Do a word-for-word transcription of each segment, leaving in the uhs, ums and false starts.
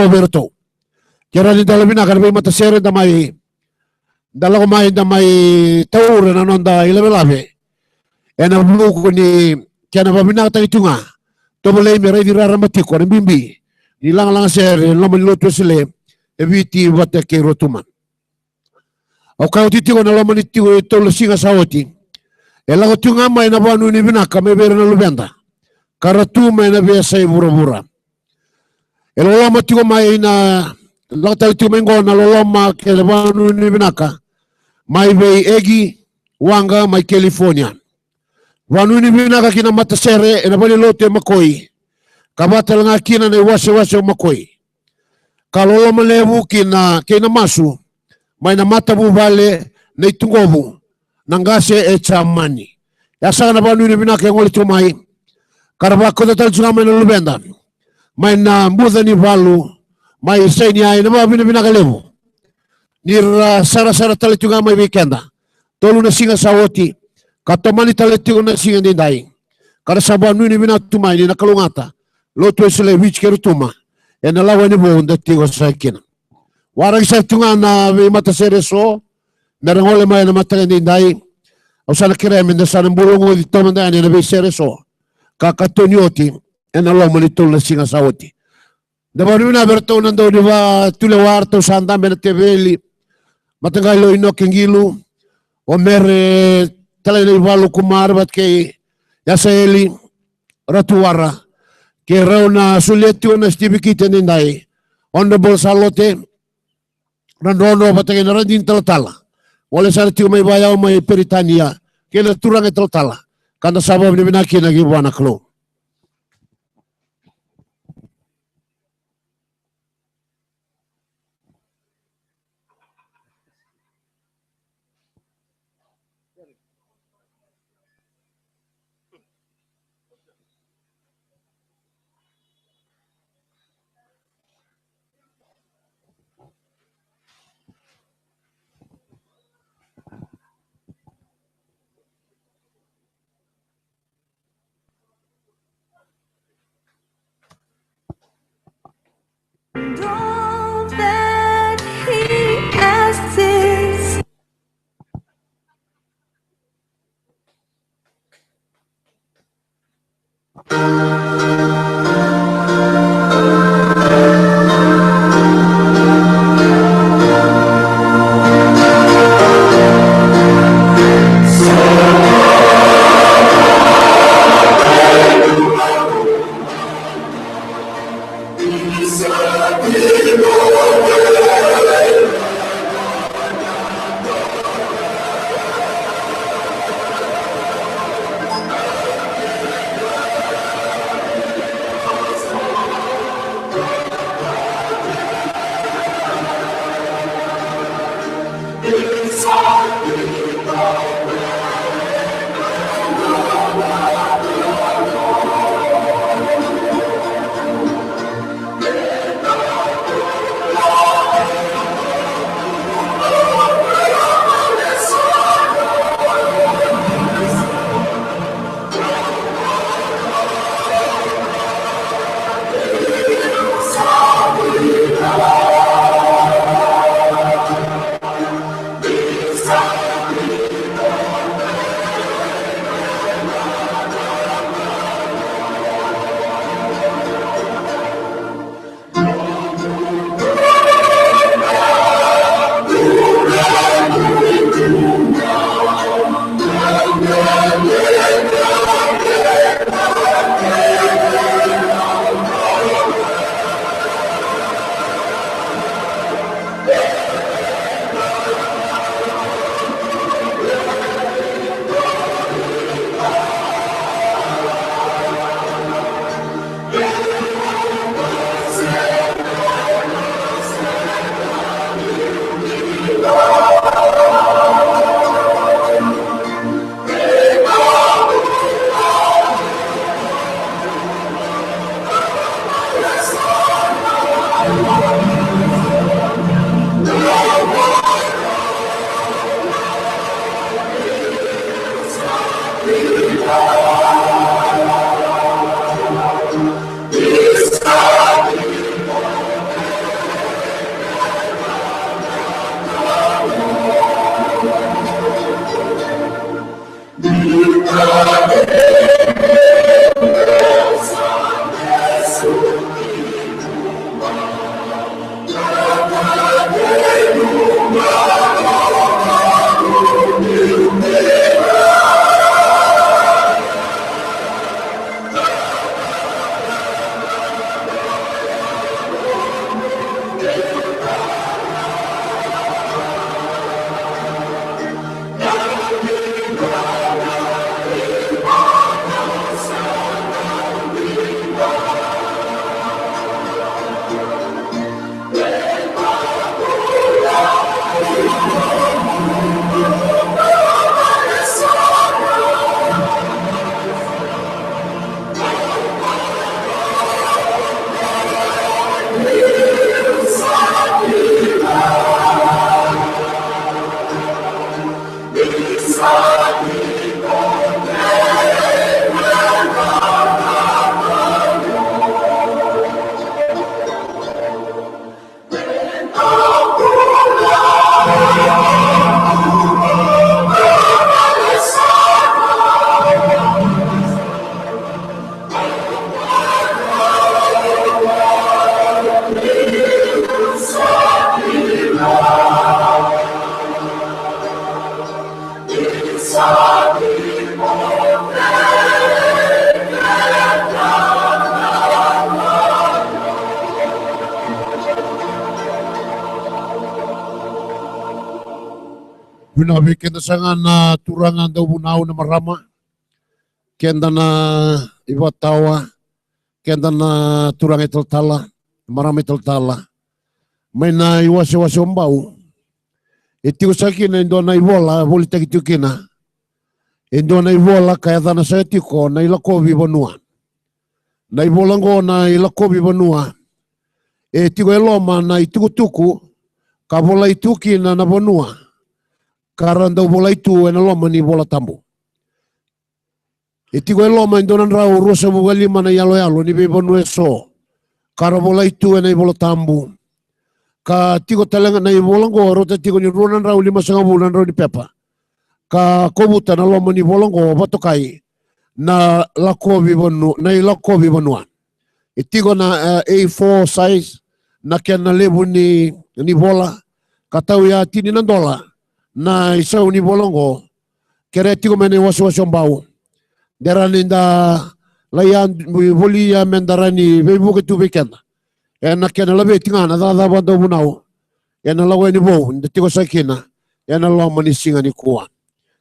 vei iratou. Kerea ni da yalovinaka na veimatasere da mai, da lako mai, da mai taura na noda ilavelave ena vuku ni kena vakavinakataki tu ga. Tovolei me raici rarama tiko na bibi ni lagalaga sere ena loma ni lotu Wesele e Viti vata kei Rotuma. Au kaya oti tiko, na loma ni tiko e tolu na siga sa oti, e lako tiko ga mai na vakanuinui vinaka mai vei ira na luveda ka ra tu mai na veiyasai vuravura. E loloma tiko mai na, lako tale tiko mai qo na loloma kei na vakanuinui vinaka mai vei Egi Waqa mai California. Vakanuinui vinaka ki na matasere ena valenilotu e Makoi, ka vaka tale ga kina na iwasewase o Makoi. Ka loloma levu kina kei na masu mai na matavuvale na iTuqovu, na qase e Jamani. E a saka na vakanuinui vinaka e gole tiko mai, ka ra vakauta tale tiko ga mai na luveda mai na buca ni valu mai Sinai, na vakavinavinaka levu ni ra sarasara tale tiko ga mai vei keda. Tolu na siga sa oti ka tomani tale tiko na siga edaidai, ka ra sa vakanuinui vinaka tu mai ni na kalougata lotu Wesele e Viti kei Rotuma ena lawa ni vou da tiko saka kina. Waraki sara tu ga na veimatasere eso me ra gole mai ena mataka edaidai. Au sa na kerea me da sa na bula oqo, oti toka mada yani ena veisere eso ka katoni oti ena loma ni tolu na siga sa oti. Da vakanuinui vinaka vei iratou na dau ni vakatulewa, ratou sa dabe ena teveli, mataqali o Inoke Qilu, o Mere Talainaivalu Kumar vata kei Yasaeli Ratuwara, kei rau na solia tiko na sitivikiti edaidai, Honorable Salote Radrodro vata kei na radini talatala, gole sara tiko mai vakayawa mai Peritania, kei na turaga talatala, ka da sa vakavinavinaka kina ki vua na Kalou. And all that he asks is Vinaka vei keda saka na turaga dauvunau, na marama, keda na ivakatawa, keda na turaga italatala, marama italatala. Mai na iwasewase o Bau, e tiko saka kina e dua na ivola, volitaki tiko kina e dua na ivola ka yacana saka tiko na iLakovi Vanua. Na ivola oqo, na iLakovi Vanua, e tiko e loma na itukutuku ka volai tu kina na vanua ka ra dau volai tu ena loma ni iVola Tabu. E tiko e loma e dua na drau ruasagavulu ka lima na iyaloyalo ni veivanua eso ka ra volai tu ena iVola Tabu. Ka tiko tale ga na ivola oqo, rauta tiko ni rua na drau limasagavulu na drau ni pepa, ka kovuta na loma ni vola oqo vakatokai na Lakovi Vanua, na iLakovi Vanua. E tiko na, e, A four size na kena levu ni, ni vola, ka tauya tini na dola na isau ni vola oqo. Kerea tiko mai na iwasewase o Bau, de rawa ni da lai volia me da rawa ni veivuke tu vei keda ena kena laveti ga na cakacaka vakadauvunau ena lako yani vou da tiko saka kina ena loma ni siga nikua.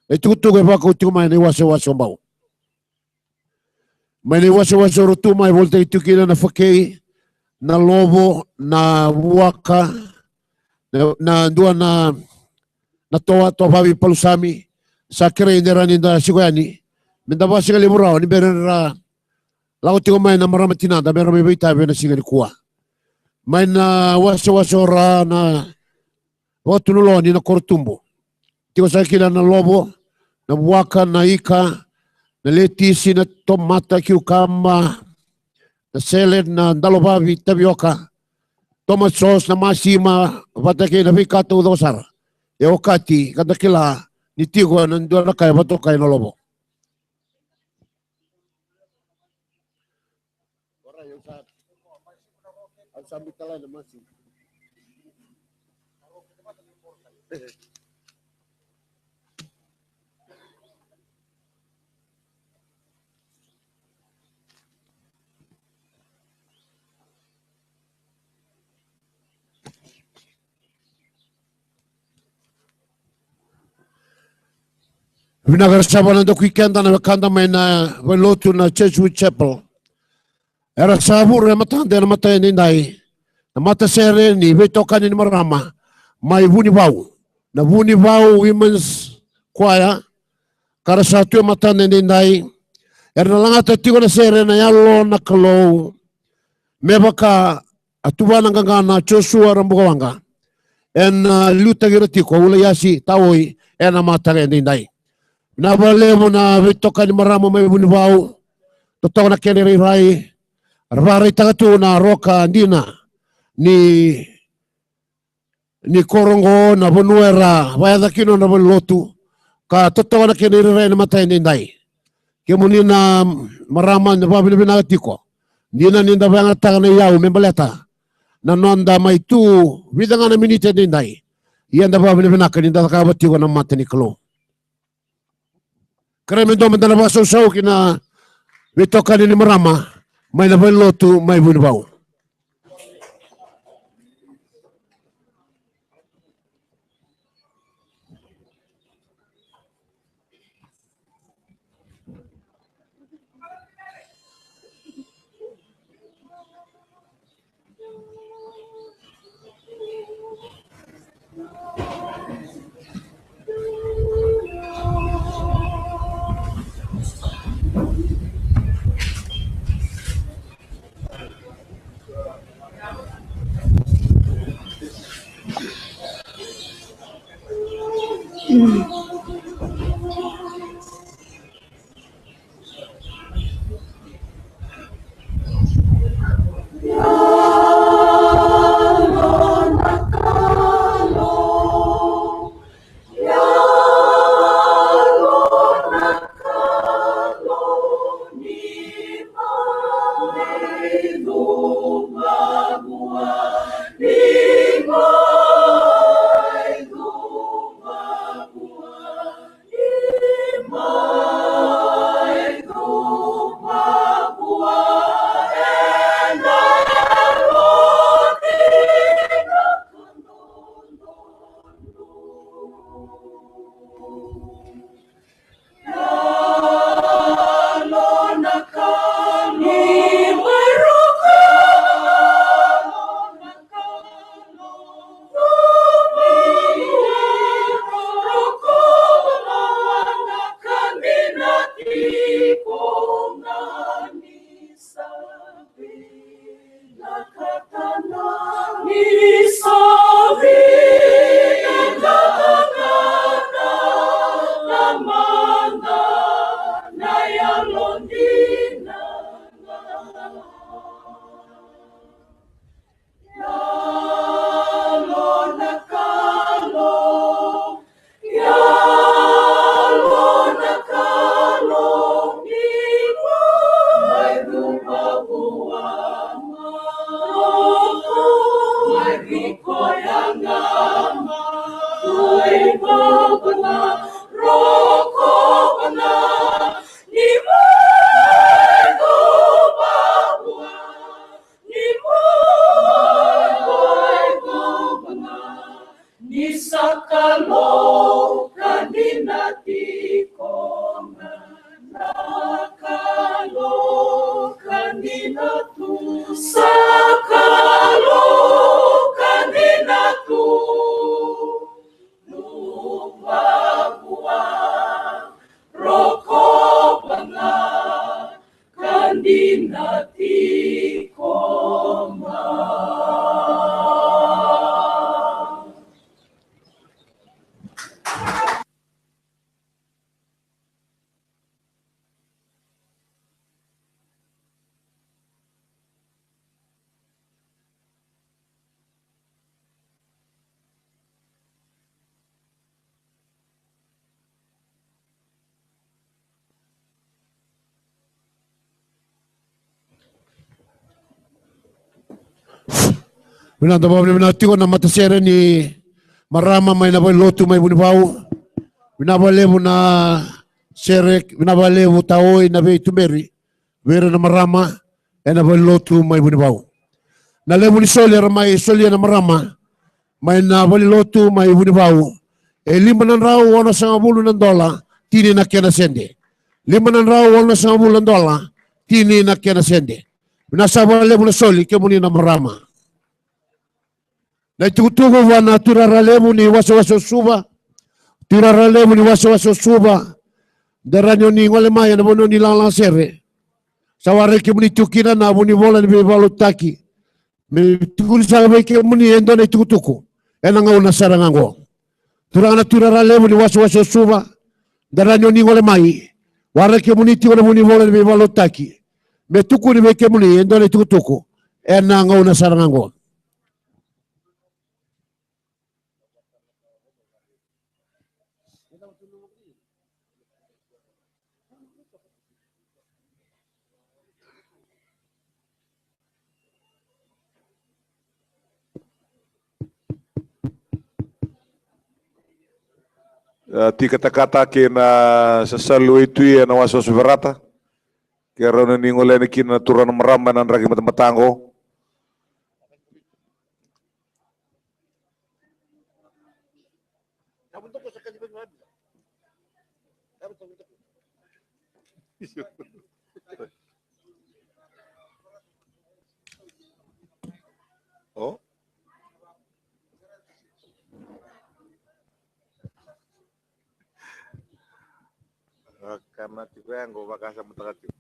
Na itukutuku e vakau tiko mai na iwasewase o Bau. Mai na iwasewase o Rotuma e volitaki tiko kina na fakei, na lovo, na vuaka, na, na dua na, na toa, toa vavi palusami. Sa kerei de rawa ni da siko yani me da vakasigalevu rawa ni bera ni ra lako tiko mai na marama tinada me ra mai veitavi ena siga nikua. Mai na wasewase o Ra na vakatunuloa ni na koro tubu, tiko saka kina na lovo, na vuaka, na ika, na letisi, na tomata, kiukama, na salad, na dalovavi, tavioka, tomato sauce, na masima, vata kei na veika taucoko sara. E okati ka da kila ni tiko na dua na ka e vakatokai na lovo. Vinaka. Era sa vakanadakui keda na wekada mai na valenilotu na Jesuit Chapel. Era sa vura e matada ena mataka edaidai na matasere ni veitokani ni marama mai Vunivau, na Vunivau Women's Choir. Ka ra sa tu e matada edaidai, era na lagata tiko na sere Na Yalo na Kalou, me vaka a tuvana qaqana Josua Rabukawaqa, ena, a, liutaki ira tiko o Ulaiasi Taoi ena mataka edaidai. Vinaka vakalevu na veitokani marama mai Vunivau, totoka na kena irairai. Ra vakaraitaka tu na roka dina ni ni koro oqo, na vanua era vakayaca kina na valenilotu, ka totoka na kena irairai ena mataka edaidai. Kemuni na marama, na vakavinavinaka tiko. Dina ni da vakayagataka na iyau me baleta na noda mai tu vica ga na miniti edaidai. Ia da vakavinavinaka ni da cakava tiko na mata ni Kalou. Kerea me dua mada na vakasausau ki na veitokani ni marama mai na valenilotu mai Vunivau. Vinaka, da vakavinavinaka tiko na matasere ni marama mai na valelotu mai Vunivau. Vinaka vakalevu na sere, vinaka vakalevu Taoi na veituberi vei ira na marama ena valelotu mai Vunivau. Na levu ni soli era mai solia na marama mai na valelotu mai Vunivau e lima na drau onosagavulu na dola, tini na kena sede. Lima na drau onosagavulu na dola, tini na kena sede. Vinaka sara vakalevu na soli kemuni na marama. Na itukutuku vua na tuirara levu ni wasewase o Suva. Tuirara levu ni wasewase o Suva. Da rawa ni o ni gole mai ena vanua ni lagalaga sere. Sa waraki kemuni tiko kina na vunivola ni veivakalotutaki me tukuni sara vei kemuni e dua na itukutuku ena gauna sara ga oqo. Turaga na tuirara levu ni wasewase o Suva, da rawa ni o ni gole mai. Waraki kemuni tiko na vunivola ni veivakalotutaki me tukuni vei kemuni e dua na itukutuku ena gauna sara ga oqo. E, tikatakata kei na sasalu e Tui ena wasewase o Verata. Ke rawa ni gole yani kina na turaga na marama ena draki batabata oqo. O? Kana tiko ya qo, vakasamataka tiko.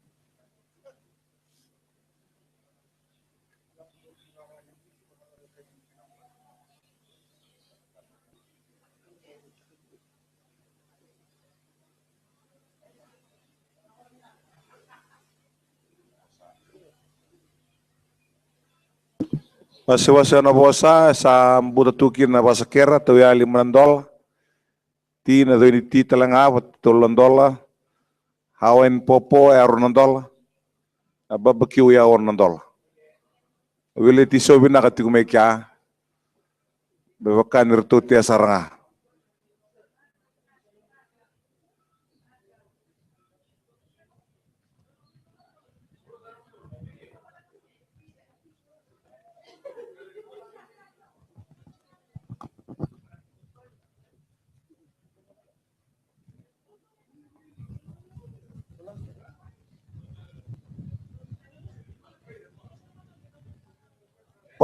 Wasewase na vosa, sa buta tu kina na vasakera, tauya lima na dola. Ti na coi ni ti tale ga, va tolu na dola. Hawaiian popo, e rua na dola. A babakiu, e ono na dola. Wileti, sa vinaka tiko mai kea. Me vaka ni ratou tea sara ga.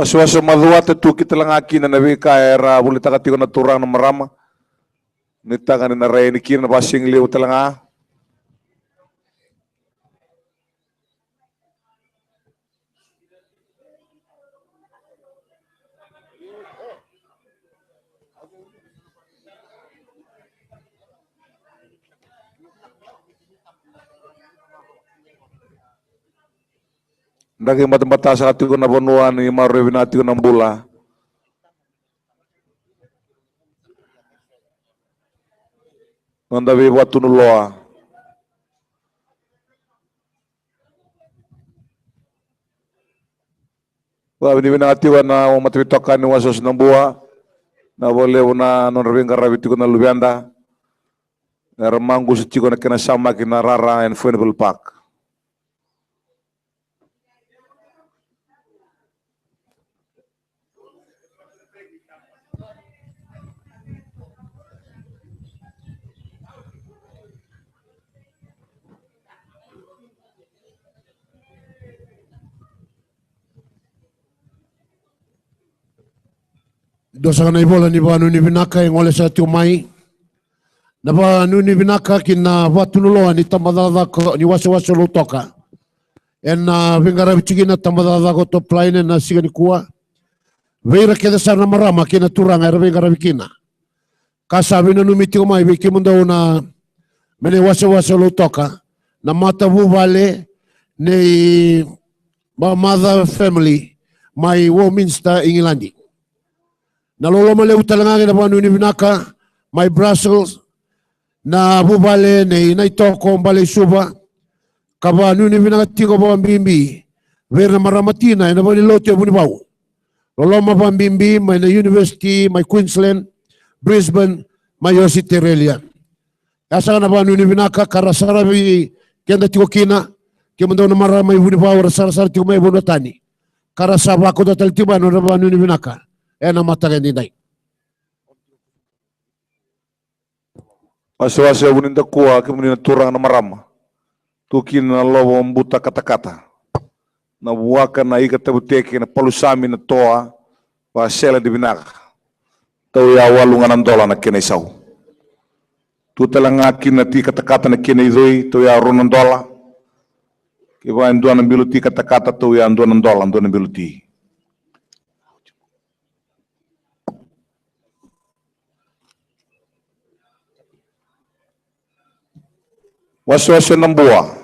Wasewase o Macuata, tu kina tale ga kina na veika era volitaka tiko na turaga na marama. Nuitaka ni na rai yani kina na vasigalevu tale ga. Draki batabata saka tiko na vanua, ni maroroi vinaka tiko na bula. Noda veivakatunuloa. Vakavinavinaka tiko na mataveitokani wasewase Nabua. Na vakalevu na nodra veiqaravi tiko na luveda. Era maqusa tiko na kena samaki na rara ena Furnival Park. Dua saka na ivola ni vakanuinui vinaka e gole saka tiko mai. Na vakanuinui vinaka ki na vakatunuloa ni tabacakacaka ni wasewase o Lautoka. Ena veiqaravi tiko kina tabacakacaka o Top Line ena siga nikua. Vei ira kece sara na marama kei na turaga era veiqaravi kina. Ka sa veinanumi tiko mai vei kemudou na, me na iwasewase o Lautoka, na matavuvale nei Mamaca family mai Warminster, Igiladi. Na loloma levu tale ga kei na vakanuinui vinaka mai Brussels, na vuvale nei Naitoko Baleisuva, ka vakanuinui vinaka tiko vakabibi vei ira na marama tina ena valenilotu e Vunivau. loloma vabibi mai na University mai Queensland, Brisbane, mai Ositerelia. E a saka na vanuinui vinaka ka ra saravi keda tiko kina, kemudou na marama mai Vunivau ra sarasara tiko mai vanua tani, ka ra sa vakauta tale tiko mai na nodra vanuinui vinaka ena mataka edaidai. Wasewase vuni dakua, kemuni na turaga na marama. Tu kina na lovo buta katakata, na vuaka, na ika tavuteke, na palusami, na toa, vasele ni vinaka. Tau ya walu ga na dola na kena isau. Tu tale ga kina na ti katakata na kena icoi, tau ya rua na dola. Kevaka e dua na bilo ti katakata, tau ya dua na dola, dua na bilo ti. Wasewase na bua.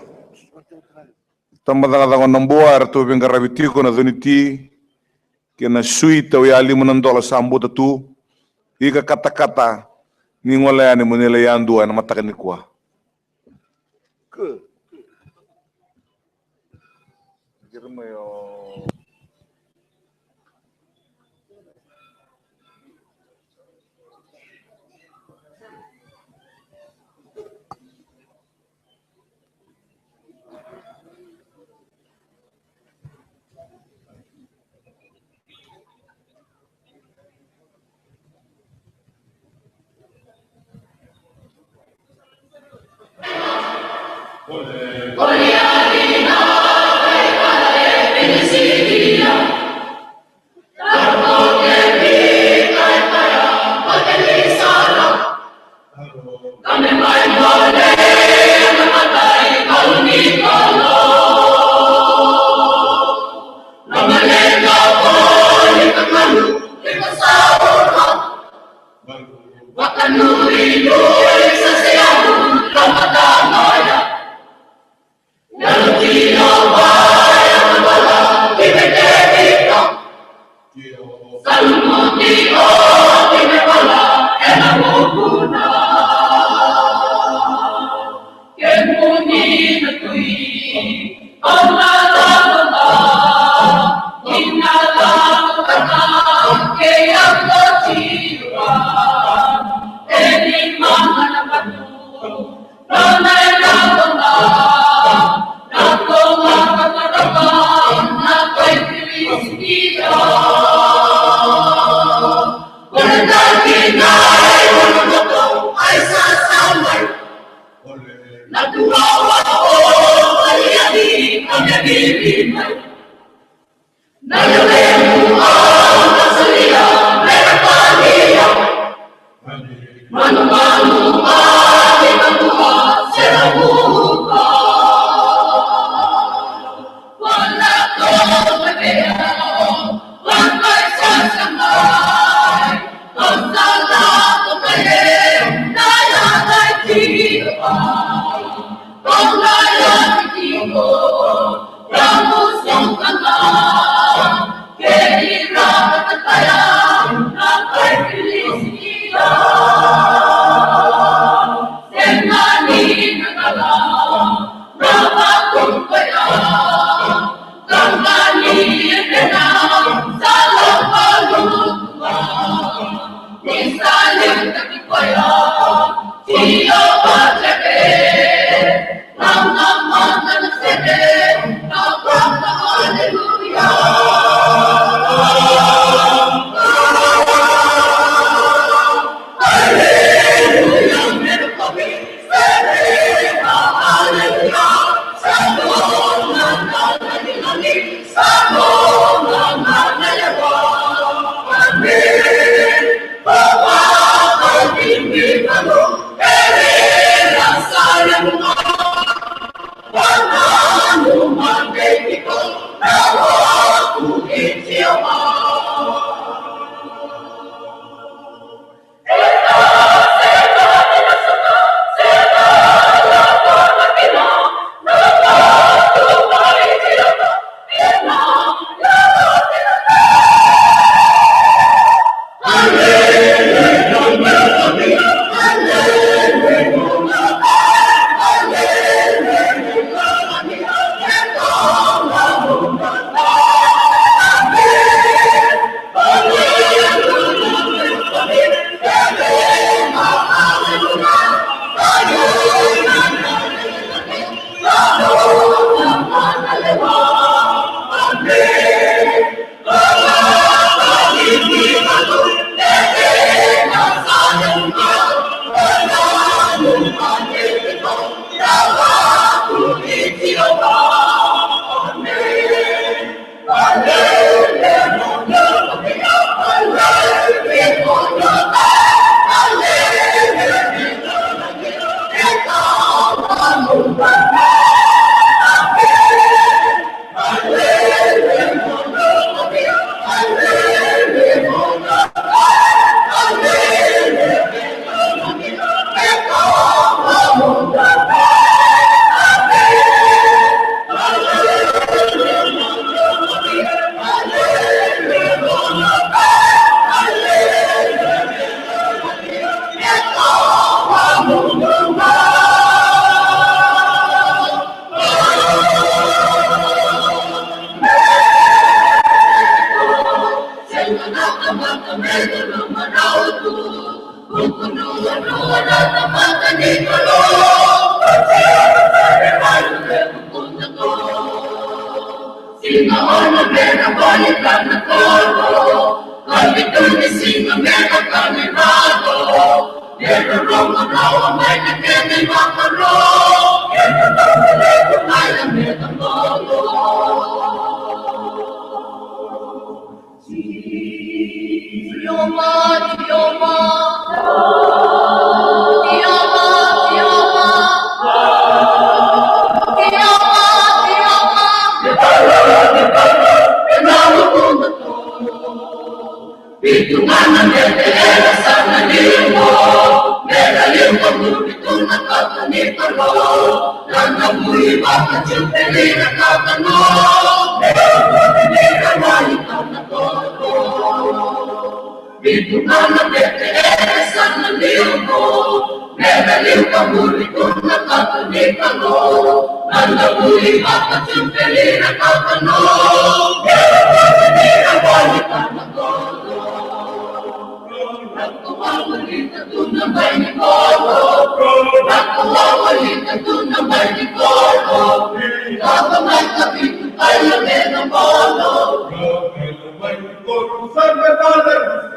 Tabacakacaka na bua, eratou veiqaravi tiko na cuniti kei na sui, tau ya lima na dola sa buta tu. Ika katakata, ni gole yani mo ni lai yadua ena mataka nikua.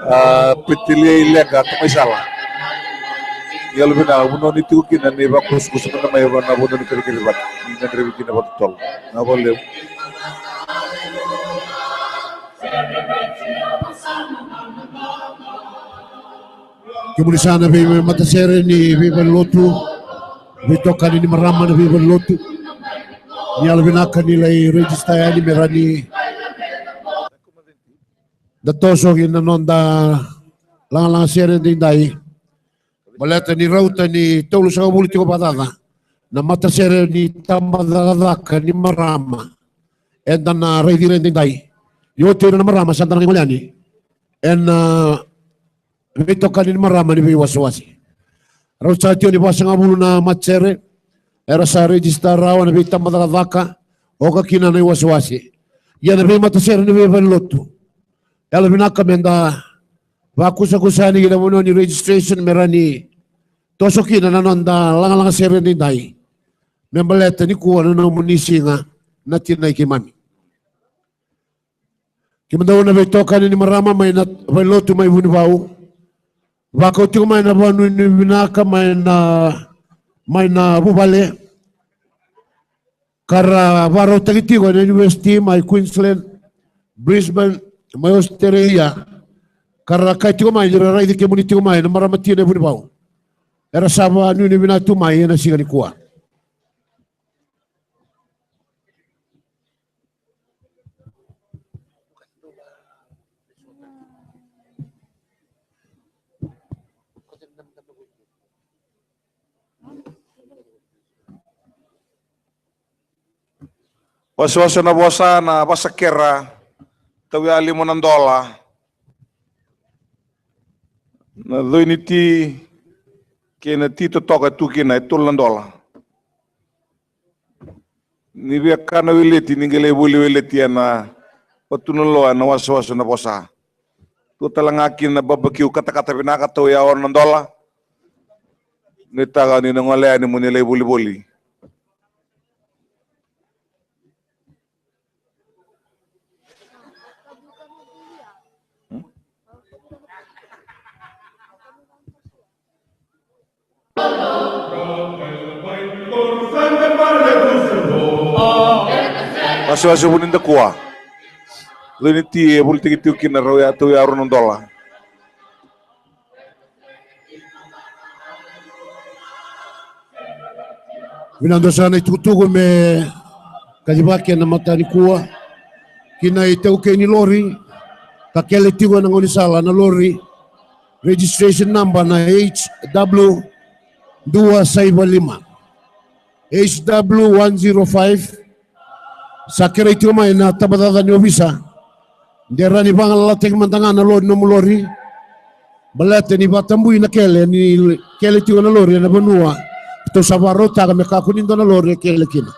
A, Pitilia i Leqa, Tokaisala. Yalo vinaka, vanua ni tiko kina ni vakusakusa mada mai, vanua ni kacikaci vata. Ni gadrevi kina vakatotolo. Na vale. Kemuni sa na veimatasere ni veivalenilotu, veitokani ni marama na veivalenilotu. Ni yalo vinaka ni lai register yani me rawa ni da toso kina na noda lagalaga sere daidai. Baleta ni rauta ni tolusagavulu tiko vakacaca na matasere ni tabacakacaka ni marama eda na raici ira daidai. Ni oti ira na marama sa da na qai gole yani ena veitokani ni marama ni veiwasewase. Rau sa tiko ni vasagavulu na matasere era sa register rawa na veitabacakacaka, oka kina na iwasewase. Ia na veimatasere ni veivalenilotu, yalo vinaka me da vakusakusa yani ki na vanua ni registration me rawa ni toso kina na noda lagalaga sere daidai. Me baleta nikua na nomuni siga na tinai keimami. Kemudou na veitokani ni marama mai na valenilotu mai Vunivau. Vakau tiko mai na vakanuinui vinaka mai na, mai na vuvale. Ka ra vakarautaki tiko ena university mai Queensland, Brisbane, mai Australia. Ka ra kaya tiko mai ni ra raici kemuni tiko mai na marama tina e Vunivau. Era sa vakanuinui vinaka tu mai ena siga nikua. Wasewase na vosa na vasakera, tauya lima na dola. Na coi ni ti kei na ti totoka e tu kina e tolu na dola. Ni via kana weleti, ni qai lai voli weleti ena vatu na loa ena wasewase na vosa. Tu tale ga kina na babakiu katakata vinaka, tauya ono na dola. Nuitaka ni na gole yani mo ni lai volivoli. Wasewase vuni dakua. Coi ni ti e volitaki tiko kina, rauya, tauya rua na dola. Vinaka sara na itukutuku me kacivaki ena mataka nikua ki na itaukei ni lori ka kele tiko ena gaunisala na lori, registration number na H W dua saiva lima, H W one zero five. Sa kerei tiko mai na tabacakacaka ni ovisa de rawa ni vagalalataki mada ga na lori, nomu lori, baleta ni vakatabui na kele, ni kele tiko na lori ena vanua ratou sa vakarautaka me kakua ni dua na lori e kele kina.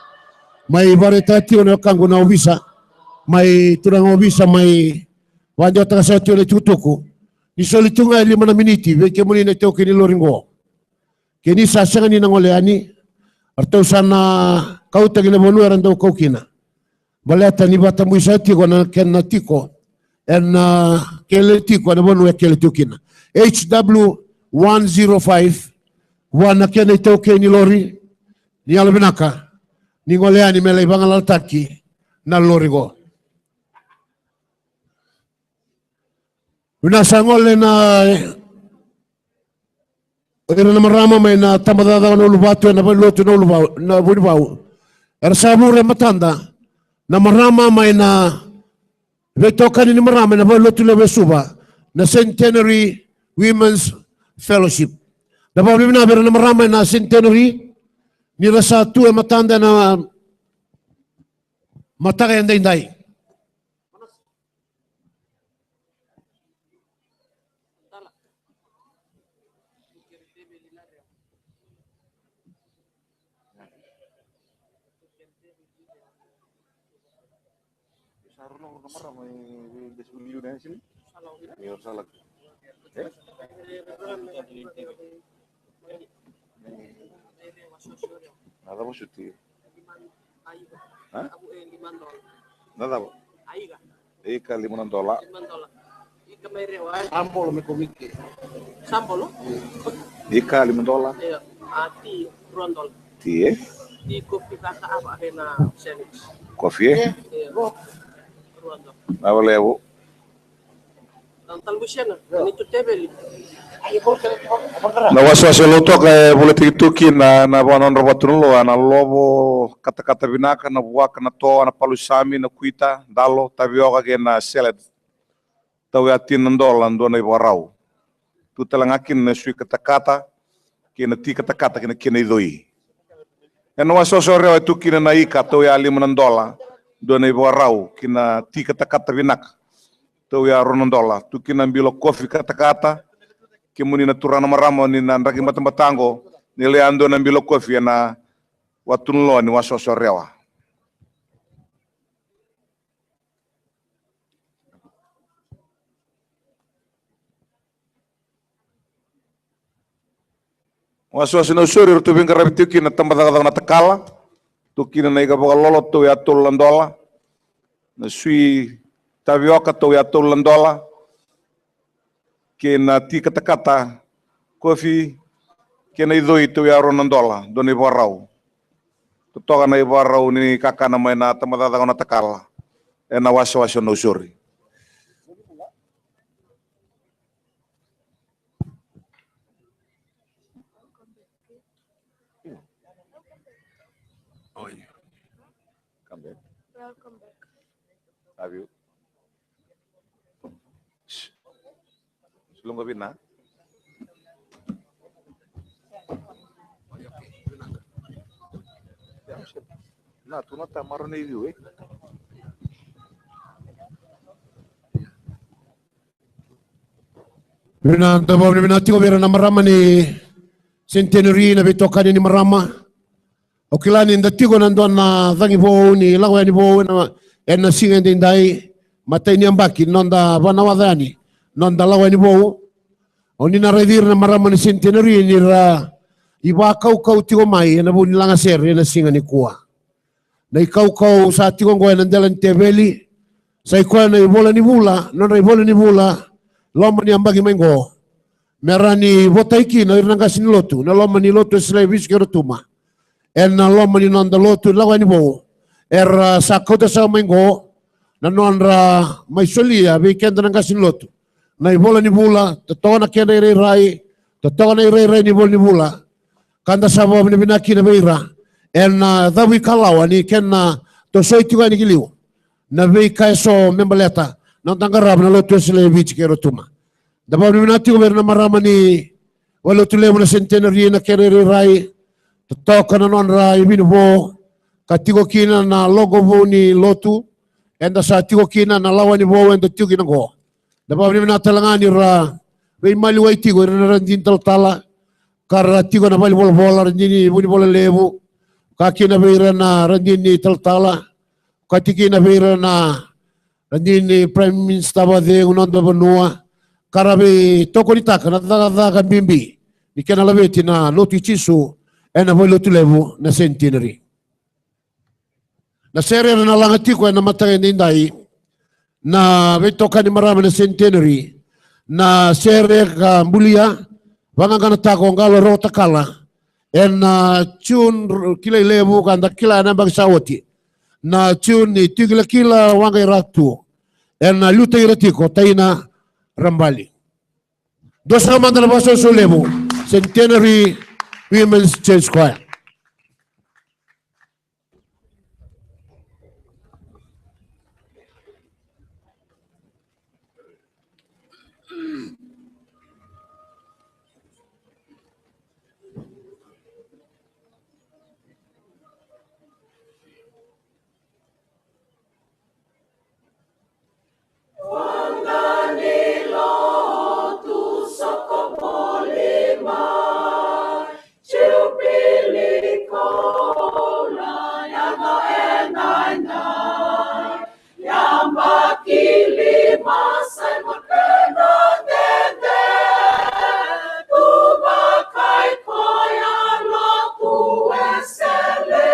Mai vakaraitaka tiko na wekaqu na ovisa, mai turaga ovisa, mai vakadewataka sara tiko na itukutuku. Ni soli tiko ga e lima na miniti vei kemuni na itaukei ni lori qo. Ke ni sa sega ni na gole yani, ratou sa na kauta ki na vanua era dau kau kina. Baleta ni vakatabui sara tiko na kena tiko ena kele tiko ena vanua e kele tiko kina. H W one zero five, vua na kena itaukei ni lori, ni yalovinaka ni gole yani me lai vagalalataki na lori qo. Vinaka sa gole na o ira na marama mai na tabacakacaka na uluvatu ena valenilotu na uluvau, na Vunivau. Era sa vure matada na marama mai na veitokani ni marama ena valenilotu levu e Suva, na Centenary Women's Fellowship. Na vakavinavinaka vei ira na marama ena Centenary ni ra sa tu e matada ena mataka edaidai. Na cava suti? A? Na cava? Ika lima na dola. Lima na dola. Ika mai Rewa. Sabolo me komiti. Sabolo? Ika lima na dola. Io. A ti rua na dola. Ti, e? Ti kofi caka ava e na sandwich. Kofi, e? Io. Rua na dola. Na valevu. Na wasewase Lautoka e volataki tu kina na, na vakanodra vatu na loa, na lovo, katakata vinaka, na vuaka, na toa, na palusami, na kuita, dalo, tavioka kei na salad. Tau ya tini na dola dua na ivakarau. Tu tale ga kina na sui katakata kei na ti katakata kei na kena icoi. Ena wasewase o Rewa e tu kina na ika, tau ya lima na dola dua na ivakarau kei na ti katakata vinaka. Tau ya rua na dola. Tu kina na bilo kofi katakata. Kemuni na turaga na marama ni na draki batabata qo, ni lai yadua na bilo kofi ena vatu na loa ni wasewase o Rewa. Wasewase Nausori, ratou veiqaravi tiko kina na tabacakacaka na Takala. Tu kina na ika vakalolo, tau ya tolu na dola. Na sui tavioka, tau ya tolu na dola. Kei na ti katakata, kofi, kei na icoi, tau ya rua na dola dua na ivakarau. Totoka na ivakarau ni kakana mai na tabacakacaka na Takala ena wasewase Nausori. Oi. Come back. Welcome back. Love you. Shh. Slunga vina. Na tu na tamaro ni view, e. Vinaka, da vakavinavinaka tiko vei ira na marama ni Centenary, na veitokani ni marama. Au kila ni da tiko na dua na cagi vou ni lako yani vou ena, ena siga edaidai, matai ni yabaki, noda vanawaca yani noda lako yani vou. Au ni na raici ira na marama ni Centenary ni ra ivakaukau tiko mai ena vu ni lagasere ena siga nikua. Na ikaukau sa tiko oqo ena dela ni teveli, sa i koya na ivola ni vula, nodra ivola ni vula, loma ni yabaki mai oqo. Me ra ni votai kina o ira na qase ni lotu, na loma ni lotu e Silai, Viti kei Rotuma. Ena loma ni noda lotu lako yani vou. Era sa kauta sara mai oqo na nodra mai solia vei keda na qase ni lotu. Na ivola ni vula, totoka na kedra irairai, totoka na irairai ni vola ni vula. Ka da sa vakavinavinaka kina vei ira. ena cavuikalawa ni kena tosoi tiko yani ki liu na veika eso me baleta na noda qarava na Lotu Wesele e Viti kei Rotuma. Da vakavinavinaka tiko vei ira na marama ni Valelotu Levu na Centenary na kena irairai, totoka na nodra ivinivo, ka tiko kina na logo vou ni lotu, eda sa tiko kina na lawa ni vou eda tiko kina qo. Da vakavinavinaka tale ga ni ra veimaliwai tiko ira na radini talatala, ka ra tiko na valenivolavola, radini vunivola levu, ka kina vei ira na radini talatala, ka tiko kina vei ira na radini Prime Minister vakacegu na noda vanua, ka ra veitokonitaka na cakacaka bibi ni kena laveti na Lotu i Jisu ena Valelotu Levu na Centenary. Na sere era na laga tiko ena mataka edaidai, na veitokani marama na Centenary, na sere ka bulia, vaqaqanataka o Qalo Rokotakala, ena June r-, kilai levu ka da kila na yabaki sa oti. Na June ni Tui Kilakila Waqa i Ratu, ena liutaki ira tiko Taina Rabali. Dua sara mada na vakasausau levu, Centenary Women's Church Choir. Waqa ni lotu Soqovu lima, Jupili Koula, yaco edaidai, yabaki lima sa i makedra dede, tu vakai koya Lotu Wesele.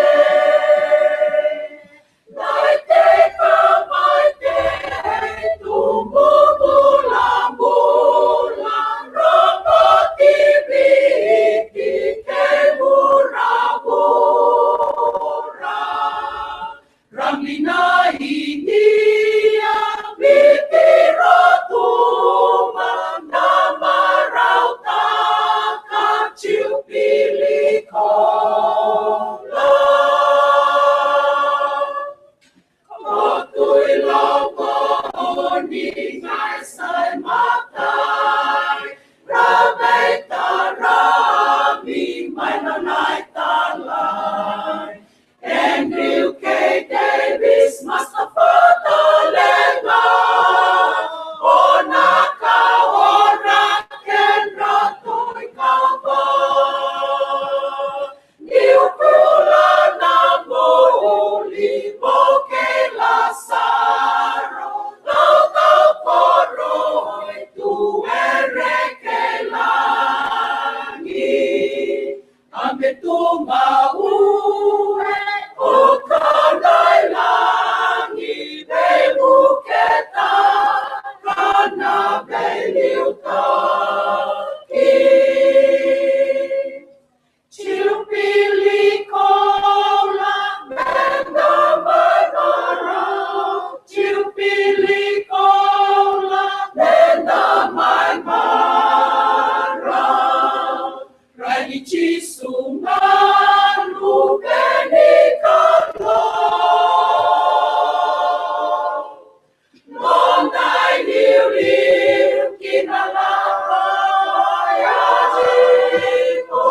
Dai tei ka mai tei, tubu bulabula, roboti Viti kei vuravura. Rami na inia, Viti Rotuma, na marautaka Jupili Koula. Ko Tui Lovo ni qai sa i matai, ra veitaravi mai na nai talai. Andrew K. Davis, Master Father Lenga, o na ka ora kedra tui kava. Niu kula na buli vou kei Lasaro, taucoko roi tu were kei lagi. A me tu maue o kadai lagi, veivuketaka na veiliutaki. Jupili Koula, meda mai marau. Jupili Koula, meda mai marau. Rai ni Jisu na Luve ni Kalou. Noda iliuliu ki na lako ya tiko.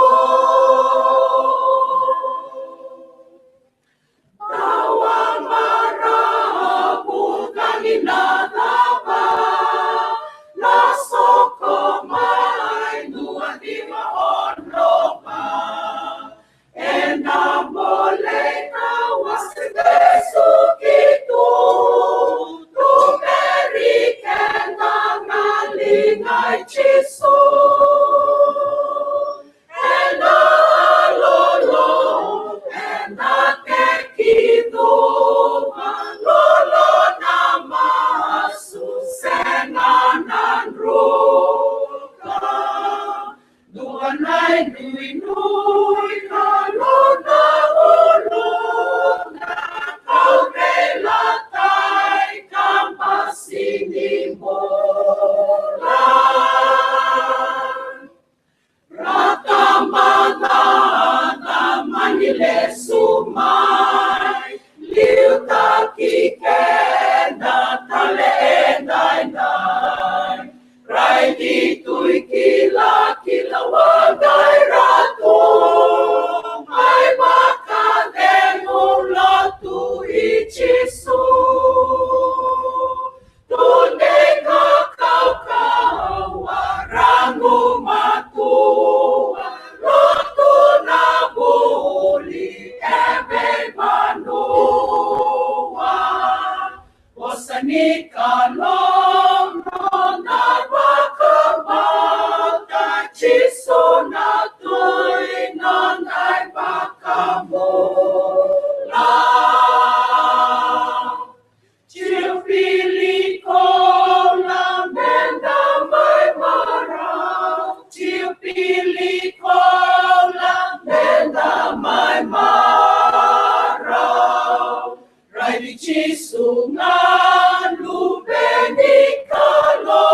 Tawa maravu cagi na cava, na soko mai dua ciwa ono va. Ena bolei ka wase vesu ki tu, tu meri keda na liga i Jisu. Eda lolo, eda tekivu, lolo na masu, sega na druka. Dua na inuinui, na lona uluna, kau veilatai, ka basi ni bula. Ra tabacakacaka mani lesu Kalou noda vakabauta, Jisu na Tui noda iVakabula. Jiu pili koula meda mai marau, jiu pili koula meda mai marau. Raici Jisu na Luve ni Kalou.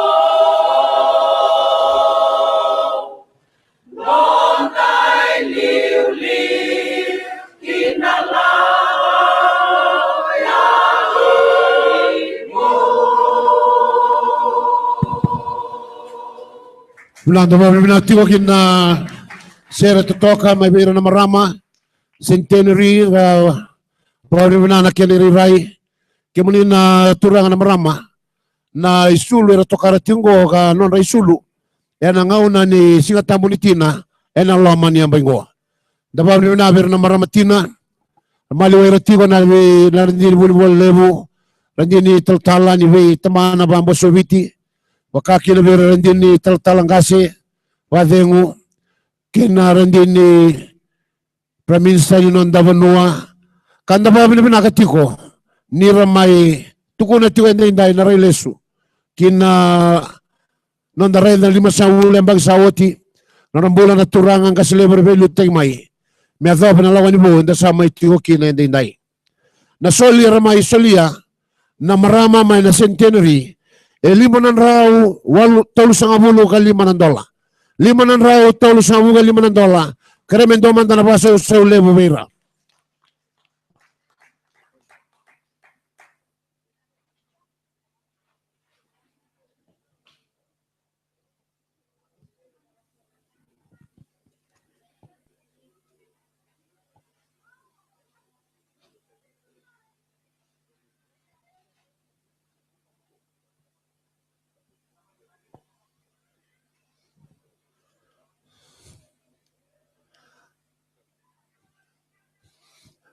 Noda iliuliu ki na lawa ya. Vinaka, vakavinavinaka tiko ki na sere totoka mai vei ira na marama Centenary, ra vakavinavinaka na kena irairai. Kemuni na turaga na marama, na isulu era tokara tiko qo ka nodra isulu ena gauna ni Siga Tabu ni Tina ena loma ni yabaki qo. Da vakavinavinaka vei ira na marama tina, na maliwai ira tiko na vei na radini vunivola levu, radini talatala ni veitabana vakabose o Viti, vaka kina vei ira radini talatala qase vakacegu, kei na radini Prime Minister ni noda vanua, ka da vakavinavinaka tiko ni ra mai tukuna tiko edaidai na rai lesu ki na noda raica na limasagavulu na yabaki sa oti, nodra bula na turaga qase levu era veiliutaki mai me yacova na lawa ni vou eda sa mai tiko kina edaidai. Na soli era mai solia na marama mai na Centenary e lima na drau walu tolusagavulu ka lima na dola. Lima na drau tolusagavulu ka lima na dola. Kerea me dua mada na vakasausau levu vei ira.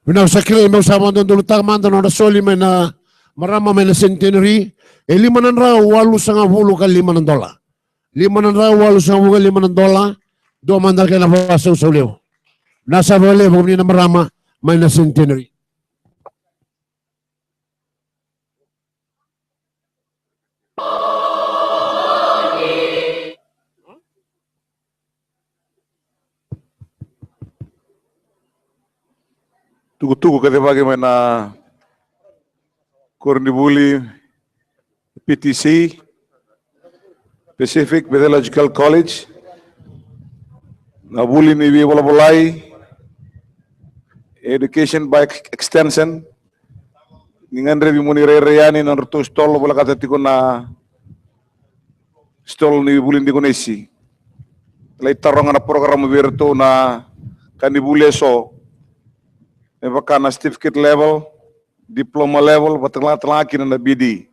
Vinaka, sa kerei meu sa vakadodonutaka mada na nodra soli mai na marama mai na Centenary. E lima na drau walusagavulu ka lima na dola. Lima na drau walusagavulu ka lima na dola. Dua mada na kena vakasausau levu. Vinaka sara vakalevu vei na marama mai na Centenary. Tukutuku kacivaki mai na koronivuli P T C, Pacific Theological College, na vuli ni veivolavolai, education by ex-, extension. Ni gadrevi mo ni rairai yani na nodratou stall, volekata tiko na stall ni vuli Dikonesi. Lai taroga na porokaramu vei iratou na ka ni vuli eso, me vaka na certificate level, diploma level, vatalatala kina na B D.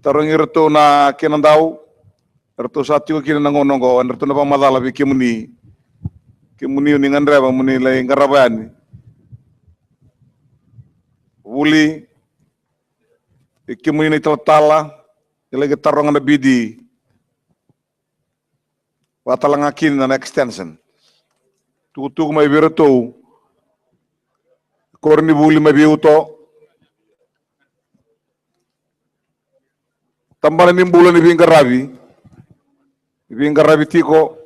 Tarogi iratou na kena dau, eratou sa tiko kina na gauna oqo, eratou na vakamacala vei kemuni. Kemuni ni gadreva mo ni lai qarava yani vuli, vei kemuni na italatala, e lai taroga na B D. Vakatalega kina na extension. Tukutuku mai vei iratou koronivuli mai Veiuto. Tabana ni bula ni veiqaravi, veiqaravi tiko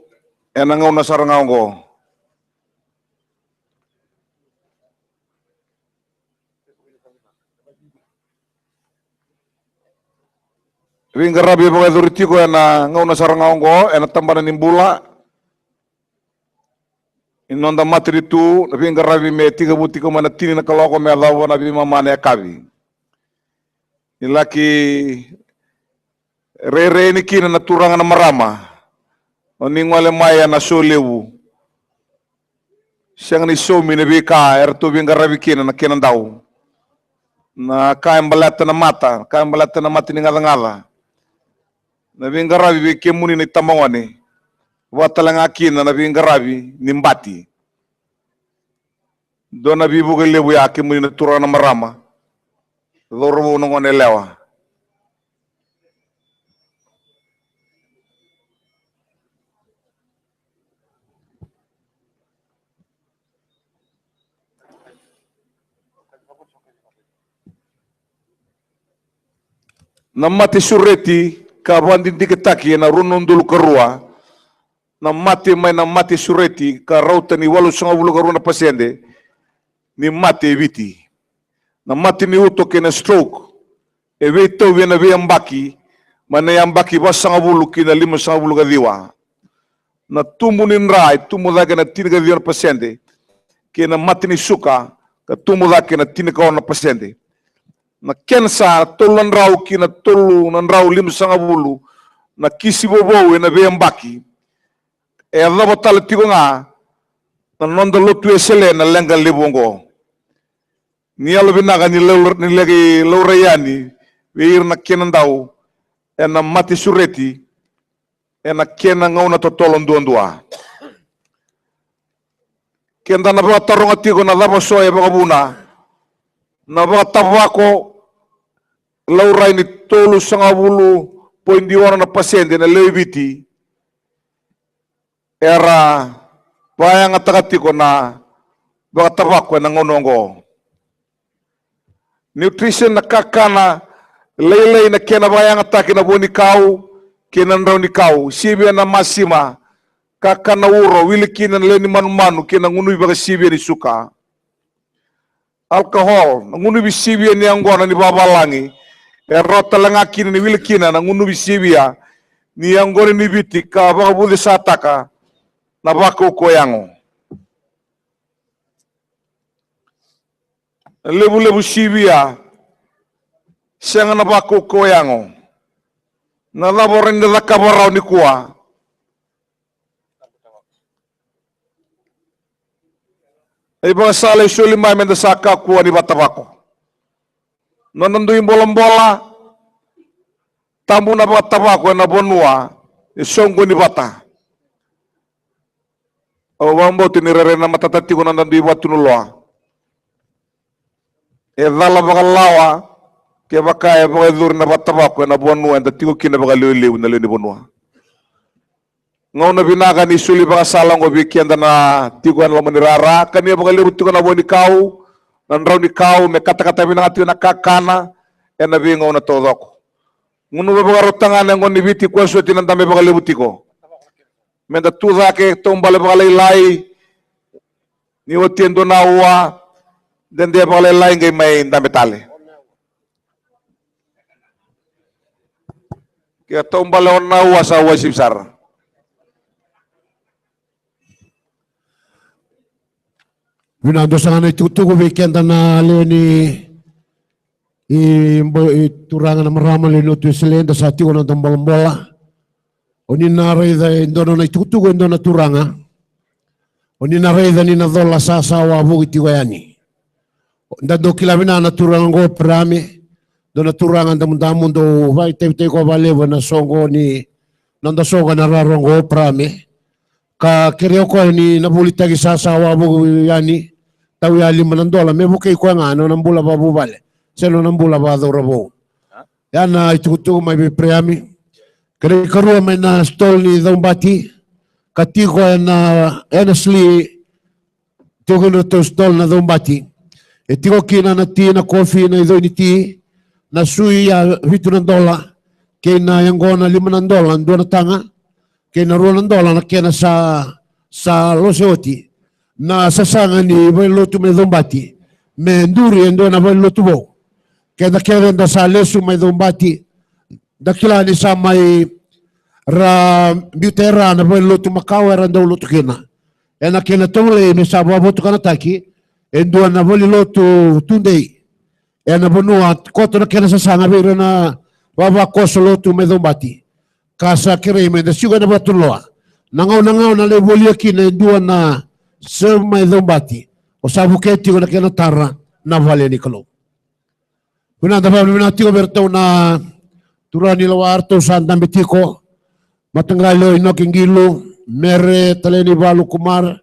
ena gauna sara ga oqo. Veiqaravi e vakayacori tiko ena gauna sara ga oqo ena tabana ni bula. Ni noda matanitu, na veiqaravi me tekivu tiko mai na tini na kaloko me yacova na veimama na yakavi. Ni laki rairai yani kina na turaga na marama, o ni gole mai ena so levu. Sega ni saumi na veika eratou veiqaravi kina na kena dau. Na ka e baleta na mata, na ka e baleta na mata ni gacagaca. Na veiqaravi vei kemuni na itabagone, vakatalega kina na veiqaravi ni bati. Dua na veivuke levu ya kemuni na turaga na marama. Cauravou, na gone yalewa. Na mate sureti ka vakadidiketaki ena rua na udolu ka rua, na mate mai na mate sureti ka rauta ni walusagavulu ka rua na pasede ni mate e Viti. Na mate ni uto kei na stroke e veitauvi ena veiyabaki, mai na yabaki vasagavulu ki na limasagavulu ka ciwa. Na tubu ni dra e tubu cake na tinikaciwa na pasede, kei na mate ni suka ka tubu cake na tinikaono na pasede. Na kenisa, tolu na drau ki na tolu na drau limasagavulu na kisi vovou ena veiyabaki, e yacova tale tiko ga na noda lotu Wesele na leqa levu oqo. Ni yalovinaka ni lau-, ni laki laurai yani vei ira na kenadau ena mate sureti ena kena gauna totolo duadua. Keda na vakataroga tiko na cava so e vakavuna na vakatavako laurai ni tolusagavulu poidi ono na pasede na lewe i Viti era vakayagataka tiko na vakatavako ena gauna oqo. Nutrition, na kakana lailai na kena vakayagataki na vuanikau kei na draunikau, sivia na masima, kakana uro, wili kina na lewe ni manumanu kei na gunuvi vakasivia ni suka. Alcohol, na gunuvi sivia ni yaqona ni vavalagi, e rawa tale ga kina ni wili kina na gunuvi sivia ni yaqona ni Viti ka vakavucesataka na vakaukauwa yago. Na levulevu sivia, sega na vakaukauwa yago. Na cava o rawa ni cakava rawa nikua? Na ivakasala e soli mai meda sa kakua ni vakatavako. Noda dui bolabola, tabu na vakatavako ena vanua e soqoni vata. Au vakabauta ni rairai na matata tiko na noda dui vakatunuloa. E cala vakalawa kevaka e vakayacori na vakatavako ena vanua eda tiko kina vakalevulevu na lewe ni vanua. Gauna vinaka ni soli vakasala oqo vei keda na tiko ena loma ni rara, kania vakalevu tiko na vuanikau, na draunikau, me katakata vinaka tiko na kakana ena veigauna taucoko. Gunuva vakarautaka ga na yaqona ni Viti koya soti na dabe vakalevu tiko. Meda tu cake, taubale vakalailai, ni oti e dua na aua, dede vakalailai qai mai dabe tale. Ke taubale ono na aua sa uasivi sara. Vinaka, dua sara ga na itukutuku vei keda na lewe ni i bo-, i turaga na marama lewe ni lotu Wesele, da sa tiko na noda bolabola. O ni na raica e dua na nona itukutuku e dua na turaga. O ni na raica ni na cola sa sa wavoki tiko yani. Da dau kila vinaka na turaga oqo o Perame, dua na turaga damudamu dau vakaitavitavi koya vakalevu ena soqo ni, noda soqo ena rara oqo o Perame. Ka kerei koya ni na volitaki sa sa wavoki yani, tau ya lima na dola me vukei koya ga na nona bula vakavuvale se na nona bula vakacauravou. Ya na itukutuku mai vei Perame. Kerei karua mai na stall ni caubati ka tiko ena, ena sli, tiko kina ratou stall na caubati. E tiko kina na ti, na kofi, na icoi ni ti, na sui ya vitu na dola, kei na yaqona lima na dola dua na taga, kei na rua na dola na kena sa, sa lose oti. Na sasaga ni valenilotu mai caubati me duri e dua na valenilotu vou. Keda kece da sa lesu mai caubati, da kila ni sa mai ra biuta e ra na valenilotu makawa era dau lotu kina. Ena kena togolei me sa vakavotukanataki e dua na valenilotu tudei ena vanua, koto na kena sasaga vei ira na vavakoso lotu mai caubati. Ka sa kerei me da siko ena vakatuloa na gauna, gauna lai volia kina e dua na serve mai caubati, o sa vukea tiko na kena tara na vale ni Kalou. Vinaka, da vakavinavinaka tiko vei iratou na turaga ni Lawa, ratou sa dabe tiko. Mataqali o Inoke Qilu, Mere, Taleni Valu Kumar,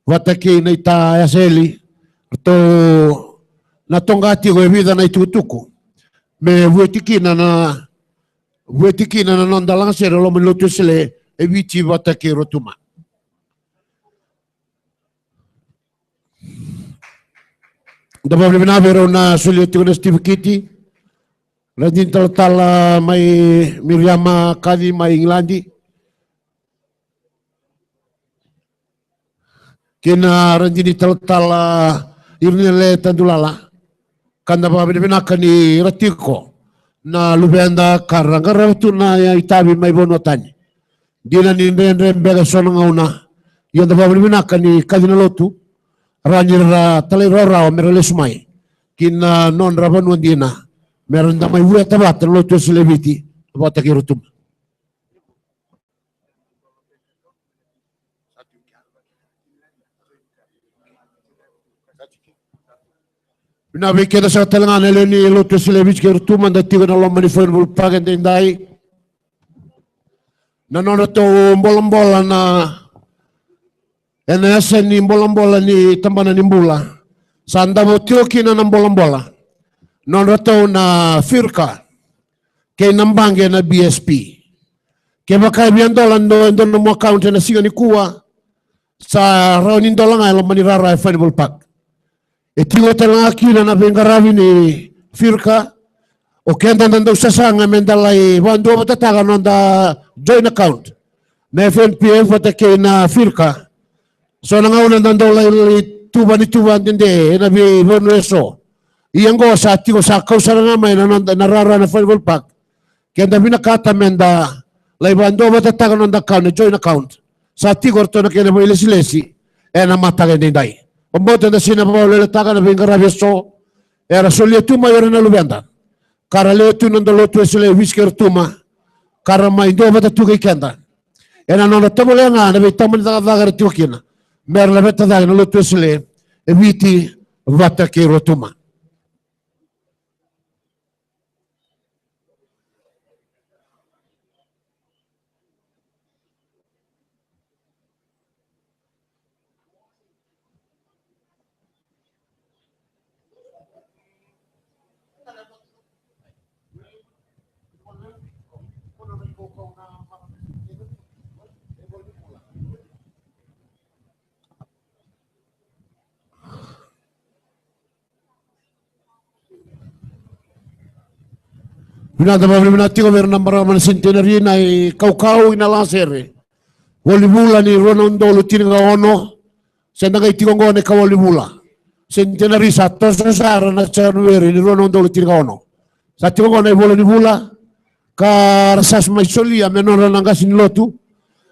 vata kei Naita Yaseli, ratou na toqa tiko e vica na itukutuku. me vueti kina na, vueti kina na noda lagasere e loma ni Lotu Wesele e Viti vata kei Rotuma. Da vakavinavinaka vei rau na solia tiko na sitifiketi. Radini talatala mai Miriama Kaci mai Igiladi. Kei na radini talatala Irinele Tadulala. Ka da vakavinavinaka ni ra tiko na luveda ka ra qarava tu na itavi mai vanua tani. Dina ni dredre beka e so na gauna. Ia da vakavinavinaka ni kaci na lotu. Rawa ni ra talairawarawa me ra lesu mai ki na nodra vanua dina. Me ra da mai vueta vata na Lotu Wesele e Viti vata kei Rotuma. Vinaka vei keda saka tale ga na lewe ni Lotu Wesele e Viti kei Rotuma, da tiko ena loma ni Fainivuli Park edaidai. Na nodratou bolabola na, ena yasa ni bolabola ni Tabana ni Bula. Sa davo tiko kina na bolabola. Nodratou na Firka kei na baqe na B S P. Kevaka e via dola e dua, e dua nomu account ena siga nikua, sa rawa ni dola ga e loma ni rara e Fainivuli Park. E tiko tale ga kina na veiqaravi ni Firka. O keda da dau sasaga me da lai vakaduavatataka noda joint account na F N P F vata kei na Firka. So na gauna da dau lai, lai tuva ni tuva dede ena veivanua eso. Ia oqo sa tiko, sa kau sara ga mai na noda, na rara na Fainivuli Park. Keda vinakata me da lai vakaduavatataka noda account, na joint account. Sa tiko ratou na kena vailesilesi ena mataka edaidai. Vakabauta da sega ni vakaweleweletaka na veiqaravi eso era solia tu mai o ira na luveda. Ka ra lewe tu na noda Lotu Wesele e Viti kei Rotuma. Ka ra mai duavata tu kei keda ena nodra tovolea ga na veitabana ni cakacaka era tiko kina. Me ra laveta cake na Lotu Wesele e Viti vata kei Rotuma. Vinaka, vakavinavinaka tiko vei ira na marama na Centenary na ikaukau ina lagasere. Volivula ni rua na udolu tinikaono. Se da qai tiko oqo na ikawalu ni vula. Centenary sa toso sara na January ni rua na udolu tinikaono. Sa tiko oqo na ivola ni vula. Ka ra sa mai solia me nodra na qase ni lotu.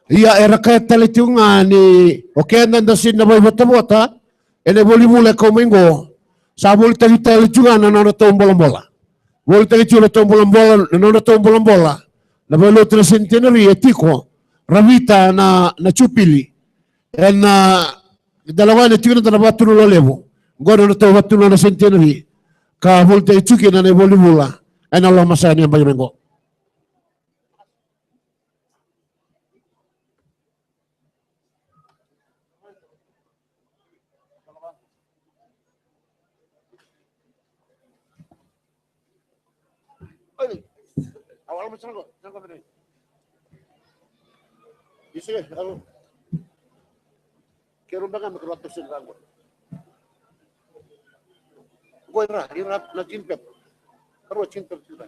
Ia era kaya tale tiko ga ni o keda da sega ni vakaivotavota ena ivola ni vula e kau mai oqo. Sa volitaki tale tiko ga na nodratou bolabola. Volitaki tiko na nodratou bolabola, na nodratou bolabola na valelotu na Centenary e tiko Ravita na, na Jupili. Ena dela ga ni tikina da na vakatunu lalevu. Oqo na nodratou vakatunu na Centenary. Ka volitaki tiko kina na ivola ni vula ena loma sara ni yabaki mai oqo. Ise, alo. Kero beka me kero atu sini rango. Qo ira, ira na jean pep. Kero jean pep tiko.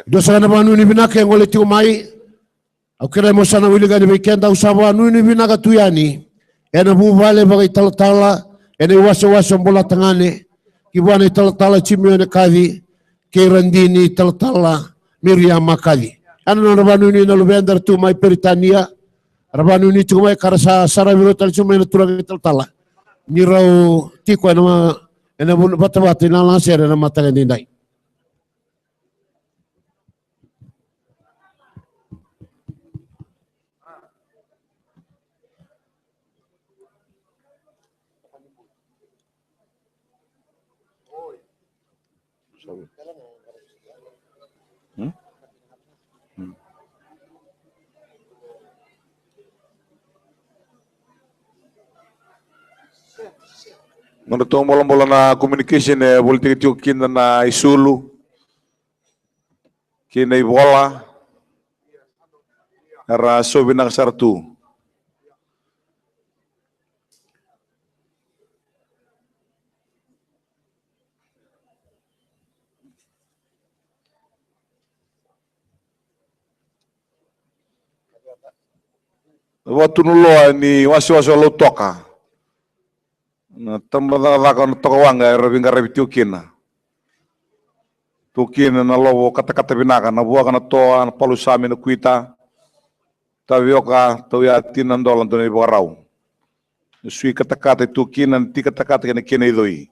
Dua saka na vakanuinui vinaka e gole tiko mai. Au kerea mo sa na wilika yani vei keda, au sa vakanuinui vinaka tu yani ena vuvale vakaitalatala ena iwasewase o Bolatagane, ki vua na italatala Jimione Kaci kei Radini talatala Miriama Kaci. Ena nodra vakanuinui na luveda era tu mai Peritania, ra vakanuinui tiko mai ka ra sa saravi rau tale tiko mai na turaga italatala ni rau tiko ena, ena vuna vatavata ina lagasere ena mataka edaidai. Hmm? Nodratou bolabol na communication e volitaki tiko kina na isulu kei na ivola. Era sau vinaka sara tu. Vakatunuloa ni wasewase o Lautoka. Na tabacakacaka na toka waqa era veiqaravi tiko kina. Tu kina na lovo katakata vinaka, na vuaka, na toa, na palusami, na kuita, tavioka, tauya tini na dola dua na ivakarau. Na sui katakata e tu kina, na ti katakata kei na kena icoi.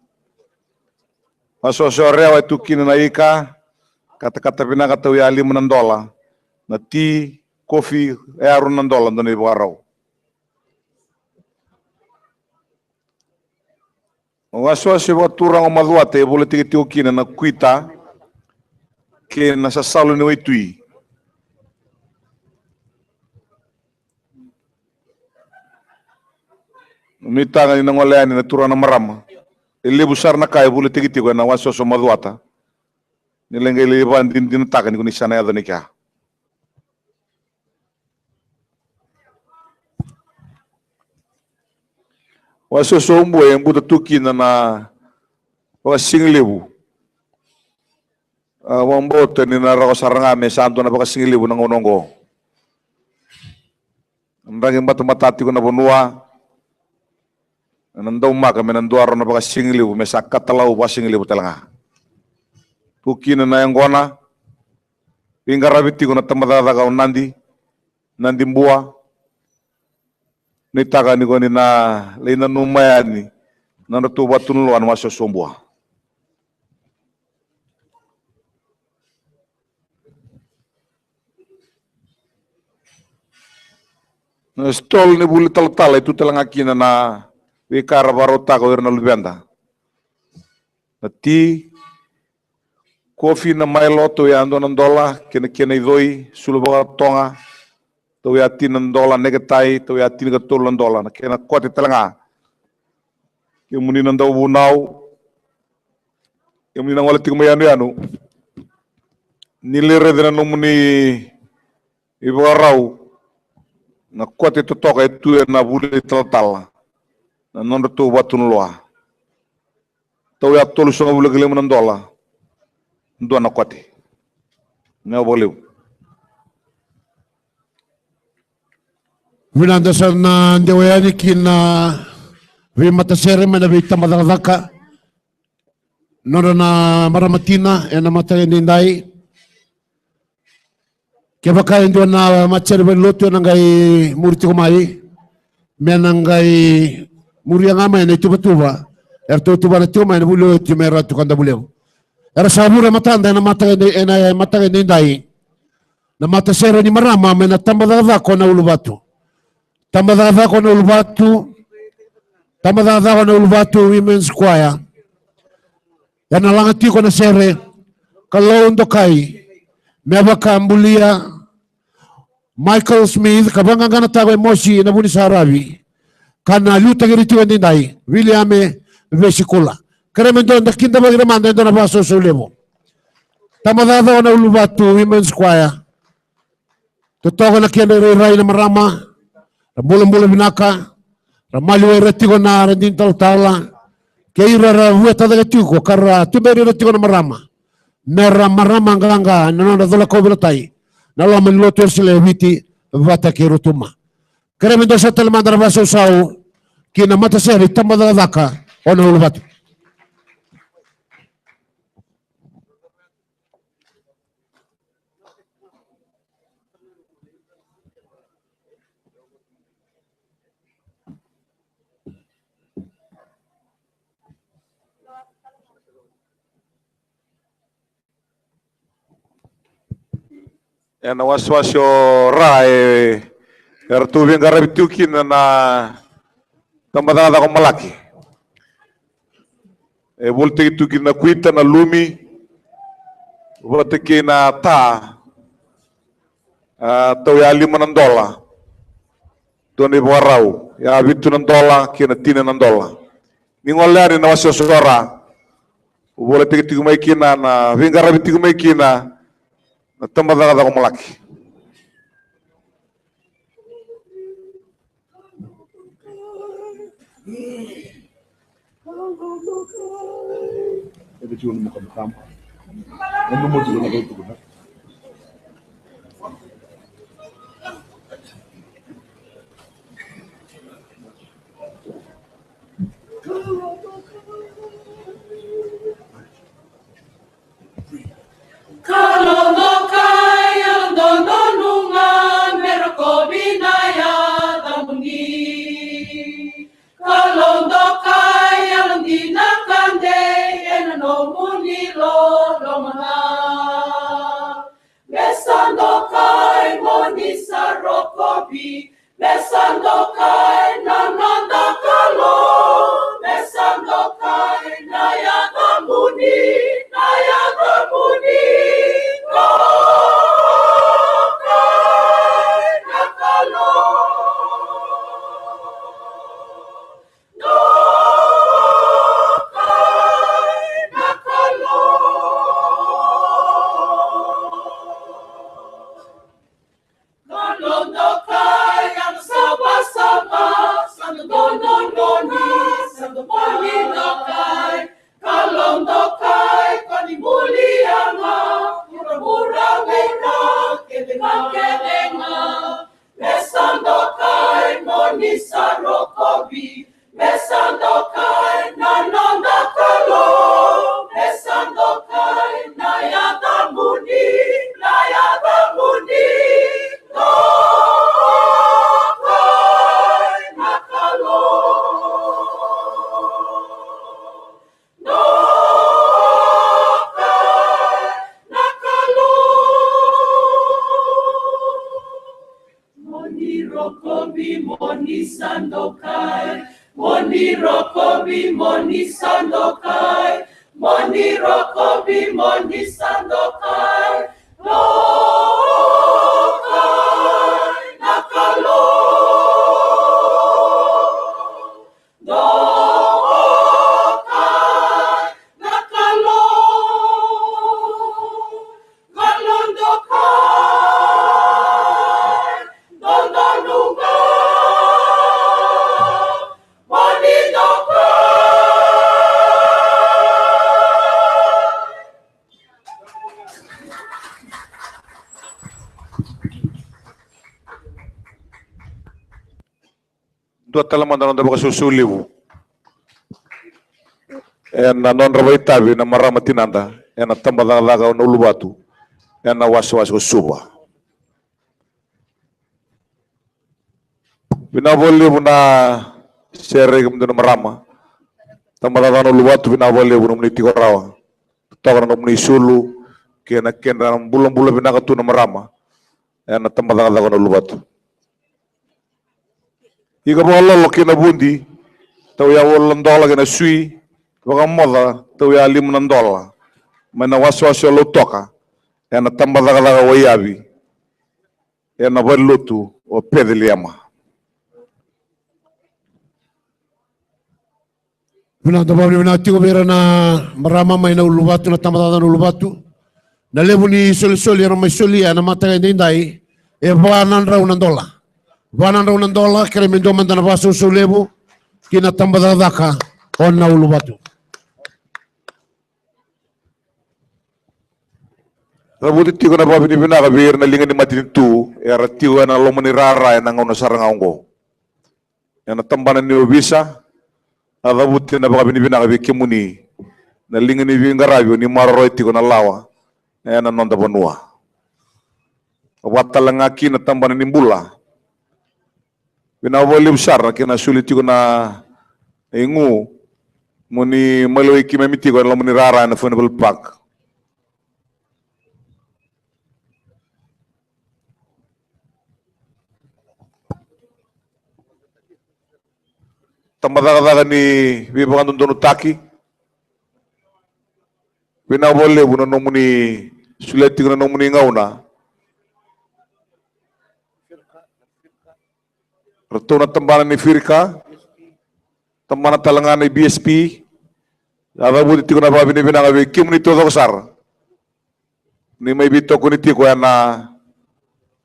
Wasewase o Rewa e tu kina na ika, katakata vinaka, tauya lima na dola. Na ti, kofi, e aru na dola dua na ivakarau. Wasewase vakaturaga o Macuata e volitaki tiko kina na kuita kei na sasalu ni waitui. Nuitaka ni na gole yani na turaga na marama. E levu sara na ka e volitaki tiko ena wasewase o Macuata. Ni lai qai lai vakadinadinataka ni ko ni sa na yaco ni kea. Wasewase o Bua e buta tu kina na vakasigalevu. A, vakabauta ni na rawa sara ga me sa dua na vakasigalevu na gauna oqo. Na draki batabata tiko na vanua. Na daumaka me na dua rawa na vakasigalevu me sa katalau vakasigalevu tale ga. Tu kina na yaqona. Veiqaravi tiko na tabacakacaka o Nadi, Nadi Bua. Nuitaka ni ko ni na lai nanuma yani na nodratou vakatunuloa na wasewase o Bua. Na stall ni vuli talatala e tu tale ga kina na veika era vakarautaka o ira na luveda. Na ti, kofi, na mailo, tauya dua na dola, kei na kena icoi, sulu vakatoga, tauya tini na dola, neketai, tauya tinikatolu na dola, na kena kote tale ga. Kemuni na dauvunau, kemuni na gole tiko mai yanuyanu, ni lai raica na nomuni ivakarau, na kote totoka e tu ena vuli talatala, na nodratou vakatunuloa. Tauya tolusagavulu ka lima na dola. Dua na kote. Vinaka vakalevu. Vinaka. Da sa na dewa yani ki na veimatasere mai na veitabacakacaka. Nodra na marama tina ena mataka edaidai. Kevaka e dua na matasere valenilotu ena qai muri tiko mai, me na qai muria ga mai na ituvatuva eratou tuvana tiko mai na vuli oti mai Ratu Kadavulevu. Era sa vura e matada ena mataka eda, ena mataka edaidai na matasere ni marama mai na tabacakacaka o Nauluvatu. Tabacakacaka o Nauluvatu. Tabacakacaka o Nauluvatu Women's Choir. Ena laga tiko na sere Kalou Dokai, me vakabulia Michael Smith ka vaqaqanataka e Mosi na Vunisaravi, ka na liutaki ira tiko edaidai, Viliame Vesikula. Kerea me dua da kidavaki ira mada e dua na vakasausau levu. Tabacakacaka o Nauluvatu Women's Choir. Totoka na kedra irairai na marama, ra bulabula vinaka, ra maliwai ira tiko na radini talatala, kei ira ra vueta cake tiko ka ra tuberi ira tiko na marama. Me ra marama qaqa na nodra cola kauveilatai na loma ni lotu Wesele e Viti vata kei Rotuma. Kerea me dua sa tale mada na vakasausau ki na matasere Tabacakacaka o Nauluvatu. Ena wasewase o Ra e, eratou veiqaravi tiko kina na tabacakacaka o Malaki. E volitaki tu kina na kuita, na lumi, vata kei na ta. A, tauya lima na dola. Dua na ivakarau, ya vitu na dola kei na tini na dola. Ni gole yani na wasewase o Ra, u volataki tiko mai kina, na veiqaravi tiko mai kina na tabacakacaka o Malaki. Kalougata, yalododonu ga me rokovi na yacamuni. Kalougata, yalodina ka dei ena nomuni loloma. Me sa dokai mo ni sa rokovi, me sa dokai na noda Kalou, me sa dokai na yacamuni, na yacamuni. Dokai na Kalou. Dokai na Kalou. Kalou dokai, au savasava, sa dodonu, sa dodonu dokai. Kalou dokai, ko ni buli au, vuravura vei ira kece ga, kece ga. Me sa dokai mo ni sa rokovi, me sa dokai na noda Kalou, me sa dokai na yacamuni, na yacamuni. Dokai na Kalou. Dokai na Kalou. Mo ni rokovi mo ni sa dokai. Mo ni rokovi mo ni sa dokai. Mo ni rokovi mo ni sa dokai. Dokai na Kalou. Dokai na Kalou, Kalou dokai, dodonu ga mo ni dokai. Dua tale mada na noda vakasausau levu ena nodra vakaitavi na marama tinada ena tabacakacaka o Nauluvatu ena wasewase o Suva. Vinaka vakalevu na sere i kemudou na marama. Tabacakacaka o Nauluvatu, vinaka vakalevu nomuni tiko rawa. Toka na nomuni isulu kei na kedra bulabula vinaka tu na marama ena tabacakacaka o Nauluvatu. Ika vakalolo kei na vudi, tauyawalu na dola kei na sui, vakamoca tauyalima na dola mai na wasewase o Lautoka ena tabacakacaka o Waiyavi ena valenilotu o Peceliema. Vinaka, da vakavinavinaka tiko vei ira na marama mai Nauluvatu, na tabacakacaka Nauluvatu. Na levu ni solisoli era mai solia ena mataka edaidai e va na drau na dola. Va na drau na dola, kerea me dua mada na vakasausau levu ki na tabacakacaka o Nauluvatu. Cavuti tiko na vakavinavinaka vei ira na liga ni matanitu era tiko ena loma ni rara ena gauna sara ga oqo. Ena tabana ni ovisa, a cavuti na vakavinavinaka vei kemuni na liga ni veiqaravi o ni maroroya tiko na lawa ena noda vanua. Vakatalega kina tabana ni bula. Vinaka vakalevu sara kei na soli tiko na igu mo ni maliwai keimami tiko ena loma ni rara ena Furnival Park. Tabacakacaka ni veivakadodonutaki. Vinaka vakalevu na nomuni solia tiko na nomuni gauna. Ratou na tabana ni firika. Tabana tale ga na B S P, a cavuti tiko na vakavinavinaka vei kemuni taucoko sara ni mai veitokoni tiko ena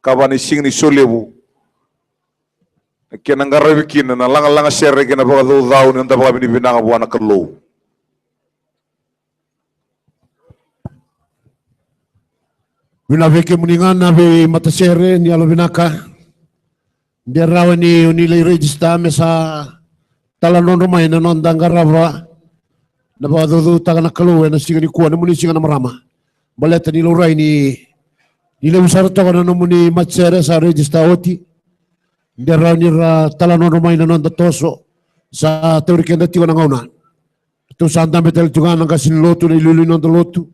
kava ni siga ni solevu, na kena qaravi kina na lagalaga sere kei na vakacaucau ni noda vakavinavinaka vua na Kalou. Vinaka vei kemuni ga na veimatasere, ni yalovinaka. De rawa ni o ni lai register me sa taladrodro mai na noda qarava na vakacaucautaka na Kalou ena siga nikua, nomuni siga na marama. Baleta ni laurai ni, ni levu sara toka na nomuni matasere sa register oti. De rawa ni ra taladrodro mai na noda toso. Sa tauri keda tiko na gauna. Ratou sa dabe tale tiko ga na qase ni lotu, na iliuliu ni noda lotu,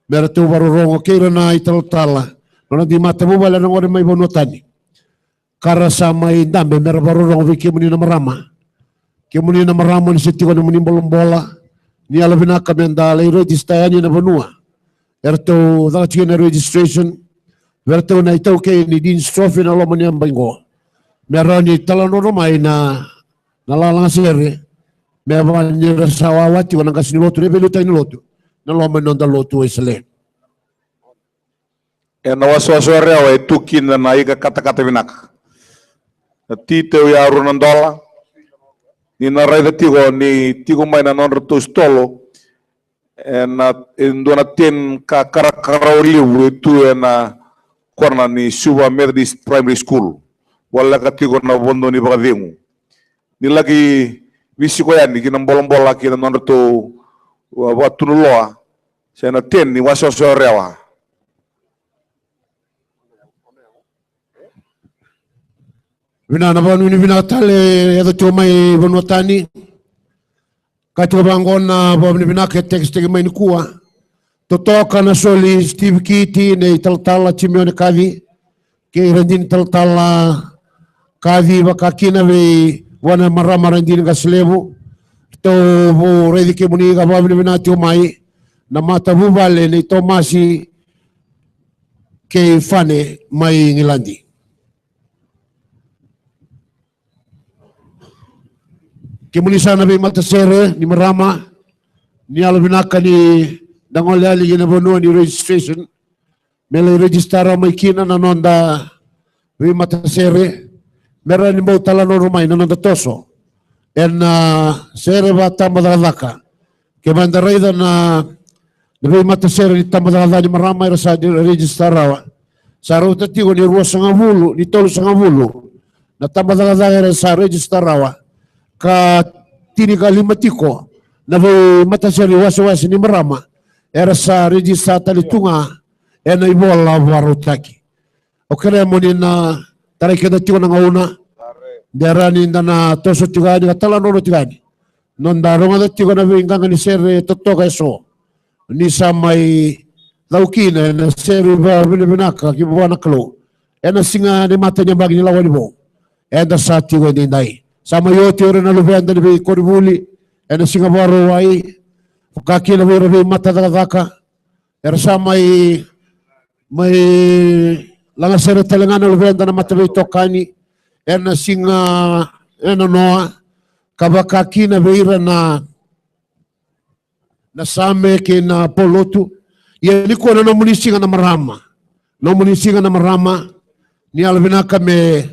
me ratou vakarorogo kei ira na italatala, na nodra matavuvale era gole mai vanua tani, ka ra sa mai dabe me ra vakarorogo vei kemuni na marama. Kemuni na marama, ni se tiko nomuni bolabola, ni yalovinaka me da lai register yani na vanua eratou caka tiko na registration vei ratou na itaukei ni Dean's Trophy na loma ni yabaki qo, me rawa ni taladrodro mai na, na lagalaga sere, me vaka ni ra sa wawa tiko na qase ni lotu, na veiliutaki ni lotu na loma ni noda lotu Wesele. Ena wasewase o Rewa e tu kina na ika katakata vinaka, na titeu ya rua na dola. Ni na raica tiko ni tiko mai na nodratou sitolo ena, e dua na tin ka karakarawa levu e tu ena kona ni Suva Methodist Primary School, voleka tiko na vanua ni vakacegu. Ni laki veisiko yani ki na bolabola ki na nodratou, a, vakatunuloa, se na tin ni wasewase o Rewa. Vinaka, na vakanuinui vinaka tale e yaco tiko mai vanua tani. Ka tiko vaqo na vakavinavinaka e tekisitaki mai nikua. Totoka na soli sitiviki nei talatala Jimione Kaci kei Radini talatala Kaci, vaka kina vei vua na marama Radini Qaselevu. Ratou vou raici kemuni ka vakavinavinaka tiko mai na matavuvale nei Tomasi kei Fane mai Igiladi. Kemuni sa na veimatasere ni marama, ni yalovinaka ni da gole yani ki na vanua ni registration me lai register mai kina na noda veimatasere, me rawa ni bau taladrodro mai na noda toso ena, a, sere vakatabacakacaka. Kevaka da raica na, na veimatasere ni tabacakacaka ni marama era sa register rawa, sa rauta tiko ni ruasagavulu, ni tolusagavulu na tabacakacaka era sa register rawa, ka tinikalima tiko na veimatasere ni wasewase ni marama era sa register tale tu ga ena ivola vakarautaki. Au kerea mo ni na tarai keda tiko na gauna, de rawa ni da na toso tiko yani ka taladrodro tiko yani, noda rogoca tiko na veiqaqa ni sere totoka eso. Ni sa mai cau kina ena sere vakavinavinaka ki vua na Kalou ena siga ni mata ni yabaki ni lawani vou eda sa tiko edaidai. Sa mai oti o ira na luveda ni veikoronivuli ena Siga Vakarauwai, vaka kina vei ira veimatacakacaka era sa mai, mai lagasere tale ga na luveda na mataveitokani ena siga, ena noa, ka vaka kina vei ira na, na same kei na polotu. Ia nikua na nomuni siga na marama, nomuni siga na marama, ni yalovinaka me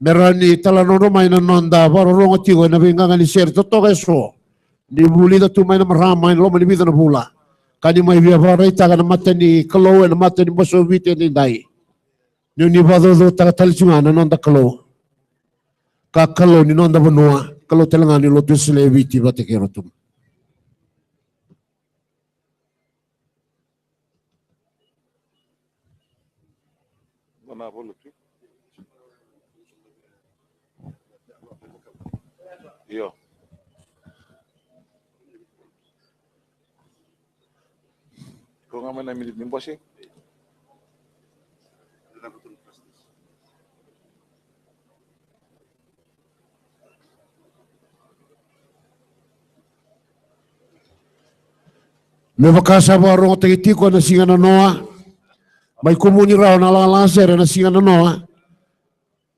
me rawa ni taladrodro mai na noda vakarorogo tiko ena veiqaqa ni sere totoka eso. Ni vulica tu mai na marama ena loma ni vica na vula, ka ni mai via vakaraitaka na mata ni Kalou ena mata ni bose o Viti edaidai. Ni oni vakacaucautaka tale tu ga na noda Kalou, ka Kalou ni noda vanua, Kalou tale ga ni lotu Wesele e Viti vata kei iratou. Io. Ko ga mai na miniti ni bose. Me vaka sa vakarogotaki tiko ena siga nanoa, mai kumuni rawa na lagalaga sere ena siga nanoa.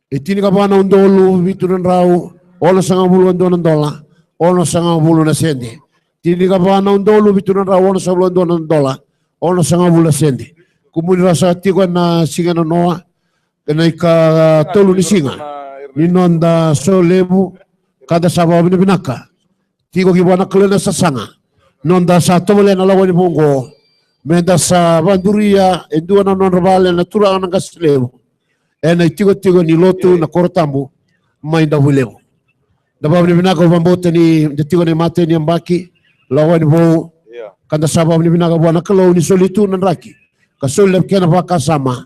E tinikava na udolu vitu na drau onosagavulu ka dua na dola, onosagavulu na sede. Tinikava na udolu vitu na drau onosagavulu ka dua na dola, onosagavulu na sede. Kumuni rawa saka tiko ena siga nanoa, ena ikatolu ni siga ni noda solevu, ka da sa vakavinavinaka tiko ki vua na Kalou ena sasaga. Noda sa tovolea na lako ni vou oqo, meda sa vakaduria e dua na nodra vale na turaga na qase levu ena itikotiko ni lotu na koro tabu mai Davuilevu. Da vakavinavinaka, au vakabauta ni da tiko ena imatai ni yabaki lako ni vou, ka da sa vakavinavinaka vua na Kalou ni soli tu na draki ka soli na kena vakasama.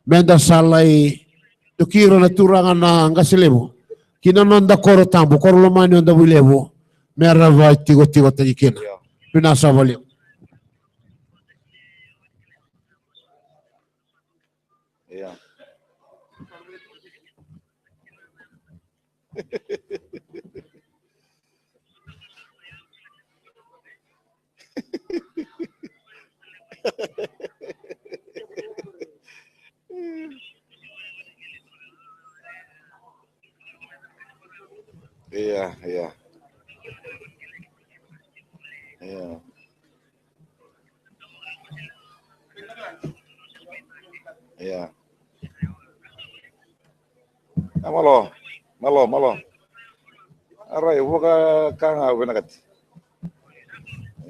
Meda sa lai toki ira na turaga na qase levu ki na noda koro tabu, koro lomani o Davuilevu, mera vakaitikotiko taki kina. Vinaka saka vakalevu. Ia, ia. Ia. Ia. A, malo, malo, malo. Arai, vuka ka ga vinakati.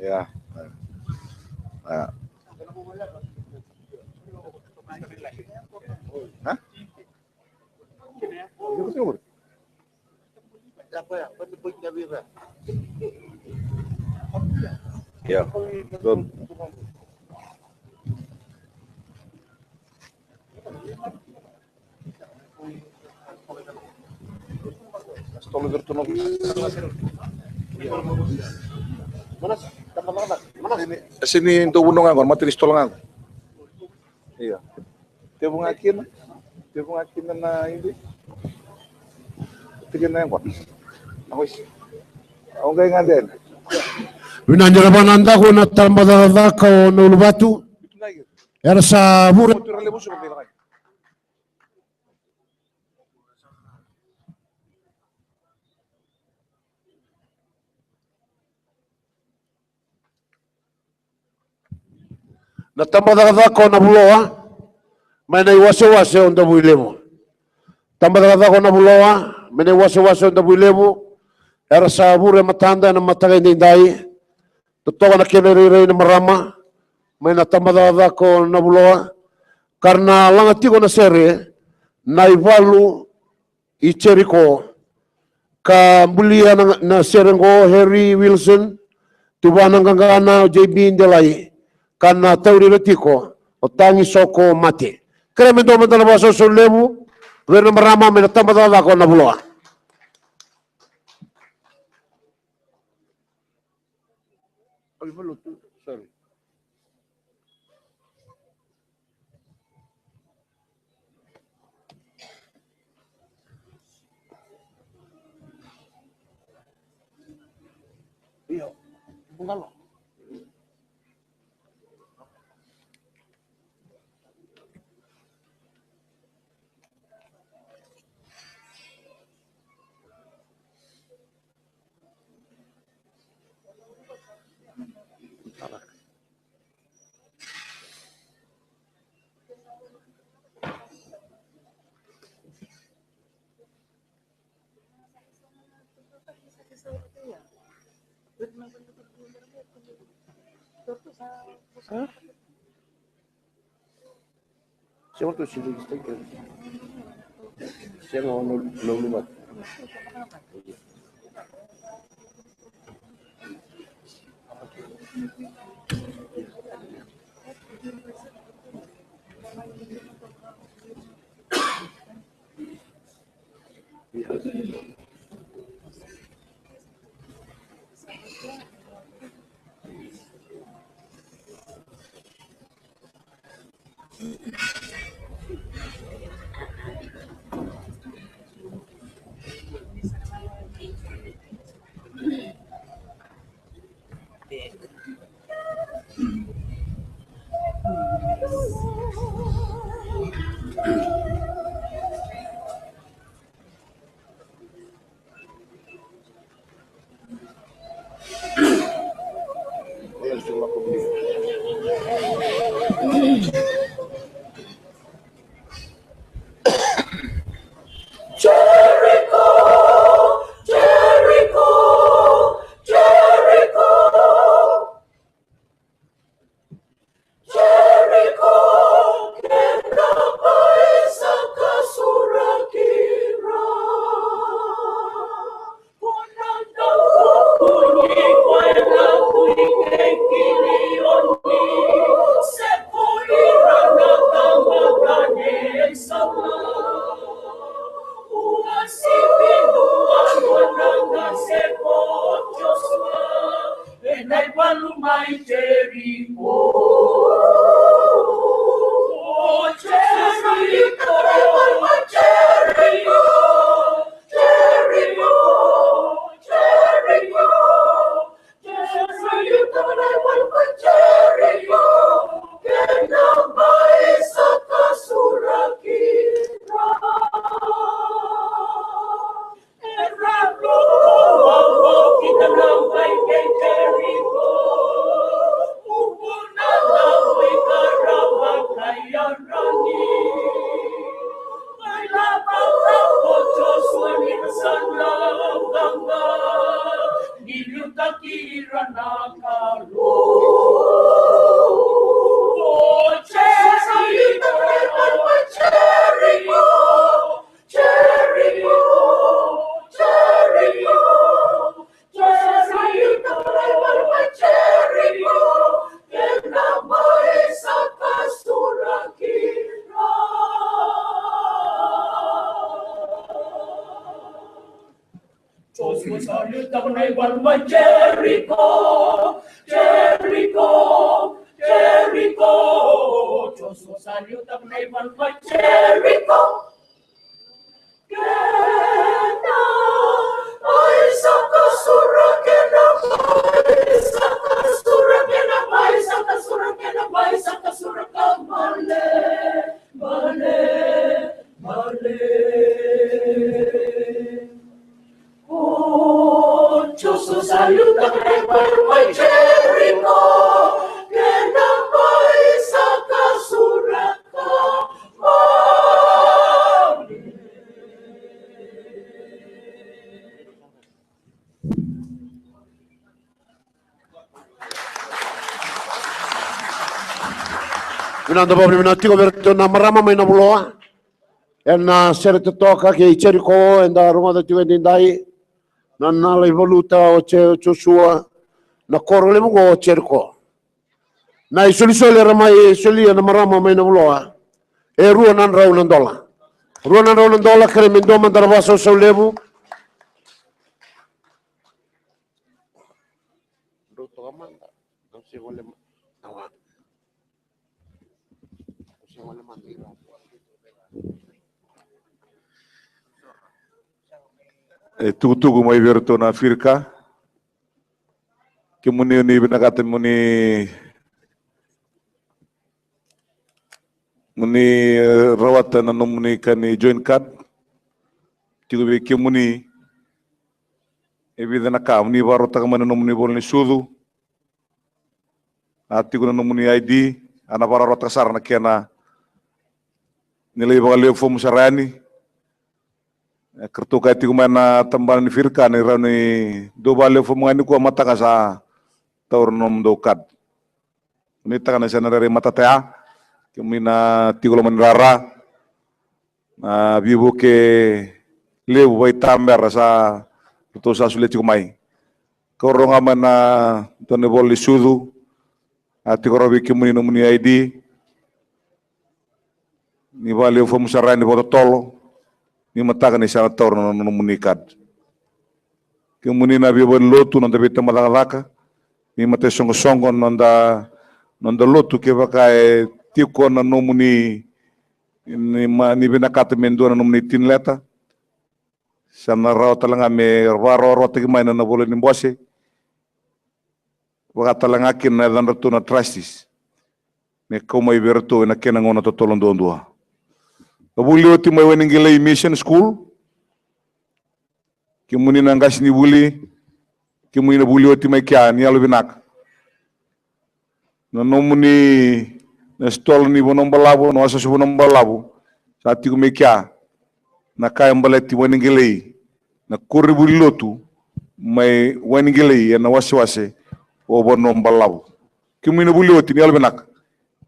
Ia. Ia. Ha? Ia, donu. Sini, sini dou vanua ga qo, na matani sitola ga qo. Ia. Tevu ga kina, tevu ga kina na idu. Tiki na yaqona. Na hoisi. Au qai gade yani. Vinaka, ni ra vakanadaku na tabacakacaka o Nauluvatu. Era sa vure. Na tabacakacaka o Navuloa mai na iwasewase o Davuilevu. Tabacakacaka o Navuloa mai na iwasewase o Davuilevu. Era sa vure matada ena mataka edaidai. Totoka na kena irairai na marama mai na tabacakacaka o Navuloa. Ka ra na laga tiko na sere na ivalu i Jeriko. Ka bulia na, na sere qo Harry Wilson, tuvana qaqana o J B Delai, ka na tauri ira tiko o Tagi Soko Mate. Kerea me dua mada na vakasausau levu vei ira na marama mai na tabacakacaka o Navuloa. Sorry. Io, bungalow. Sega tu sega sega o Nauluvatu. Jericho, Jericho, Jericho. Jericho, kena bai sa kasuraki ira. Ena ivalu mai Jeriko. O Jeriko, Jeriko, Jeriko, Jeriko. Jeriko, Jeriko, kena bai sa kasuraki ira. Jeriko, Jeriko, Jeriko, Jeriko, Jeriko, kena bai sa kasuraki ira. Joshua sa liutaka na ivalu mai Jeriko, Jeriko, Jeriko. Joshua sa liutaka na ivalu mai Jeriko. Kena bai sa kasura, kena bai sa kasura, kena bai sa kasura, kena bai sa kasura ka bale, bale, bale. O Joshua sa liutaka na ivalu mai Jeriko, kena bai sa kasura ka bale. Vinaka, da vakavinavinaka tiko vei iratou na marama mai Navuloa. Ena sere totoka kei Jeriko, eda rogoca tiko edaidai. Na, na lai valuta o Je-, Joshua na koro levu qo o Jeriko. Na isolisoli era mai solia na marama mai Navuloa e rua na drau na dola. Rua na drau na dola, kerea me dua mada na vakasausau levu. E tukutuku mai vei iratou na Firika. Kemuni ni vinakata moni, moni, eh, rawata na nomuni ka ni join card. Tiko vei kemuni e vica na ka, moni vakarautaka mai na nomuni ivola ni sucu. A tiko na nomuni I D, a na vakarautaka sara na kena ni lai vakalewe fomu sara yani. E, ka ratou kaya tiko mai na tabana ni Firika ni rawa ni dou vakalewe fomu ga nikua, mataka sa taura na nomudou card. Nuitaka ni sa na rairai matata ya, kemuni na tiko loma ni rara. Na veivuke levu vakaitabera sa ratou sa solia tiko mai. Kau rogoca mai na dua na ivola ni sucu, a tiko rawa vei kemuni nomuni I D. Ni vakalewe fomu sara yani vakatotolo, ni mataka ni sa na taura na nomuni card. Kemuni na veivalenilotu, noda veitabacakacaka, ni mataisoqosoqo, noda, noda lotu, kevaka e tiko na nomuni, ni ma-, ni vinakata me dua na nomuni tin letter, sa na rawa tale ga me vakarokorokotaki mai na, na vola ni bose. Vaka tale ga kina na yacadratou na trustees, me kau mai vei iratou ena kena gauna totolo duadua. Na vuli oti mai Waiwaqilai Mission School, kemuni na qasenivuli, kemuni na vuli oti mai kea, ni yalovinaka. Na nomuni, na sitola ni vanua balavu, na wasewase vanua balavu, sa tiko mai kea na ka e baleti Wainiqelei, na koronivuli lotu mai Wainiqelei ena wasewase o vanua balavu. Kemuni na vuli oti, ni yalovinaka.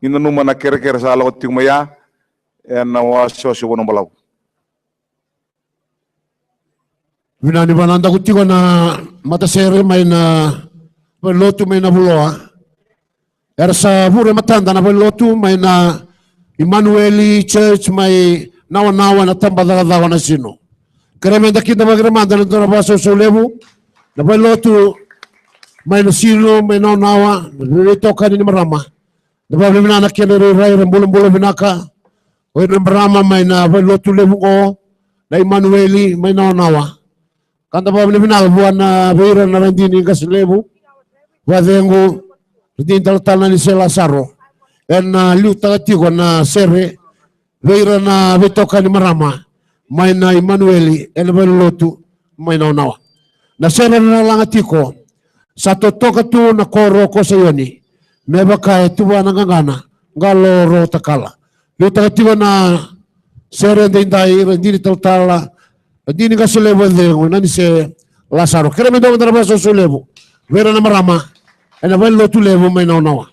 Ni nanuma na kerekere sa lako tiko mai ya ena wasewase o vanua balavu. Vinaka ni vanadaku tiko na matasere mai na valelotu mai Navuloa. Era sa vure matada na valelotu mai na Imanueli Church mai Nawanawa, na tabacakacaka o Nasinu. Kerea meda kidavaki ira mada ena dua na vakasausau levu. Na valelotu mai Nasinu, mai Nawanawa, na veitokani ni marama. Da vakavinavinaka na kena irairai, ra bulabula vinaka. O ira na marama mai na valelotu levu oqo, na Imanueli mai Nawanawa. Ka da vakavinavinaka vua na, vei ira na radini qase levu, vakacegu, radini talatala Nanise Lasaro. Ena liutaka tiko na sere vei ira na veitokani marama mai na Imanueli ena valelotu mai Nawanawa. Na sere ena laga tiko: Sa totoka tu na koro ko Saioni, me vaka e tuva na qaqana, qalo ro takala. Liutaka tiko na sere edaidai, radini talatala, radini qase levu, vakacegu Nanise Lasaro. Kerea me dua mada na vakasausau levu vei ira na marama ena valelotu levu mai Nawanawa.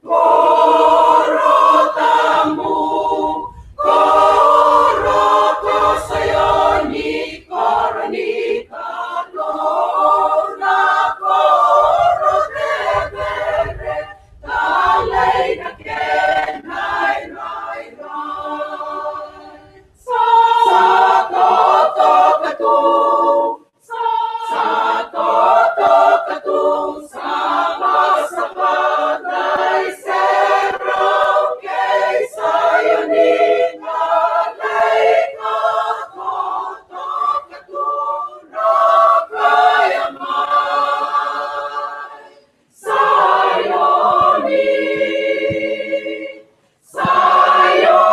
Koro tabu, koro ko Saioni, koro ni Kalou, na koro cecere, talei na kena irairai. Sa totoka tu, sa totoka tu, sa vakasavata i serau kei Saioni, na lei ka totoka tu, na kaya mai. Saioni, Saioni.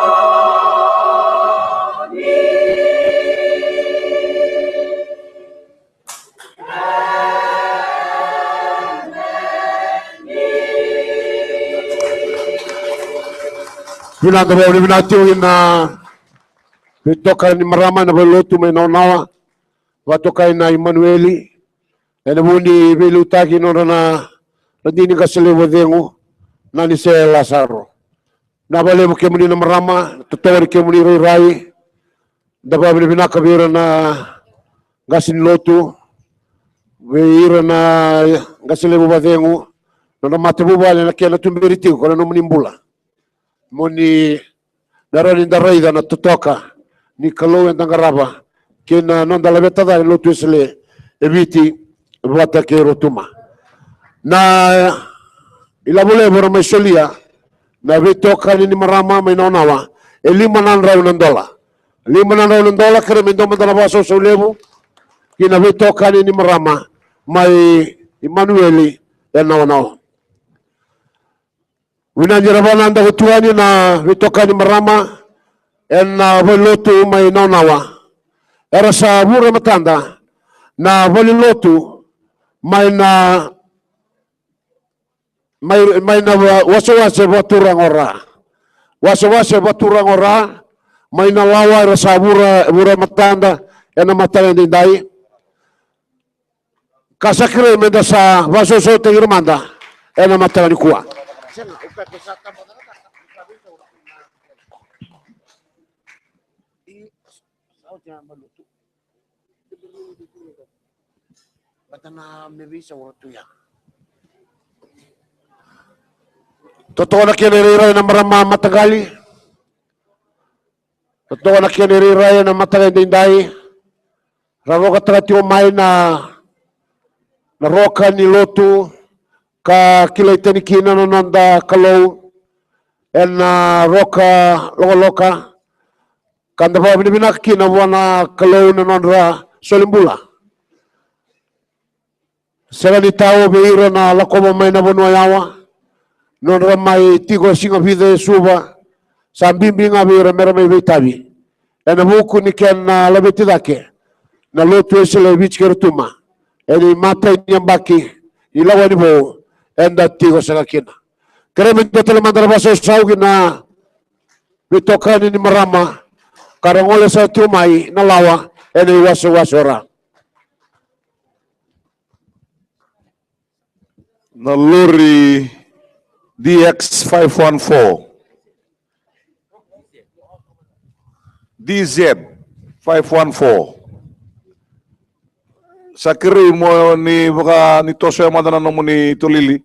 Vinaka vakavinavinaka tiko ina veitokani ni marama ena vale ni lotu mai Nawanawa, vakatokai na Imanueli, ena vuku ni veiliutaki nodra na radini qase levu vacegu, na ni se Lasaro. Na vakalevu kemuni na marama, totoka ni kemuni irairai. Da vakavinavinaka vei ira na qase ni lotu, vei ira na qase levu vacegu, nodra matavuvale na kena tuberi tiko na nomuni bula. Mo ni na rawa ni da raica na totoka ni Kalou eda qarava kei na noda laveta cake na Lotu Wesele e Viti vata kei Rotuma. Na ilavo levu era mai solia na veitokani ni marama mai Nawanawa e lima na drau na dola. Lima na drau na dola, kerea me dua mada na vakasausau levu ki na veitokani ni marama mai Imanueli e Nawanawa. Vinaka ni ra vakanadaku tu yani na veitokani marama ena valelotu mai Nawanawa. Era sa vura matada na valelotu mai na, mai, mai na wa-, wasewase vakaturaga o Ra. Wasewase vakaturaga o Ra mai Nalawa, era sa vura, vura matada ena mataka edaidai. Ka sa kerei meda sa vakasausautaki ira mada ena mataka nikua. Totoka na kena irairai na marama mataqali. Totoka na kena irairai ena mataka edaidai. Ra rokataka tiko mai na, na roka ni lotu ka kilai tani kina na noda Kalou ena roka lokaloka. Ka da vakavinavinaka kina vua na Kalou na nodra solibula. Sega ni tao vei ira na lakova mai na vanua yawa, nodra mai tiko siga vica e Suva, sa bibi ga vei ira mera mai veitavi ena vuku ni kena laveti cake na Lotu Wesele e Viti kei Rotuma ena imatai ni yabaki ni lawani vou eda tiko saka kina. Kerei me dua tale mada na vakasausau ki na veitokani ni marama ka ra gole saka tiko mai Nalawa ena iwasewase o Ra. Na lori D X five one four. D Z five one four. Sa kerei mo ni vaka ni tosoya mada na nomuni tolili.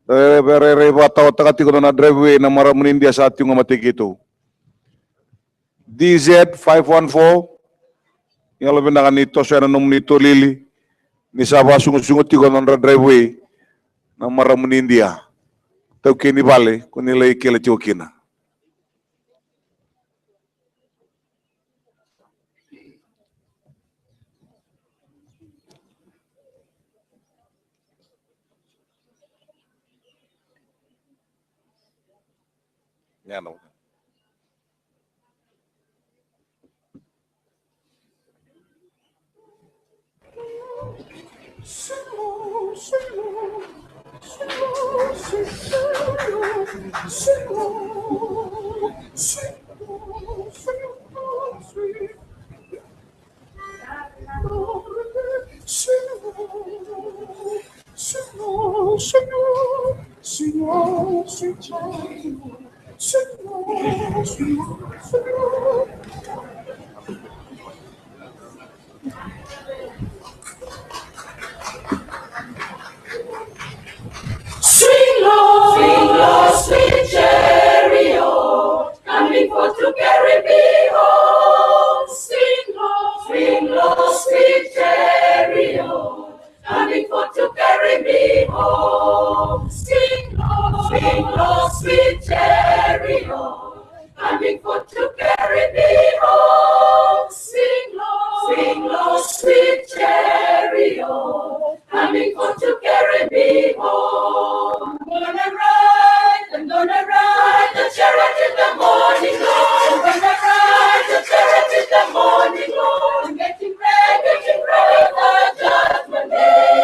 E, e, e, e vakatawataka tiko na driveway na maramu ni Idia sa tiko ga mai keitou. D Z five one four. Yalovinaka ni tosoya na nomuni tolili. Ni sa vakasugusugu tiko na nodra driveway na maramu ni Idia. Taukei ni vale ko ni lai kele tiko kina. Swing low, swing low, sweet chariot, coming for to carry me home. Swing low, swing low, sweet chariot, coming for to carry me home. Swing low, swing low, sweet chariot, coming for to carry me home. Swing low, swing low, sweet chariot, coming for to carry me home. I'm gonna ride, I'm gonna ride the chariot in the morning, Lord. I'm gonna ride the chariot in the morning, Lord. I'm getting ready, getting ready for the judgment day.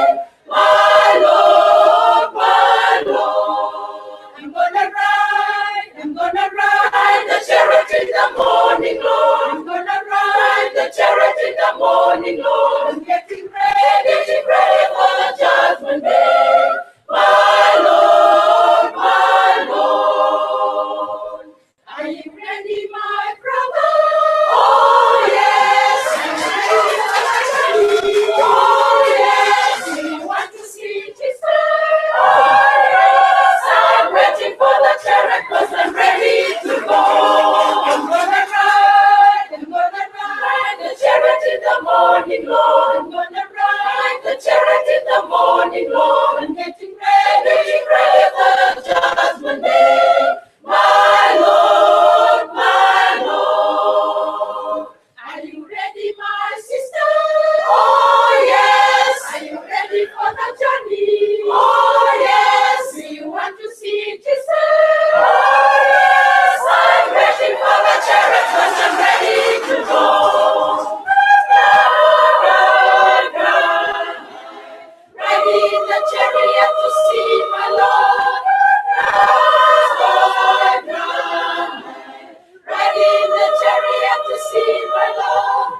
My Lord, my Lord, I'm gonna ride, I'm gonna ride the chariot in the morning, Lord. I'm gonna ride the chariot in the morning, Lord. I'm getting ready, getting ready for the judgment day. My Lord, my Lord. Are you ready, my brother? Oh, yes. Oh, yes. Do you want to see Jesus? Oh, yes. I'm waiting for the chariot 'cause I'm ready to go. I'm gonna ride, I'm gonna ride the chariot in the morning, Lord. I'm gonna ride the chariot in the morning, Lord. I'm getting ready, ready for the judgment day. My Lord, my Lord, are you ready, my sister? Oh, yes. Are you ready for the journey? Oh, yes. Do you want to see Jesus? Oh, yes. I'm ready for the chariot 'cause I'm ready to go. Riding the chariot to see my Lord. Riding the chariot to see my Lord.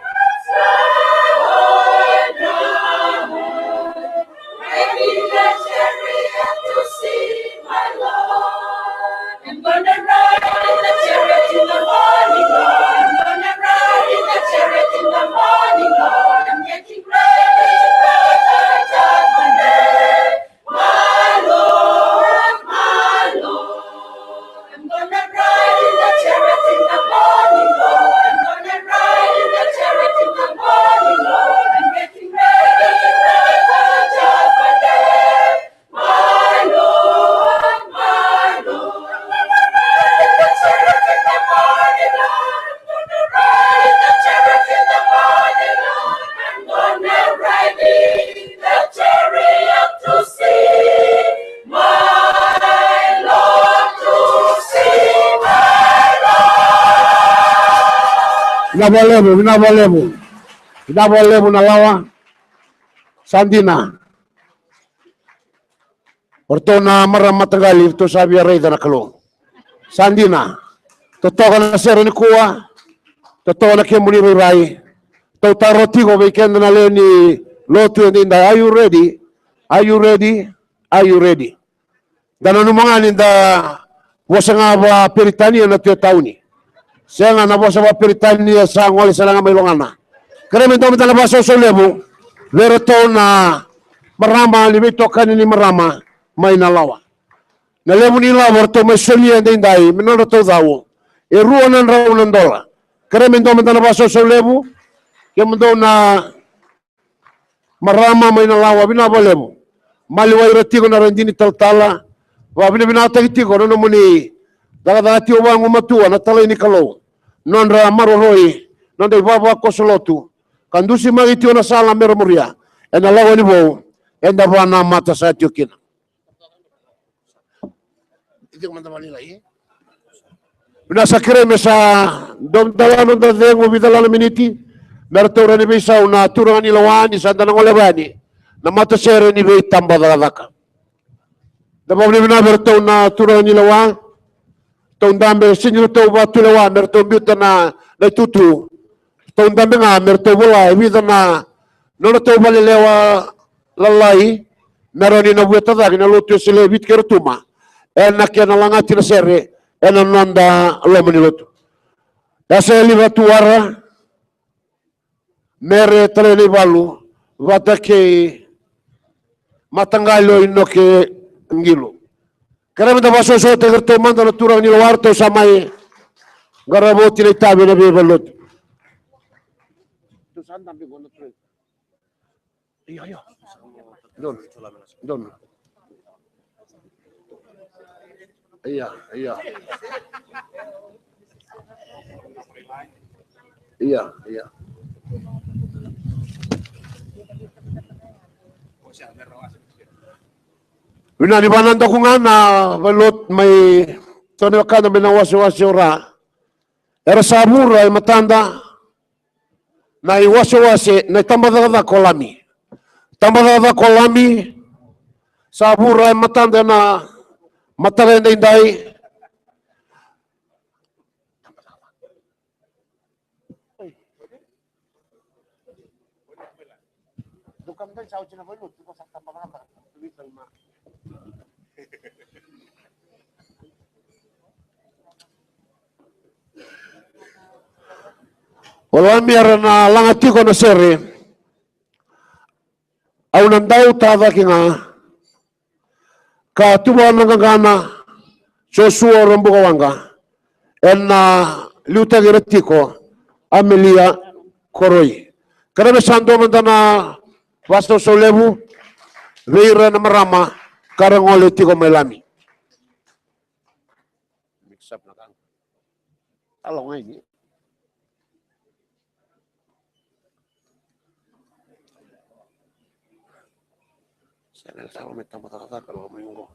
Riding the chariot to see my Lord. I'm gonna ride in the chariot in the morning, Lord. I'm gonna ride in the chariot in the morning, Lord. I'm getting ready to ride the judgment day. My Lord, my Lord. I'm gonna ride in the chariot in the morning, Lord. I'm gonna ride in the chariot in the morning, Lord. I'm getting ready, ready for the judgment day. My Lord, my Lord. I'm gonna ride in the chariot in the morning, Lord. I'm gonna ride in the chariot in the morning, Lord. I'm gonna ride in the chariot to see my Lord, to see my Lord. Vinaka vakalevu, vinaka vakalevu. Vinaka vakalevu na lawa. Sa dina. O ratou na marama mataqali, ratou sa via raica na Kalou. Sa dina. Totoka na sere nikua. Totoka na kemuni rairai. Tou taro tiko vei keda na lewe ni lotu edaidai. Are you ready? Are you ready? Are you ready? Da nanuma ga ni da vosa ga vakaperitania na Tui Tauni. Sega, na vosa vakaperitania sa gole sara ga mai logana. Kerea me dua mada na vakasausau levu vei iratou na marama ni veitokani ni marama mai Nalawa. Na levu ni lavo ratou mai solia edaidai me nodratou cau e rua na drau na dola. Kerea me dua mada na vakasausau levu. Kemudou na marama mai Nalawa, vinaka vakalevu. Maliwai ira tiko na radini talatala. Vakavinavinakataki tiko na nomuni cakacaka tiko vagumatua na talai ni Kalou, nodra maroroi, nodra ivavakoso lotu, ka dusimaki tiko na sala mera muria ena lawa ni vou eda vanamata sara tiko kina. Vinaka, sa kerei me sa dua mada na noda cegu vica na miniti me ratou rawa ni veisau na turaga ni Lawa ni sa da na goleva yani na matasere ni veitabacakacaka. Da vakavinavinaka vei ratou na turaga ni Lawa. Ratou dabe, sega ni ratou vakatulewa me ratou biuta na, na itutu. Ratou dabe ga me ratou vola e vica na nodratou valelewa lalai me rawa ni na vueta cake na lotu e Sele, Viti kei Rotuma. ena kena lagati na sere ena noda loma ni lotu. Yasa Yaliva Tuwara, Mere Talai Naivalu, vata kei Mataqali o Inoke Qilu. Kerea meda vakasosomitaki iratou mada na turaga ni Lawara, ratou sa mai qarava oti na itavi ena veivalenilotu. Io, io. Donu. Donu. Ia, ia. Ia, ia. Vinaka, ni vakanadaku ga na valenilotu mai Tony Wakanda mai na wasewase o Ra. Era sa vura e matada na iwasewase, na itabacakacaka o Lami. Tabacakacaka o Lami sa vura e matada ena mataka edaidai. O Lami era na laga tiko na sere. Au na dau tacake ga ka tuva na qaqana Josua Rabukawaqa, ena liutaki ira tiko Amelia Koroi. Kerea me sa dua mada na vakasausau levu vei ira na marama ka ra gole tiko mai Lami. Mix up na ka. Talo ga ini. Sega ni talo me tama cakacaka lo mai qo.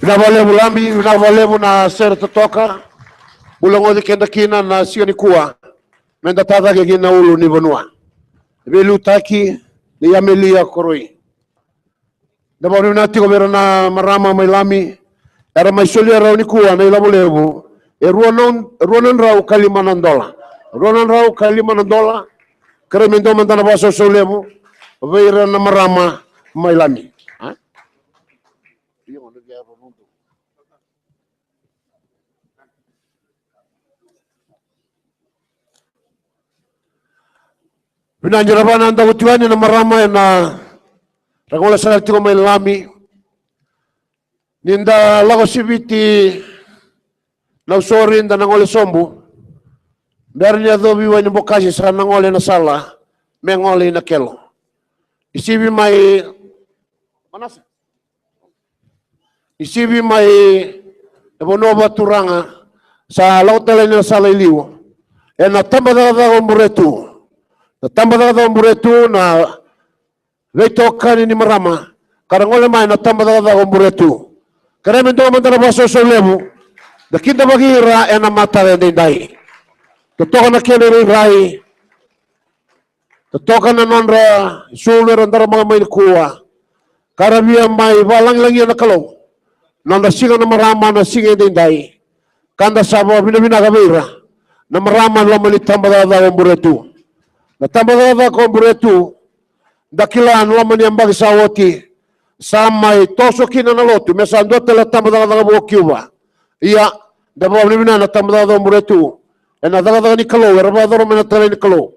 Vinaka vakalevu Lami, vinaka vakalevu na sere totoka. Bula goci keda kina na siga nikua. Meda tacake kina ulu ni vanua. veiliutaki nei Amelia Koroi. Da vakavinavinaka tiko vei ira na marama mai Lami era mai solia rawa nikua na ilavo levu e rua na, rua na drau ka lima na dola. Rua na drau ka lima na dola. Kerei me dua mada na vakasausau levu vei ira na marama mai Lami. A? Vinaka ni ra vakanadaku tiko yani na marama ena ra gole sara tiko mai Lami. Ni da lako siviti na usori da na gole sobu. Bera ni yacovi Wainibokasi sa na gole na sala me gole i Nakelo. Ni sivi mai Manasa. Ni sivi mai na vanua vakaturaga sa lako tale yani na sala i liu. Ena tabacakacaka o Buretu. Na tabacakacaka o Buretu na veitokani ni marama ka ra gole mai na tabacakacaka o Buretu. Kerei me dua mada na vakasausau levu. Da kidavaki ira ena mataka edaidai. Totoka na kena irairai. Totoka na nodra isulu era daramaka mai nikua. Ka ra via mai vakalagilagia na Kalou. Nodra siga na marama na siga edaidai. Ka da sa vakavinavinaka vei ira na marama e loma ni tabacakacaka o Buretu. Na tabacakacaka o Buretu, da kila na loma ni yabaki sa oti sa mai toso kina na lotu me sa dua tale na tabacakacaka vakaKiuva. Ia, da vakavinavinaka na tabacakacaka o Buretu ena cakacaka ni Kalou era vakayacora mai na talai ni Kalou.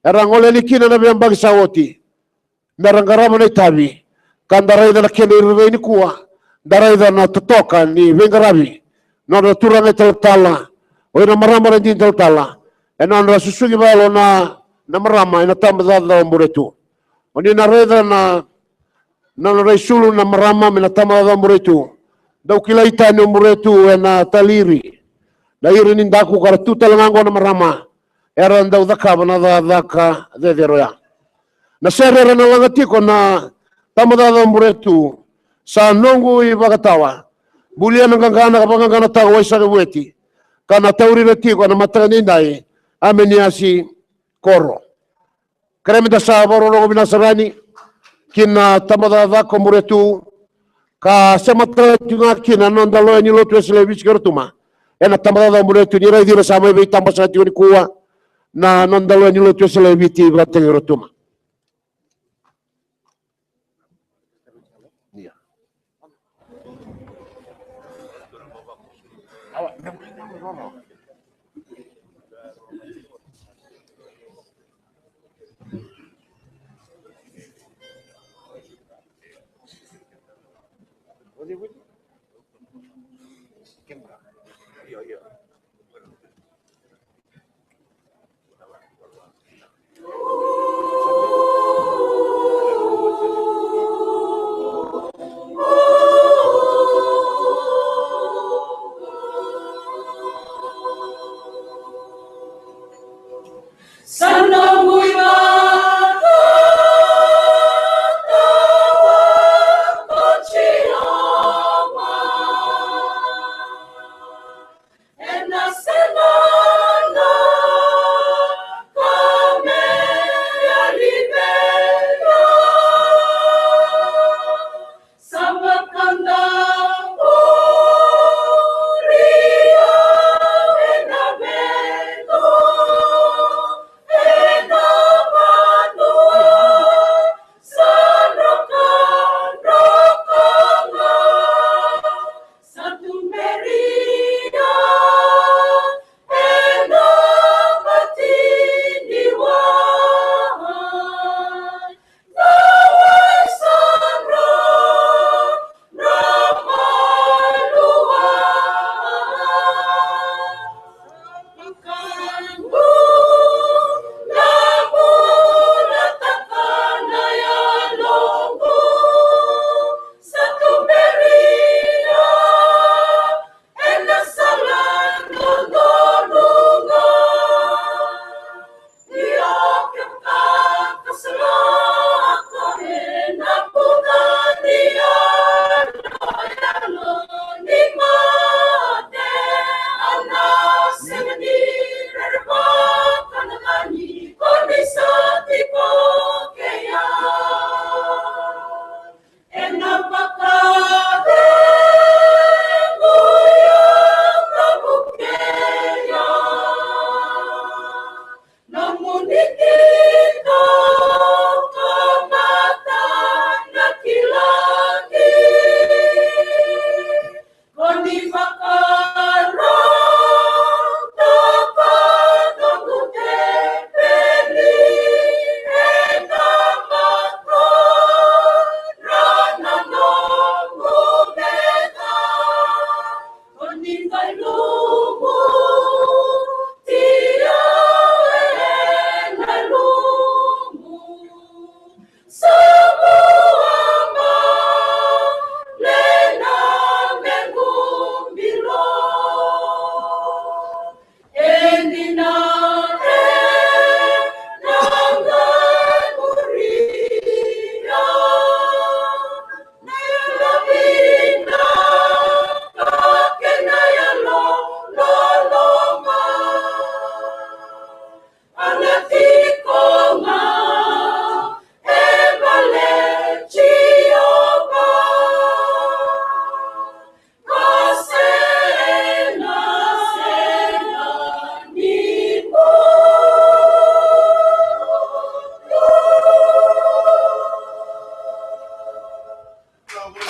Era gole yani kina na veiyabaki sa oti me ra qarava na itavi. Ka da raica na kena irairai nikua, da raica na totoka ni veiqaravi nodra turaga italatala, o ira na marama era dina italatala, ena nodra susugi vakayalo na, na marama ena tabacakacaka o Buretu. O ni na raica na, na nodra isulu na marama mai na tabacakacaka o Buretu. Dau kilai tani o Buretu ena tali iri. Na iri ni daku ka ra tu tale ga oqo na marama era dau cakava na cakacaka cecere oya. Na sere era na laga tiko na tabacakacaka o Buretu sa noqu ivakatawa. Bulia na qaqana ka vaqaqanataka o Waisake Vueti ka na tauri ira tiko ena mataka edaidai, Ameniasi Koro. Kerei me da sa vakarorogo vinaka sara yani ki na tabacakacaka o Buretu, ka sema tale tiko ga kina na noda loya ni lotu Wesele e Viti kei Rotuma ena tabacakacaka o Buretu. Ni raici ira sa mai veitaba sara tiko nikua na noda loya ni lotu Wesele e Viti vata kei Rotuma.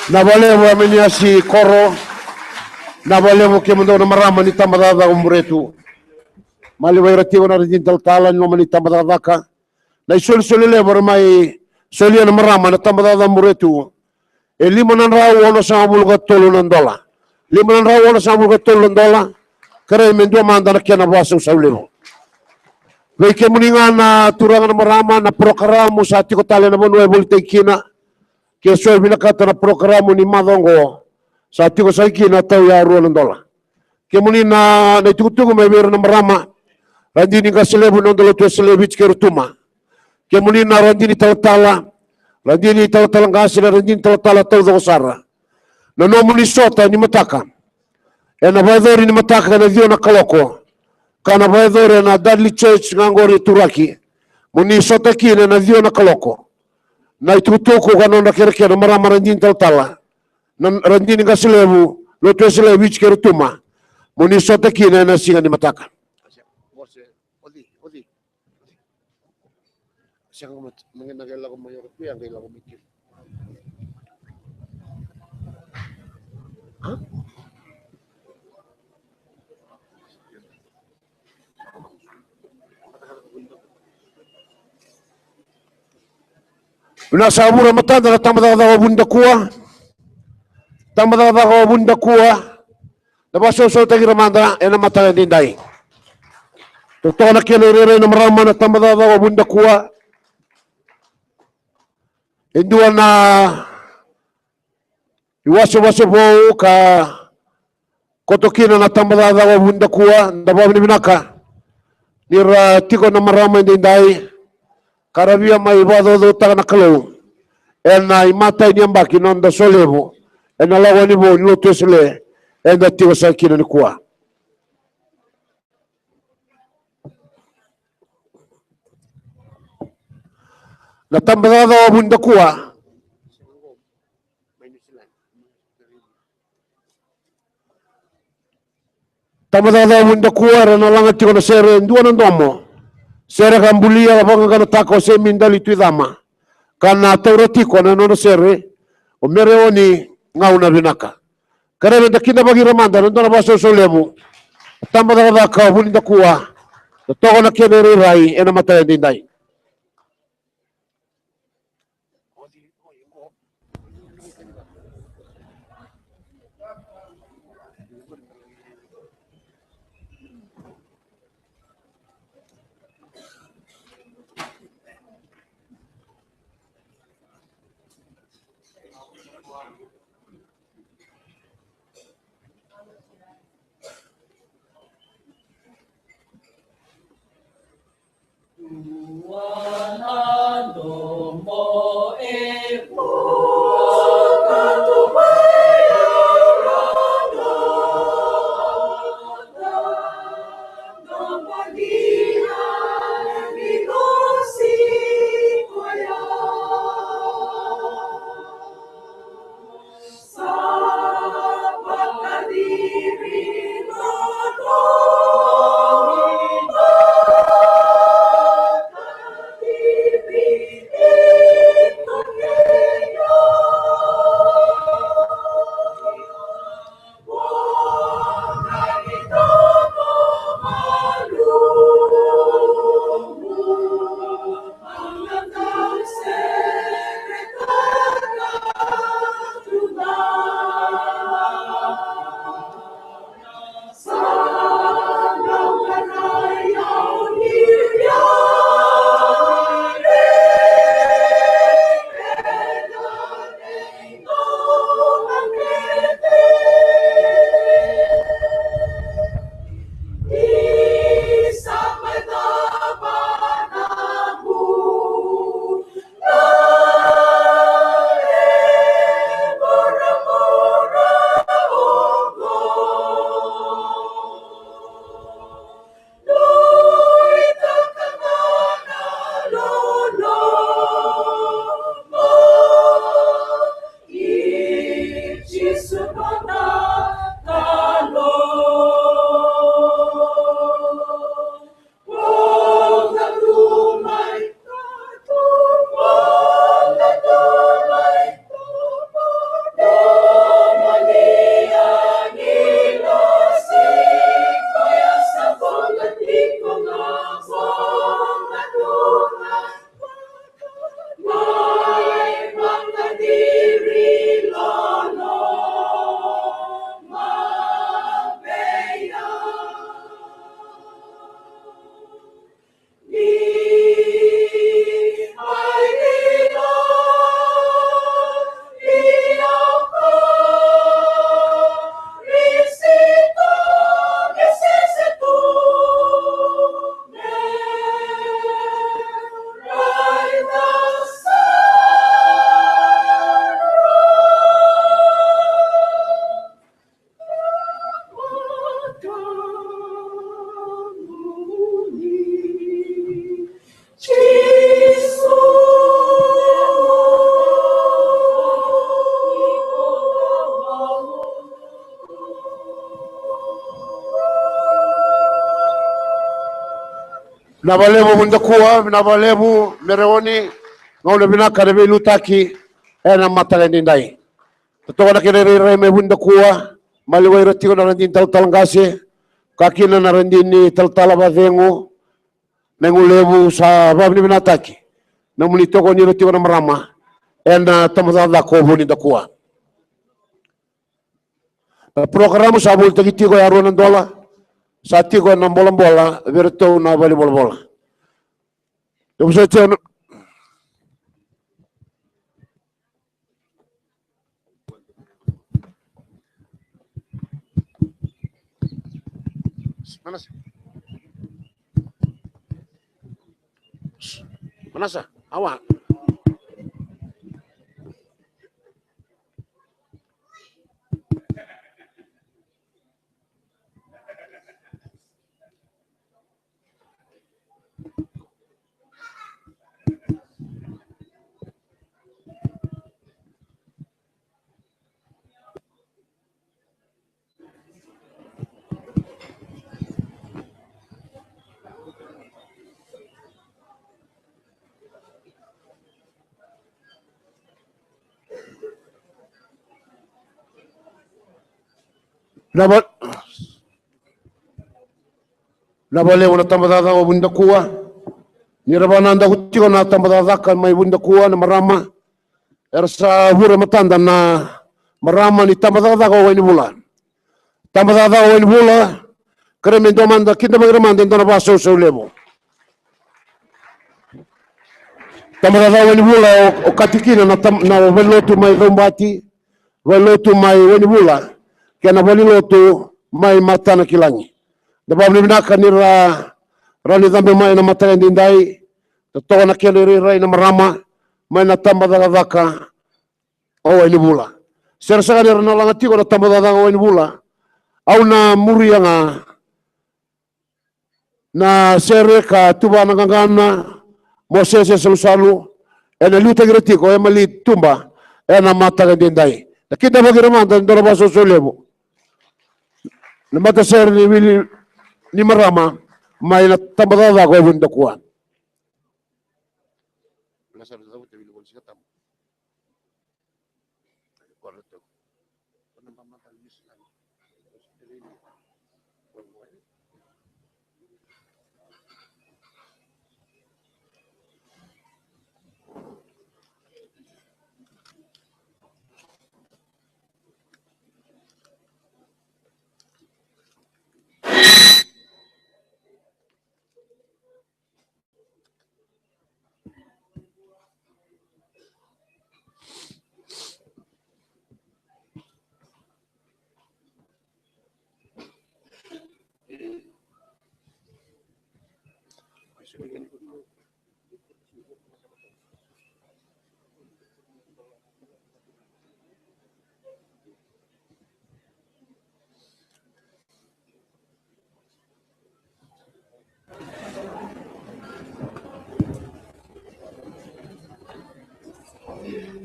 Na valevu a meniasi koro. Na valevu kemudou na marama ni tabacakacaka o Buretu. Maliwai ira tiko na radini talatala ni loma ni tabacakacaka. Na isolisoli levu era mai solia na marama na tabacakacaka o Buretu. E lima na drau onosagavulu ka tolu na dola. Lima na drau onosagavulu ka tolu na dola. Kerea me dua mada na kena vasausau levu. Vei kemuni ga na turaga na marama, na porokaramu sa tiko tale na vanua e volitaki kina. Ke so e vinakata na porokaramu ni macawa oqo, sa tiko saka kina tau ya rua na dola. Kemuni na, na itukutuku mai vei ira na marama, radini qase levu na noda lotu Wesele Viti kei Rotuma. Kemuni na radini talatala, radini talatala qase, na radini talatala taucoko sara. Na nomuni sota ni mataka ena vakayacori ni mataka ena ciwa na kaloko. Ka na vakayacori ena Dudley Church ga qori e Turaki. Mo ni sota kina ena ciwa na kaloko. Na itukutuku ka nodra kerekere na marama radini talatala, na radini qase levu, lotu Wesele Viti kei Rotuma. Mo ni sota kina ena siga ni mataka. Sega, ma, ma qai na qai lako mai ora tu ya, qai lako mai kina. A? Vinaka saka, vura matada na tabacakacaka o Vunidakua. Tabacakacaka o Vunidakua. Na vasosotagira mada ena mataka edaidai. Totoka na kena irairai na marama na tabacakacaka o Vunidakua. E dua na iwasewase vou ka koto kina na tabacakacaka o Vunidakua, da vakavinavinaka ni ra tiko na marama edaidai. Ka ra via mai vakacaucautaka na Kalou ena imatai ni yabaki noda solevu ena lako ni vou ni lotu Wesele eda tiko saka kina nikua. Na tabacakacaka o Vunidakua. Tabacakacaka o Vunidakua era na laga tiko na sere e dua na domo. Sere ka bulia ka vaqaqanataka o Semi Dali Tuicama. Ka na taura tiko na nona sere o Mereoni Gauna Vinaka. Kerea meda kidavaki ira mada ena dua na vasoso levu. Tabacakacaka o Vunidakua. Totoka na kena irairai ena mataka edaidai. Vinaka vakalevu Vunidakua, vinaka vakalevu Mereoni, gauna vinaka na veiliutaki ena mataka edaidai. Totoka na kena irairai mai Vunidakua, maliwai ira tiko na radini talatala qase, ka kina na radini talatala vacegu, na igu levu sa vavinavinakataki. Nomuni tokoni ira tiko na marama ena tabacakacaka o Vunidakua. Na porokaramu sa volitaki tiko e rua na dola, sa tiko na bolabola vei iratou na valenivolavola. Dou vosoti au na Manasa. Manasa, awa. Vinaka vakalevu na tabacakacaka o Vunidakua. Ni ra vakanadaku tiko na tabacakacaka mai Vunidakua na marama, era sa vure matada na marama ni tabacakacaka o Wainivula. Tabacakacaka o Wainivula, kerea me dua mada, kidavaki ira mada e dua na vakasausau levu. Tabacakacaka o Wainivula, o, okati kina na, na valenilotu mai Caubati, valenilotu mai Wainivula, kei na valenilotu mai Matanakilagi. Da vakavinavinaka ni ra, ra ni cabe mai na mataka edaidai, totoka na kena irairai na marama mai na tabacakacaka o Wainivula. Se ra sega ni ra na laga tiko na tabacakacaka o Wainivula, au na muria ga na sere ka tuva na qaqana Mosese Salusalu, ena liutaki ira tiko e mani tuba ena mataka edaidai. Na kidavaki ira mada e dua na vakasausau levu. Na matasere ni wili ni marama mai na tabacakacaka o Vunidakua.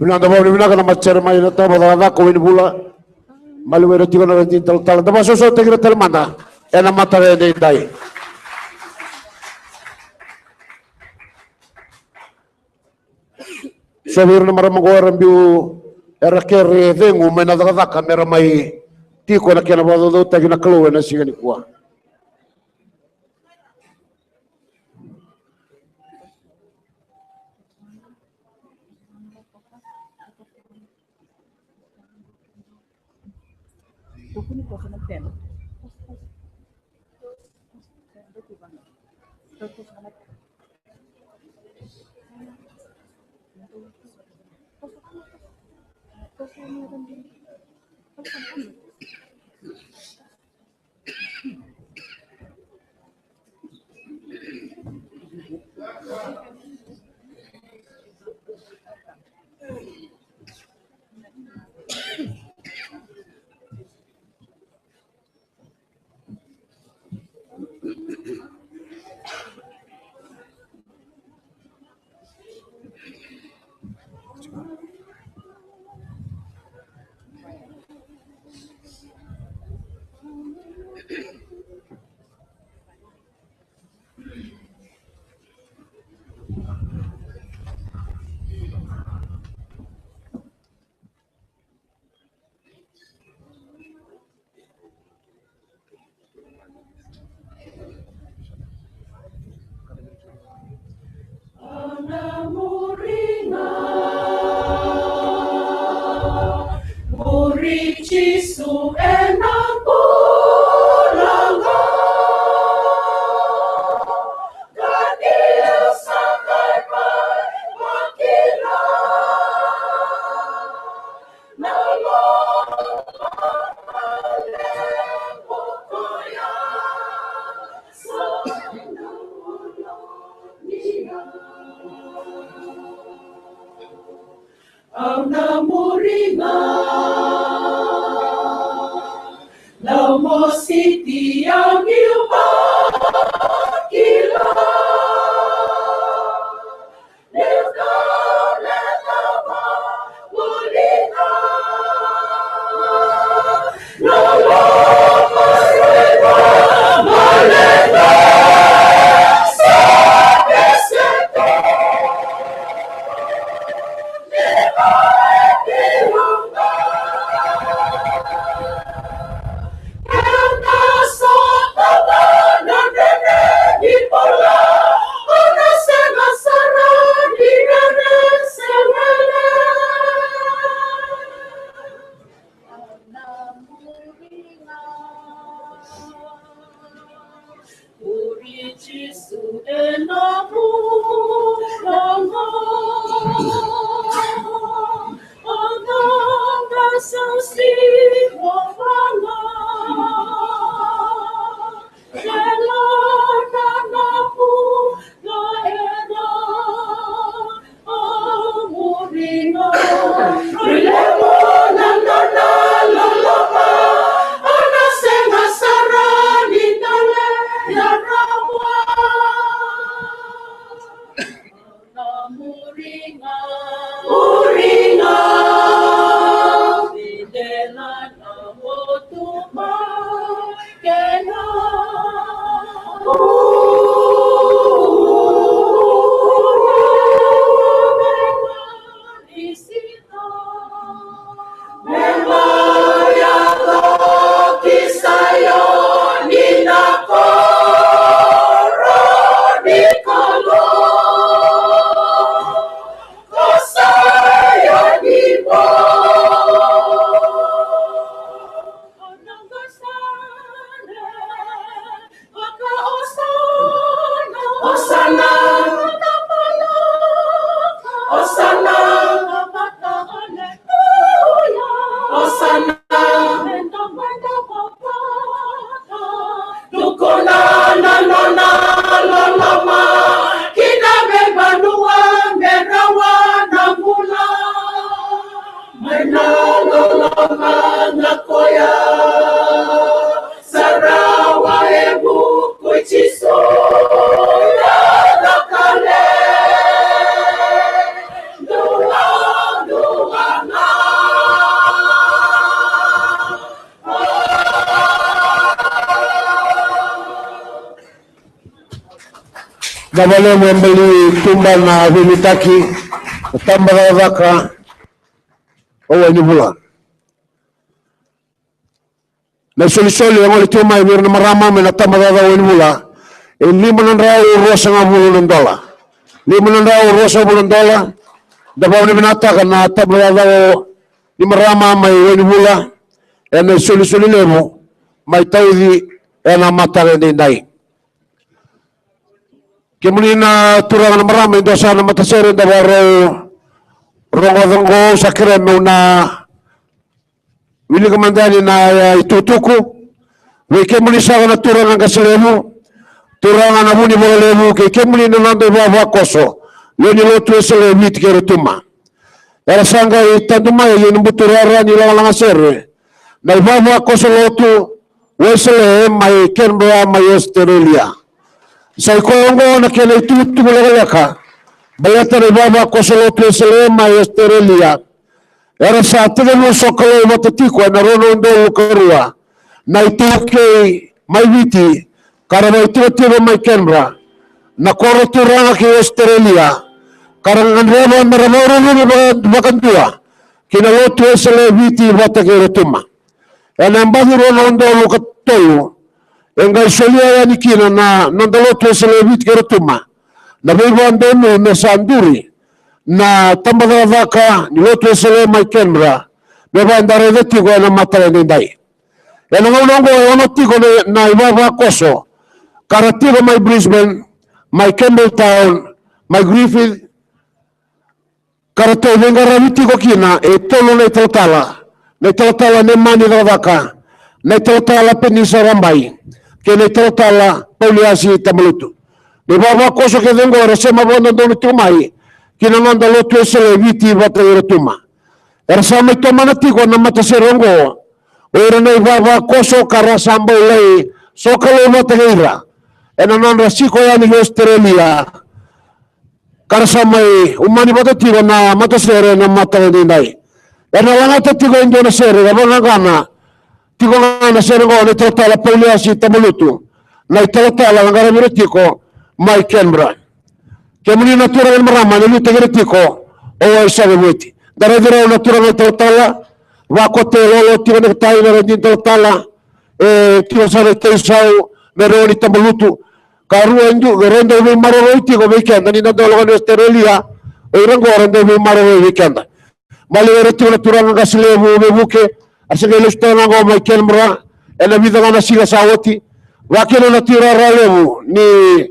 Vinaka, vakavinavinaka na matasere mai na tabacakacaka o Wainivula. Maliwai ira tiko na radini talatala. Da vakasausautaki ira tale mada ena mataka edaidai. So vei ira na marama qo era biu, era kere cegu mai na cakacaka me ra mai tiko ena kena vakacaucautaki na Kalou ena siga nikua. Jisu ena bula ga. Ka ni sa qai mai vakila. Na loma levu koya sa na uluniya. Au na muri ga. Na mositi au niu vakila. Muri Jisu ena bula ga. Au na qai siwa vua ga. Ena na bula era Tukuna na nona loloma ki na veivanua me rawa na bula. Mai na loloma na koya sa rawa e vuku i Jisu na cakacaka duadua ga. Na valemu e bali tuba na veiliutaki na tabacakacaka o Wainivula. Na isolisoli e gole tiko mai vei ira na marama mai na tabacakacaka o Wainivula e lima na drau ruasagavulu na dola. Lima na drau ruasagavulu na dola. Da vakavinavinakataka na tabacakacaka ni marama mai Wainivula ena isolisoli levu mai tauci ena mataka edaidai. Kemuni na turaga na marama e dua sara na matasere da vakarau rogoca oqo, au sa kerea meu na wilika mada yani na, e, itukutuku. Vei kemuni saka na turaga na qase levu, turaga na Vunivalu levu, kei kemuni na noda ivavakoso lewe ni lotu Wesele e Viti kei Rotuma. Era sa qai tadu mai e Buturara ni lagalaga sere na ivavakoso lotu Wesele mai Canberra mai Australia. Sa i koya oqo na kena itukutuku lekaleka baleta na ivavakoso lotu Wesele mai Australia. Era sa tekivu sokalou vata tiko ena rua na udolu ka rua na iTaukei mai Viti ka ra vakaitikotiko mai Canberra, na koro turaga kei Australia, ka ra gadreva me ra vakaruru vaka, vakadua ki na lotu Wesele e Viti vata kei Rotuma. Ena yabaki rua na udolu ka tolu e qai solia yani kina na noda lotu Wesele e Viti kei Rotuma na veivakadonui me sa duri na tabacakacaka ni lotu Wesele mai Canberra me vaka eda raica tiko ena mataka edaidai. Ena gauna oqo e ono tiko na, na ivavakoso ka ra tiko mai Brisbane, mai Campbelltown, mai Griffith, ka ra tau veiqaravi tiko kina e tolu na italatala, na italatala Nemani Cakacaka, na italatala Penisa Rabai, kei na italatala Pauliasi Tabalotu. Na ivavakoso kece oqo era sema vakadodonu tiko mai ki na noda lotu Wesele e Viti vata kei Rotuma. Era sa mai tomana tiko na matasere oqo o ira na ivavakoso ka ra sa bau lai sokalou vata kei ira ena nodra siko yani ki Ositerelia, ka ra sa mai umani vata tiko na matasere ena mataka edaidai. Ena lagata tiko e dua na sere ka vaqaqana tiko ga na sere oqo na italatala Pauliasi Tabalotu, na italatala ka qaravi ira tiko mai Canberra. Kemuni na turaga ni marama ni liutaki ira tiko, o wai saka vueti. Da raici rau na turaga italatala, vakote lolo tiko na ketai na radini talatala, e tiko sara i Taisau, na rewa ni Tabalotu. Ka rua e du, ka rua dau veimaroroi tiko vei keda ni da dau lako ni Australia, o ira oqo ra dau veimaroroi vei keda. Maliwa ira tiko na turaga qase levu veivuke, a se qai lesu tale ga oqo mai Canberra ena vica ga na siga sa oti. Vakakina na tuirara levu ni,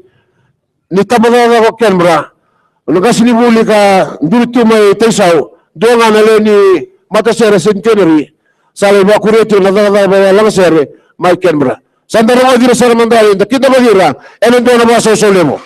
ni tabacakacaka o Canberra, na qasenivuli ka duri tu mai Taisau, dua ga na lewe ni matasere Centenary, sa lai vakuria tiko na cakacaka vakalagasere mai Canberra. Sa da rogoci ira sara mada, da kidavaki ira ena dua na vakasausau levu.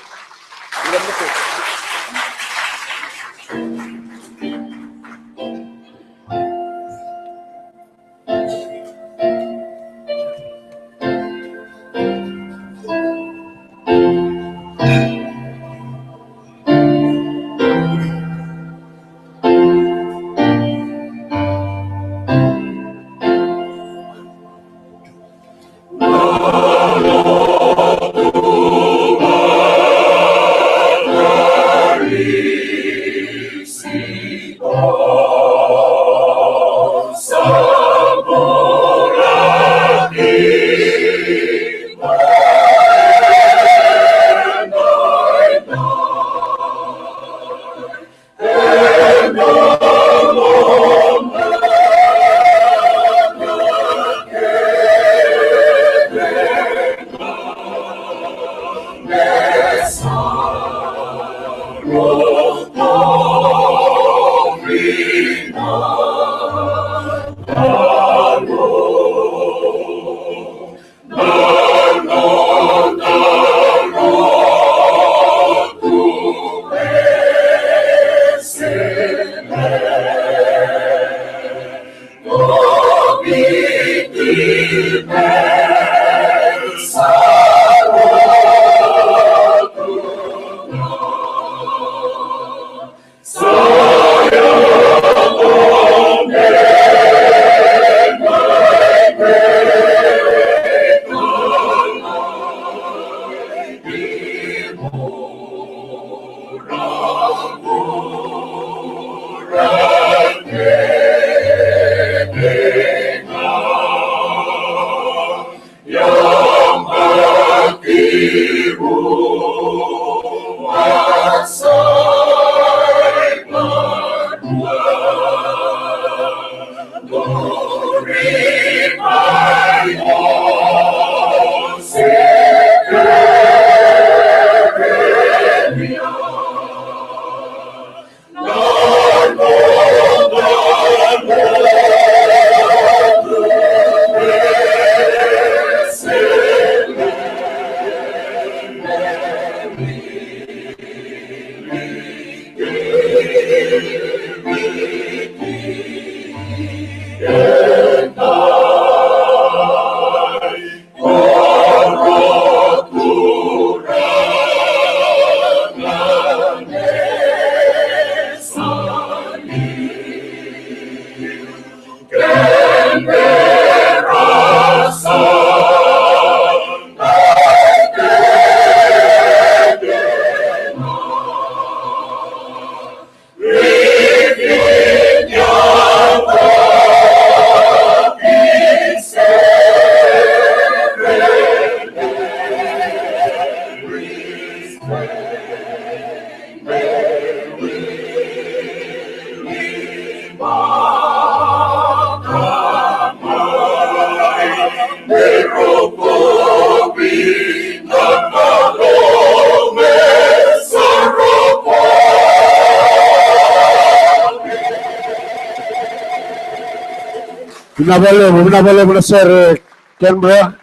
Vinaka vakalevu, vinaka vakalevu na sere Canberra.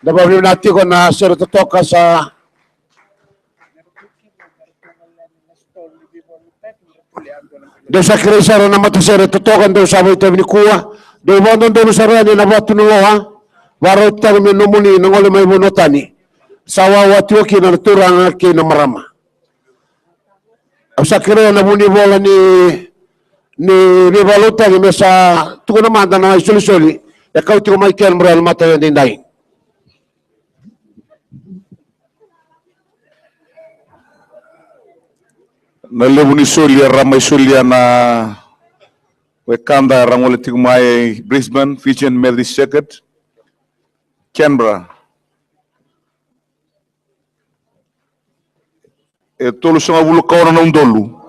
Da vakavinavinaka tiko na sere totoka sa dou sa kerei sara na matasere totoka, dou sa vakaitavi nikua. Dou vakadodonu sara yani na vatu na loa. Vakarautaki me nomuni na gole mai vanua tani. Sa wawa tiko kina na turaga kei na marama. Au sa kerea na vunivola ni, ni veivakalotutaki me sa tukuna mada na isolisoli e kau tiko mai Canberra na matai edaidai. Na levu ni soli era mai solia na wekada era gole tiko mai Brisbane Fijian Methodist Circuit, Canberra. E tolusagavulu ka ono na udolu,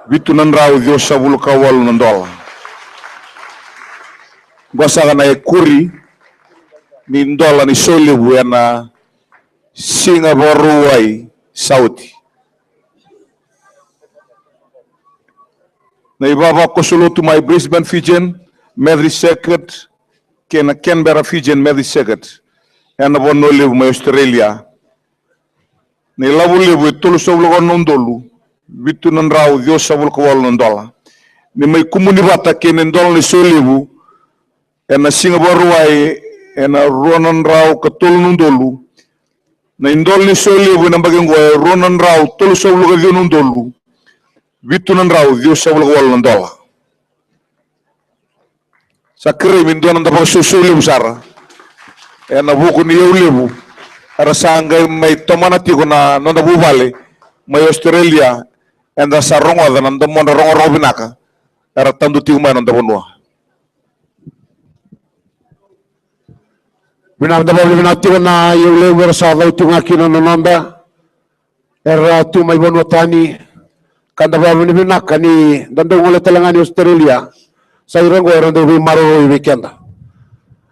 vitu na drau ciwasagavulu ka walu na dola. Qo saka na ikuri ni dola ni solevu ena Siga Vakarauwai sa oti. Na ivavakoso lotu mai Brisbane Fijian Methodist Circuit kei na Canberra Fijian Methodist Circuit ena Vanua Levu mai Australia. Na ilavo levu e tolusagavulu ka ono na udolu, vitu na drau ciwasagavulu ka walu na dola. Ni mai kumuni vata kei na idola ni solevu ena Siga Vakarauwai ena rua na drau ka tolu na udolu. Na idola ni solevu ena yabaki oqo e rua na drau tolusagavulu ka ciwa na udolu, vitu na drau ciwasagavulu ka walu na dola. Sa kerei me dua na da vakasousou levu sara ena vuku ni iyau levu era sa qai mai tomana tiko na noda vuvale mai Australia. Eda sa rogoca na domodra rogorogo vinaka era tadu tiko mai na noda vanua. Vinaka, da vakavinavinaka tiko na iyau levu era sa cau tiko ga kina na noda, era tu mai vanua tani, ka da vakavinavinaka ni da dau gole tale ga ni Australia. Sa ira oqo era dau veimaroroi vei keda.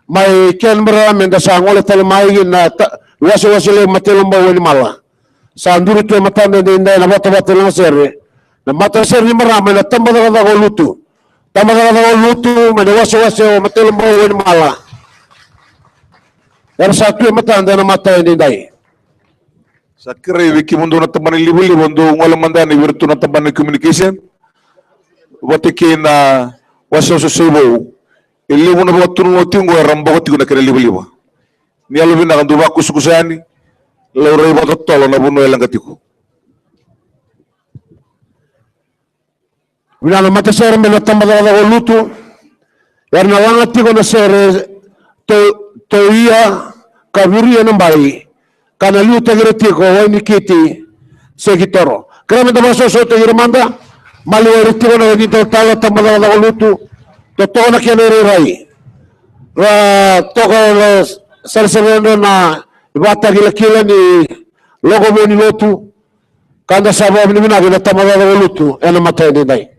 Mai Canberra me da sa gole tale mai na ta-, wasewase levu Matailobau Wainimala. Sa duri tu e matada edaidai na vatavata ni lagasere, na matasere ni marama ena tabacakacaka o Lutu. Tabacakacaka o Lutu mai na wasewase o Matailobau Wainimala. Era sa tu e matada ena matai edaidai. Sa kerei vei kemudou na tabana ni livaliva, dou gole mada yani vei iratou na tabana ni communication vata kei na wasewase o Saivou. E levu na vakatunuloa tiko oqo era boka tiko na kena livaliva. Ni yalovinaka dou vakusakusa yani, laurai vakatotolo na vanua e leqa tiko. Vinaka na matasere mai na tabacakacaka o Lutu. Era na laga tiko na sere to-, toia ka viria na bai, ka na liutaki ira tiko o Wainikiti Sekitoro. Kerea me da vakasosoitaki ira mada. Maliwai ira tiko na nidau tale tabacakacaka o Lutu. Totoka na kena irairai. Ra toka na sarisari na ivakatakilakila ni loko vou ni lotu. Ka da sa vakavinavinaka ena tabacakacaka o Lutu ena matai edaidai.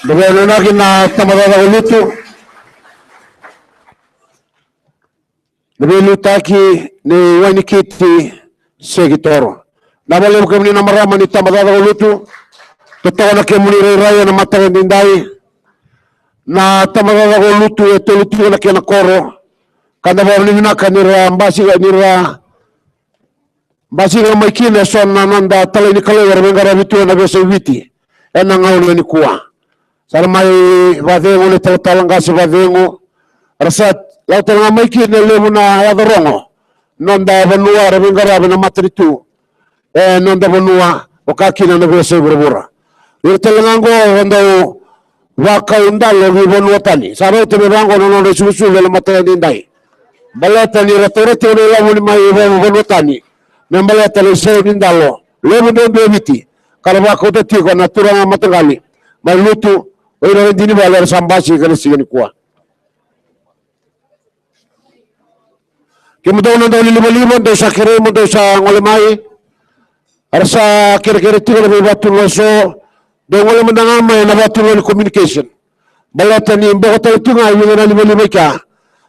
Dou via nanaki na tabacakacaka lutu. Na veiliutaki ni Wainikiti Seki Toro. Na vakalevu kemuni na marama ni tabacakacaka lutu. Totoka na kemuni rairai ena mataka edaidai. Na tabacakacaka lutu e tolu tiko na kena koro. Ka da vakavinavinaka ni ra basika, ni ra basika mai kina eso na noda talai ni Kalou era veiqaravi tu ena veiyasai Viti ena gauna nikua. Sa ra mai vakacegu na italatala qase vakacegu. Ra sa lako tale ga mai kina e levu na yaca rogo. Noda vanua era veiqaravi na matanitu e noda vanua, vaka kina na veiyasai vuravura. Ira tale ga oqo era dau vakaudalo ki vanua tani. Sa rauta me vaqo na nodra isulusulu ena mataka edaidai. Baleta ni ra taura tiko na ilavo ni mai va-, vanua tani. Me baleta na isau ni dalo levu duadua e Viti. Ka ra vakauta tiko na turaga mataqali mai Lutu, o ira na dina ni vale era sa basika ena siga nikua. Kemudou na daulilivaliva, dou sa kerei mo dou sa gole mai. Era sa kerekere tiko na veivakatulewa eso. Dou gole mada ga mai na vakatulewa ni communication. Baleta ni boko tale tu ga e vica na livaliva i kea.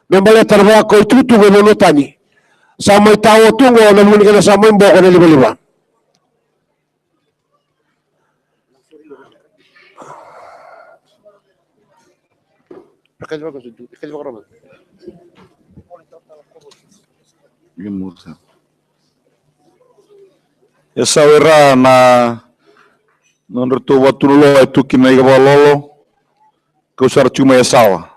Me baleta na vakaitukutuku e vanua tani. Sa mai tao tu oqo na vuku ni kena sa mai boko na livaliva. Yasawa i ra na nodratou vakatulewa e tu kina na ika vakalolo. Kau sara tiko mai Yasawa.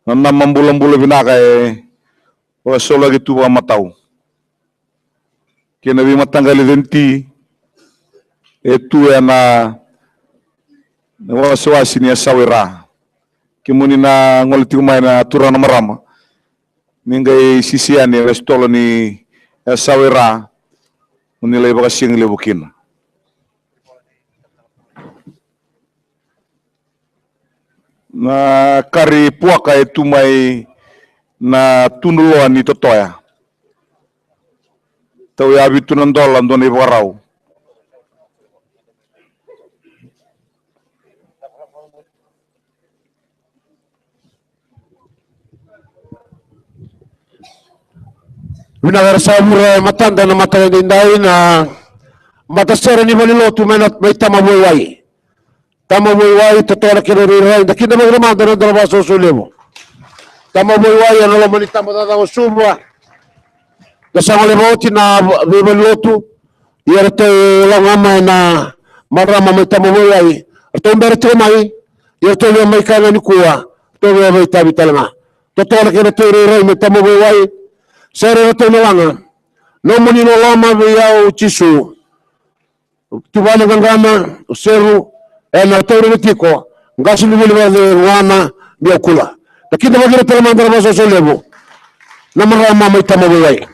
Na nama bulabula vinaka e vakasolaki tu vakamatau. Kei na veimataqali centi e tu ena, na wasewase ni Yasawa i ra. Kemuni na gole tiko mai na turaga na marama. Ni qai sisi yani ena sitola ni Yasawa i ra. Mo ni lai vakasigalevu kina. Na kari puaka e tu mai na tuduloa ni Totoya. Tau ya vitu na dola dua na ivakarau. Vinaka era sa vura e matada na mataka edaidai na matasere ni valenilotu mai na, mai Tamavaiwai. Tamavaiwai, totoka na kena irairai, da kidavaki mada na noda vakasoso levu. Tamavaiwai ena loma ni tabacakacaka o Suva. Da sa gole vakaoti na veivalelotu. Ia ratou lako ga mai na marama mai Tamavaiwai. Ratou bera tiko mai. Ia ratou via mai kaya ga nikua. Ratou via veitavi tale ga. Totoka na kena irairai mai Tamavaiwai. Sere ratou na laga. Nomuni loloma vei au Jisu. Tuvale qaqana, o Seru, ena taurina tiko, qase ni vuli vale, gana, ni au kula. Na kidavaki ira tale mada na vakasoso levu. Na marama mai Tamavaiwai.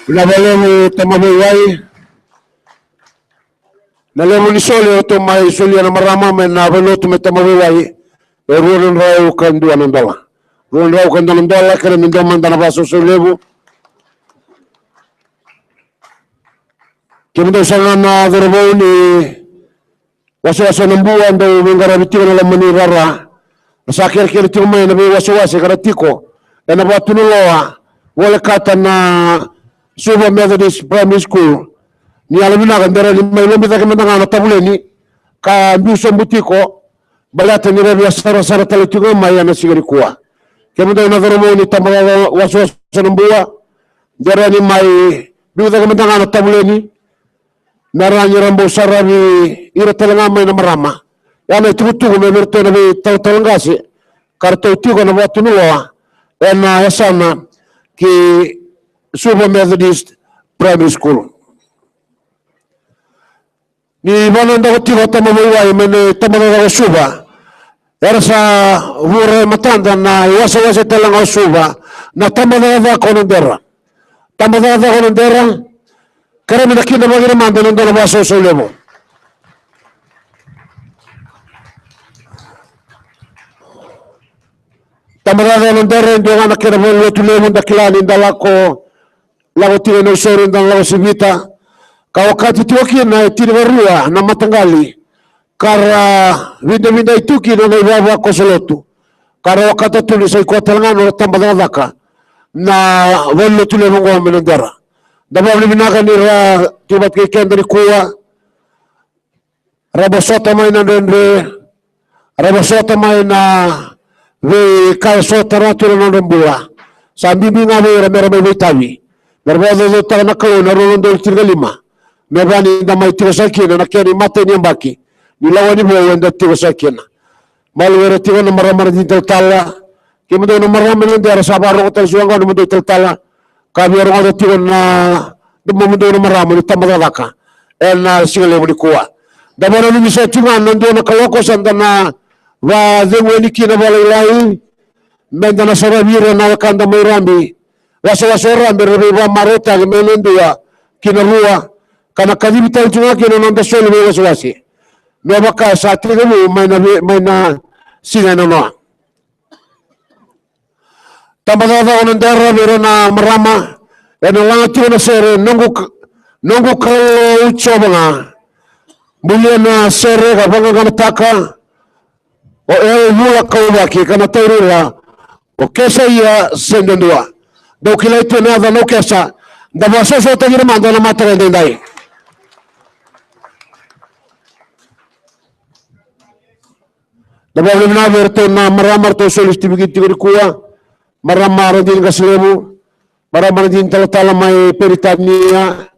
Vinaka vakalevu, tama veiwai. Na levu ni soli eratou mai solia na marama mai na veilotu mai tama veiwai, e rua na drau ka dua na dola. Rua na drau ka dua na dola, kere me dua mada na vakasausau levu. Kemudou saka na cauravou ni wasewase o Nabua, dou veiqaravi tiko na loma ni rara. Ra sa kerekere tiko mai na veiwasewase ka ra tiko ena vatu ni loa, volekata na Suva Methodist Primary School. Ni yalovinaka de rawa ni mai lobi cake mada ga na tavuleni ka biu sobu tiko, baleta ni ra via sarasara tale tiko ga mai ena siga nikua. Kemudou na cauravou ni tabacakacaka wasewase o Nabua, de rawa ni mai biu cake mada ga na tavuleni, me rawa ni ra bau saravi ira tale ga mai na marama. Ia na itukutuku mai vei iratou na veitalatala qase ka ratou tiko ena vatu ni loa ena yasana ki Suva Methodist Primary School. Ni vanua dako tiko tama veiwai mai na tabacakacaka o Suva, era sa vura e matada na iwasewase tale ga o Suva, na tabacakacaka o Nadera. Tabacakacaka o Nadera, kerea me na kidavaki ira mada ena dua na vakasausau levu. Tabacakacaka o Nadera e dua ga na kena valenilotu levu, da kila ni da lako, lako tiko e Nausori, da na lako Sivita, ka okati tiko kina e tinikarua na mataqali ka ra vidavidai tu kina na ivavakoso lotu, ka ra okata tu ni sa i koya tale ga na nodra tabacakacaka na valenilotu levu oqo mai Nadera. Da vakavinavinaka ni ra tu vata kei keda nikua, ra vosota mai na dredre, ra vosota mai na veika e so tara tu na nodra bula. Sa bibi ga vei ira me ra mai veitavi, me ra vakacaucautaka na Kalou na rua na udolu tinikalima, me vaka ni da mai tiko saka kina na kena imatai ni yabaki ni lawa ni vou eda tiko saka kina. Maliwa ira tiko na marama na dina talatala. Kemudou na marama na Nadera sa vakarogotaki sara ga nomudou italatala, ka via rogoca tiko na domomudou na marama ni tabacakacaka ena siga levu nikua. Da vakananumi saka tiko ga na dua na kaloko sa da na vakacegu yani kina vakalailai, me da na saravi ira na wekada mai Rabi, wasewase o Rabi, era veivakamarautaki mai na dua ki na rua, ka na kacivi tale tiko ga kina na noda soli veiwasewase, me vaka sa tekivu mai na vei-, mai na siga e nanoa. Tabacakacaka o Nadera vei ira na marama, ena laga tiko na sere, noqu k-, noqu Kalou Jiova ga. Bulia na sere ka vaqaqanataka o L Vula Kauvaki, ka na tauri ira o Kesaia Sedua. Dou kilai tu na yaca na Okesa, da vakasausautaki ira mada ena mataka edaidai. Da vakavinavinaka vei iratou na marama ratou soli stiviki tiko nikua, marama Radini Qaselevu, marama Radini talatala mai Peritania,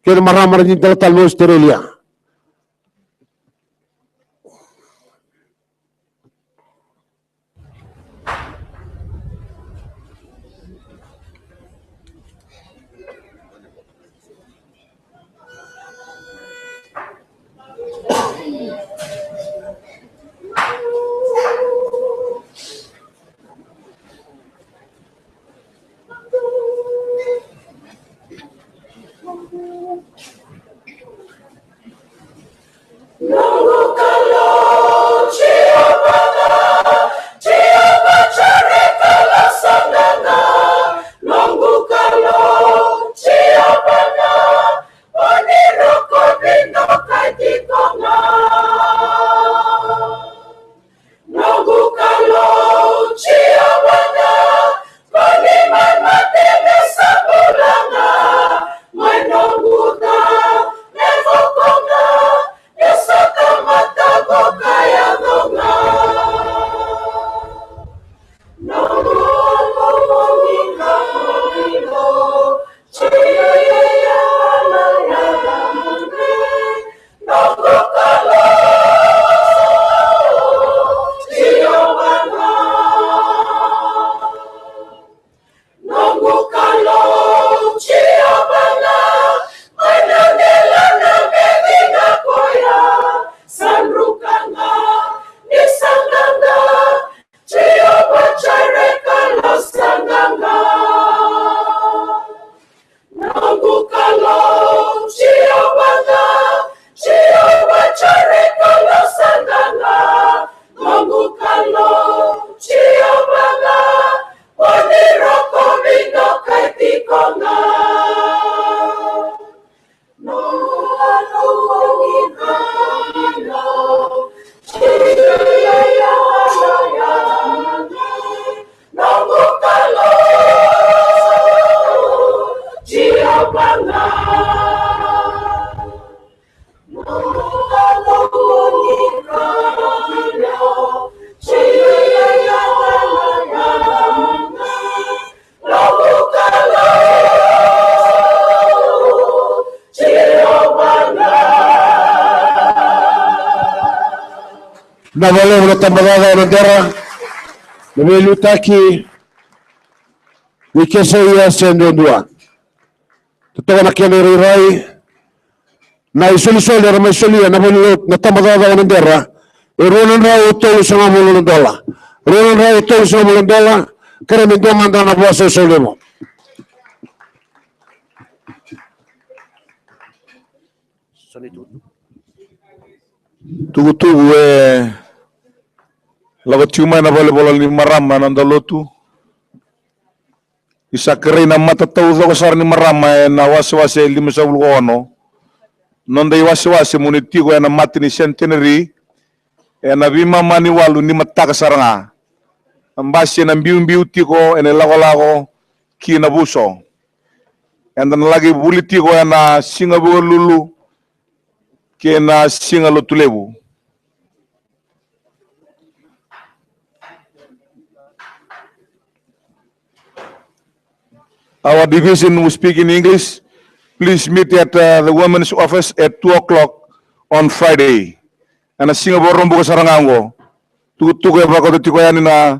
kei na marama Radini talatala mai Australia. Vinaka vakalevu na tabacakacaka o Nadera, na veiliutaki ni K S A S e duadua. Totoka na kena irairai. Na isolisoli era mai solia na valenilotu, na tabacakacaka o Nadera, e rua na drau tolusagavulu na dola. Rua na drau tolusagavulu na dola. Kerea me dua mada na vakasausau levu. Tukutuku e lako tiko mai na valenivolavola ni marama na noda lotu. Ni sa kerei na mata taucoko sara ni marama ena wasewase e limasagavulu ka ono. Noda iwasewase mo ni tiko ena mata ni Centenary ena veimama ni walu ni mataka sara ga. Na basi ena biubiu tiko ena ilakolako ki Navuso. Eda na laki vuli tiko ena siga Vukelulu kei na siga Lotulevu. Our division who speak in English, please meet at, uh, the women's office at two o'clock on Friday. Ena siga Vakaraubuka sara ga oqo. Tukutuku e vakauta tiko yani na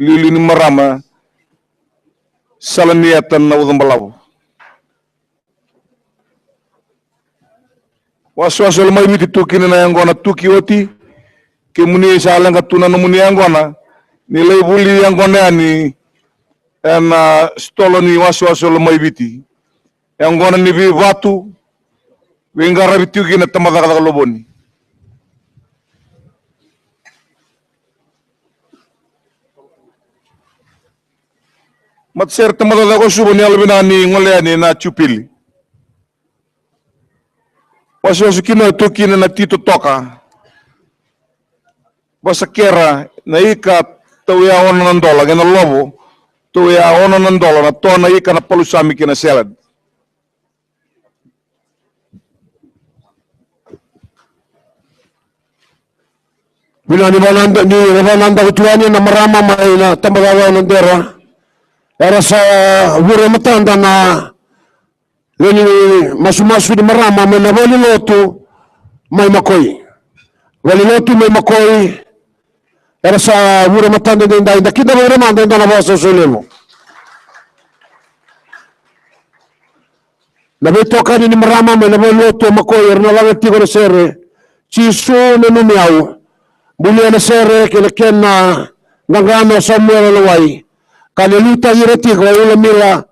iliuliu ni marama, Salanieta Naucabalavu. Wasewase o Lomaiviti, tu kina na yaqona tuki oti. Kemuni sa leqa tu na nomuni yaqona, ni lai vuli yaqona yani ena, ah, sitolo ni wasewase o Lomaiviti. Yaqona ni veivatu, veiqaravi tiko kina tabacakacaka Lovoni. Matasere tabacakacaka o Suva, ni yalovinaka ni gole yani na Jupili. Wasewase kina, tu kina na titotoka. Vasakera na ika, tauya ono na dola, kei na lovo, tauya ono na dola, na toa na ika, na palusami kei na salad. Vinaka ni vakanada, ni vakanadaku tu yani na marama mai na tabacakacaka o Nadera. Era sa vure matada na lewe ni masumasu ni marama mai na valenilotu mai Makoi. Valenilotu mai Makoi. Era sa vure matada edaidai, da kidavaki ira mada e dua na vakasausau levu. Na veitokani ni marama mai na valenilotu o Makoi, era na laga tiko na sere Jisu Nanumi Au. Bulia na sere kei na kena qaqana o Samuela Lawai, ka liliutaki ira tiko o Ulamila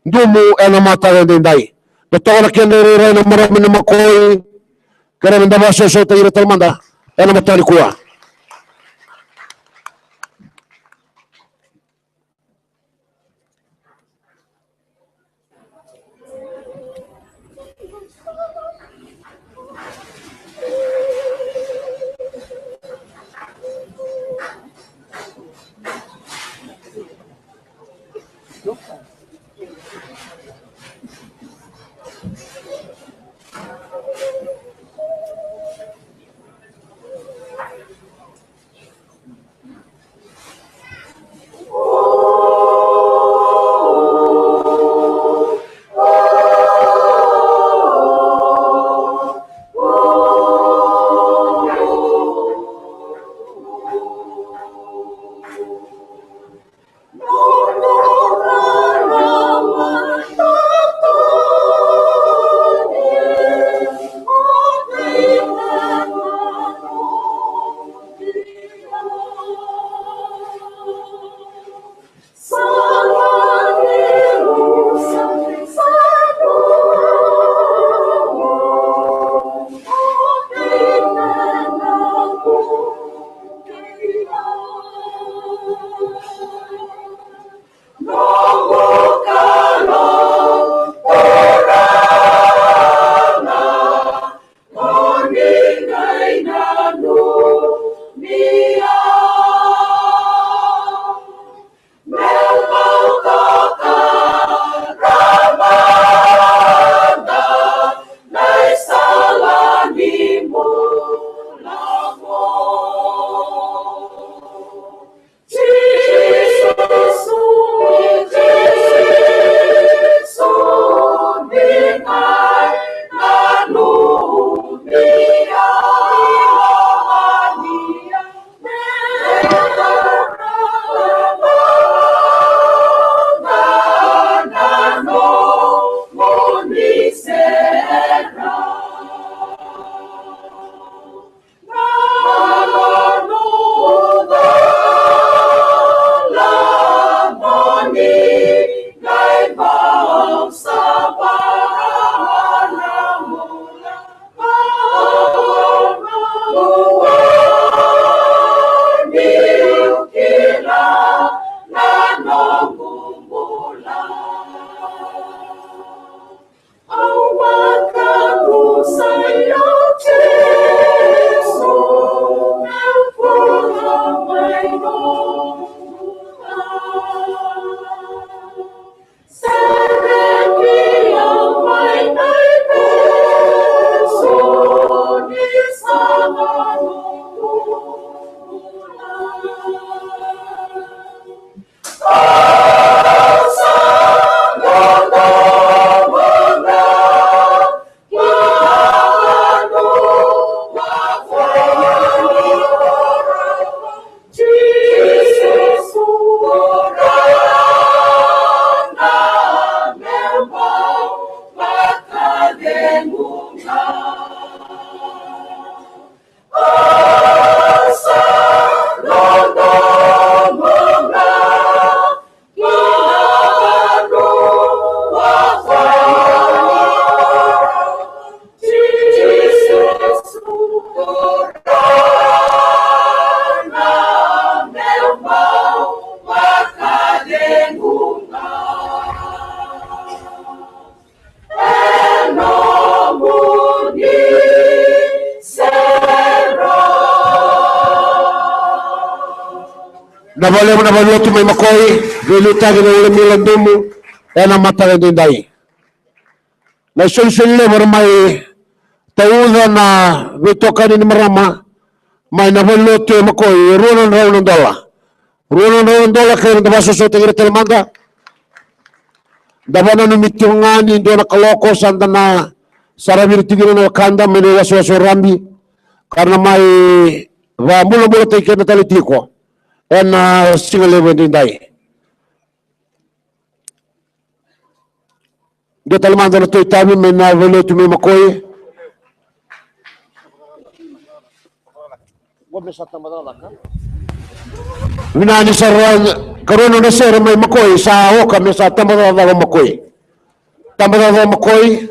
Dumu ena mataka edaidai. Da toka na kena irairai na marama ni Makoi. Kerea me da vakasausautaki ira tale mada ena mataka nikua. Vinaka vakalevu na valenilotu mai Makoi, veiliutaki na Ule Mila Dumu ena mataka edaidai. Na isolisoli levu era mai tauca na veitokani ni marama mai na valenilotu e Makoi, e rua na drau na dola. Rua na drau na dola kei na da vakasosomitaki ira tale mada. Da vakananumi tiko ga ni dua na kaloko sa da na saravi ira tiko kina na wekada mai na iwasewase o Rabi, ka ra na mai vakabulabulataki keda tale tiko ena siga levu edaidai. Dua tale mada na itavi mai na valenilotu mai Makoi. Vinaka ni sa ra, karua na nodra sere mai Makoi, sa oka me sa tabacakacaka o Makoi. Tabacakacaka o Makoi.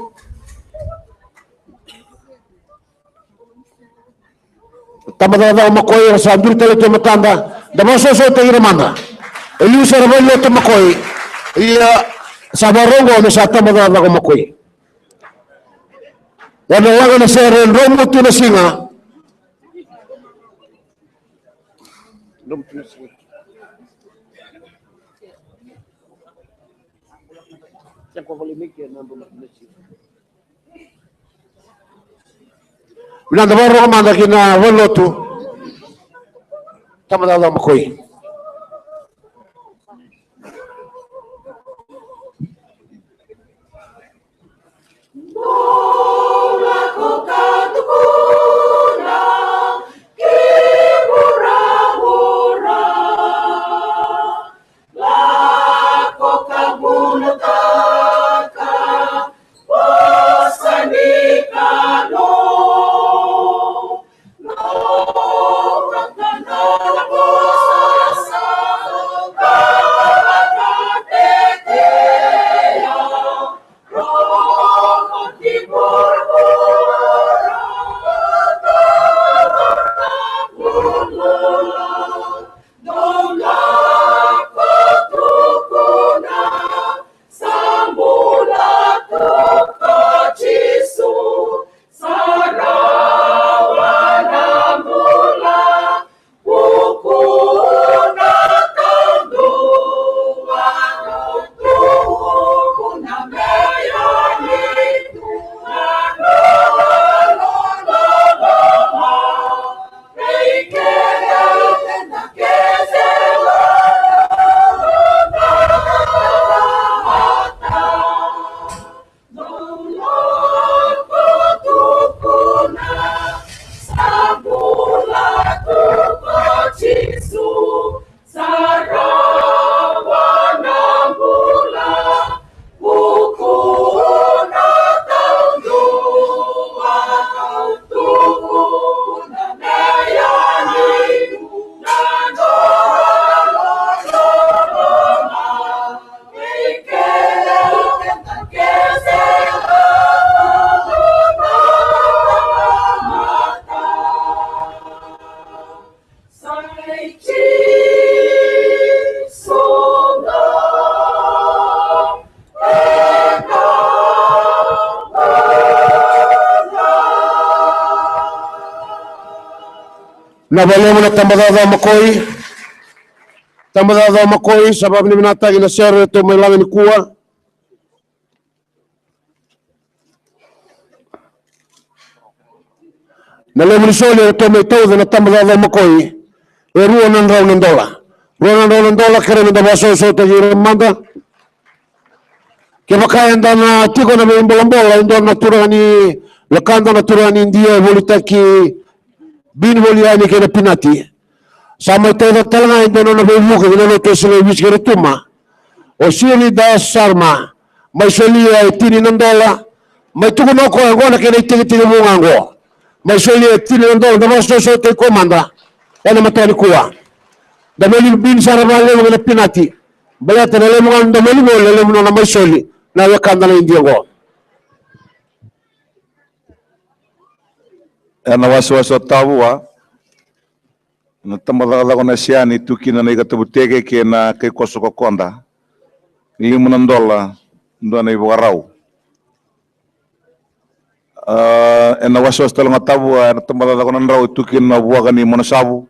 Tabacakacaka o Makoi, era sa duri tale tu e matada. Da vakasosomitaki ira mada. E liu sara valenilotu Makoi. Ia, sa vakarau oqo me sa tabacakacaka o Makoi. Ena laga na sere e drau mutu na siga. Vinaka, da vakarogo mada ki na valenilotu. Tabacakacaka o Makoi. Na valevu na tabacakacaka o Makoi. Tabacakacaka o Makoi, sa vakavinavinakataki na sere e tou mai laga nikua. Na levu ni soli e tou mai tauca na tabacakacaka o Makoi, e rua na drau na dola. Rua na drau na dola, kerea me da vakasosomitaki ira mada. Kevaka eda na tiko na veibolabola, e dua na turaga ni wekada, na turaga ni Idia, e volitaki bini voli yani kei na pinati. Sa mai tauca tale ga e dua na nona veivuke ki na lotu e Salai West kei Rotuma, o Siri Das Sarma, mai solia e tini na dola. Mai tukuna o koya, oqo na kena itekitekivu ga oqo. Mai solia e tini na dola, da vakasosomitaki koya mada ena mataka nikua. Da veivuke bini sara vakalevu kei na pinati. Baleta na levu ga ni da veivuke, na levu nona mai soli na wekada na Idia oqo. Ena wasewase o Tavua, na tabacakacaka o Nasiani, tu kina na ikatavuteke kei na kaikoso kokoda. Lima na dola, dua na ivakarau. A, ena wasewase tale ga o Tavua, ena tabacakacaka o Nadrau, tu kina na vuaka ni Monasavu.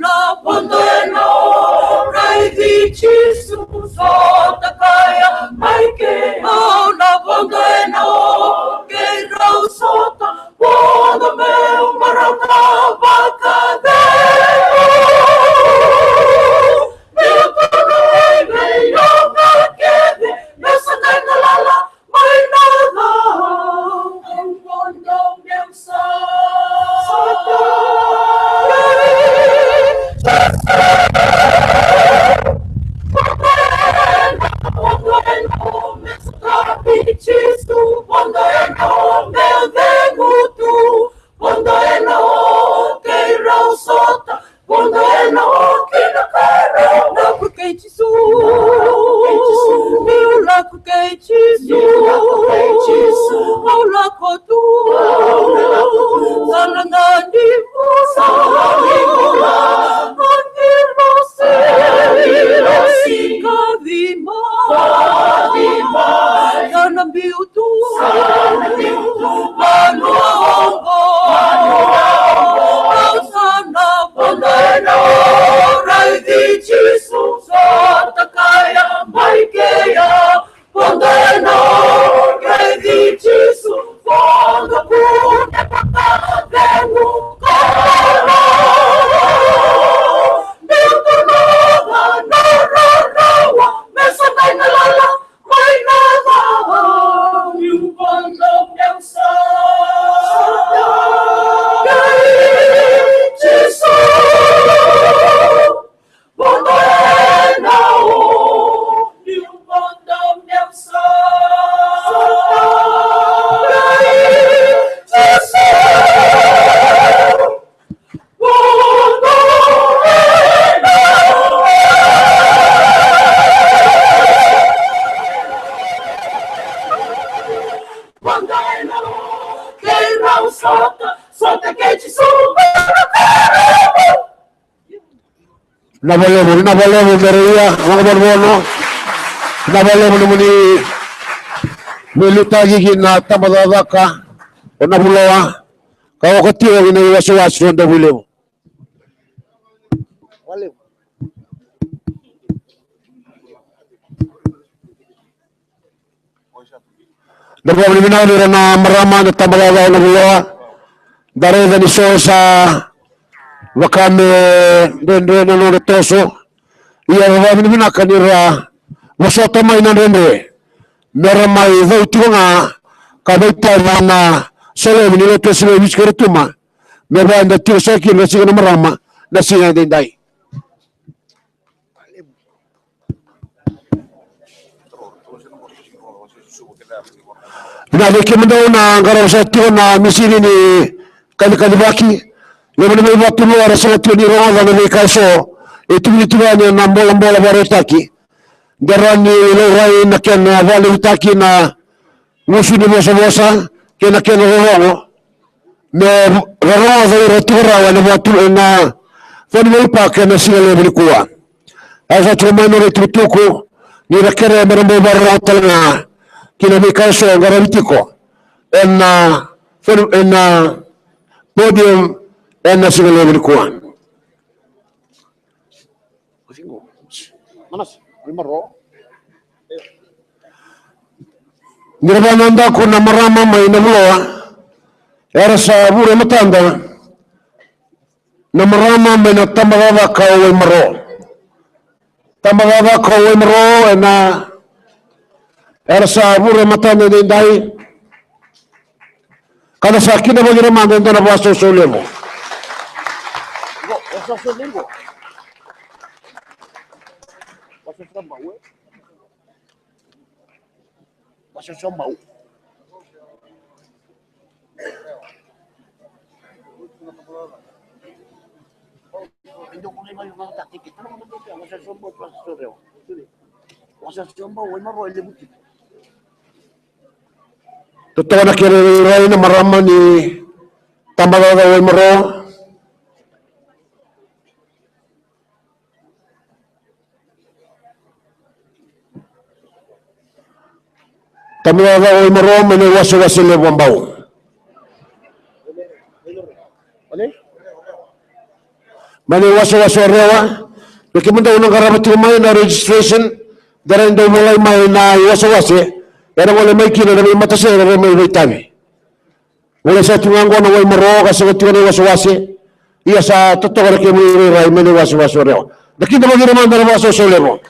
na vodo ena o raici Jisu, sota kaya mai ke. Au na vodo ena o keirau sota, vodo meu marau na vakacegu. Meu tunu i vei oca kece, meu sa qai galala mai na cau. Au vodo meu sa sota. Vodo ena o meu sa kabi Jisu, vodo ena o meu cegu tu, vodo ena o keirau sota, vodo ena o kina keirau. Lako kei Jisu. Niu lako kei Jisu. Au lako tu. Sala ga ni bula. Ani rosi. Kacima. Sa na biu tu. Vanua oqo. Au sa na vodo ena o raici Jisu, sota kaya mai keya. Vodo ena o raici Jisu, vodo kune vakacegu. Meu tunu na rarawa, meu sa qai galala mai na cau. Meu vodo meu sa sota kei Jisu. Vodo ena o, meu vodo meu sa sota kei Jisu. Na valevu, na valevu, Bereia, na valevu. Na valevu nomuni me liutaki ki na tabacakacaka o Navuloa ka oka tiko ki na iwasewase o Davuilevu. Na vakavinavinaka vei ira na marama na tabacakacaka o Navuloa. Da raica ni so sa vaka me dredre na nodra toso. Ia vakavinavinaka ni ra vosota mai na dredre me ra mai cau tiko ga ka veitavi na solevu ni lotu e Siga Viti kei Rotuma. Me vaka eda tiko saka kina na siga na marama na siga edaidai. Vinaka vei kemudou na qarava saka tiko na misini ni kalikali vaki. Levu na veivakatulewa era sega tiko ni rogoca na veika eso e tukuni tiko yani ena bolabola vakarautaki. Dera ni laurai na kena vakalevutaki na gusu ni vosavosa kei na kena rorogo me rorogoca ira tiko rawa ena vakatu ena Fanimaipaka ena siga levu nikua. Au sa tiko mai nona itukutuku ni ra kere me ra bau vakarorogo tale ga ki na veika eso e qaravi tiko ena podium ena siga levu nikua. Ni ra vakanadaku na marama mai Navuloa era sa vure matada na marama mai na tabacakacaka o Waimaro. Tabacakacaka o Waimaro ena era sa vure matada edaidai. Ka da sa kidavaki ira mada e dua na vakasausau levu. Totoka na kena irairai na marama ni tabacakacaka o Waimaro. Tabacakacaka o Waimaro mai na iwasewase levu a Bau. Mai na iwasewase o Rewa. Vei kemudou na qarava tiko mai na registration, da rai dau volai mai na iwasewase, era gole mai kina na veimatasere era mai veitavi. Gole sa tiko ga qo na Waimaro ka sega tiko na iwasewase. Ia sa totoka na kemuni irairai mai na iwasewase o Rewa. Da kidavaki ira mada na vakasausau levu.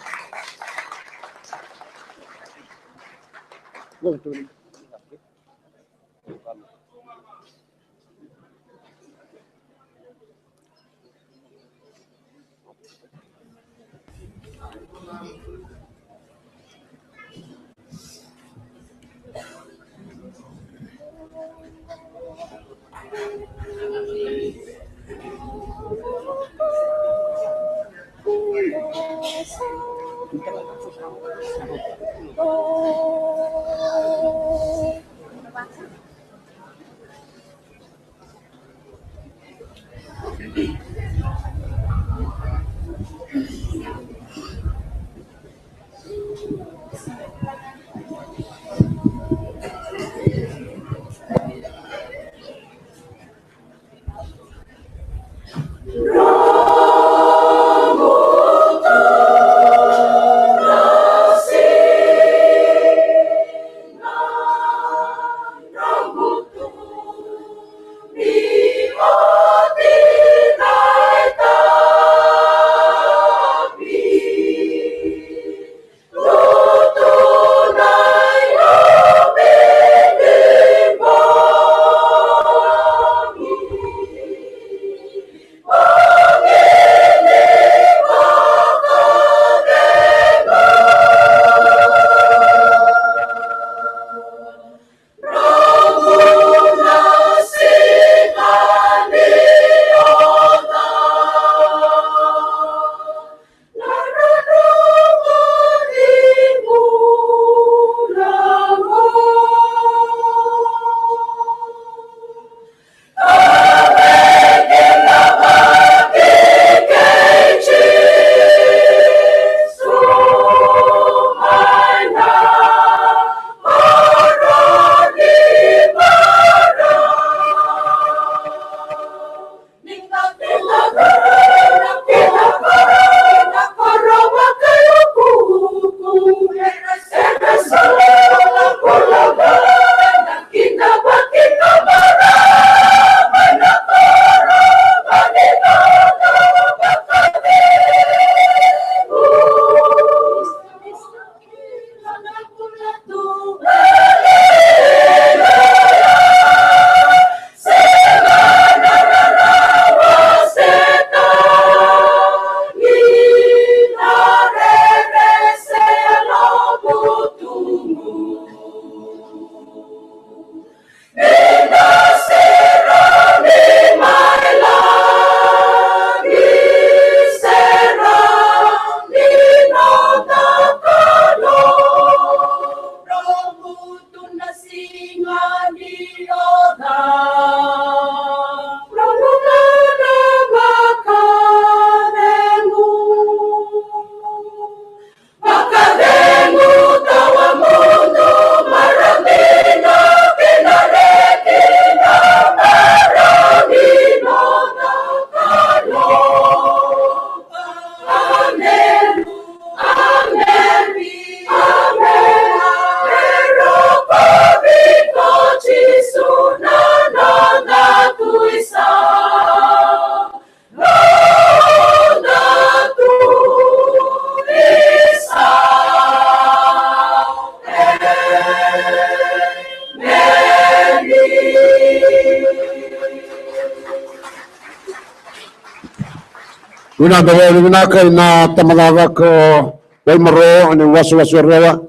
Vinaka, vinaka ena tabacakacaka o Waimaro, ena iwasewase o Rewa,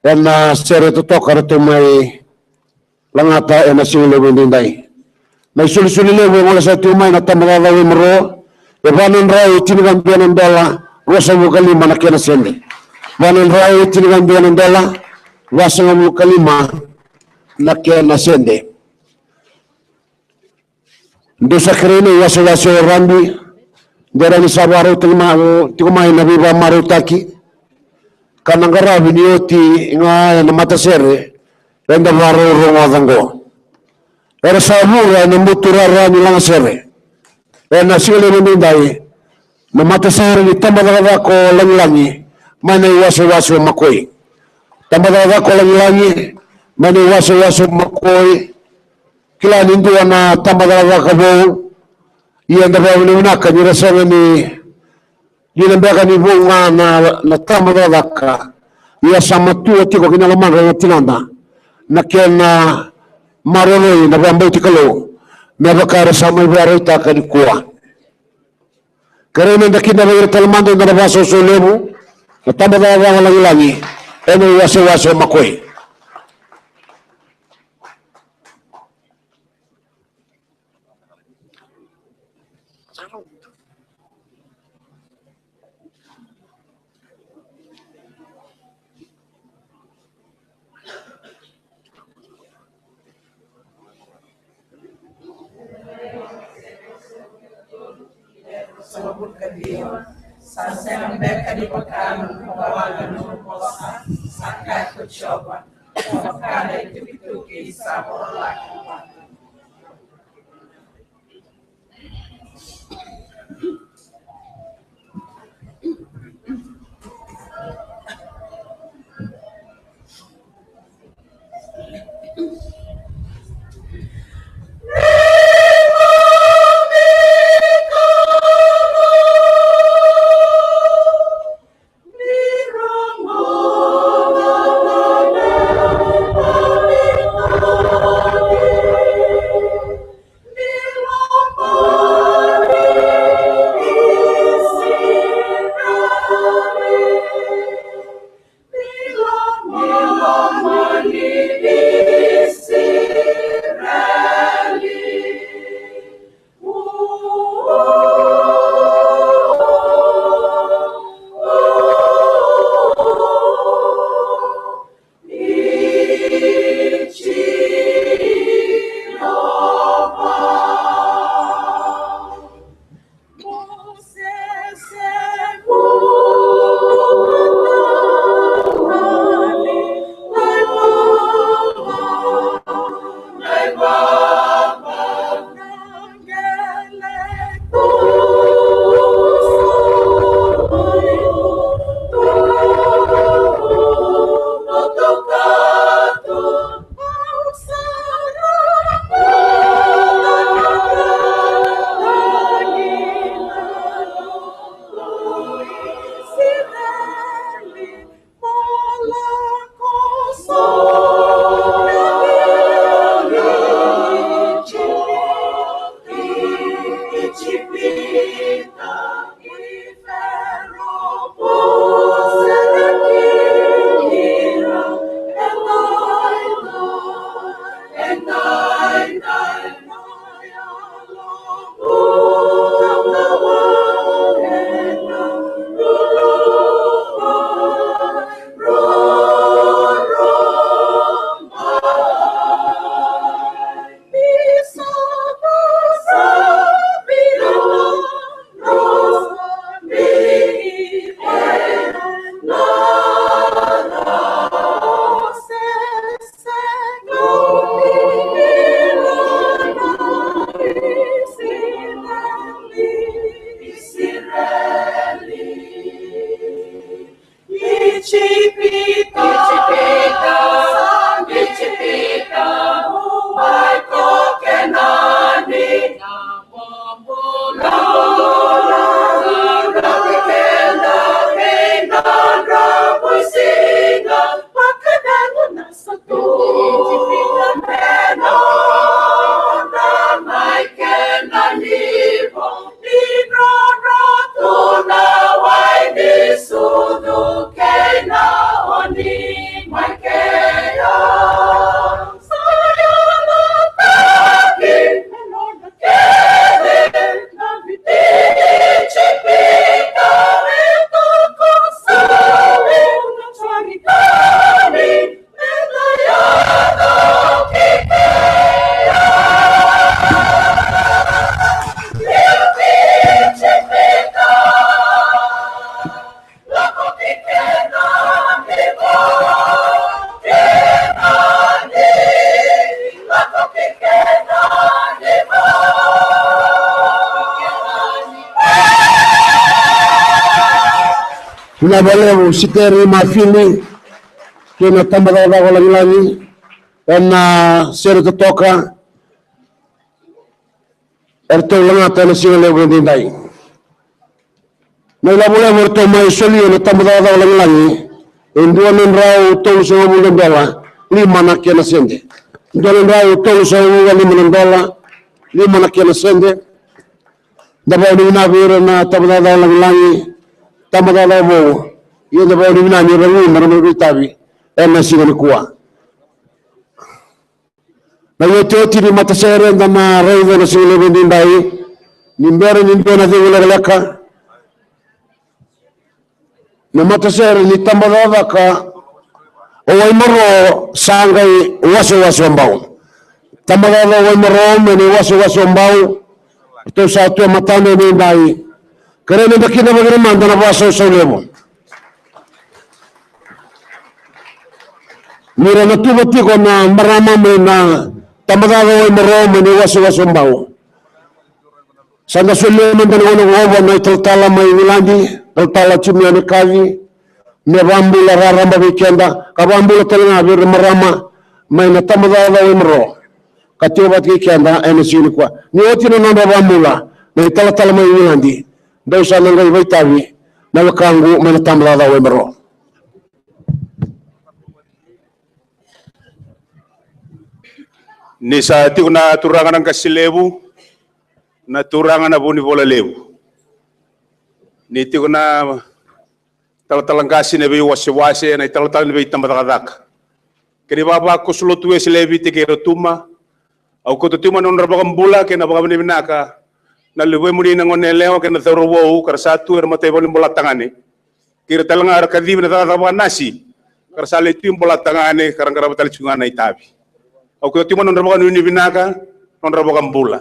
ena sere totoka eratou mai lagata ena siga levu edaidai. Na isolisoli levu e gole sara tiko mai na tabacakacaka o Waimaro, e va na drau tinikadua na dola ruasagavulu ka lima na kena sede. Va na drau tinikadua na dola vasagavulu ka lima na kena sede. Dou sa kerei na iwasewase o Rabi, dou rawa ni sa vakarautaki mai, tiko mai na veivakamarautaki ka na qaravi ni oti ga ena matasere eda vakarorogo oca oqo. Era sa vura ena buturara ni lagasere ena siga levu edaidai na matasere ni tabacakacaka o Lagilagi mai na iwasewase o Makoi. Tabacakacaka o Lagilagi mai na iwasewase o Makoi. Kila ni dua na tabacakacaka vou, ia da vakavinavinaka ni ra sega ni, ni na beka ni vou ga na, na tabacakacaka. Ia sa matua tiko ki na lomadra na tinada na kena maroroi na vakabauti Kalou me vaka era sa mai vakaraitaka nikua. Kerei meda kidava ira tale mada ena nodra vakasausau levu na tabacakacaka o Lagilagi ena iwasewase o Makoi. Sa sega beka ni vaka na noqu waqa na noqu vosa, sa kaya ko Jiova, sa vaka na itukituki sa vorolaki vua. Ijipita, Ijipita, Ijipita, mai ko Kenani. Na bula, na bula, na bula, na bula, na bula, na bula, na bula, Vinaka vakalevu Sikeri Mafili kei na tabacakacaka o Lagilagi ena sere totoka eratou lagata ena siga levu edaidai. Na ilavo levu eratou mai solia na tabacakacaka o Lagilagi e dua na drau tolusagavulu na dola lima na kena sede. Dua na drau tolusagavulu ka lima na dola lima na kena sede. Da vakavinavinaka vei ira na tabacakacaka o Lagilagi, tabacakacaka vou. Ia da vakavinavinaka ni ra gunu me ra mai veitavi ena siga nikua. Na iotioti ni matasere eda na raica ena siga levu edaidai, ni bera ni dua na cegu lekaleka, na matasere ni tabacakacaka o Waimaro sa qai wasewase o Bau. Tabacakacaka o Waimaro mai na iwasewase o Bau, ratou sa tu e matada edaidai. Kerea me da kidavaki ira mada na vakasausau levu. Ni ra na tuva tiko na marama mai na tabacakacaka o Waimaro mai na iwasewase o Bau. Sa da solia mada na gauna oqo vua na italatala mai Igiladi, talatala Jimmy Anekaci, me vakabula raraba vei keda, ka vakabula tale ga vei ira na marama mai na tabacakacaka o Waimaro ka tiko vata kei keda ena siga nikua. Ni oti na nodra vakabula na italatala mai Igiladi, dou sa na qai veitavi na wekaqu mai na tabacakacaka o Waimaro. Ni sa tiko na turaga na qase levu, na turaga na vunivola levu, ni tiko na talatala qase na veiwasewase, na italatala ni veitabacakacaka, kei na ivavakoso lotu Wesele e Viti kei Rotuma. Au kauta tiko mai na nodra vakabula kei na vakavinavinaka na luvemuni na gone yalewa kei na cauravou ka ra sa tu ena mataivalu ni Bolatagane. Kei ira tale ga era kacivi na cakacaka vakanasi ka ra sa lai tu i Bolatagane ka ra qarava tale tiko ga na itavi. Au kauta tiko mai na nodra vakanuinui vinaka, nodra vakabula.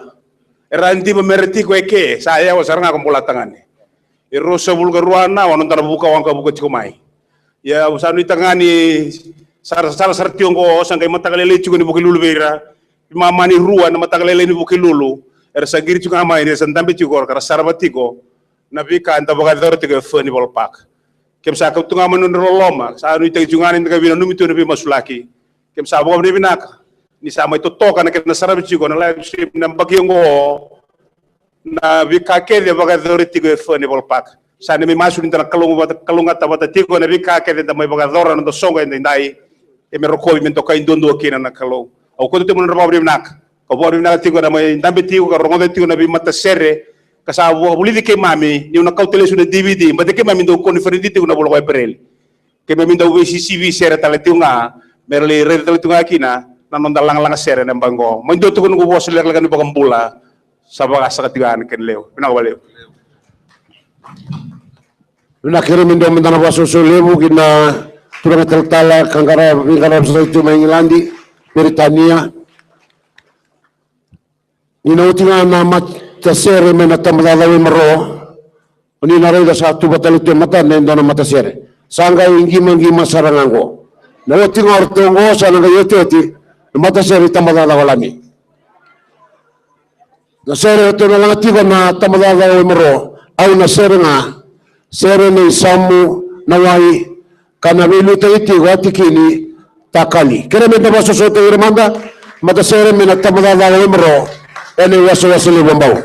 Era a diva me ra tiko eke, sa yawa sara ga ko Bolatagane. E ruasagavulu ka rua na aua na noda na vuka waqavuka tiko mai. Ia au sa nuitaka ga ni sa ra sala sara tiko oqo, sa qai mataka lailai tiko ni Vukelulu vei ira. Veimama ni rua na mataka lailai ni Vukelulu era sa qiri tiko ga mai, ni ra sa dabe tiko ka ra sarava tiko na veika eda vakayacora tiko e Furnival Park. Keimami sa kauta tu ga mai na nodra loloma, sa nuitaki tiko ga ni da qai veinanumi tu ena veimasulaki. Keimami sa vakavinavinaka ni sa mai totoka na kena saravi tiko na live stream na yabaki oqo, na veika kece e vakayacori tiko e Furnival Park. Sa neimami masu ni da na kalougata vata tiko ena veika kece eda mai vakayacora ena noda soqo edaidai, e me rokovi me dokai duadua kina na Kalou. Au kauta tiko mai na nodra vakavinavinaka. Ka vakavinavinaka tiko na mai dabe tiko ka rogoca tiko na veimatasere, ka sa vakavulici keimami niu na kauta lesu na D V D, baleta keimami dau koniferedi tiko na vula ko Epereli. Keimami dau veisisivi sere tale tiko ga me ra lai raica tale tiko ga kina na noda lagalaga sere ena yabaki oqo. Mai dua tiko noqu vosa lekaleka ni vakabula. Sa vakasaka tiko ga na kena levu. Vinaka vakalevu. Vinaka, kerea me dua mada na vakasausau levu ki na turaga talatala ka qara veiqaravi sa tu mai Igiladi, Peritania. Ni na oti ga na matasere mai na tabacakacaka o Waimaro, o ni na raica sa tuva tale tu e matada e dua na matasere. Sa qai qimaqima sara ga oqo. Na oti ga o ratou oqo sa na qai otioti na matasere i tabacakacaka o Lami. Na sere eratou na laga tiko na tabacakacaka o Waimaro, au na sere ga, sere nei Samu na wai, ka na veiliutaki tiko a tikini takali. Kerea me da vakasosomitaki ira mada, matasere mai na tabacakacaka o Waimaro ena iwasewase levu o Bau.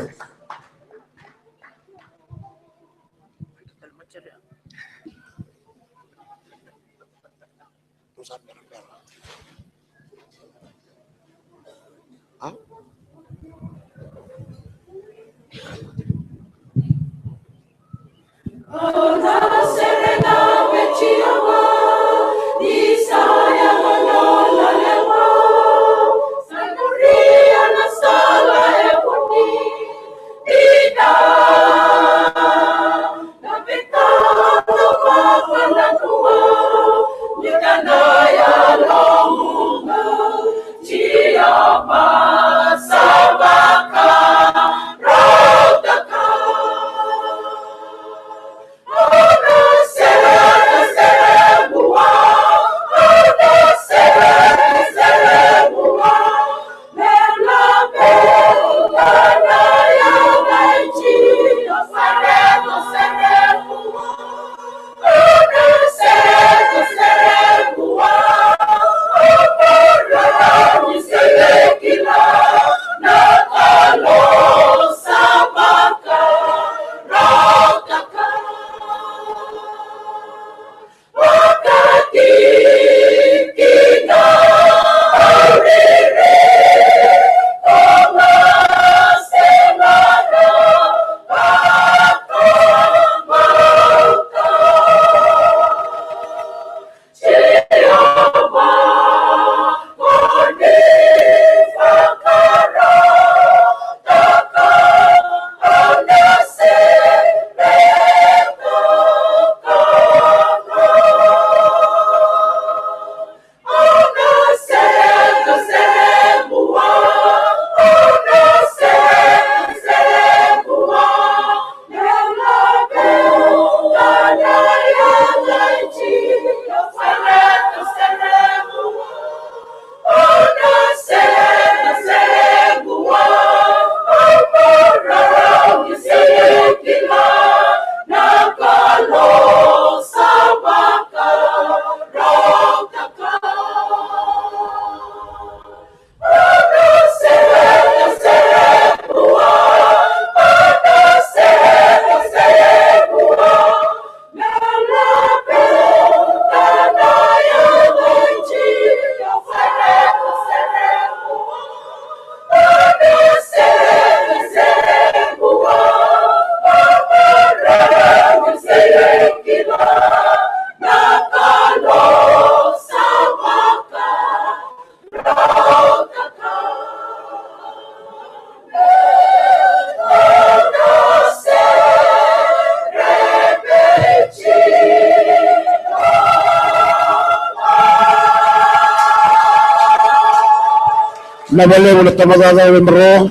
Vinaka vakalevu na tabacakacaka e Maro.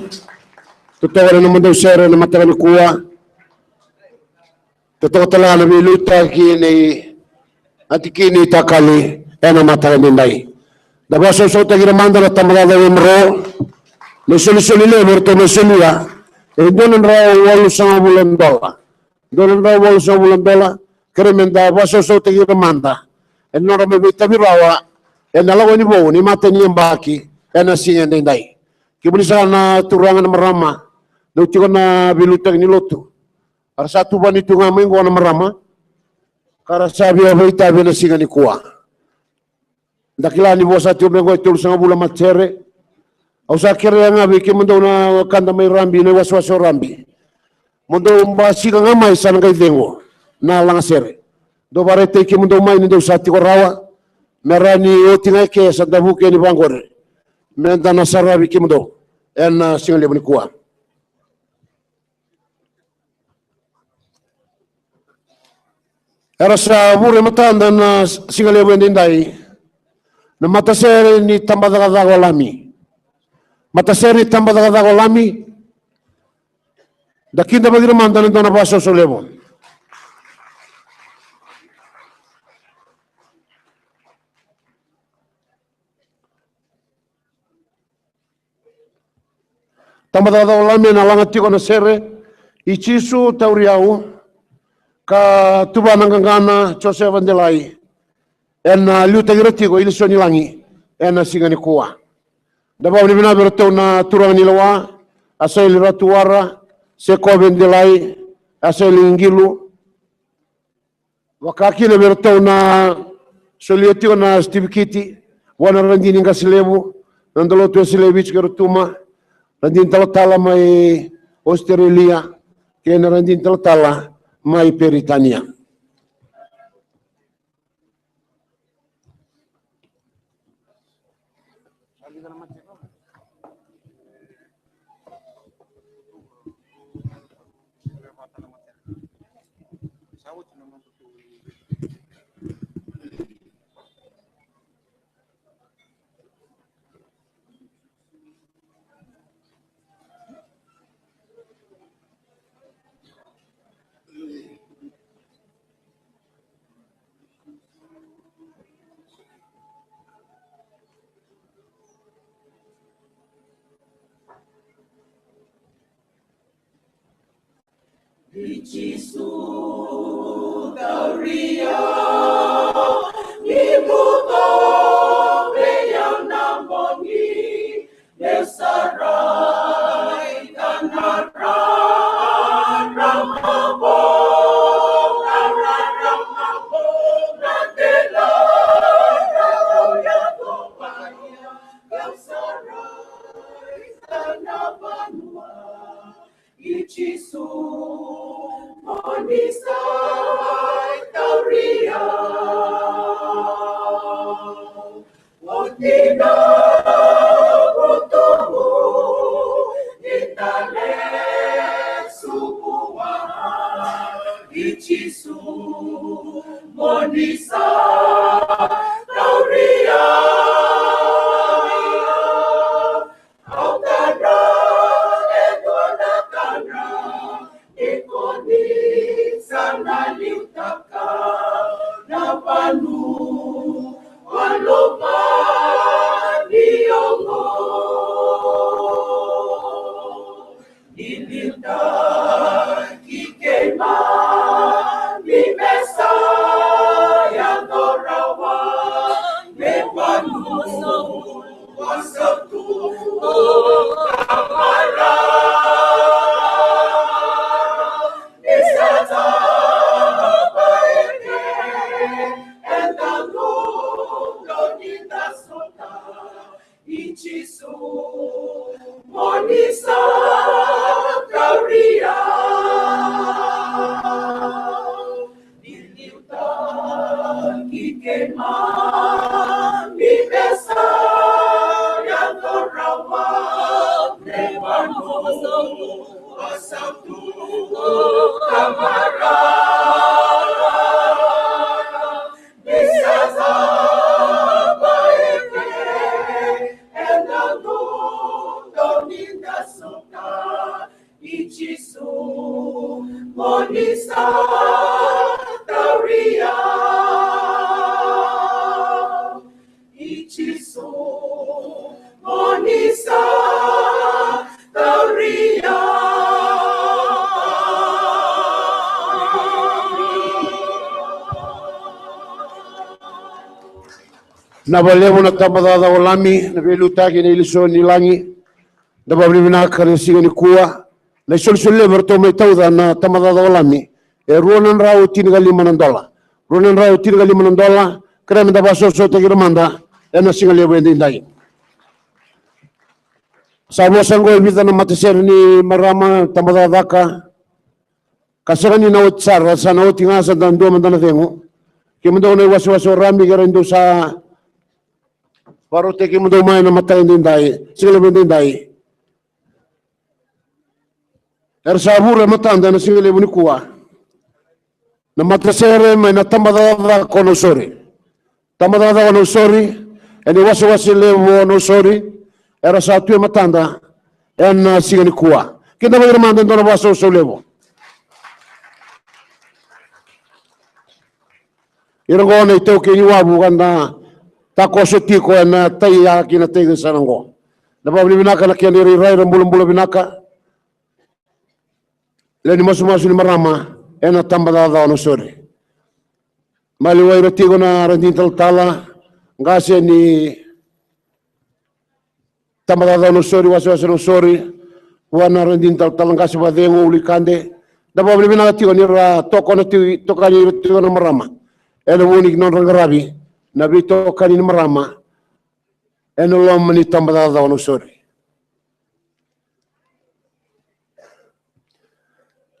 Totoka na nomudou sere ena mataka nikua. Totoka tale ga na veiliutaki nei Aunty Kini Takali ena mataka edaidai. Da vakasausautaki ira mada na tabacakacaka e Maro. Na isolisoli levu eratou mai solia e dua na drau walusagavulu na dola. Dua na drau walusagavulu na dola. Kerea meda vakasausautaki ira mada ena nodra mai veitavi rawa ena lako ni vou ni matai ni yabaki ena siga edaidai. Kemuni saka na turaga, na marama, dou tiko na veiliutaki ni lotu. Era sa tuvani tu ga mai qo na marama ka ra sa via veitavi ena siga nikua. Da kila ni vosa tiko mai qo e tolusagavulu na matasere. Au sa kerea ga vei kemudou na kada mai Rabi, na iwasewase o Rabi, mo dou basika ga mai, sa na qai cegu na lagasere. Dou vakaraitaki kemudou mai ni dou sa tiko rawa, me rawa ni oti ga eke sa davuki yani vaqori. Meda na saravi kemudou ena siga levu nikua. Era sa vure matada na siga levu edaidai na matasere ni tabacakacaka o Lami. Matasere ni tabacakacaka o Lami. Da kidavaki ira mada na dua na vakasausau levu. Tabacakacaka o Lami ena laga tiko na sere I Jisu Tauri Au, ka tuva na qaqana Josefa Delai. Ena liutaki ira tiko i Liso ni Lagi ena siga nikua. Da vakavinavinaka vei iratou na turaga ni lewa, Asaeli Ratuwara, Sekovi Delai, Asaeli Qilu, vaka kina vei iratou na solia tiko na sitivikiti vua na radini qase levu, na Dalotu Wesele e Viti kei Rotuma, radini talatala mai Ositerelia kei na radini talatala mai Peritania. I Jisu Tauri Au, ni buto vei au na bogi, meu sa raica na rarama vou, na rarama vou, na delai rau yaco vaya, meu sa raica na vanua. I Jisu mo ni sa tauri au. Oti na vutugu ni da lesu vua. I Jisu mo ni sa tauri au. Au kadra e dua na kadra, ni ko ni sa na liutaka na vanua lomani oqo. Ni liutaki keimami Mesaia, cora vua me vanua sa tu ka marau. Ni sa cava eke eda gunuva ni da sota, i Jisu mo ni sa kauria. Ni liutaki keimami Mesaia, cora vua me vanua sa tu ka marau. Ni sa cava eke eda gunuva Na vakalevu na tabacakacaka o Lami, na veiliutaki na iliso ni lagi. Na vakavinavinaka na siga nikua. Na isolisoli levu eratou mai tauca na tabacakacaka o Lami. E rua na drau tinikalima na dola. Rua na drau tinikalima na dola. Kerea meda vakasosomitaki ira mada ena siga levu edaidai. Sa vosa qo e vica na matasere ni marama, tabacakacaka. Ka sega ni na oti sara, sa na oti ga, sa da dua mada na cegu. Kemudou na iwasewase o Rami, kei ira dou sa vakarautaki kemudou mai na mataka edaidai, siga levu edaidai. Era sa vura e matada ena siga levu nikua. Na matasere mai na tabacakacaka o Nausori. Tabacakacaka o Nausori, ena iwasewase levu o Nausori, era sa tu e matada ena siga nikua. Kidavaki ira mada e dua na vakasausau levu. Ira qo na itaukei ni wavu ka da takoso tiko ena tai ya kei na tai sa na qo. Na vakavinavinaka na kena irairai, ra bulabula vinaka. Lewe ni masumasu ni marama ena tabacakacaka o Nausori. Maliwai ira tiko na radini talatala, qase ni tabacakacaka o Nausori, wasewase o Nausori, vua na radini talatala, qase vakacegu, ulu i kade. Da vakavinavinaka tiko ni ra tokona tiko, tokani ira tiko na marama ena vuku ni nodra qaravi na veitokani ni marama ena loma ni tabacakacaka o Nausori.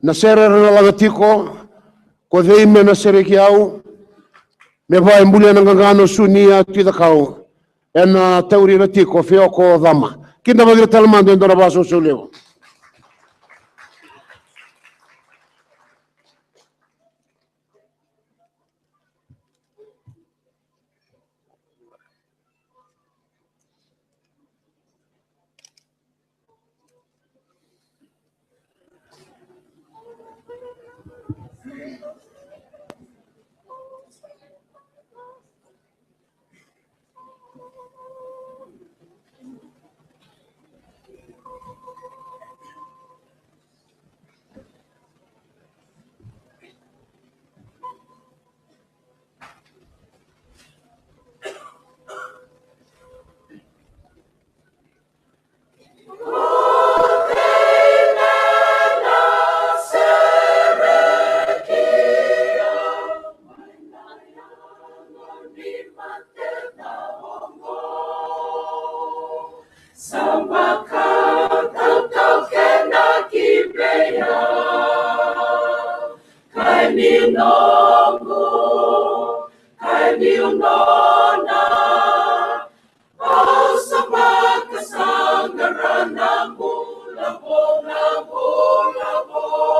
Na sere era na laga tiko, ko cei me na sereki au, me vaka e bulia na qaqano, sunia Tui Cakau, ena tauri ira tiko Feoko Cama. Kidavaki ira tale mada e dua na vakasausau levu. Sa vakatautauqeta ki vei au, ka ni noqu, ka niu nona, au sa vakasaqara na bula vou, na bula vou.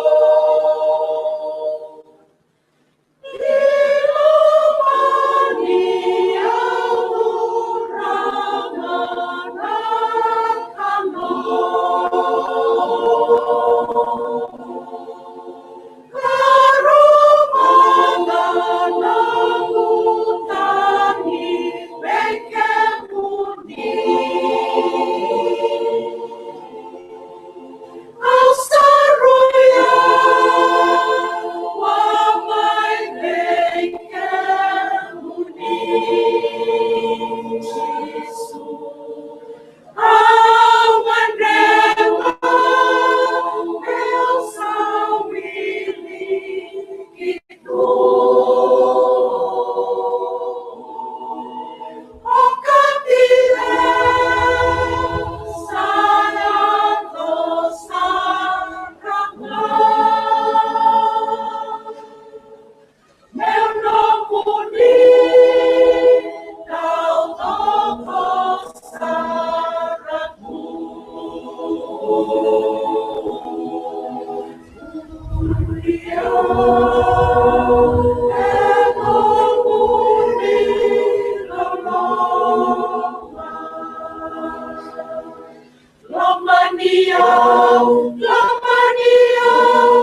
Lomani au, lomani au,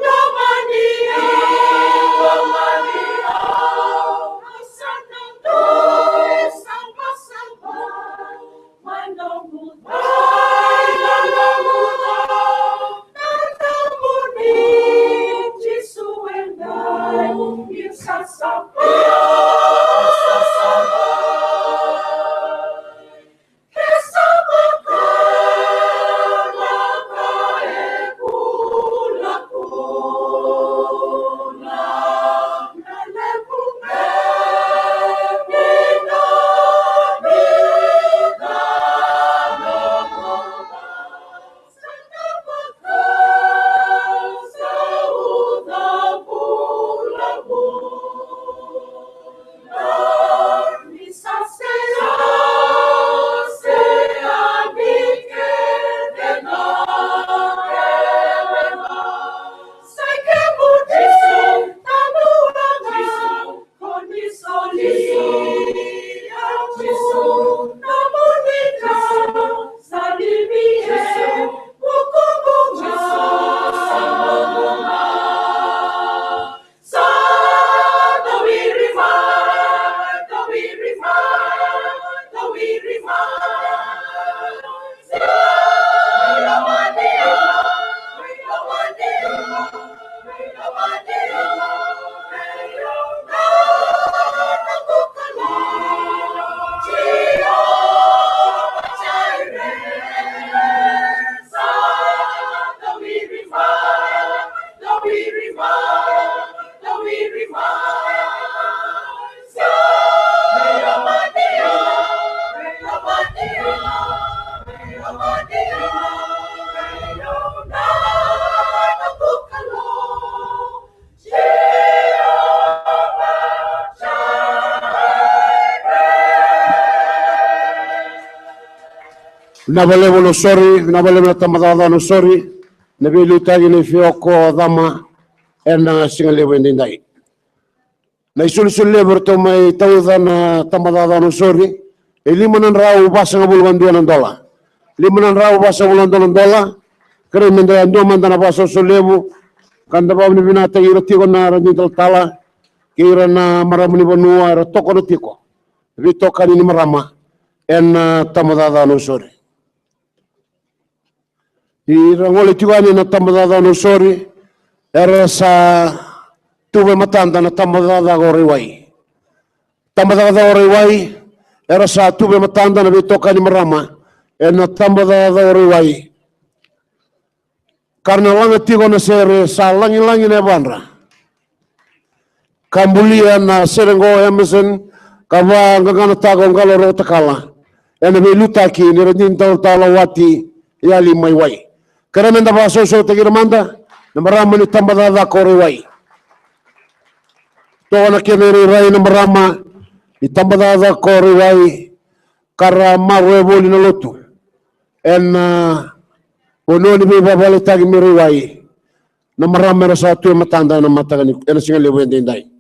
lomani au, lomani au. Au sa na dui savasava, mai nomu cai, mai nomu cai. Na nomuni Jisu e dai, ni sa sava, ni sa sava. Vinaka vakalevu Nausori, vinaka vakalevu na tabacakacaka Nausori, na veiliutaki na ifioko cama ena siga levu edaidai. Na isolisoli levu eratou mai tauca na tabacakacaka Nausori, e lima na drau vasagavulu ka dua na dola. Lima na drau vasagavulu ka dua na dola. Kerei meda dua mada na vakasolisoli levu ka da vakavinavinakataki ira tiko na radini talatala kei ira na marama ni vanua era tokona tiko, veitokani ni marama ena tabacakacaka Nausori. Ira gole tiko yani na tabacakacaka Nausori, era sa tuva e matada na tabacakacaka o Raiwai. Tabacakacaka o Raiwai, era sa tuva e matada na veitokani marama ena tabacakacaka o Raiwai. Ka ra na laga tiko na sere, sa lagilagi na yavadra. Ka bulia na sere qo Emerson, ka vaqaqanataka o Qalo Rokotakala ena veiliutaki ni radini talatala Wati Yali mai Wai. Kerei meda vakasosomitaki ira mada na marama ni tabacakacaka o Raiwai. Toka na kena irairai na marama ni tabacakacaka o Raiwai, ka ra maroroya voli na lotu ena vanua ni veivakavaletaki mai Raiwai. Na marama era sa tu e matada ena mataka ni, ena siga levu edaidai.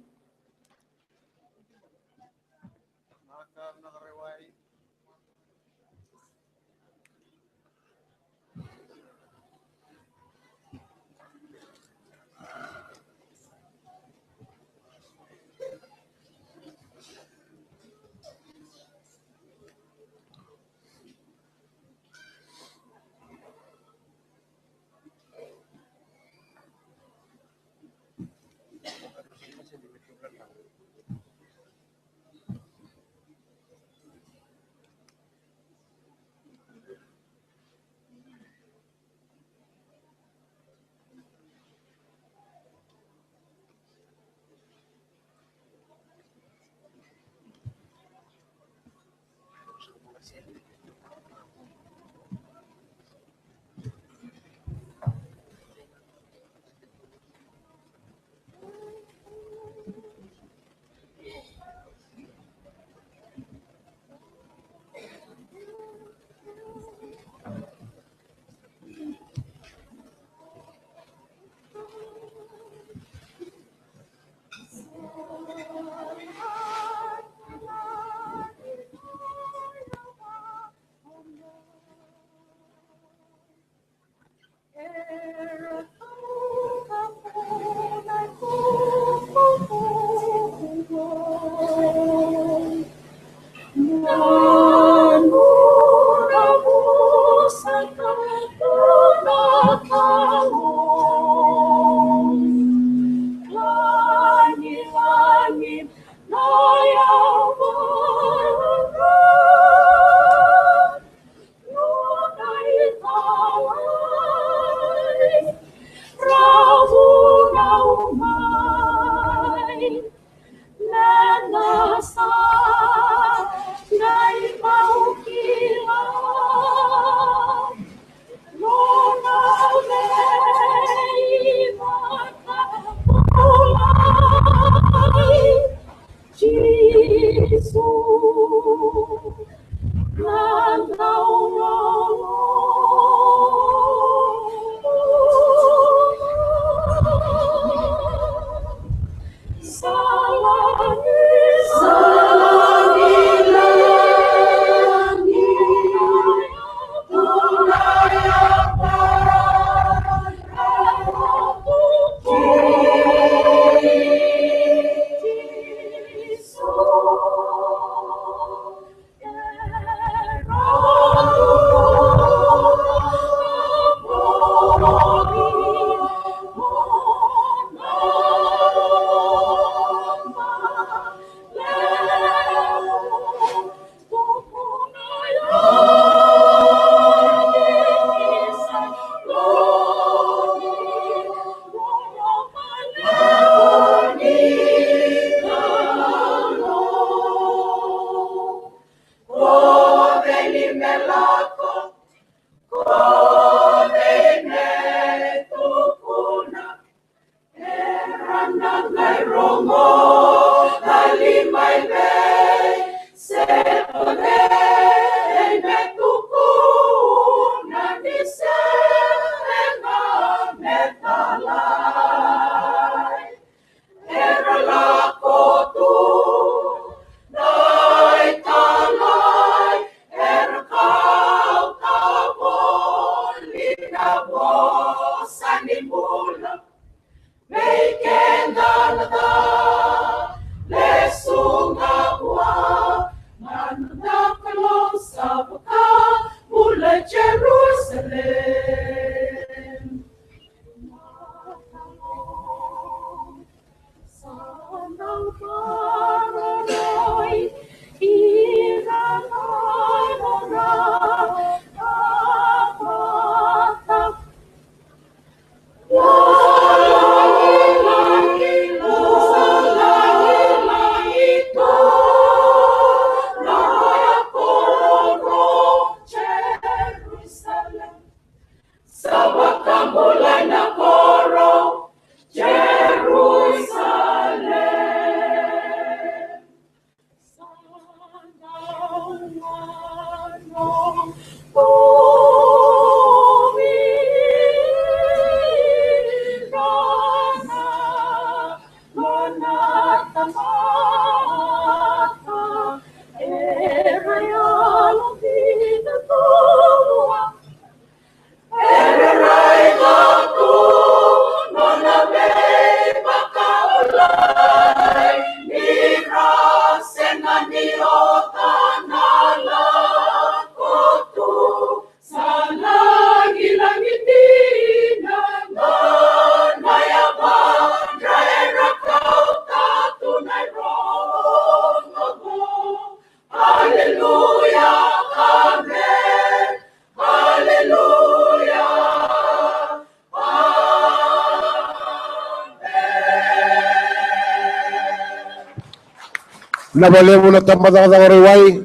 Nava levu na tabacakacaka o Raiwai.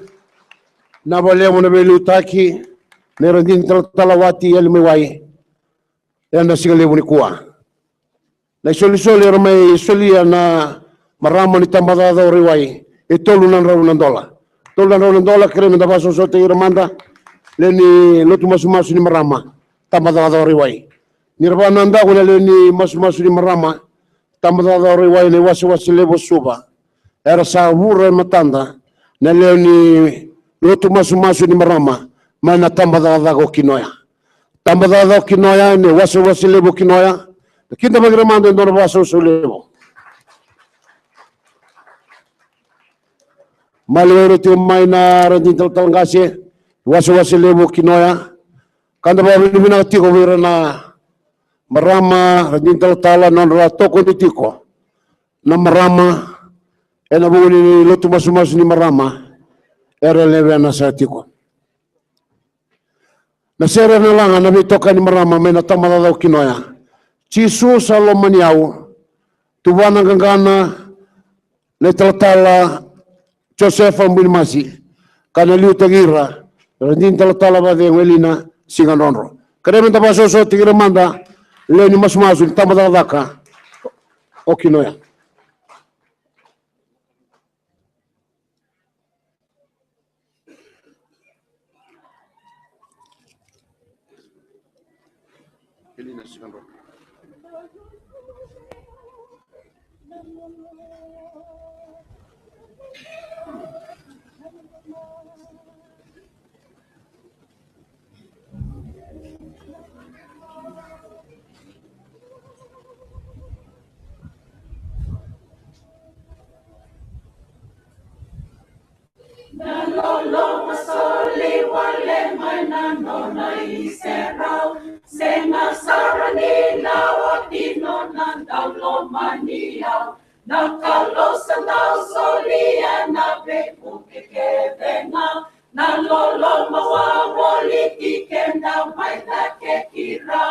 Nava levu na veiliutaki nei Radini Talatala Wati Yali mai Wai ena siga levu nikua. Na isolisoli era mai solia na marama ni tabacakacaka o Raiwai e tolu na drau na dola. Tolu na drau na dola, kerei me da vakasausauti ira mada, lewe ni lotu masumasu ni marama tabacakacaka o Raiwai. Ni ra vakanadaku na lewe ni masumasu ni marama tabacakacaka o Raiwai, na iwasewase levu o Suva, era sa vura e matada na lewe ni lotu masumasu ni marama mai na tabacakacaka o Kinoya. Tabacakacaka o Kinoya, na iwasewase levu o Kinoya. Na kidavaki ira mada e dua na vakasausau levu. Maliwai ira tiko mai na Radini Talatala Qase, iwasewase levu o Kinoya. Ka da vakavinavinaka tiko vei ira na marama, Radini Talatala, na nodra tokoni tiko na marama ena vuku ni lotu masumasu ni marama era lewena sara tiko. Na sere na laga na veitokani marama mai na tabacakacaka o Kinoya. Jisu sa lomani au, tuvana qaqana na italatala Josefa Bunimasi, ka na liutaki ira na Radini Talatala Vakacegu Elina Sigadrodro. Kerei me da vakasausauti ira mada, lewe ni masumasu ni tabacakacaka o Kinoya. Na loloma soli wale mai na nona iserau, sega sara ni na oti nona dau lomani au. Na Kalou sa dau solia na veivuke kece ga, na loloma wavoliti keda mai cake kira.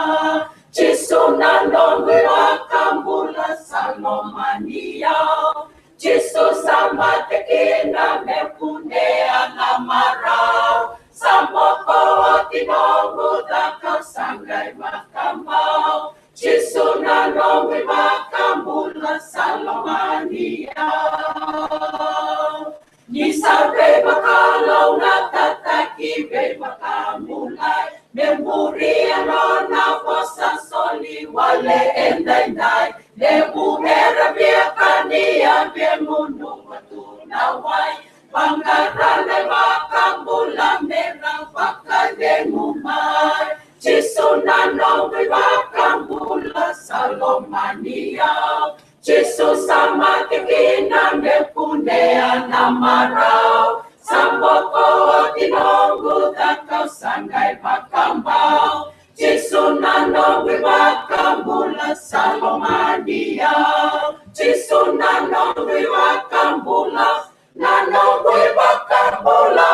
Jisu na noqu iVakabula sa lomani au. Jisu sa mate kina me kunea na marau. Sa boko oti noqu cakacaka, sa qai vakabau. Jisu na noqu iVakabula sa lomani au. Ni sa veivakalougatataki, veivakabulai, me muria nona vosa soli wale edaidai. Levu era via kania, via gunu vatu na wai. Vaqara na iVakabula me ra vakacegu mai. Jisu na noqu iVakabula sa lomani au. Jisu sa mate kina me kunea na marau. Sa boko oti noqu cakacaka, sa qai vakabau. Jisu na noqu iVakabula sa lomani au. Jisu na noqu iVakabula, na noqu iVakabula.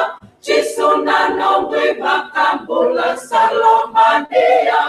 Jisu na noqu iVakabula sa lomani au.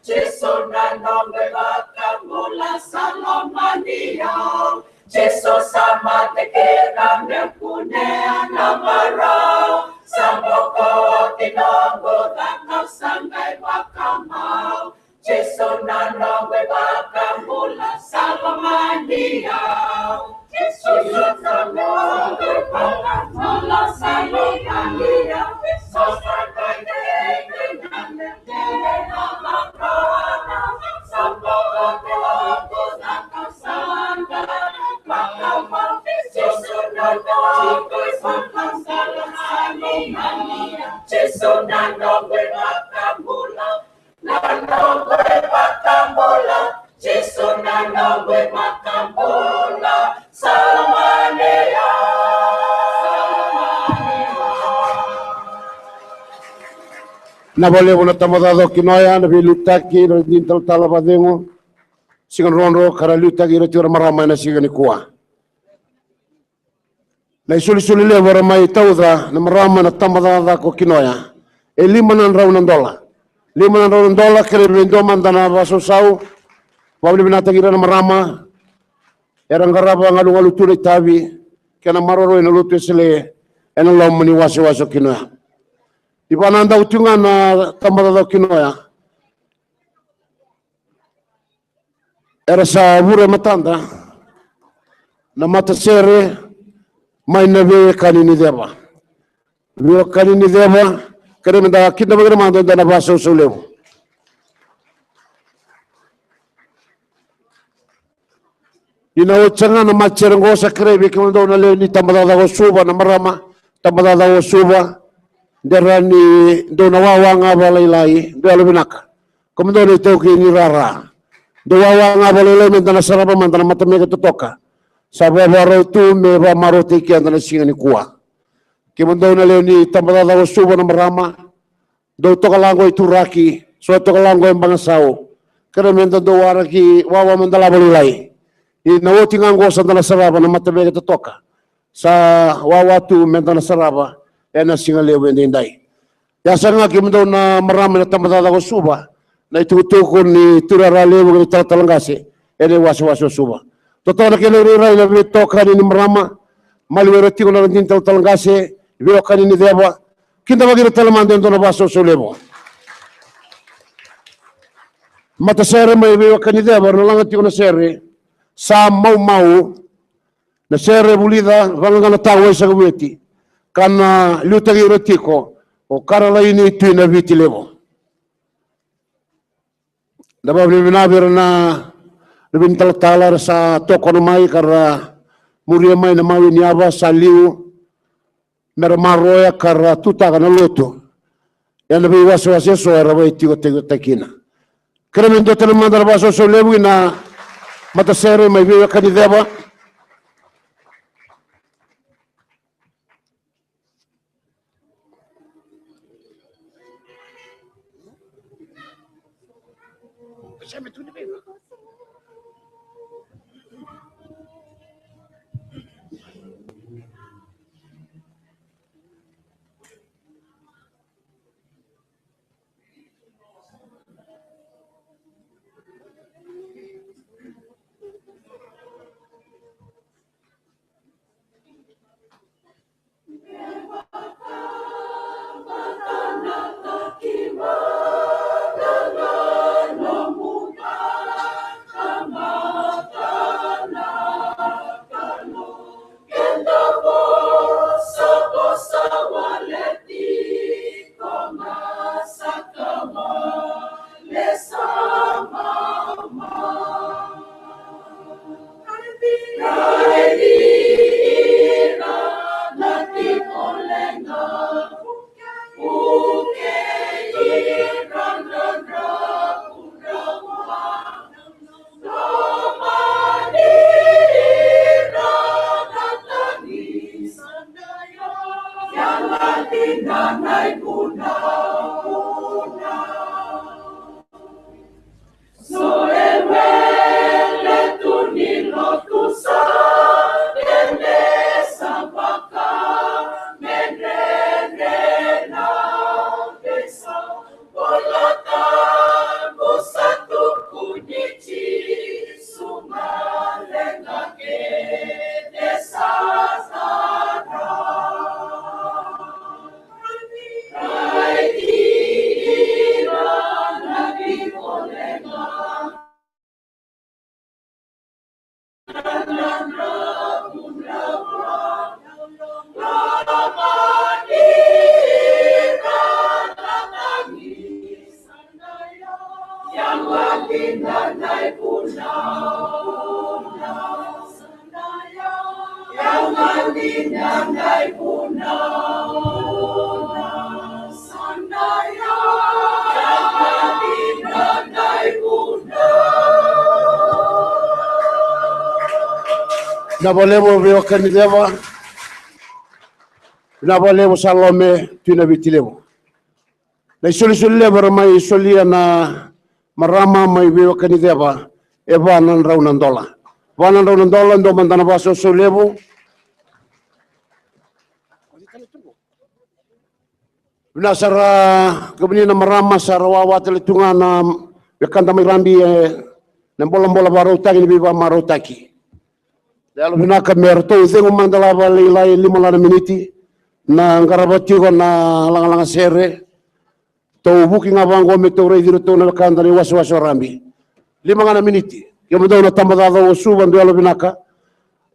Jisu na noqu iVakabula sa lomani au. Jisu sa mate kina me kunea na marau. Sa boko oti noqu cakacaka, sa qai vakabau. Jisu na noqu iVakabula sa lomani au. Jisu na noqu iVakabula sa lomani au. Jisu sa mate kina me kunea na marau. Sa boko oti noqu cakacaka, sa qai vakabau. Jisu na noqu iVakabula sa lomani au. Jisu na noqu iVakabula, na noqu iVakabula. Jisu na noqu iVakabula sa lomani au. Nava levu na tabacakacaka o Kinoya, na veiliutaki na Radini Talatala Vakacegu Sigadrodro, ka ra liutaki ira tiko na marama ena siga nikua. Na isolisoli levu era mai tauca na marama na tabacakacaka o Kinoya e lima na drau na dola. Lima na drau na dola, kerei me dua mada na vakasausau. Vakavinavinakataki ira na marama. era qarava galugalu tu na itavi kei na maroroi na lotu Wesele ena loma ni wasewase o Kinoya. Ni vanadaku tiko ga na tabacakacaka o Kinoya, era sa vure matada na matasere mai na veiwekani ni ceva. Veiwekani ni ceva, kerei meda kidavaki ira mada e dua na vasausau levu. Ni na oti sara ga na matasere oqo, sa kerei vei kemudou na lewe ni tabacakacaka o Suva, na marama tabacakacaka o Suva, de rawa ni dou na wawa ga vakalailai, dou yalovinaka. Kemudou na itaukei ni rara, dou wawa ga vakalailai meda na sarava mada na matameke totoka sa vakavakarau tu me vakamarautaki keda na siga nikua. Kemudou na lewe ni tabacakacaka o Suva, na marama, dou toka la qo i Turaki, so toka la qo i Bagasau, kerei meda dou waraki wawa mada la vakalailai. Ni na oti ga qo sa da na sarava na matameke totoka sa wawa tu meda na sarava ena siga levu edaidai. Ia sara ga kemudou na marama ena tabacakacaka o Suva, na itukutuku ni tuirara levu kei na talatala qase ena iwasewase o Suva. Totoka na kena irairai na veitokani ni marama, maliwai ira tiko na radini talatala qase, veiwekani ni ceva, kidavaki ira tale mada e dua na vasausau levu. Matasere mai veiwekani ceva, era na laga tiko na sere sa maumau, na sere vulica vaqaqana tau wai saka vueti, ka na liutaki ira tiko o Karalaini Tui na Viti Levu. Da vakavinavinaka vei ira na luve ni talatala era sa tokona mai ka ra muria mai na mawi ni yava sa liu, mera maroya ka ra tutaka na lotu ena veiwasewase eso era vakaitikotikotaki kina. Kerei me dua tale mada na vasausau levu i na matasere mai veiwekani ceva. Vinaka vakalevu veiwekani ceva. Vinaka vakalevu Salome Tui na Viti Levu. Na isolisoli levu era mai solia na marama mai veiwekani ceva e va na drau na dola. Va na drau na dola, dua mada na vasausau levu. Vinaka sara, kemuni na marama, sa ra wawa tale tu ga na wekada mai Rabi ena bolabola vakarautaki ni veivakamarautaki. Yalo vinaka me ratou cegu mada lava lailai lima la na miniti. Na qarava tiko na lagalaga sere. Tou vuki ga vaqo me tou raici iratou na wekada na iwasewase o Rabi. Lima ga na miniti. Kemudou na tabacakacaka o Suva, dou yalo vinaka.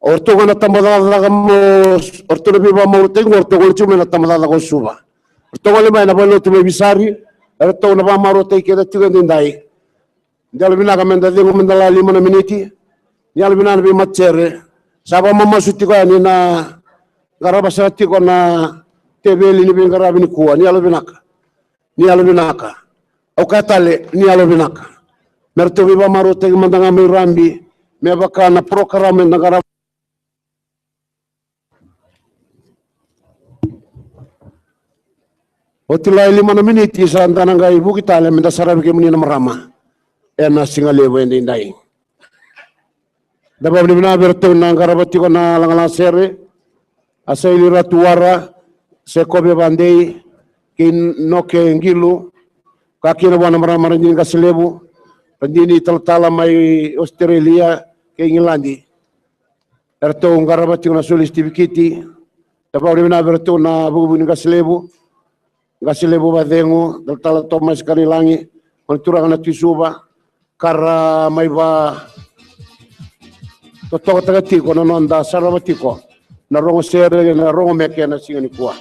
O ratou ga na tabacakacaka mo, o ratou na veivakamauritaki qo, o ratou gole tiko mai na tabacakacaka o Suva. O ratou gole mai na valenilotu mai Visari, e ratou na vakamarautaki keda tiko edaidai. Ni yalo vinaka meda cegu meda la lima na miniti. Ni yalo vinaka na veimatasere. Sa vakamamasu tiko yani na qarava sara tiko na teveli ni veiqaravi nikua. Ni yalo vinaka. Ni yalo vinaka. Au kaya tale, ni yalo vinaka. Me ratou veivakamarautaki mada ga mai Rabi, me vaka na porokaramu eda qarava. Oti la e lima na miniti, sa da na qai vuki tale meda saravi kemuni na marama ena siga levu edaidai. Da vakavinavinaka vei iratou na qarava tiko na lagalaga sere, a Saili Ratuwara, Sekovi Vadei, kei Noke Qilu, ka kina vua na marama Radini Qaselevu, Radini talatala mai Ositerelia kei Igiladi. Eratou qarava tiko na soli sitivikiti. Da vakavinavinaka vei iratou na vukevuke ni Qaselevu, Qaselevu Vacegu, talatala Tomasi Kanailagi, gone turaga na Tui Suva, ka ra mai vakatotokataka tiko na noda sarava tiko na rogo sere, na rogo meke ena siga nikua.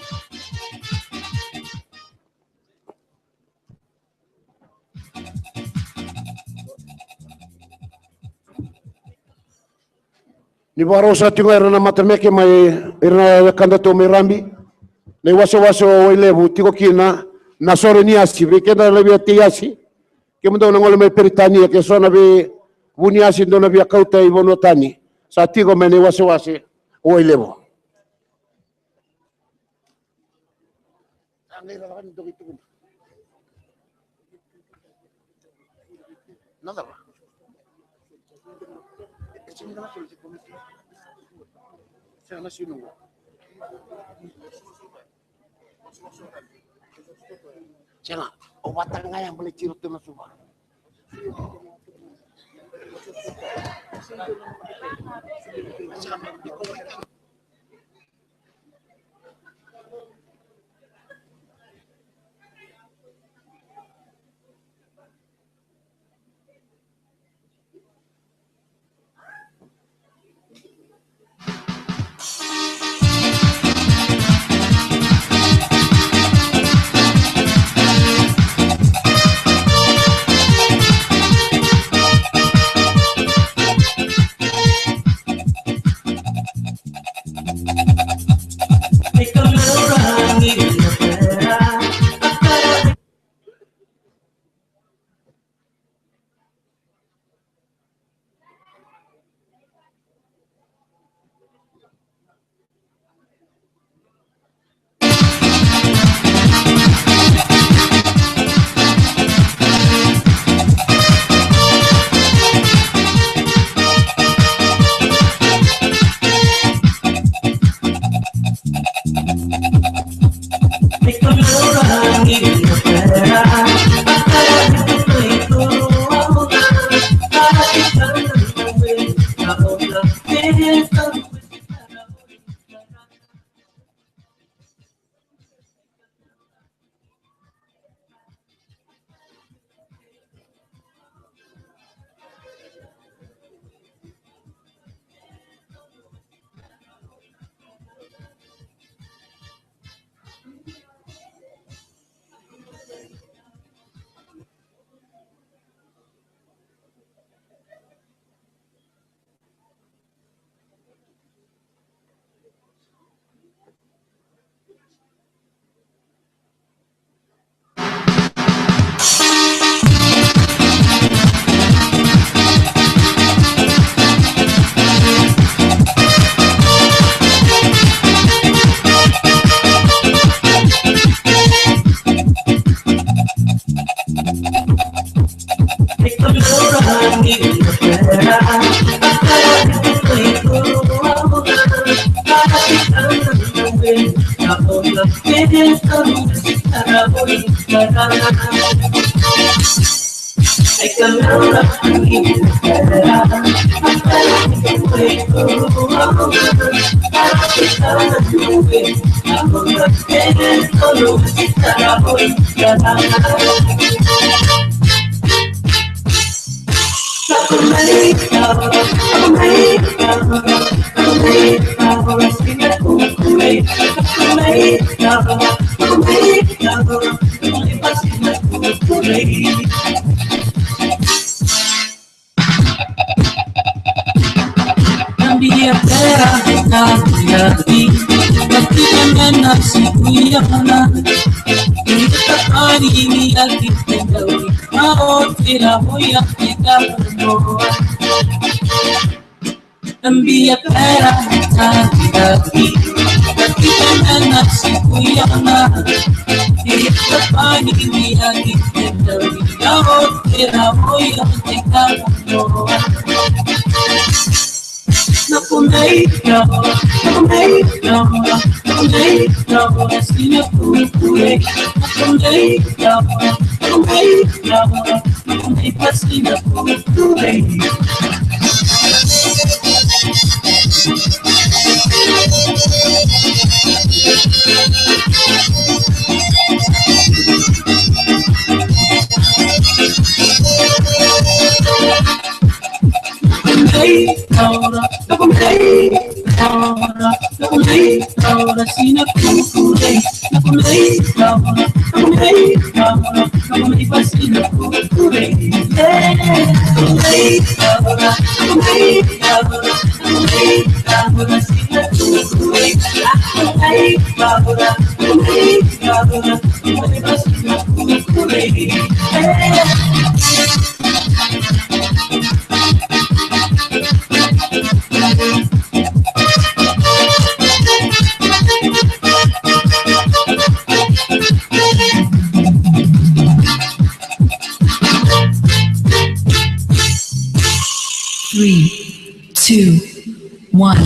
Ni vakarau sara tiko ga ira na matameke mai, ira na wekadatou mai Rabi, na iwasewase o Wailevu tiko kina na sore ni yasi, vei keda na via tei yasi, kemudou na gole mai Peritania, ke so na veivu ni yasi dou na via kauta i vanua tani, sa tiko mai na iwasewase o Wailevu. Sega, o vata ga ya baleti iratou na Suva. Nambia tera na yadi, na tina mena siku yana. Ita pari ni yadi tenda wi, ma o tira mo yadi tenda mo. Nambia tera na yadi, na tina mena siku yana. Ita pari ni yadi tenda wi, ma o tira mo yadi tenda mo. Three, two, one.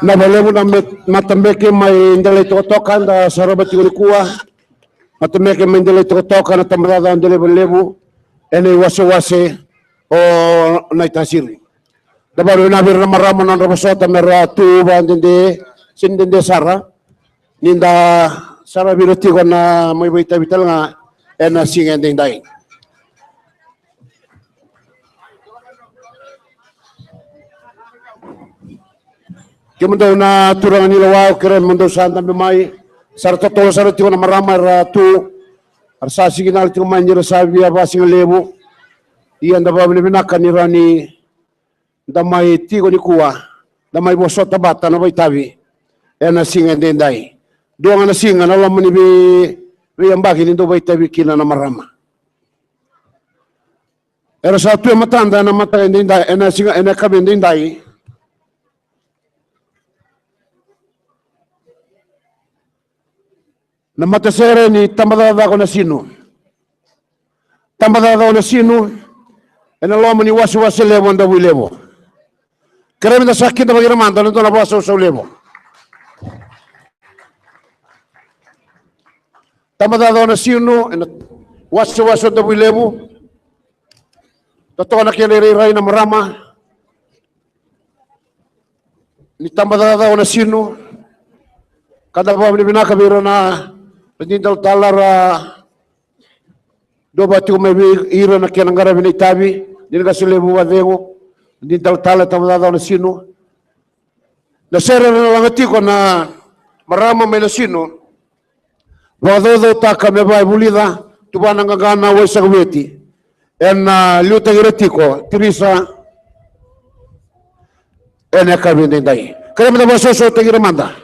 Na vakalevu na me-, matabete mai Delai Tokatoka da sarava tiko nikua. Matabete mai Delai Tokatoka na tabacakacaka Delai Vanua Levu ena iwasewase o Naitasiri. Da vakavinavinaka vei ira na marama na nodra vosota me ra tu vakadede, se ni dede sara. Ni da saravi ira tiko na mai vakaitavi tale ga ena siga edaidai. Kemudou na turaga ni lewa, au kerea mo dou sa dabe mai. Sa ra totolo sara tiko na marama era tu. Era sa sikinala tiko mai ni ra sa via vakasigalevu. Ia da vakavinavinaka ni rawa ni da mai tiko nikua, da mai vosota vata na vakaitavi ena siga edaidai. Dua ga na siga na loma ni vei, veiyabaki ni dau vakaitavi kina na marama. Era sa tu e matada ena mataka edaidai, ena siga, ena yakavi edaidai. Na matasere ni tabacakacaka o Nasinu. Tabacakacaka o Nasinu ena loma ni wasewase levu o Davuilevu. Kerea me da sa kidavaki ira mada ena dua na vakasausau levu. Tabacakacaka o Nasinu ena wasewase o Davuilevu. Totoka na kena irairai na marama ni tabacakacaka o Nasinu. Ka da vakavinavinaka vei ira na, na dina talatala ra dau vaka tiko mai vei ira na kena qaravi na itavi, ni na qase levu vakacegu, na dina talatala, tabacakacaka o Nasinu. Na sere era na laga tiko na marama mai Nasinu. Vakacaucautaka me vaka e vulica, tuvana qaqana, waisakaveti. Ena liutaki ira tiko, Tirisa. Ena yakavi edaidai. Kerea me da vakasausautaki ira mada.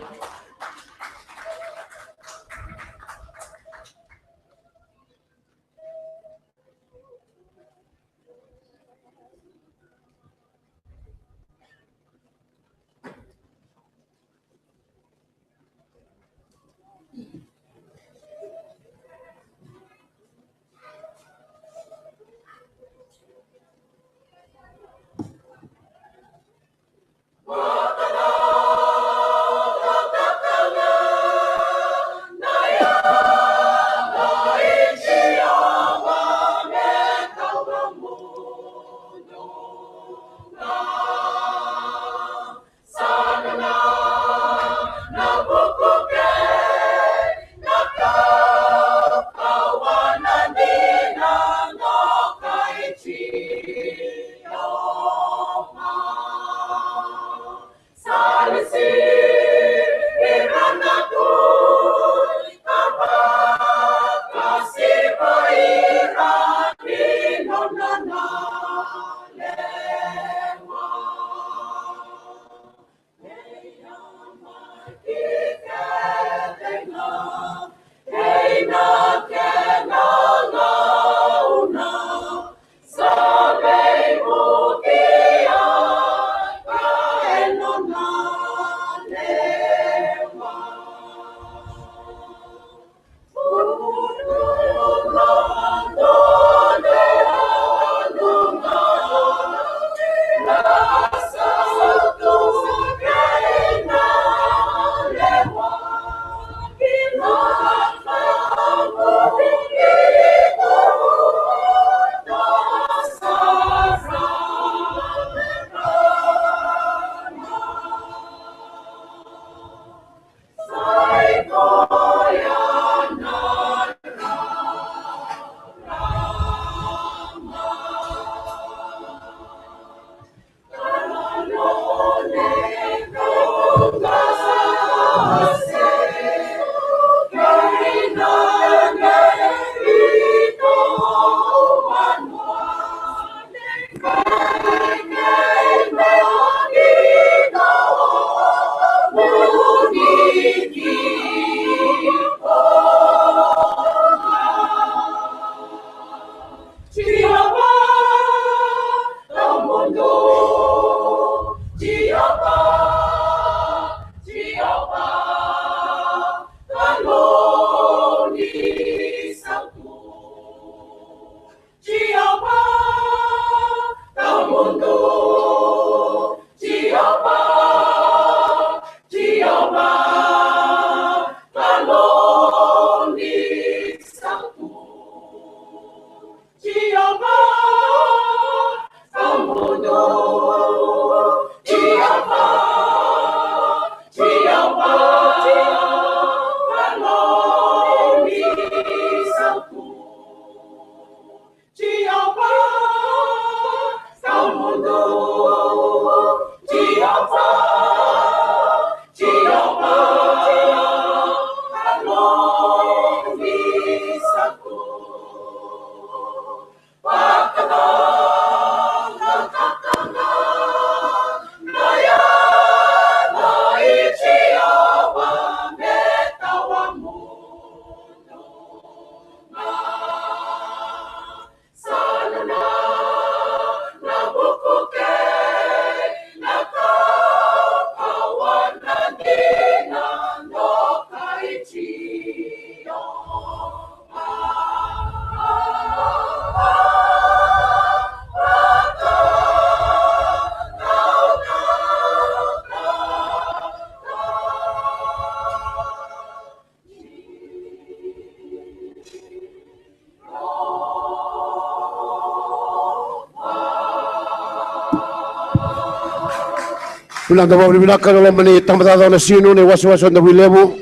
Vinaka, vakavinavinaka na loma ni tabacakacaka na Sinu, na iwasewase o Davuilevu.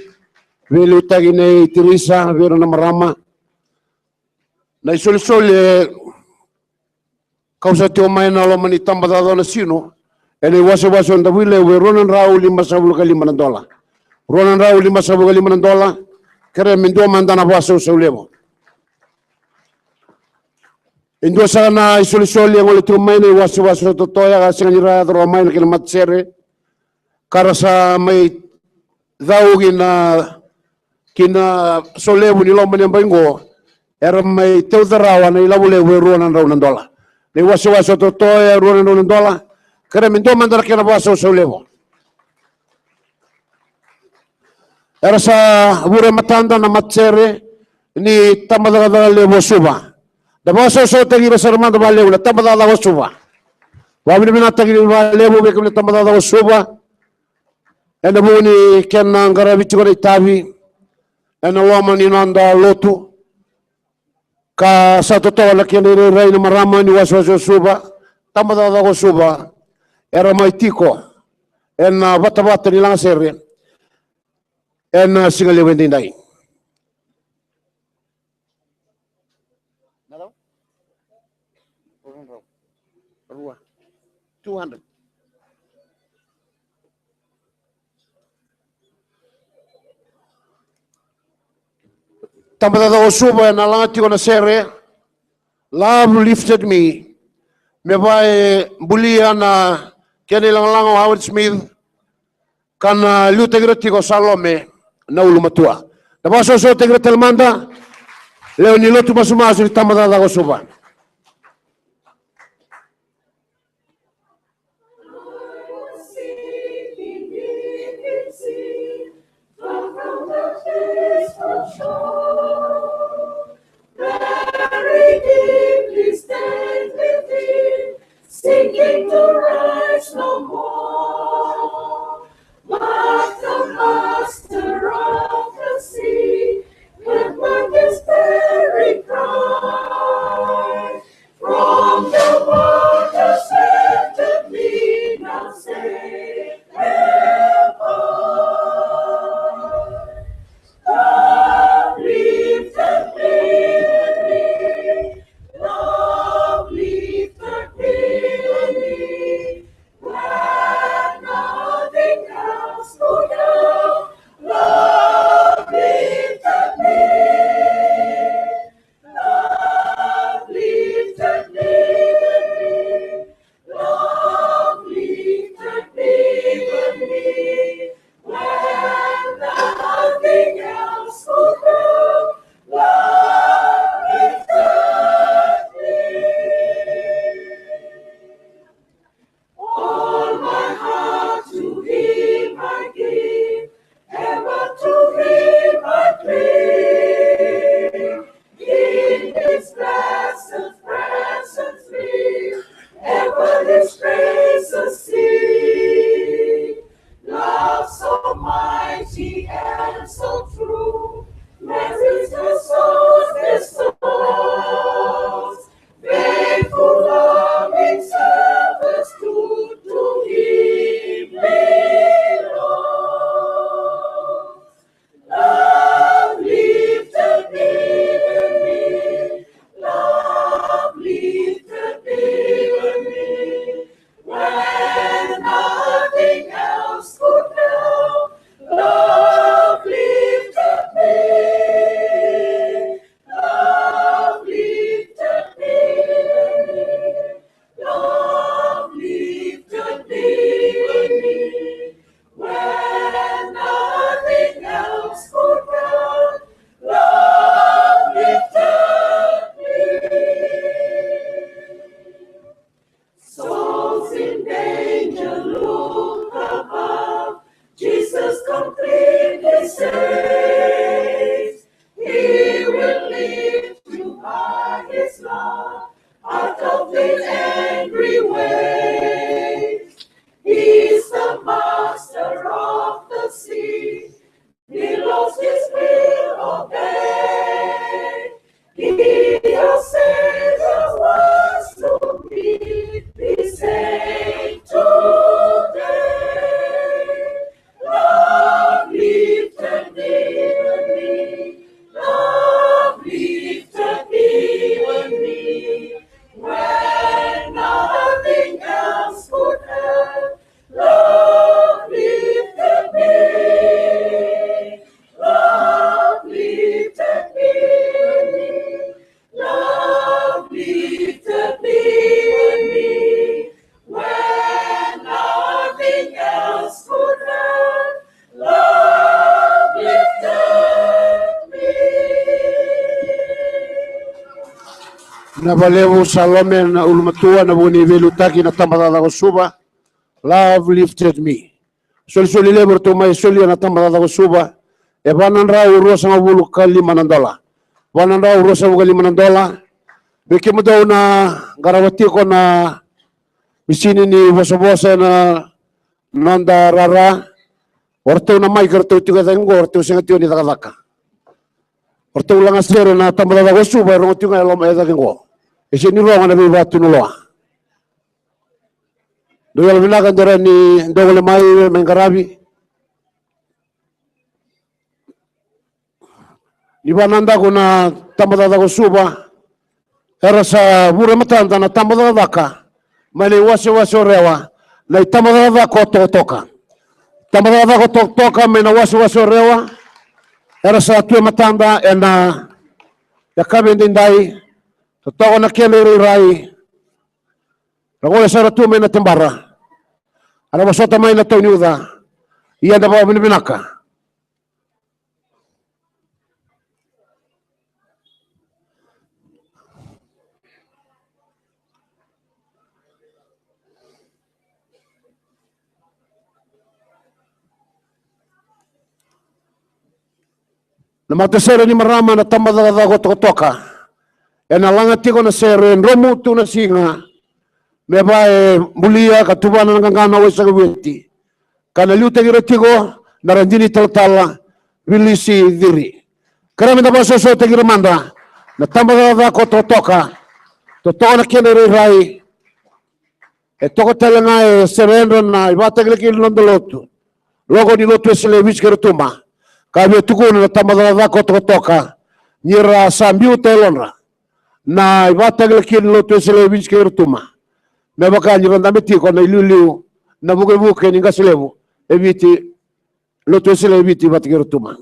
Veiliutaki nei Tirisa vei ira na marama. Na isolisoli e kausa tiko mai na loma ni tabacakacaka na Sinu ena iwasewase o Davuilevu e rua na drau limasagavulu ka lima na dola. Rua na drau limasagavulu ka lima na dola. Kerea me dua mada na vakasausau levu. E dua saka na isolisoli e gole tiko mai na iwasewase o Totoya, ka sega ni rawa ni yaco rawa mai na kena matasere. Ka ra sa mai cau ki na, ki na solevu ni loma ni yabaki qo, era mai tauca rawa na ilavo levu e rua na drau na dola. Na iwasewase o Totoya e rua na drau na dola. Kerea me dua mada na kena vakasausau levu. Era sa vure matada na matasere ni tabacakacaka levu o Suva. Da vakasausautaki ira sara mada vakalevu na tabacakacaka o Suva. Vakavinavinakataki vakalevu vei kemuni na tabacakacaka o Suva ena vuku ni kena qaravi tiko na itavi ena loma ni noda lotu. Ka sa totoka na kena irairai na marama ni wasewase o Suva, tabacakacaka o Suva, era mai tiko ena vatavata ni lagasere ena siga levu edaidai. Two hundred. Tabacakacaka o Suva ena laga tiko na sere Love Lifted Me, me vaka e bulia na kena ilagalaga o Howard Smith, ka na liutaki ira tiko o Salome na ulumatua. Na vakasosomitaki ira tale mada lewe ni lotu masumasu ni tabacakacaka o Suva. Very deeply stained within, sinking to rise no more. But the master of the sea heard my despairing cry. From the waters lifted me, now safe am I. Love lifted me, love lifted me, when nothing else could help. Love lifted me, love lifted me, love lifted me, when nothing else could help. Love lifted me. All my heart to Him I give, ever to Him I cling. In His blessed presence live, ever His praises sing. Love so mighty and so true, mercies the soul bestows. Faithful, loving service to, to Him belongs. Love lifted me, love lifted me, when nothing else could help. Love lifted me, love lifted me, love lifted me, when nothing else could help. Love lifted me. Souls in danger look above, Jesus completely saves. He will lift you by His love out of the angry waves. He's the master of the sea, He loves His will obey. He, your Savior, was to me, be saved today. Na valevu Salome na ulumatua na vuku ni veiliutaki na tabacakacaka o Suva. Love lifted me. Solisoli levu ratou mai solia na tabacakacaka o Suva. E va na drau ruasagavulu ka lima na dola. Va na drau ruasagavulu ka lima na dola. Vei kemudou na qarava tiko na misini ni vosavosa ena noda rara. O ratou na mai ka ratou tiko e cake qo, o ratou sega tiko ni cakacaka. O ratou laga sere na tabacakacaka o Suva e rogo tiko ga e loma e cake qo. E sega ni rogo na veivatu ni loa. Dou yalo vinaka, dou rawa ni dou gole mai, mai qaravi. Ni vanadaku na tabacakacaka o Suva. Era sa vure matada na tabacakacaka mai na iwasewase o Rewa, na itabacakacaka o Tokatoka. Tabacakacaka o Tokatoka mai na wasewase o Rewa. Era sa tu e matada ena yakavi edaidai. Totoka na kena irairai. Ra gole sara tu mai na tebara. Era vosota mai na tau ni uca. Ia da vakavinavinaka. Na matasere ni marama na tabacakacaka o Tokatoka. Ena laga tiko na sere e dromu tu na siga. Me va e bulia ka tuvana na qaqana o Waisaga Viti. Ka na liutaki ira tiko na radini talatala Vilisi Ciri. Ka ra me da vakasosoitaki ira mada na tabacakacaka o Tokatoka. Totoka na kena irairai. E toka tale ga e seredra na ivakatakilakila ni noda lotu. Loko ni lotu Wesele e Viti kei Rotuma. Ka via tukuna na tabacakacaka o Tokatoka. Ni ra sa biuta e lodra na ivakatakilakila ni lotu Wesele e Viti kei Rotuma. Me vaka ni ra dabe tiko na iliuliu na vukevuke ni qase levu e Viti. Lotu Wesele e Viti vata kei Rotuma.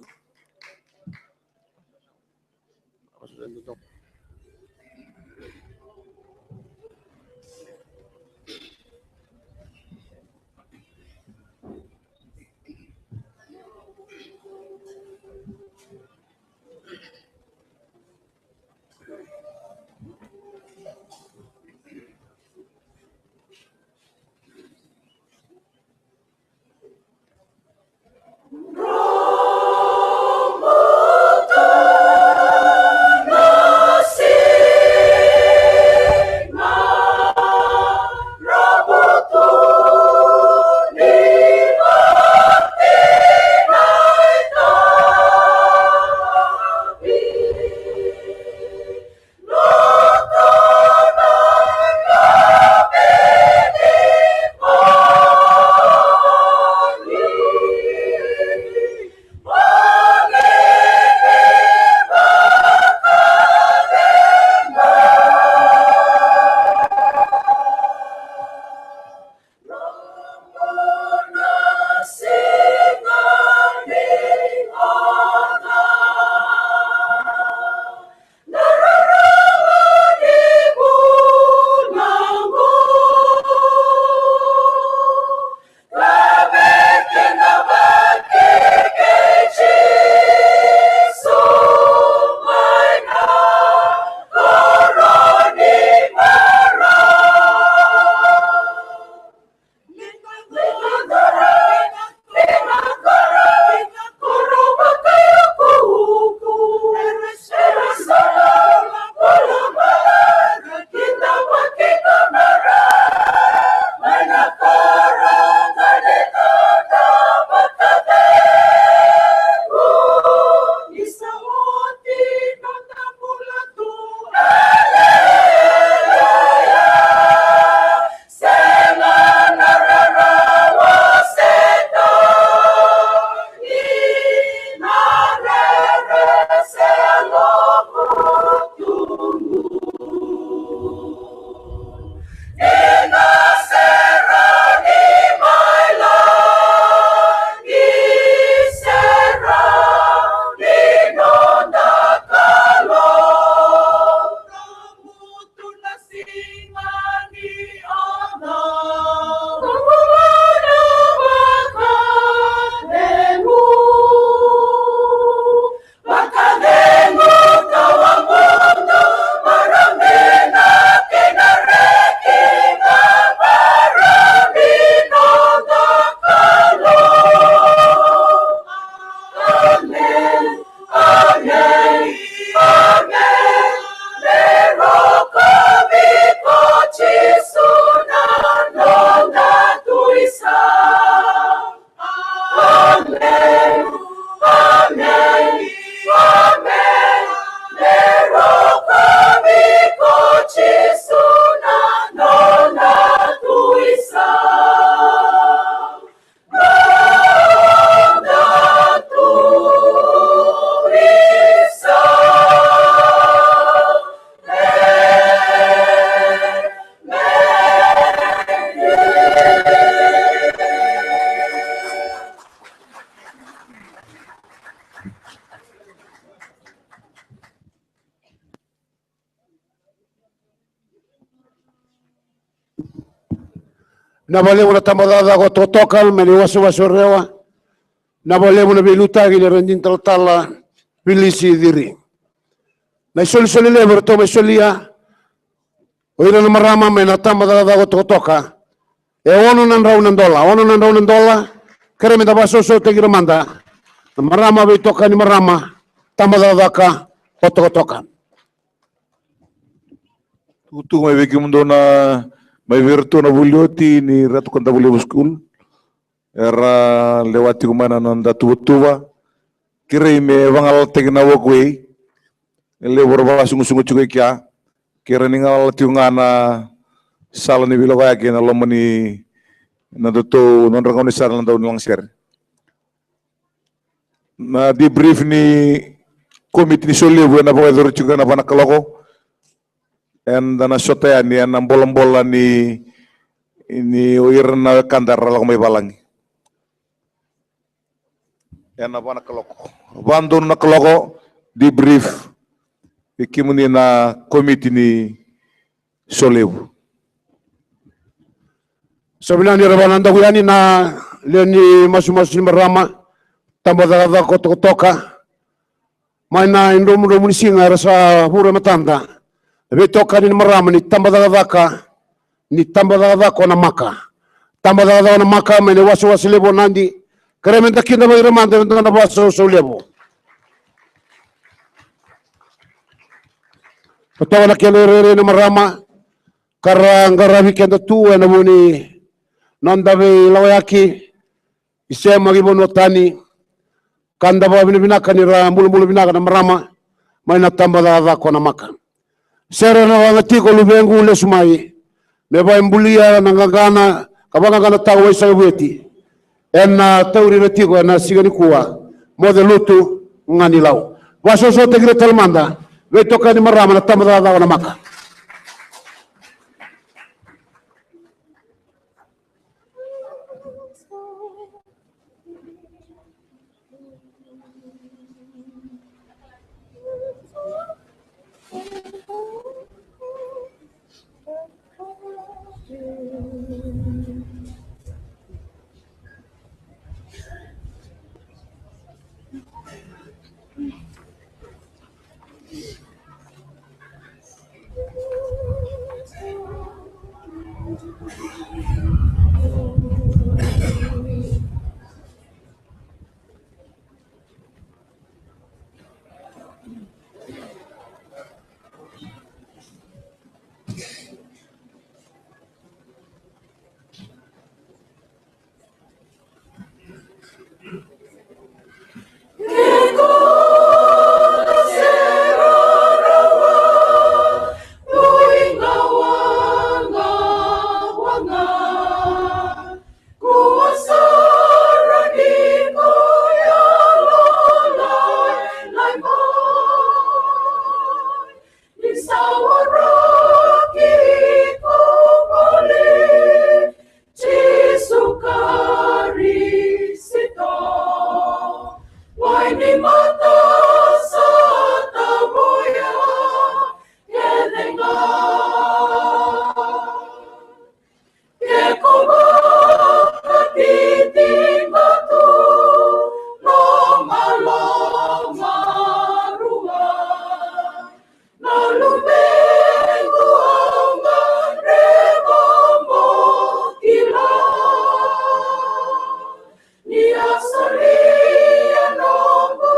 Vinaka vakalevu na tabacakacaka o Tokatoka mai na iwasewase o Rewa. Vinaka vakalevu na veiliutaki ni Radini Talatala Vilisi Ciri. Na isolisoli levu eratou mai solia o ira na marama mai na tabacakacaka o Tokatoka. E ono na drau na dola, ono na drau na dola. Kerea meda vakasausautaki ira mada na marama, veitokani marama, tabacakacaka o Tokatoka. Tukutuku mai vei kemudou na, mai vei iratou na vuli oti ni Ratu Kadavulevu School. Era lewa tiko mai na noda tuvatuva. Kerei me vagalalataki na walkway. E levu era vakasugusugu tiko i kea. Kerea ni galala tiko ga na sala ni veilakoyaki ena loma ni, na nodratou, nodra gaunisala na dau ni lagasere. Na debrief ni komiti ni Solevu ena vakayacori tiko ena va na kaloko. Eda na sota yani ena bolabola ni, ni o ira na wekada era lako mai valagi. Ena va na kaloko, va donu na kaloko, debrief vei kemuni na komiti ni Solevu. Sa vinaka ni ra vakanadaku yani na lewe ni masumasu ni marama, tabacakacaka o Tokatoka. Mai na idromudromu ni siga era sa vura e matada, veitokani ni marama ni tabacakacaka, ni tabacakacaka o Namaka. Tabacakacaka o Namaka mai na iwasewase levu o Nadi. Kerea meda kidavaki ira mada ena dua na vakasausau levu. Totoka na kena irairai na marama ka ra qaravi keda tu ena vuku ni noda veilakoyaki. Isema ki vanua tani, ka da vakavinavinaka ni ra bulabula vinaka na marama mai na tabacakacaka o Namaka. Sere na waqa tiko luvequ, lesu mai me vaibulia na qaqana ka vaqaqanataka Waisake Vueti. Ena tauri ira tiko ena siga nikua, moce lutu ga ni lau. Vakasausautakira tale mada veitokani marama na tabacakacaka o Namaka. Ni sa waraki iko voli, Jisu Karisito. Wai ni mata sa tavuya kece ga. Ke ko vakatitiqa tu loma, loma rua, na luvequ, au gadreva mo kila. Ni a solia noqu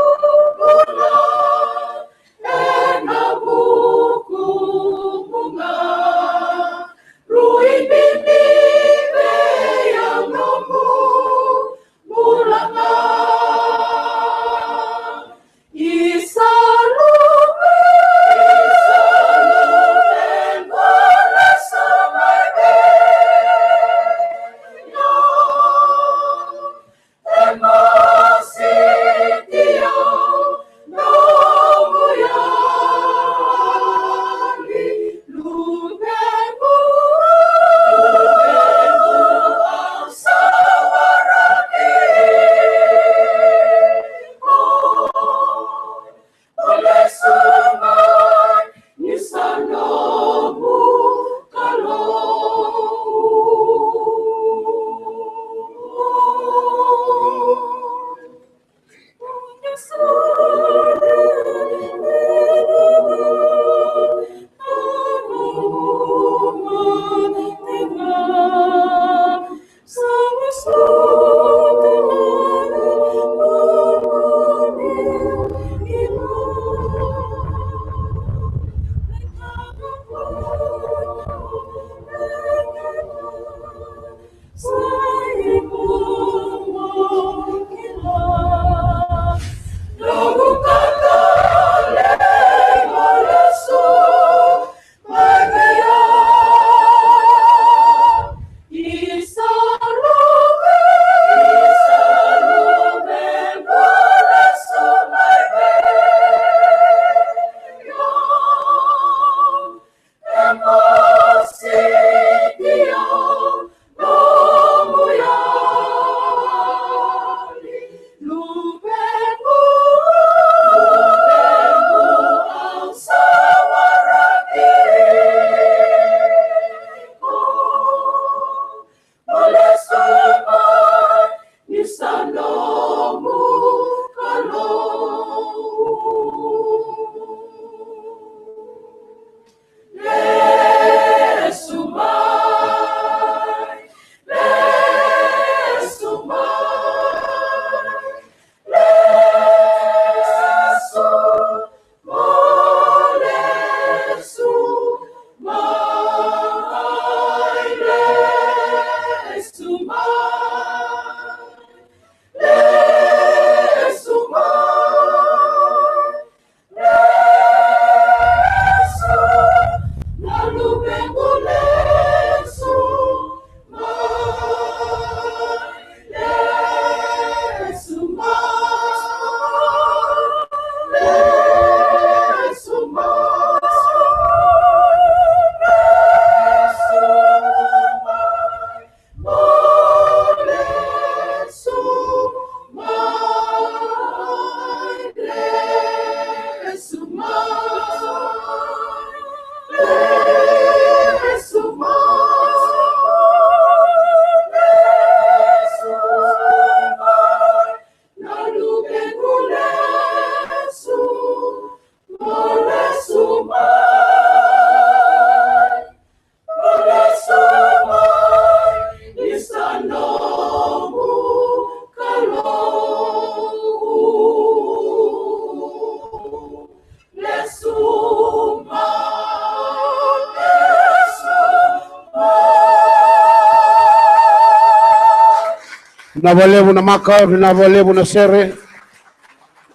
Vinaka vakalevu na maka, vinaka vakalevu na sere.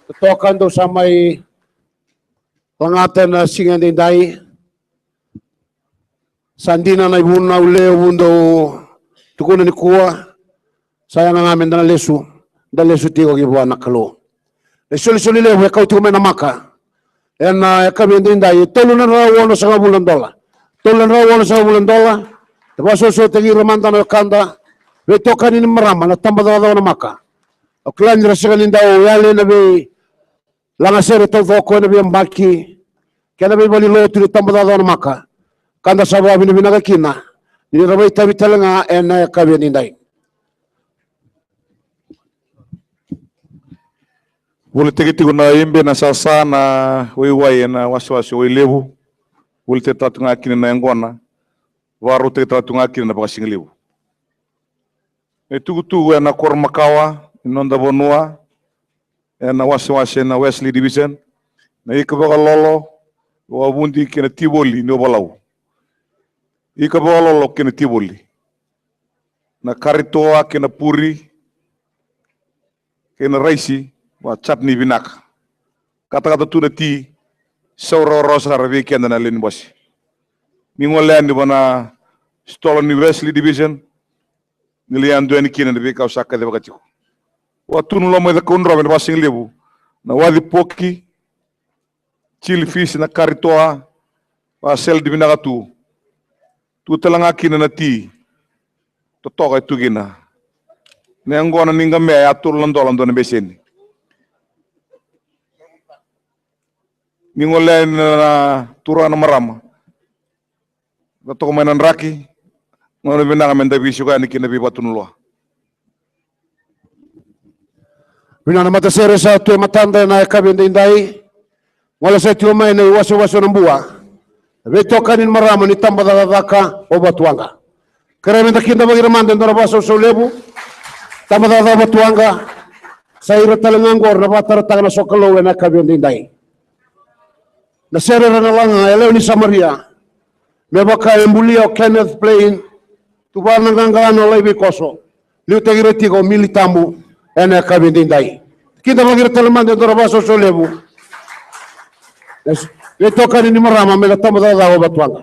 Totoka dou sa mai lagata na siga edaidai. Sa dina na ivunau levu dou tukuna nikua. Sa yaga ga meda na lesu, da lesu tiko ki vua na Kalou. Na isolisoli levu e kau tiko mai na maka ena yakavi edaidai, e tolu na drau onosagavulu na dola. Tolu na drau onosagavulu na dola. E vakasosotaki ira mada na wekada, veitokani ni marama na tabacakacaka na maka. Au kila ni ra sega ni dau yali na veilagasere taucoko ena veiyabaki kei na veivale ni lotu ni tabacakacaka na maka. Ka da sa vakavinavinaka kina ni ra vakaitavi tale ga ena yakavi edaidai. Volitaki tiko na ibe na sasa na waiwai ena wasewase o Wailevu. Volitaki tale tu ga kina na yaqona. Vakarautaki tale tu ga kina na vakasigalevu. E tukutuku ena koro makawa ni noda vanua, ena wasewase na Wesley Division, na ika vakalolo, vakavudi kei na tivoli ni ovalau. Ika vakalolo kei na tivoli. Na kari toa kei na puri, kei na raisi, va chutney vinaka. Katakata tu na ti, sau rawarawa sara vei keda na lewe ni bose. Ni gole yani va na sitola ni Wesley Division, ni lai yadua yani kina na veika au sa kacivaka tiko. Vakatunu loma i Cakaudrove ena vakasigalevu, na waci poki, chili fish, na kari toa, vakasalad vinaka tu. Tu tale ga kina na ti, totoka e tu kina. Na yaqona ni qamea e a tolu na dola dua na beseni. Ni gole yani na turaga na marama, da toka mai na draki, gauna vinaka meda veisiko yani kina veivatu na loa. Vinaka na matasere sa tu e matada ena yakavi edaidai. Gole sa tiko mai na iwasewase o Nabua. Veitokani ni marama ni tabacakacaka o Vatuwaqa. Kerea meda kidavaki ira mada e dua na vakasausau levu. Tabacakacaka o Vatuwaqa. Sa ira tale ga oqori na vakatarataka na sokalou ena yakavi edaidai. Na sere era na laga e lewe ni Samaria. Me vaka e bulia o Kenneth Blaine, tuvana na qaqana o Laiveikoso. Liutaki ira tiko o Mili Tabu ena yakavi edaidai. Kidavaki ira tale mada e dua na vakasausau levu. Veitokani ni marama mai na tabacakacaka o Vatuwaqa.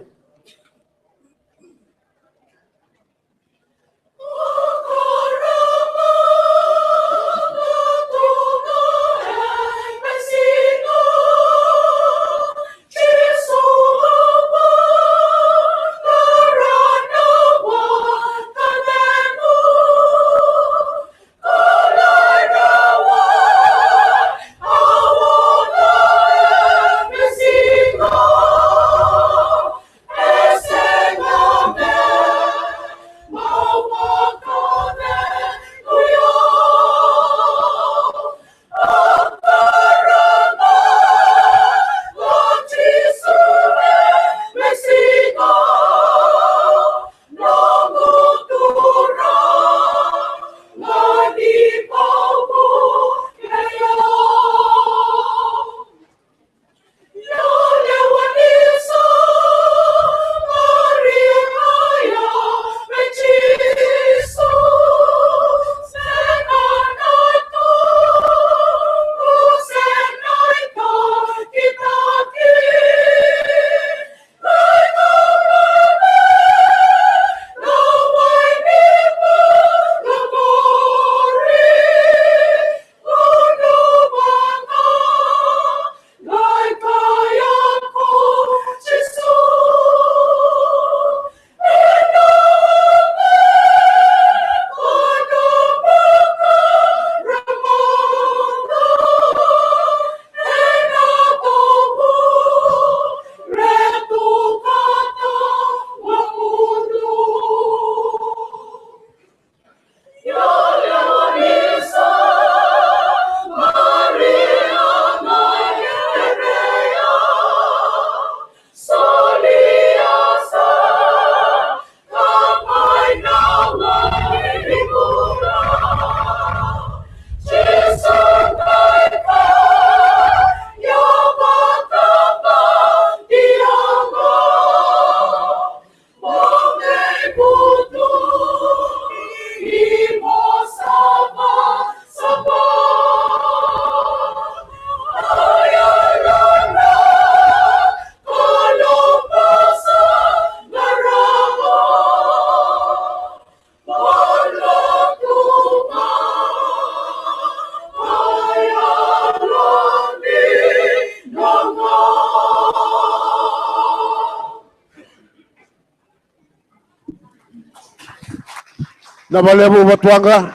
Na valevu Vatuwaqa,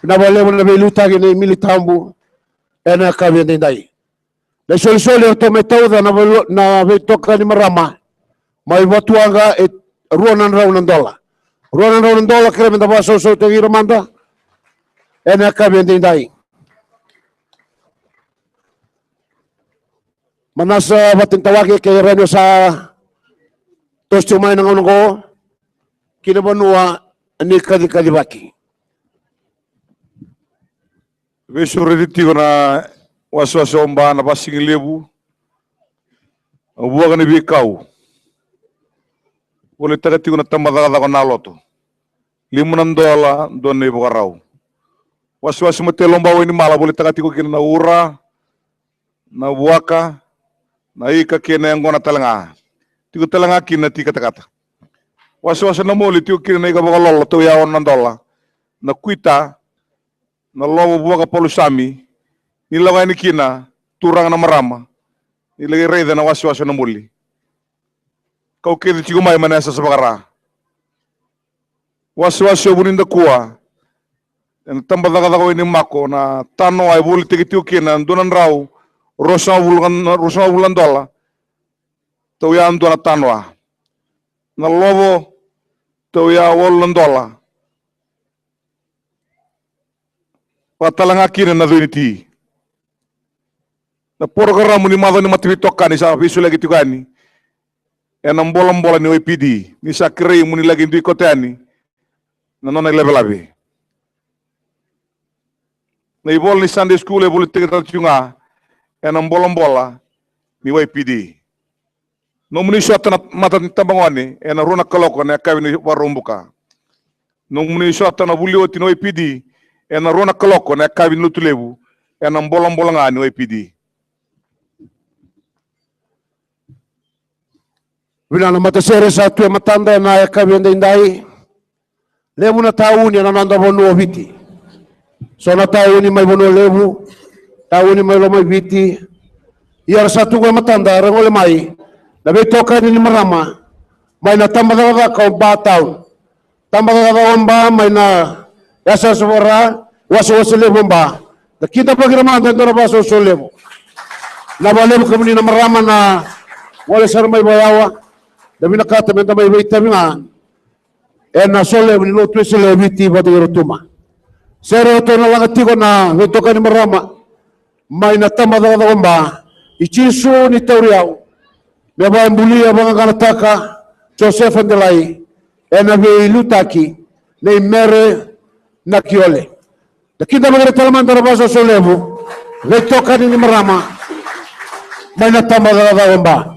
na valevu na veiliutaki nei Mili Tabu ena yakavi edaidai. Na isolisoli eratou mai tauca na velo-, na veitokani marama mai Vatuwaqa e rua na drau na dola. Rua na drau na dola, kerea meda vakasausautaki ira mada ena yakavi edaidai. Manasa Vatanitawake kei Rani sa toso tiko mai na gauna oqo ki na vanua ni kacikacivaki. Veisureti tiko na wasewase o Ba na vasigalevu, na vuaka ni veikau. Volitaka tiko na tabacakacaka o Naloto. Lima na dola, dua na ivakarau. Wasewase Matei Loba Wainimala, volitaka tiko kina na ura, na vuaka, na ika kei na yaqona tale ga. Tiko tale ga kina na tikatakata. Wasewase Namoli, tiko kina na ika vakalolo, tauya ono na dola. Na kuita, na lovo vuaka palusami, ni lako yani kina, turaga na marama, ni laki raica na wasewase Namoli. Kau kece tiko mai mai na yasayasa vaka-Ra. Wasewase o Vunidakua, ena tabacakacaka o Wainimako, na tanoa e volitaki tiko kina, dua na drau, ruasagavulu, ruasagavulu na dola, tauya dua na tanoa. Na lovo, tauya walu na dola. Vakatalega kina na cuniti. Na porokaramu ni macawa ni mataveitokani sa veisoliyaki tiko yani ena bolabola ni Y P D, ni sa kerei mo ni laki dui koto yani na nona ilavelave. Na ivola ni Sunday school e volitaki tale tiko ga ena bolabola ni Y P D. Nomuni sota na mata ni tabagone ena rua na kaloko na yakavi ni Vakaraubuka. Nomuni sota na vuli oti ni Y P D ena rua na kaloko na yakavi ni Lotulevu, ena bolabola ga ni Y P D. Vinaka na matasere sa tu e matada ena yakavi edaidai. Levu na tauni ena noda vanua o Viti. So na tauni mai Vanua Levu, tauni mai Lomaiviti. Ia era sa tu qo e matada, era gole mai na veitokani ni marama mai na tabacakacaka o Ba Town. Tabacakacaka o Ba mai na yasayasa vaka-Ra, wasewase levu o Ba. Da kidavaki ira mada e dua na vakasausau levu. Na vakalevu kemuni na marama na gole sara mai vakayawa. Da vinakata meda mai veitavi ga ena solevu ni lotu e solevu e Viti vata kei Rotuma. Sere, ratou na laga tiko na veitokani marama mai na tabacakacaka o Ba, i Jisu ni Tauri Au, me vakabulia, vaqaqanataka Josefa Delai ena veiliutaki nei Mere Nakiole. Da kidavaki ira tale mada na vakasausau levu, veitokani ni marama mai na tabacakacaka o Ba.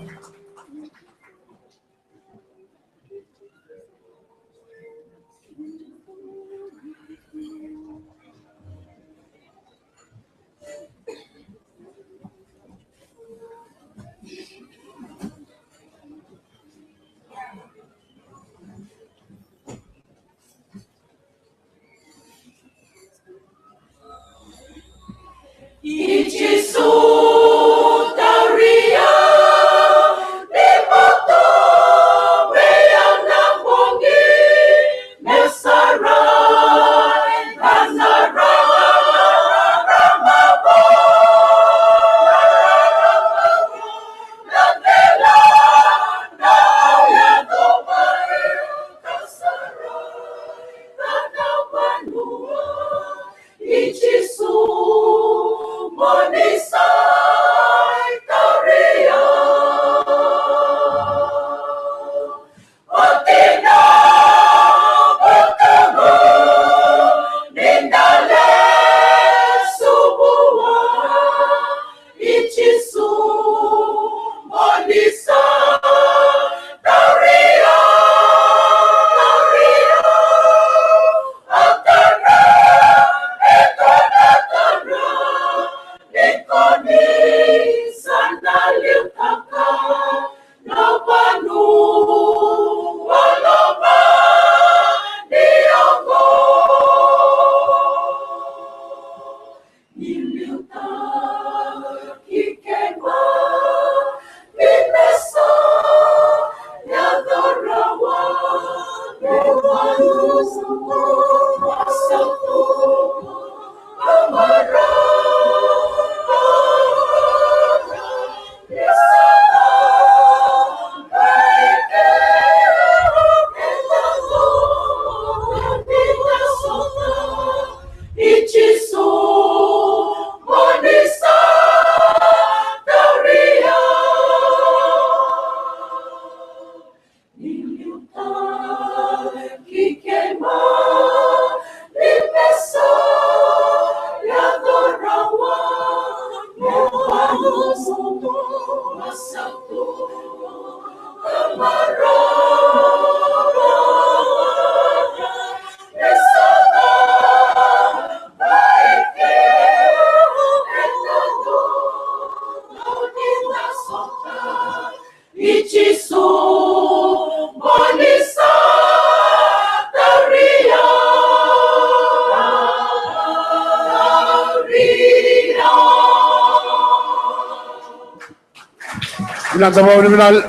Vinaka vakalevu, vinaka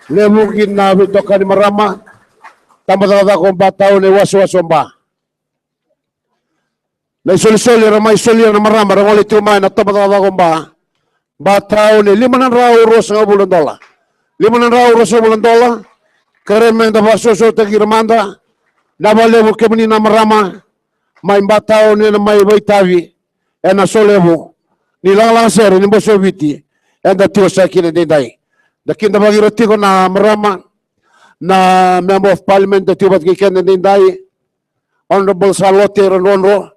levu ki na veitokani marama. Tabacakacaka o Ba Town, e wasewase o Ba. Na isolisoli era mai solia na marama, ra gole tiko mai na tabacakacaka o Ba. Ba Town e lima na drau ruasagavulu na dola. Lima na drau ruasagavulu na dola. Kerea meda vakasausautaki ira mada. Vinaka vakalevu kemuni na marama. mai Batao ni na mai vakaitavi ena solevu ni lagalaga sere ni Bose o Viti, eda tiko saka kina edaidai. Da kidavaki ira tiko na marama, na Member of Parliament da tiko vata kei keda edaidai, Honourable Salote Radrodro,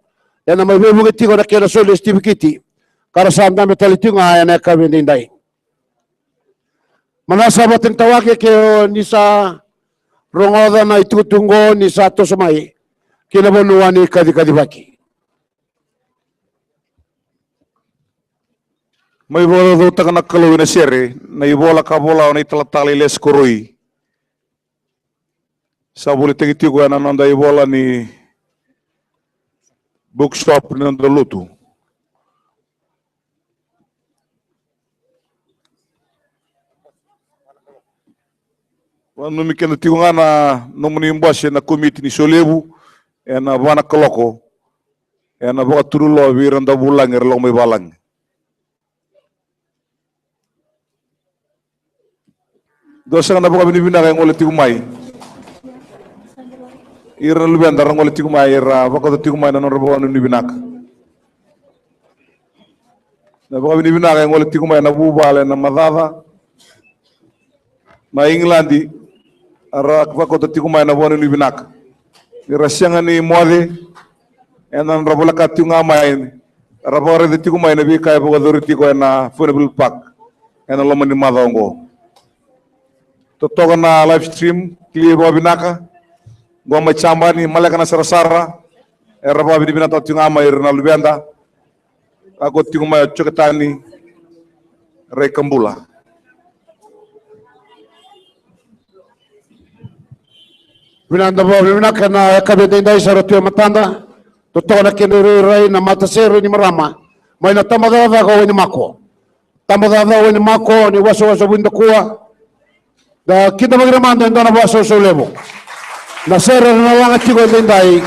ena mai veivuke tiko na kena soli na sitivikiti ka ra sa dabe tale tiko ga ena yakavi edaidai. Mada sa vata ni tawake ke o ni sa rogoca na itukutuku oqo ni sa toso mai ki na vanua ni kacikacivaki. Mai vakacaucautaka na Kalou ena sere, na ivola ka vola o na italatala i Lesi Koroi. Sa volitaki tiko ena noda ivola ni bookshop ni noda lotu. Vakananumi keda tiko ga na nomuni bose na komiti ni solevu ena va na kaloko, ena vakaturuloa vei ira na vulagi era lako mai valagi. Dua saka na vakavinavinaka e gole tiko mai. Ira na luveda ra gole tiko mai, era vakauta tiko mai na nodra vakanuinui vinaka. Na vakavinavinaka e gole tiko mai na vuvale na Macaca, na Igiladi, era vakauta tiko mai na vakanuinui vinaka. Ni ra sega ni moce, ena nodra voleka tiko ga mai, era vakaraica tiko mai na veika e vakayacori tiko ena Furnival Park ena loma ni macawa oqo. Totoka na live stream, clear vakavinaka. Qo mai Jabani, maleka na sarasara. Era vakavinavinakataka tiko ga mai ira na luveda. Lako tiko mai o Joketani Raikabula. Vinaka, vinaka na yakavi edaidai sa ra tu e matada. Totoka na kena irairai na matasere ni marama mai na tabacakacaka o Wainimako. Tabacakacaka o Wainimako ni wasawasa Vunidakua. Da kidavaki ira mada e dua na vakasausau levu. Na sere era na laga tiko edaidai.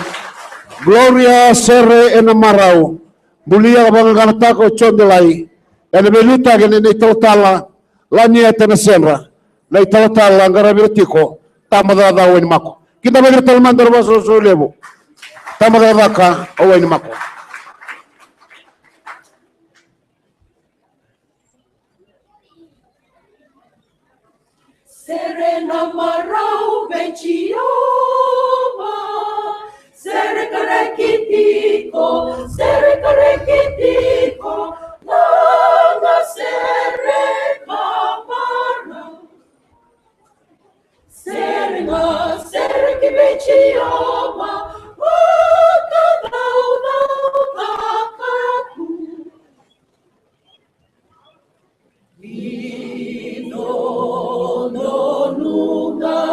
Gloria Sere ena Marau. Bulia ka vaqaqanataka o John Delai. Ena veiliutaki ena italatala Lanieta Nasedra. Na italatala qaravi ira tiko. Tabacakacaka o Wainimako. Kidavaki ira tale mada e dua na vakasausau levu. Tabacakacaka o Wainimako. Sere na marau vei Jiova, sere ka reki tiko, sere ka reki tiko, laga sere ka marau. Sere ga, sere ki vei Jiova, vakacaucau na kakatu. Ni dodonu ga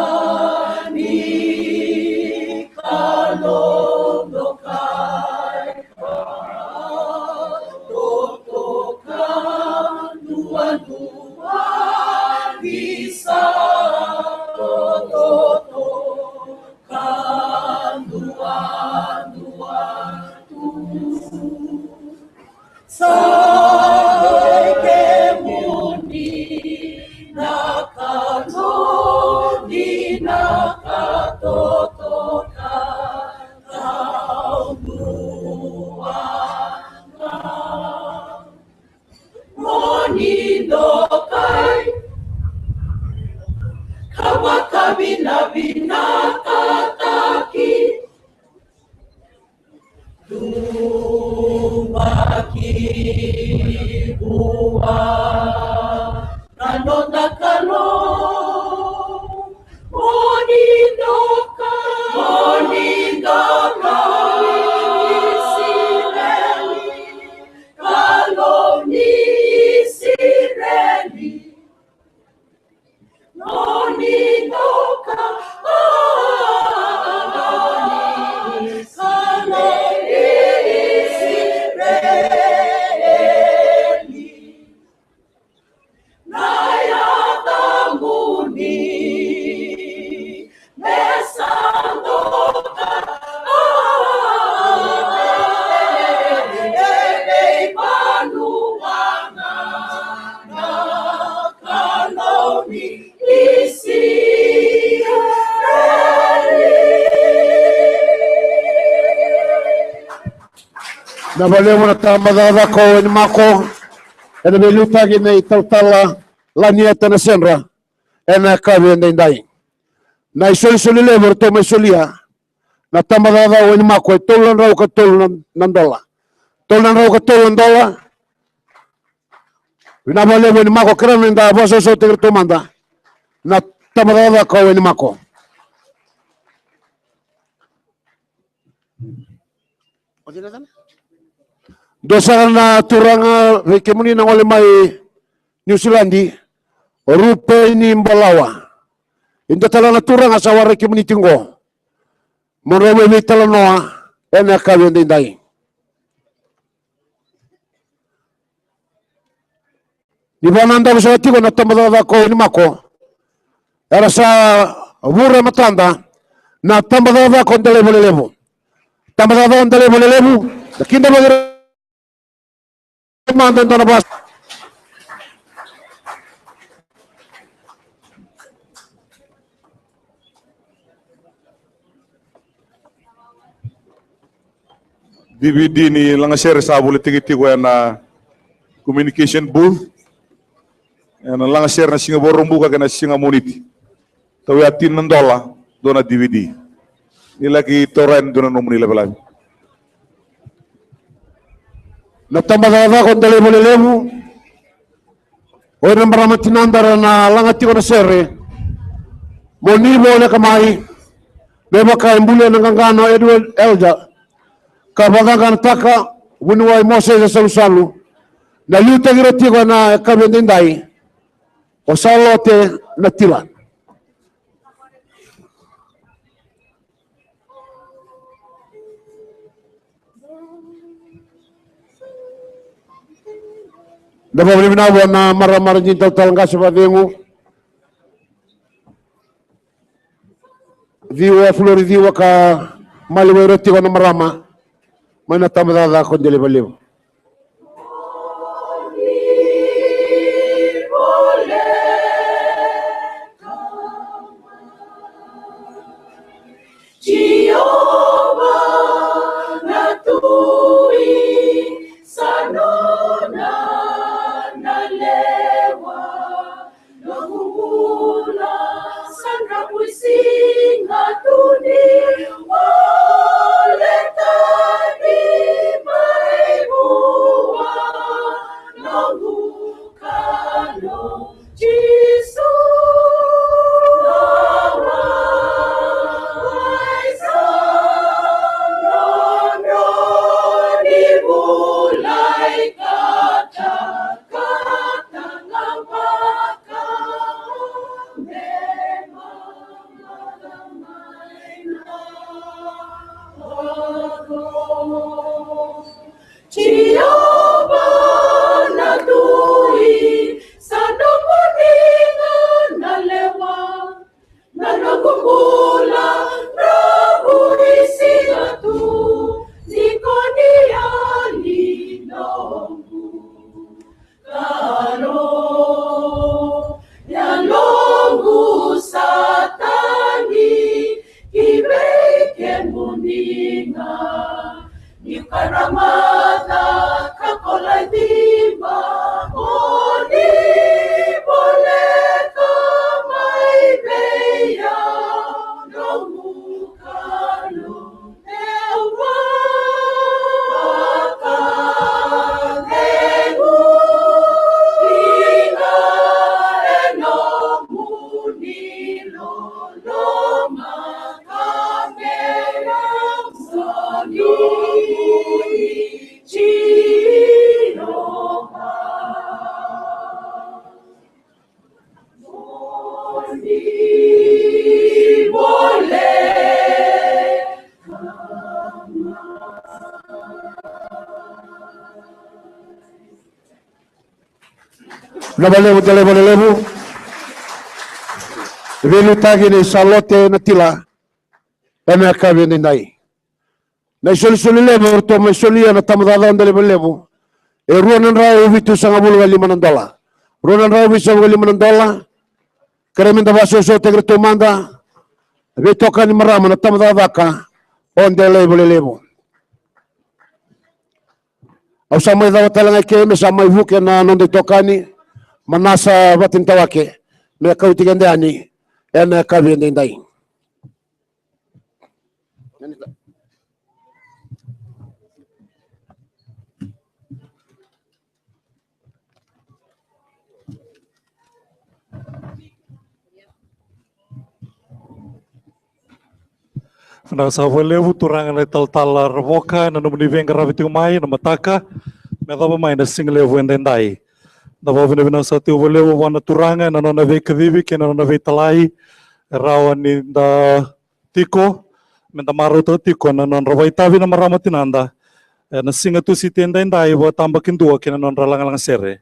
ni Kalou dokai ka, totoka duadua ni sa, totoka duadua tu. Sa i kemuni na Kalou ni na katotoka, Kalou duadua. Mo ni dokai ka vakavinavinakataki. Tubaki vua na noda Kalou, mo ni doka, mo ni doka, Isireli, Kalou ni Isireli. Mo ni doka, Vinaka vakalevu na tabacakacaka o Wainimako, ena veiliutaki nei talatala Lanieta Nasedra, ena yakavi edaidai. Na isolisoli levu eratou mai solia na tabacakacaka o Wainimako e tolu na drau ka tolu na, na dola. Tolu na drau ka tolu na dola. Vinaka vakalevu Wainimako, kerea meda vakasausau tiko ratou mada na tabacakacaka o Wainimako. Dua sara na turaga vei kemuni na gole mai Niusiladi, o Rupeni Balawa. E dua tale na turaga sa warai kemuni tiko qo. Mo drau mai veitalanoa ena yakavi edaidai. Ni vakanadaku sara tiko na tabacakacaka o Wainimako, era sa vura e matada na tabacakacaka o Delaivalelevu. Tabacakacaka o Delaivalelevu, na kidavaki ira mada e dua na vakasauri. D V D ni lagasere sa volitaki tiko ena communication booth. Ena lagasere na siga Vakaraubuka kei na siga Moniti. Tauya tini na dola, dua na D V D. Ni laki taura yani dua na nomuni lavilavi. Na tabacakacaka o Delaivalelevu. O ira na marama tinada era na laga tiko na sere. Mo ni voleka mai. Me vaka e bulia na qaqana o Edward Elder, ka vaqaqanataka vuniwai Mosese Salusalu. Na liutaki ira tiko ena yakavi edaidai, o Salote Natila. Da vakavinavinaka vua na marama, marama ni talatala qase vakacegu. Ciwa, Fulori Ciwa ka maliwai ira tiko na marama mai na tabacakacaka o Delaivalelevu. Jiova na Tui, sa nona na lewa. Noqu bula sa dravuisiga na Tui, ni volekati mai vua noqu Kalou. Jisu, na wai sa nodra ni vulai kata, kata na vaka me mamada mai na oro. Jiova na Tui, sa noqu dina na lewa, na noqu bula, noqu isiga tu, ni ko ni yali noqu Kalou. Yaloqu sa tagi ki vei kemuni ga, niu karamaca ka kolai ciba, mo ni voleka mai vei au noqu Kalou. Vinaka vakalevu Delaivalelevu. Veiliutaki nei Salote Natila ena yakavi edaidai. Na isolisoli levu eratou mai solia na tabacakacaka o Delaivalelevu e rua na drau vitusagavulu ka lima na dola. Rua na drau vitusagavulu ka lima na dola. Kerea meda vakasausautaki iratou mada na veitokani marama na tabacakacaka o Delaivalelevu. Au sa mai cava tale ga i ke me sa mai vuke na noda itokani, Manasa Vatinitawake, me kauti keda yani ena yakavi edaidai. Vinaka saka vakalevu turaga na italatala Ravoka ena nomuni veiqaravi tiko mai na mataka me yacova mai na sigalevu edaidai. Da vakavinavinaka saka tiko vakalevu vua na turaga ena nona veikacivi kei na nona veitalai e rawa ni da tiko, me da marautaka tiko na nodra vakaitavi na marama tinada ena siga Tusiti edaidai vakatabakidua kei na nodra lagalaga sere.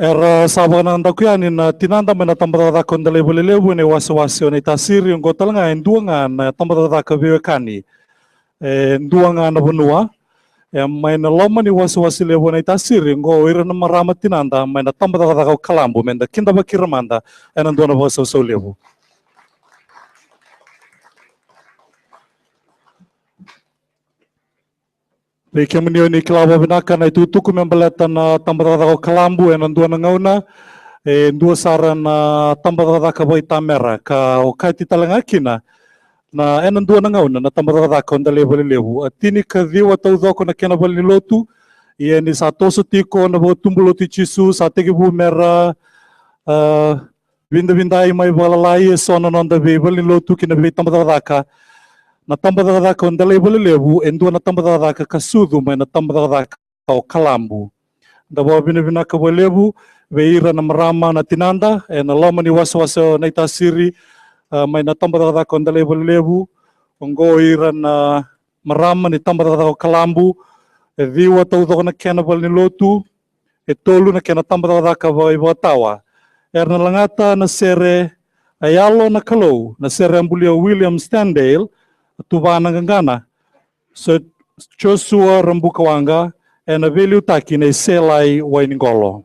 Era sa vakanadaku yani na tinada mai na tabacakacaka o Delaivalelevu ena iwasewase o Naitasiri, oqo tale ga e dua ga na tabacakacaka veiwekani. E dua ga na vanua, e mai na loma ni wasewase levu o Naitasiri, oqo o ira na marama tinada mai na tabacakacaka o Kalabu, me da kidavaki ira mada ena dua na vakasausau levu. Vei kemuni o ni kila vakavinaka na itukutuku me baleta na tabacakacaka o Kalabu ena dua na gauna, e dua sara na tabacakacaka vakaitamera ka okati tale ga kina na ena dua na gauna na tabacakacaka o Delaivalelevu. A tini ka ciwa taucoko na kena valenilotu, ia ni sa toso tiko na vakatubu lotu i Jisu, sa tekivu mera, a, vidavidai mai vakalalai eso na noda veivalenilotu ki na veitabacakacaka. Na tabacakacaka o Delaivalelevu e dua na tabacakacaka ka sucu mai na tabacakacaka o Kalabu. Da vakavinavinaka vakalevu vei ira na marama na tinada ena loma ni wasewase o Naitasiri, a, mai na tabacakacaka o Delaivalelevu. Oqo ira na marama ni tabacakacaka o Kalabu, e ciwa taucoko na kena valenilotu, e tolu na kena tabacakacaka vakaivakatawa. Era na lagata na sere A Yalo na Kalou, na sere a bulia o William Sterndale, a tuva na qaqana, Sir Joshua Rabukawaqa, ena veiliutaki nei Selai Wainiqolo.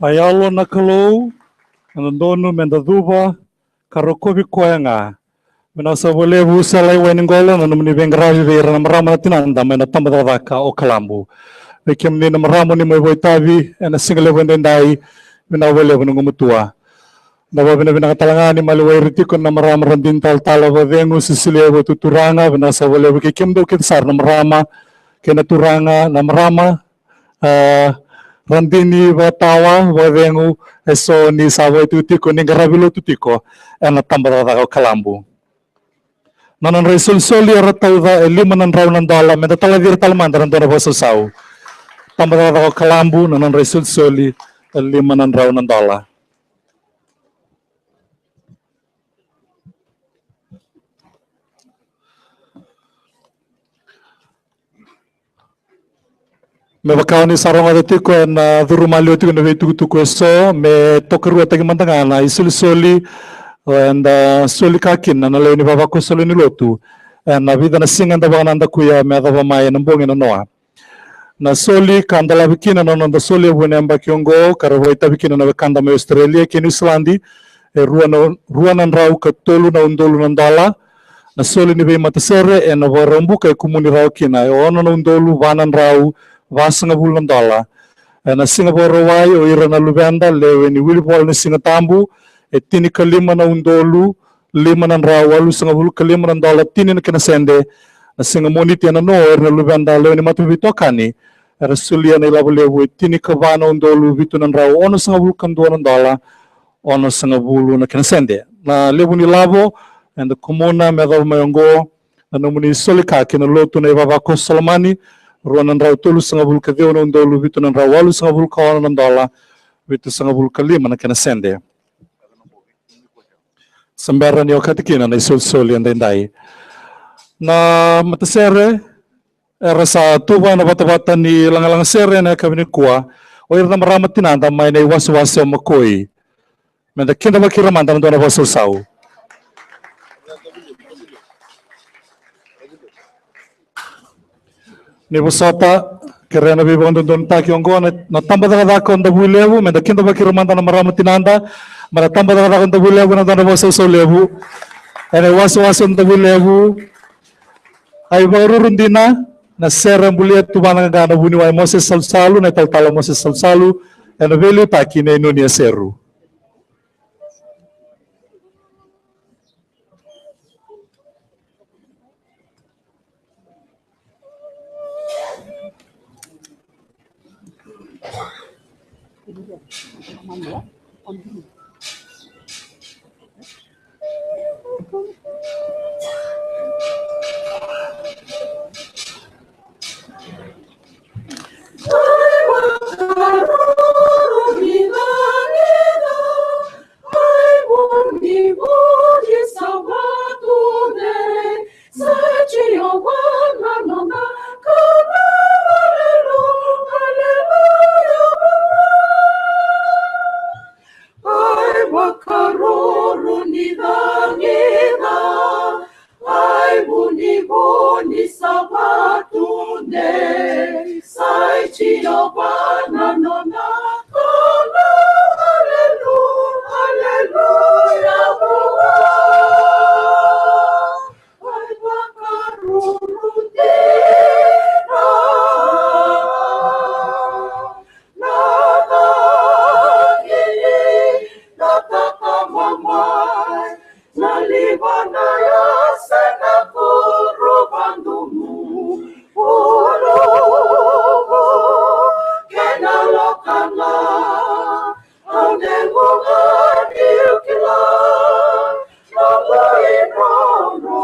A Yalo na Kalou, e dodonu me da cuva ka rokovi koya ga. Vinaka saka vakalevu Salai Wainiqola na nomuni veiqaravi vei ira na marama na tinada mai na tabacakacaka o Kalabu. Vei kemuni na marama ni mai vakaitavi ena siga levu edaidai, vinaka vakalevu na gumatua. Da vakavinavinaka tale ga ni maliwai ira tiko na marama Radini Talatala Vakacegu, Sisilia Vakatuturaga, vinaka saka vakalevu kei kemudou kece sara na marama kei na turaga, na marama, a, Radini Vakatawa Vakacegu, eso ni sa vakaitikotiko ni qaravi lotu tiko ena tabacakacaka o Kalabu. Na nodra isolisoli era tauca e lima na drau na dola, me da talaci ira tale mada na dua na vakasausau. Tabacakacaka o Kalabu, na nodra isolisoli e lima na drau na dola. Me vaka o ni sa rogoca tiko ena, a, curu maliwa tiko na veitukutuku eso, me tokaruataki mada ga na isolisoli, o, eda soli ka kina na lewe ni vavakoso lewe ni lotu ena vica na siga eda vakanadakuya me yacova mai ena bogi nanoa. Na soli ka dolavi kina na noda soli e vua na yabaki oqo, ka ra vakaitavi kina na wekada mai Australia kei Niusiladi, e rua na, rua na drau ka tolu na udolu na dola. Na soli ni veimatasere ena Vakaraubuka e kumuni rawa kina e ono na udolu va na drau vasagavulu na dola. Ena Siga Vakarauwai, o ira na luveda lewe ni Wilivola ni Sigatabu, e tinikalima na udolu lima na drau walusagavulu ka lima na dola tini na kena sede. Na siga Moniti ena noa, o ira na luveda lewe ni mataveitokani era solia na ilavo levu e tinikava na udolu vitu na drau onosagavulu ka dua na dola onosagavulu na kena sede. Na levu ni lavo eda kumuna me yacova mai oqo, na nomuni soli ka ki na lotu na ivavakoso Solomani, rua na drau tolusagavulu ka ciwa na udolu vitu na drau walusagavulu ka ono na dola vitusagavulu ka lima na kena sede. Sa bera ni okati kina na isolisoli edaidai. Na matasere era sa tuva ena vatavata ni lagalaga sere ena yakavi nikua, o ira na marama tinada mai na iwasewase o Makoi. Me da kidavaki ira mada na dua na vakasausau. Ni vosota, kerea na veivakadodonutaki oqo na, na tabacakacaka o Davuilevu, me da kidavaki ira mada na marama tinada mai na tabacakacaka o Davuilevu ena dua na vakasausau levu. Ena iwasewase o Davuilevu. A ivakaruru dina na sere bulia tuvana ga na vuniwai Moses Salusalu, na italatala Moses Salusalu, ena veiliutaki nei Nunia Seru. Ai vakaruru ni cagina, ai vunivuni sa vatude, sai Jiova na nona kana. Aleluya, aleluya, vua. Ai vakaruru dina. Na tagili na takamamai, na liva na yase na kuru vadumu, uluvu kei na lokana, au deguga niu kila noqu idrodro.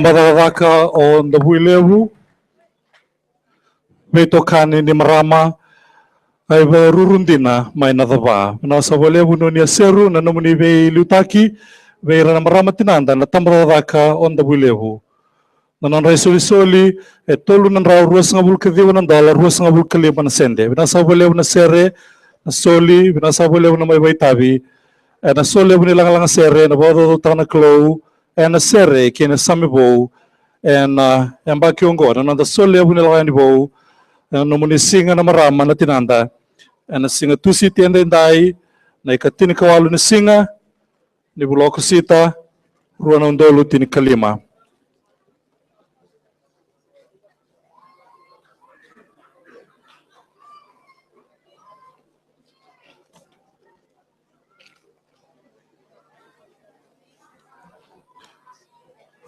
Tabacakacaka o Davuilevu, veitokani ni marama, Aivaruru Dina mai Nacava. Vinaka saka vakalevu nomuni a seru na nomuni veiliutaki vei ira na marama tinada na tabacakacaka o Davuilevu. Na nodra isolisoli e tolu na drau ruasagavulu ka ciwa na dola ruasagavulu ka lima na sede. Vinaka saka vakalevu na sere, na soli, vinaka saka vakalevu na mai vakaitavi. Ena solevu ni lagalaga sere, na vakacaucautaka na Kalou ena sere kei na same vou ena yabaki oqo, na noda solevu ni lagalaga ni vou ena nomuni siga na marama na tinada. Ena siga Tusiti edaidai, na ikatinikawalu ni siga ni vula o Okosita, rua na udolu tinikalima.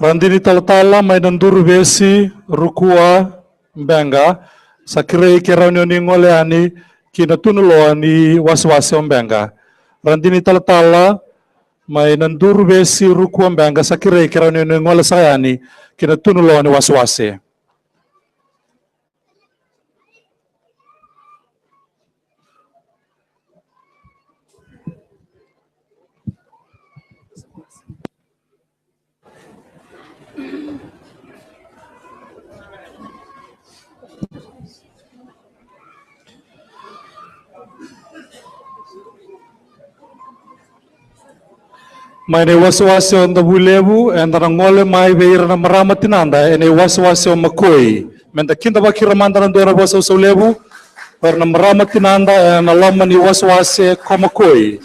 Radini talatala mai Naduruvesi, Rukua, Beqa, sa kerei ke rawa ni oni gole yani ki na tunuloa ni wasewase o Beqa. Radini talatala mai Naduruvesi, Rukua, Beqa, sa kerei ke rawa ni oni gole saka yani ki na tunuloa ni wasewase. Mai na iwasewase o Davuilevu, eda na gole mai vei ira na marama tinada ena iwasewase o Makoi. Meda kidavaki ira mada na dua na vakasausau levu. O ira na marama tinada ena loma ni wasewase ko Makoi.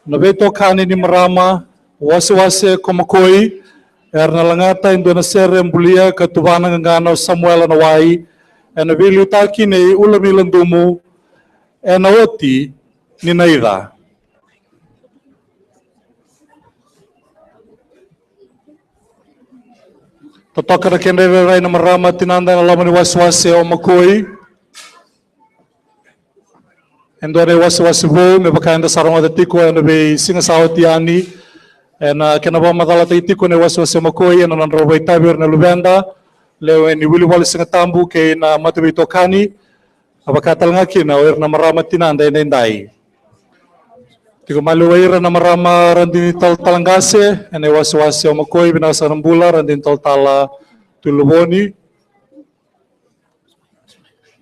Na veitokani ni marama wasewase ko Makoi, era na lagata e dua na sere bulia ka tuvana qaqana o Samuela Nawai, ena veiliutaki nei Ulamila Dumu, ena oti ni naica. Totoka na kedra irairai na marama tinada ena loma ni wasewase o Makoi. E dua na iwasewase vou me vaka eda sa rogoca tiko ena veisiga sa oti yani. Ena kena vakamacalataki tiko na iwasewase o Makoi ena nodra vakaitavi ira na luveda, lewe ni wilivola Sigatabu kei na mataveitokani. A vaka tale ga kina o ira na marama tinada edaidai. Tiko maliwai ira na marama radini talatala qase ena iwasewase o Makoi, vinaka saka na bula radini talatala Tuilovoni.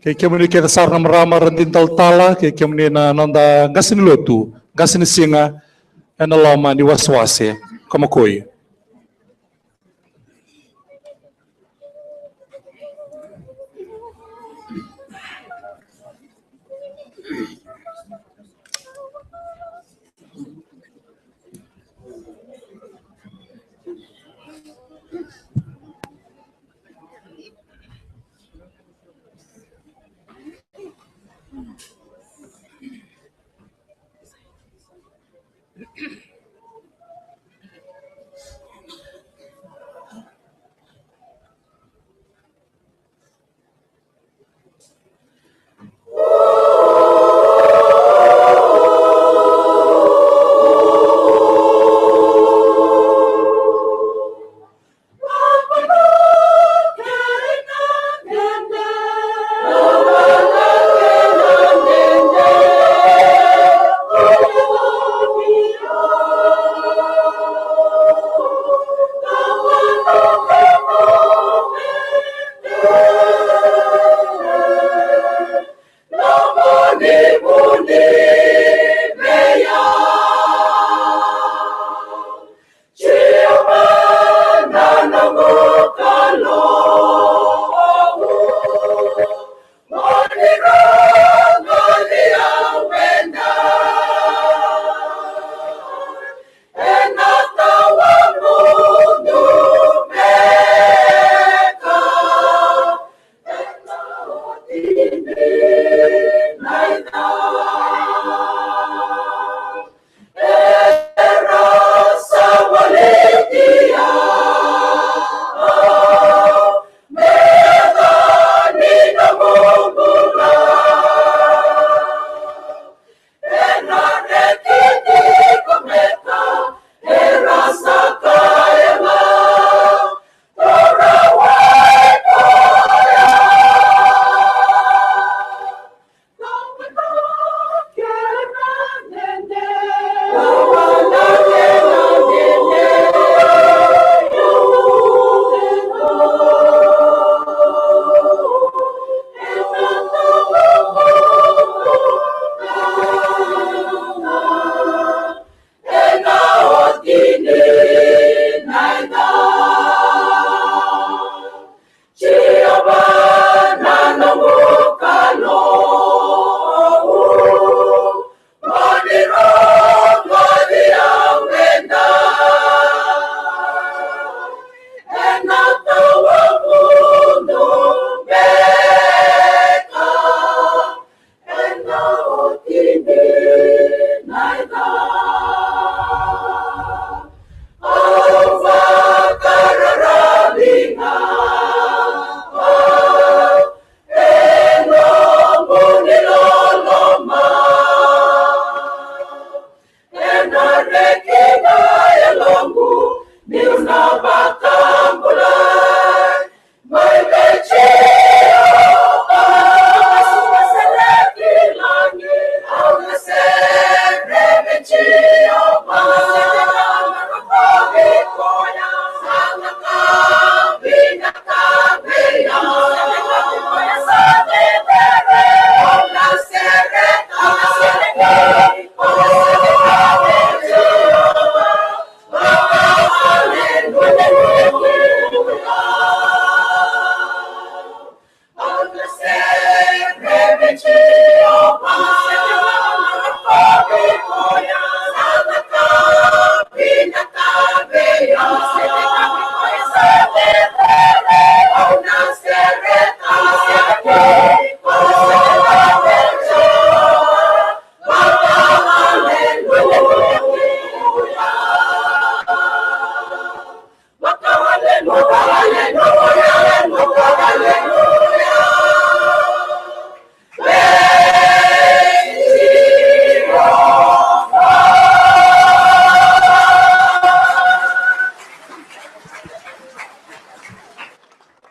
Kei kemuni kece sara na marama radini talatala, kei kemuni na noda qase ni lotu, qase ni siga ena loma ni wasewase ko Makoi.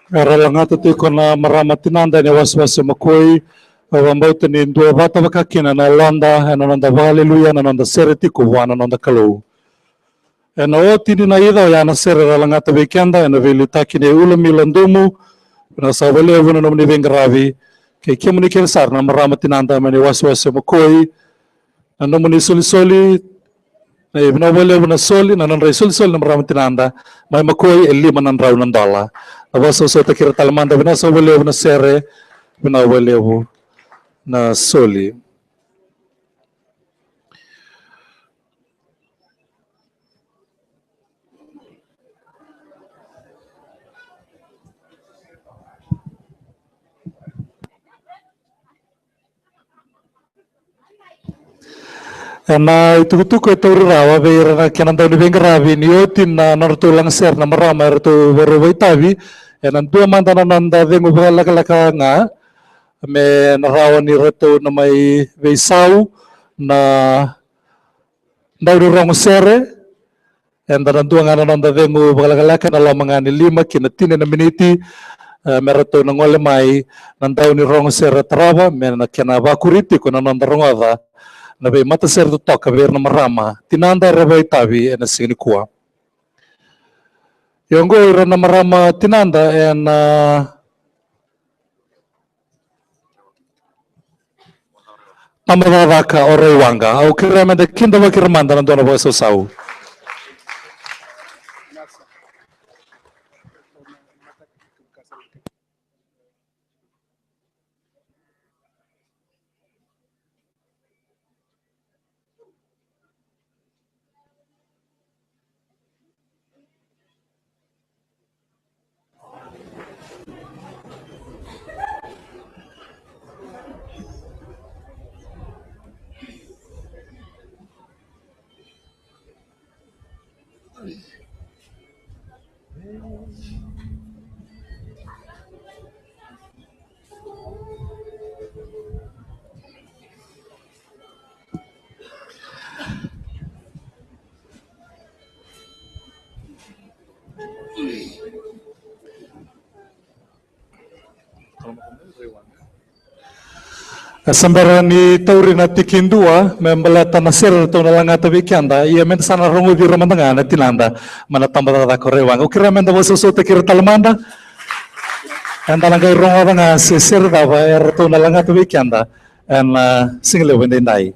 Era lagata tiko na marama tinada ena iwasewase o Makoi. Au vakabauta ni dua vata vaka kina na yaloda ena noda vakaaleluya na noda sere tiko vua na noda Kalou. Ena oti ni na ica oya na sere era lagata vei keda ena veiliutaki nei Ula Mila Dumu. Vinaka saka vakalevu na nomuni veiqaravi. Kei kemuni kece sara na marama tinada mai na iwasewase o Makoi. Na nomuni isolisoli, na vinaka vakalevu na soli, na nodra isolisoli na marama tinada mai Makoi e lima na drau na dola. Na vakasausauta kei ira tale mada, vinaka saka vakalevu na sere, vinaka vakalevu na soli. Ena itukutuku e tauri rawa vei ira na kena dau ni veiqaravi ni oti na nodratou lagasere na marama eratou vakarau vakaitavi, ena dua mada na noda cegu vakalekaleka ga me na rawa ni ratou na mai veisau na dau ni rogo sere. Eda na dua ga na noda cegu vakalekaleka ena loma ga ni lima ki na tini na miniti, e, me ratou na gole mai na dau ni rogo sere tarava me na kena vakuri tiko na noda rogoca na veimatasere totoka vei ira na marama tinada era vakaitavi ena siga nikua. Ia oqo ira na marama tinada ena tabacakacaka o Raiwaqa. Au kerea meda kidavaki ira mada na dua na vakasausau. E sa bera ni tauri na tikidua me baleta na sere ratou na lagata vei keda, ia meda sa na rogoci ira mada ga na tinada mai na tabacakacaka o Raiwaqa. Au kerea meda vakasausautaki ira tale mada. Eda na qai rogoca ga se sere cava eratou na lagata vei keda ena, e, siga levu edaidai.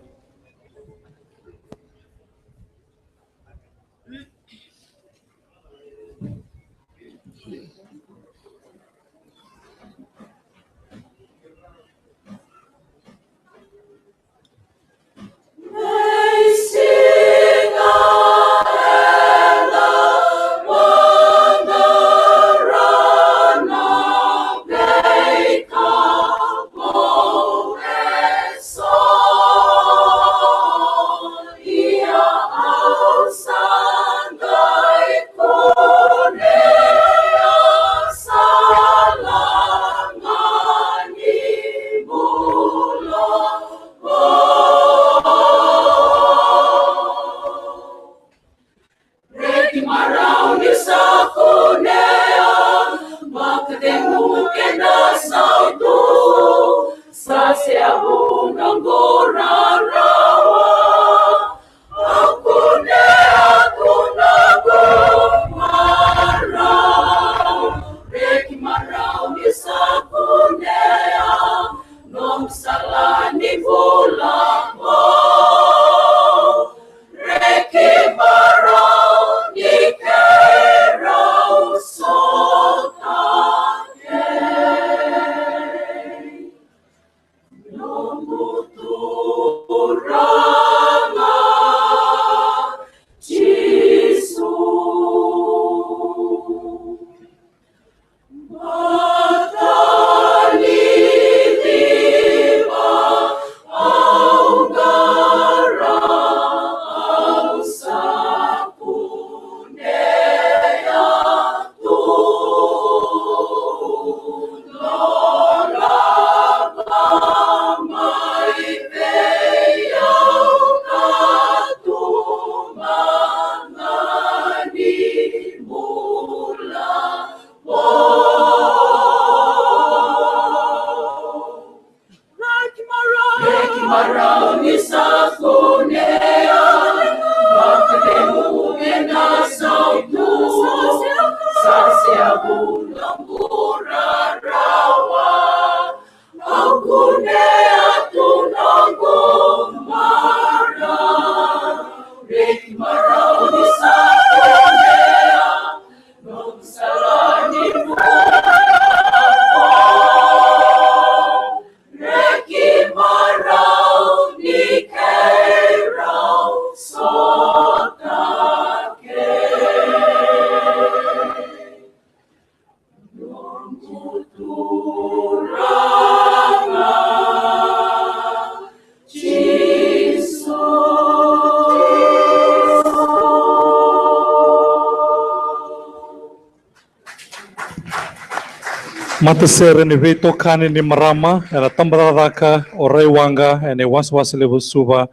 Matasere ni veitokani ni marama ena tabacakacaka o Raiwaqa ena iwasewase levu Suva,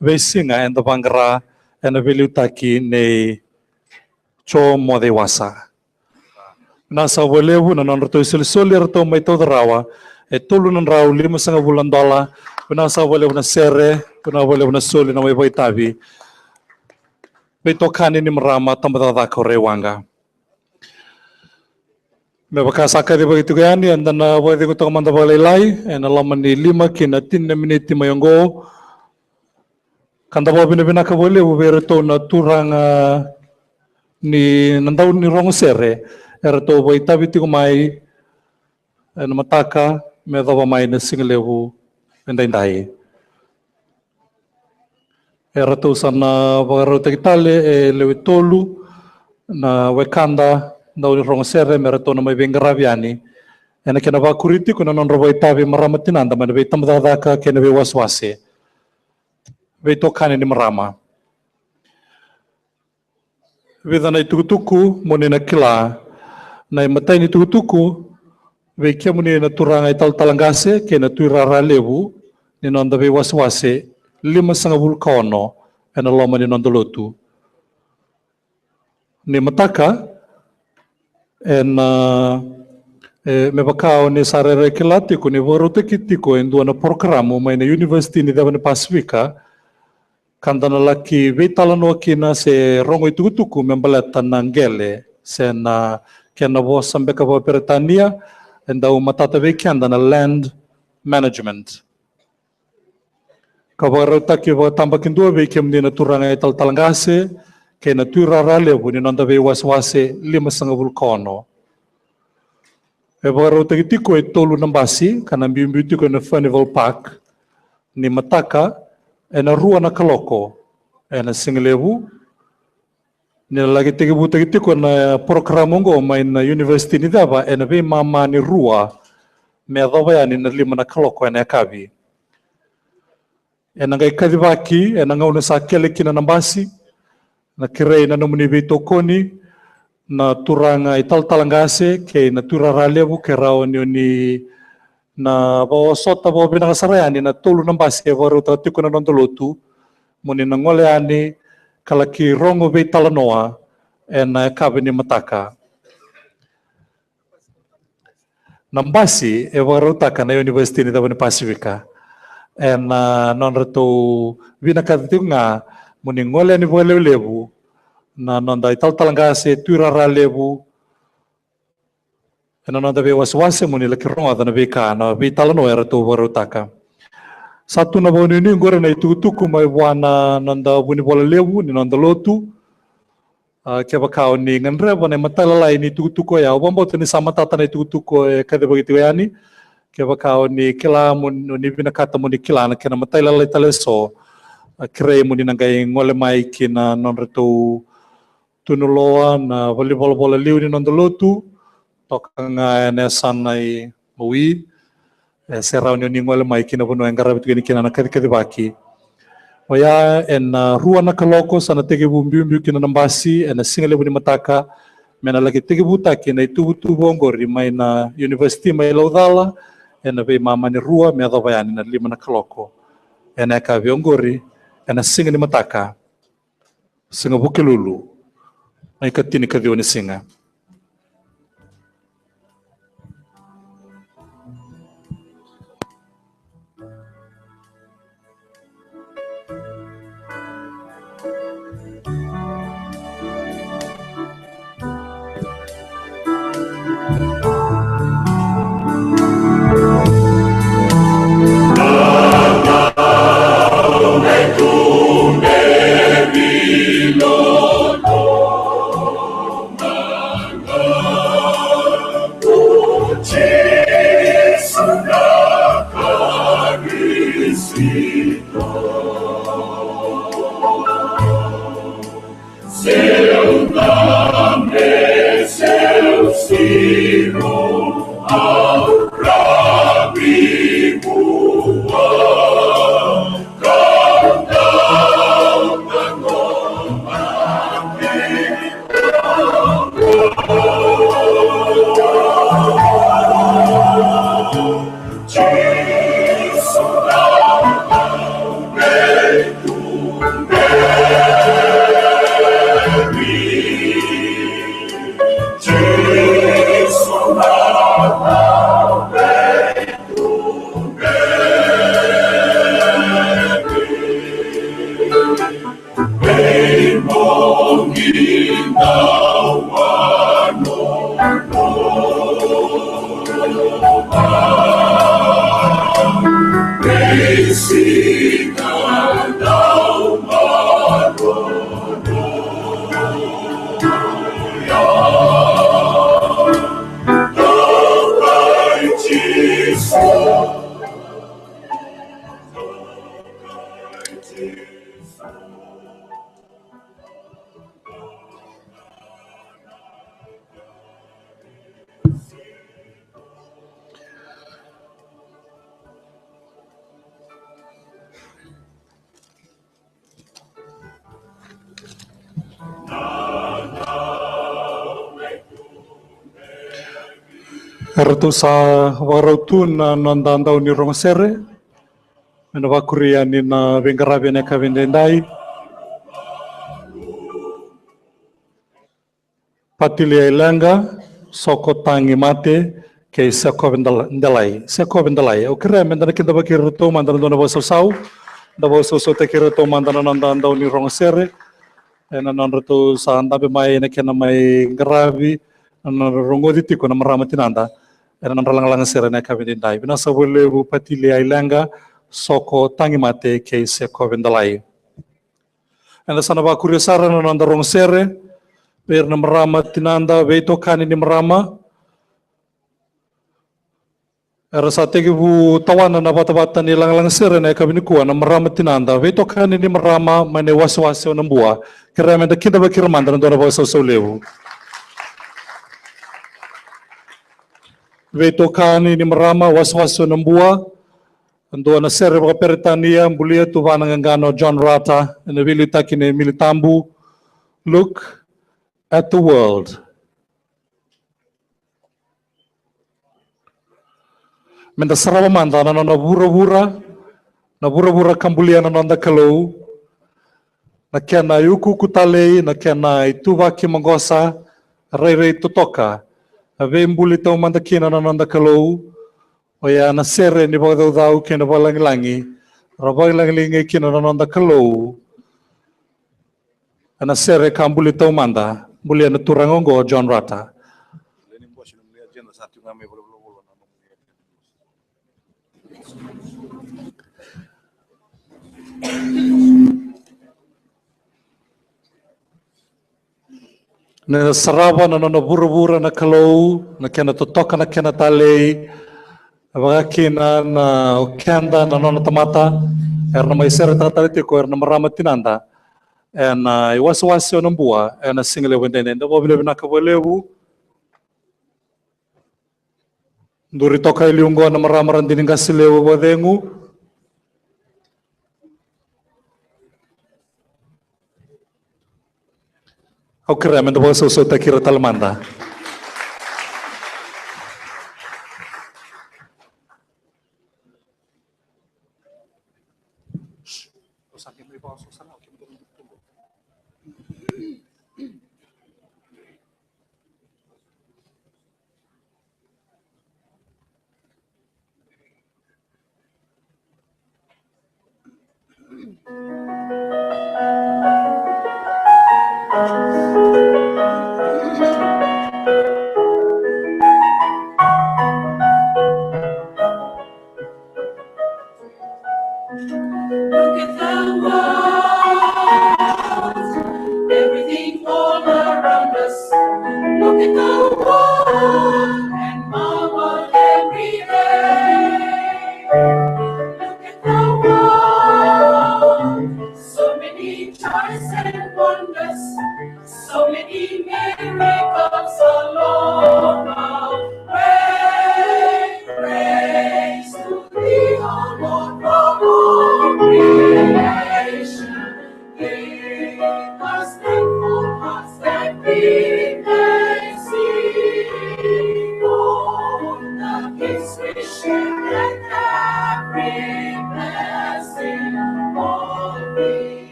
veisiga eda vaqara ena veiliutaki nei Jo Moceiwasa. Vinaka saka vakalevu na nodratou isolisoli eratou mai tauca rawa, e tolu na drau limasagavulu na dola. Vinaka saka vakalevu na sere, vinaka vakalevu na soli na mai vakaitavi. Veitokani ni marama tabacakacaka o Raiwaqa. Me vaka sa kacivaki tiko yani, eda na vakacegu toka mada vakalailai ena loma ni lima ki na tini na miniti mai oqo. Ka da vakavinavinaka vakalevu vei iratou na turaga ni na dau ni rogo sere eratou vakaitavi tiko mai ena mataka me yacova mai na sigalevu edaidai. Eratou sa na vakarautaki tale e lewe tolu na wekada dau ni rogo sere me ratou na mai veiqaravi yani ena kena vakuri tiko na nodra vakaitavi marama tinada mai na veitabacakacaka kei na veiwasewase. Veitokani ni marama. Vica na itukutuku mo ni na kila. Na imatai ni tukutuku, vei kemuni na turaga italatala qase kei na tuirara levu ni noda veiwasewase limasagavulu ka ono ena loma ni noda lotu. Ni mataka, ena, e, me vaka o ni sa rairai kila tiko ni vakarautaki tiko e dua na porokaramu mai na Univesiti ni Ceva ni Pasifika, ka da na laki veitalanoa kina se rogo itukutuku me baleta na qele, se na kena vosa beka vakaperitania e dau matata vei keda na land management. Ka vakarautaki vakatabakidua vei kemuni na turaga italatala qase kei na tuirara levu ni noda veiwasewase limasagavulu ka ono. E vakarautaki tiko e tolu na basi ka na biubiu tiko ena Furnival Park ni mataka ena rua na kaloko ena sigalevu. Ni na laki tekivutaki tiko na porokaramu oqo mai na Univesiti ni Ceva ena veimama ni rua me yacova yani na lima na kaloko ena yakavi. Ena qai kacivaki ena gauna sa kele kina na basi. Na kerei na nomuni veitokoni na turaga italatala qase kei na tuirara levu ke rawa ni o ni na vakaosota vakavinaka sara yani na tolu na basi e vakarautaka tiko na noda lotu mo ni na gole yani ka laki rogo veitalanoa ena yakavi ni mataka. Na basi e vakarautaka na Univesiti ni Ceva ni Pasifika ena nodratou vinakata tiko ga mo ni gole yani vakalevulevu na noda italatala qase, tuirara levu ena noda veiwasewase mo ni laki rogoca na veika, na veitalanoa eratou vakarautaka. Sa tu na vakanuinui qori na itukutuku mai vua na noda vunivola levu ni noda lotu. A, kevaka o ni gadreva na imatailalai ni tukutuku oya, au vakabauta ni sa matata na itukutuku e kacivaki tiko yani. Kevaka o ni kila mo ni vinakata mo ni kila na kena matailalai tale eso, a, kerei mo ni na qai gole mai ki na nodratou tunuloa na valenivolavola liu ni noda lotu, toka ga ena yasana i Maui. E se rawa ni o ni gole mai ki na vanua e qaravi tiko yani kina na kacikacivaki. Oya ena rua na kaloko sa na tekivu biubiu kina na basi ena sigalevu ni mataka me na laki tekivutaki na ituvatuva oqori mai na Univesiti mai Laucala ena veimama ni rua me yacova yani na lima na kaloko ena yakavi oqori ena siga ni mataka. Siga Vukelulu, na ikatini ka ciwa ni siga. Eratou sa vakarau tu na noda dau ni rogo sere. Me na vakuri yani na veiqaravi ena yakavi edaidai. Patili Aileqa, Soko Tagi Mate, kei Sekove Dela-, Delai. Sekove Delai. Au kerea meda na kidavaki iratou mada na dua na vakasausau. Da vakasausautaki iratou mada na noda dau ni rogo sere. Ena nodratou sa dabe mai na kena mai qaravi, na nodra rogoci tiko na marama tinada. Ena nodra lagalaga sere na yakavi edaidai. Vinaka saka vakalevu Patili Aileqa, Soko Tagi Mate, kei Sekove Delai. Eda sa na vakuria sara na noda rogo sere vei ira na marama tinada, veitokani ni marama. Era sa tekivu tawana na vatavata ni lagalaga sere na yakavi nikua, na marama tinada, veitokani ni marama mai na iwasewase o Nabua. Kerea meda kidavaki ira mada na dua na vakasausau levu. Veitokani ni marama, wasewase o Nabua. Dua na sere vakaperitania, bulia tu vua na qaqana o John Rutter, ena veiliutaki nei Emily Tabu. Look at the world. Meda sarava mada na nona vuravura, na vuravura ka bulia na noda Kalou, na kena iukuuku talei, na kena ituvaki maqosa, rairai totoka, a veibuli taumada kina na noda Kalou. Oya na sere ni vakacaucau kei na vakalagilagi, ra vakalagilagi kina na noda Kalou. Ena sere ka buli taumada, bulia na turaga oqo John Rutter. Na sarava na nona vuravura na Kalou, na kena totoka na kena talei, vaka kina na o keda na nona tamata, era na mai seretaka tale tiko era na marama tinada ena iwasewase o Nabua ena siga levu edaidai. Da vakavinavinaka vakalevu. Duri toka e liu oqo na marama Radini Qase Levu Vakacegu. Au kerea meda vakasausautaki ira tale mada.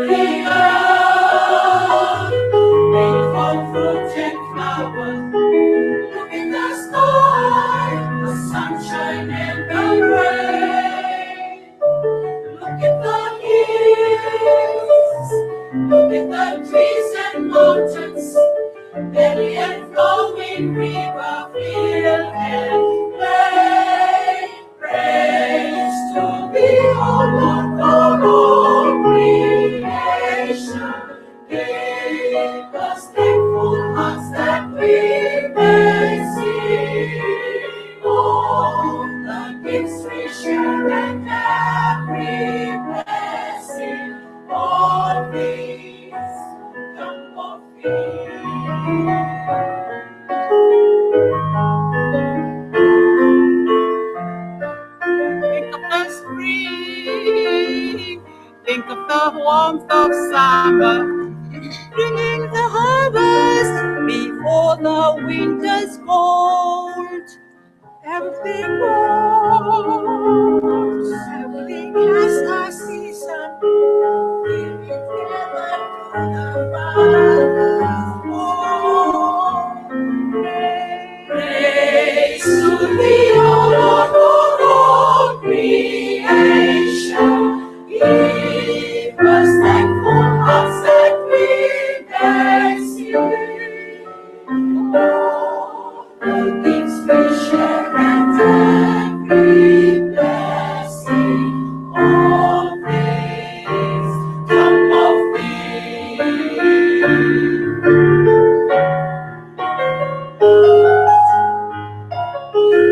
the earth, bring forth fruit and flowers. Look at the sky, the sunshine and the rain. Look at the hills, look at the trees and mountains, valley and flowing river, field and plain. Praise to thee, O Lord God of creation. Give us thankful hearts that we may sing all the gifts we share and every blessing. All things come of thee. Think of the spring, think of the warmth of summer, bringing the harvest before the winter's cold. Everything grows, everything has a season. Give it heaven to the Father. Oh, praise to thee, O Lord God of creation. Give us thankful hearts that we may sing. Oh, the gifts we share and every blessing, all things come of thee.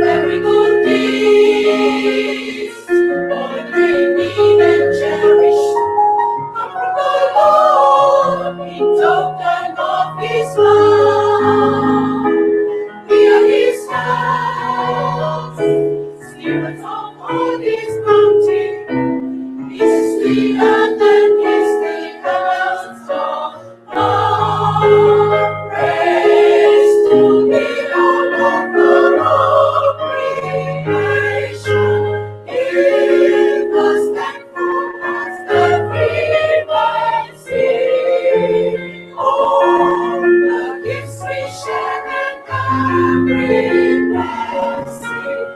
Every good deed, all the great need and cherish, come from the Lord in token of his love. We are his hands, stewards of all his bounty. This is the earth and this the heavens, Lord. All praise to thee, O Lord God of creation. Give us thankful hearts that we may sing all the gifts we share and every blessing.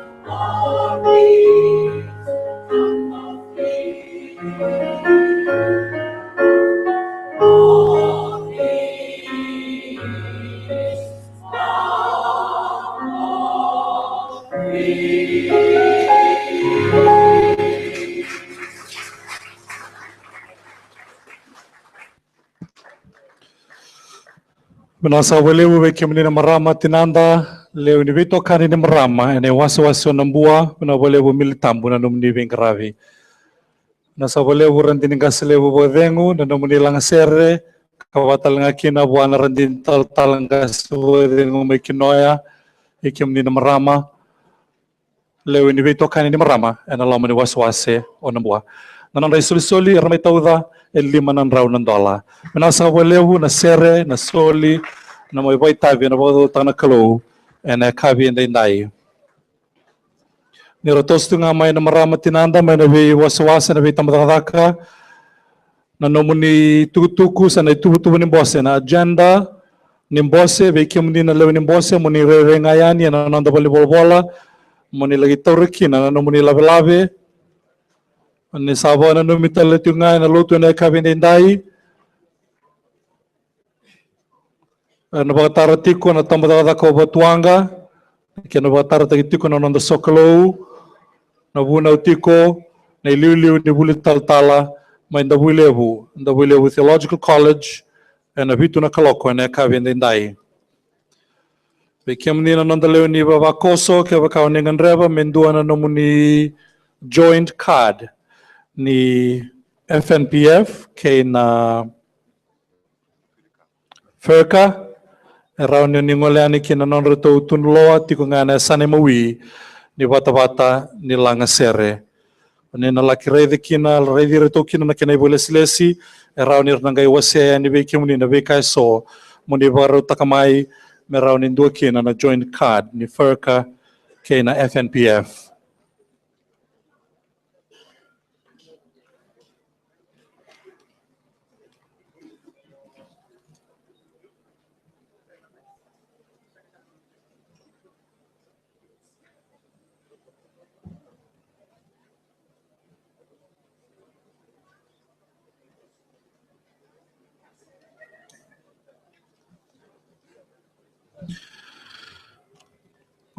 Vinaka saka vakalevu vei kemuni na marama, tinada, lewe ni veitokani ni marama ena iwasewase o Nabua. Vinaka vakalevu Mili Tabu na nomuni veiqaravi. Vinaka saka vakalevu Radini Qase Levu Vakacegu na nomuni lagasere, ka vaka tale ga kina vua na Radini Talatala Qase Vakacegu mai Kinoya, vei kemuni na marama. Lewe ni veitokani ni marama ena loma ni wasewase o Nabua. Na nodra isolisoli era mai tauca e lima na drau na dola. Vinaka saka vakalevu na sere, na soli, na mai vakaitavi ena vakacaucautaka na Kalou ena yakavi edaidai. Ni ra toso tu ga mai na marama, tinada, mai na veiwasewase, na veitabacakacaka, na nomuni tukutuku se na ituvatuva ni bose, na agenda ni bose, vei kemuni na lewe ni bose, mo ni rairai ga yani ena noda valenivolavola, mo ni laki taura kina na nomuni lavelave. Ni sa vakananumi tale tiko ga ena lotu ena yakavi edaidai. Ena vakatara tiko na tabacakacaka o Vatuwaqa, kei na vakatarataki tiko na noda sokalou, na vunau tiko na iliuliu ni vuli talatala mai Davuilevu, Davuilevu Theological College, ena vitu na kaloko ena yakavi edaidai. Vei kemuni na noda lewe ni vavakoso, kevaka o ni gadreva me dua na nomuni joint card ni F N P F kei na FERCA, e rawa ni o ni gole yani ki na nodratou tunuloa tiko ga ena yasana imawi ni vatavata ni lagasere. O ni na laki raici kina, raici iratou kina na kena ivakalesilesi, e rawa ni ra na qai wasea yani vei kemuni na veika eso mo ni vakarautaka mai me rawa ni dua kina na joint card ni FERCA kei na F N P F.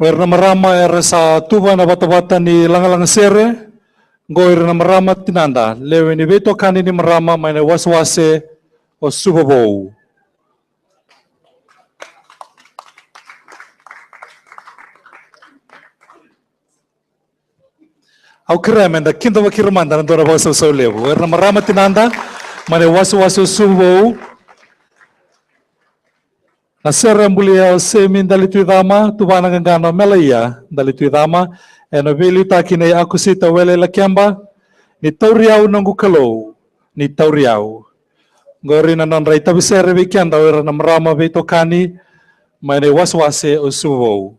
Era na marama era sa tuva ena vatavata ni lagalaga sere. Qo ira na marama tinada, lewe ni veitokani ni marama mai na iwasewase o Suva Vou. Au kerea meda kidavaki ira mada na dua na vakasausau levu. Era na marama tinada mai na iwasewase o Suva Vou. Na sere bulia o Semi Dalituicama, tuvana qaqana o Melaia Dalituicama, ena veiliutaki nei Akosita Wele Lakeba, Ni tauri au noqu Kalou, ni tauri au. Qori na nodra itavi sere vei keda o ira na marama veitokani mai na iwasewase o Suva Vou.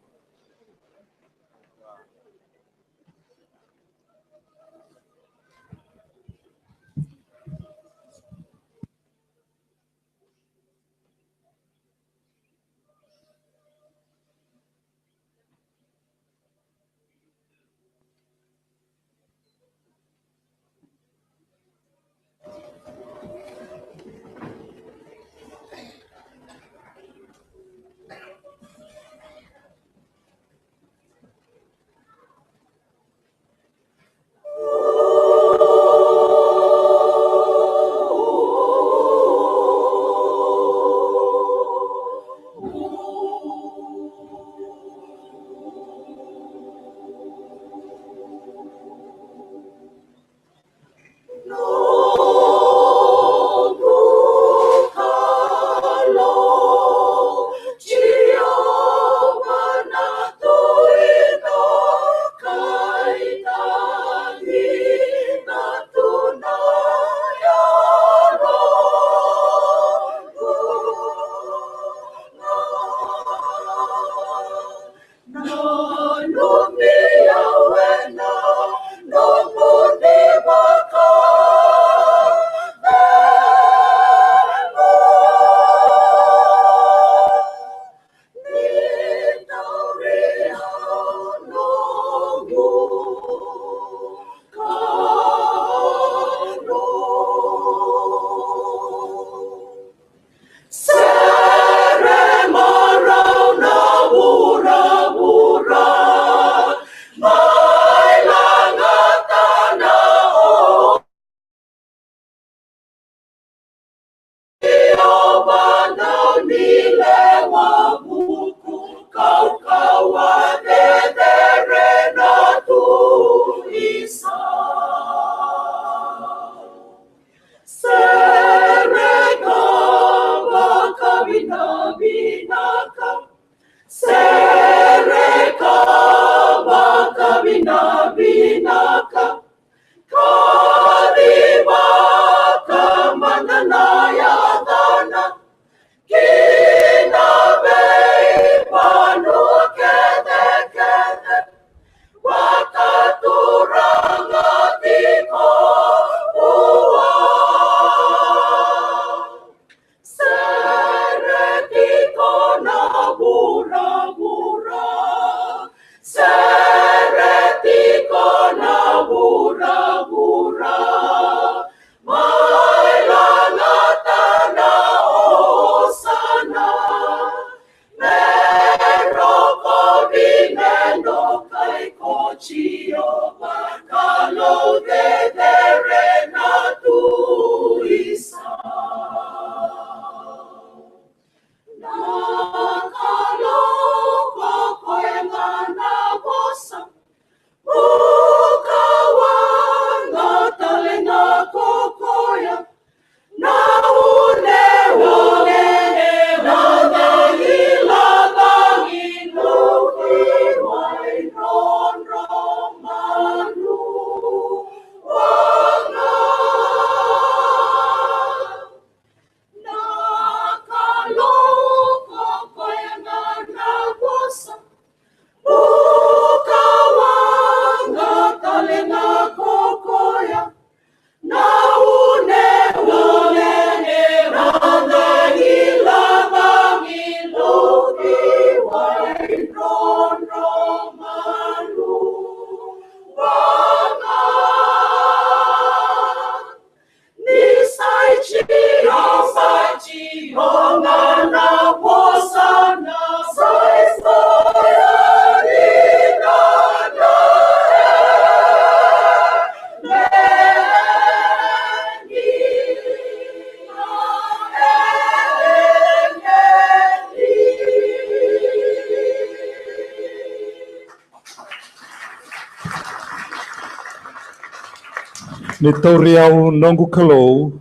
Ni tauri au noqu Kalou,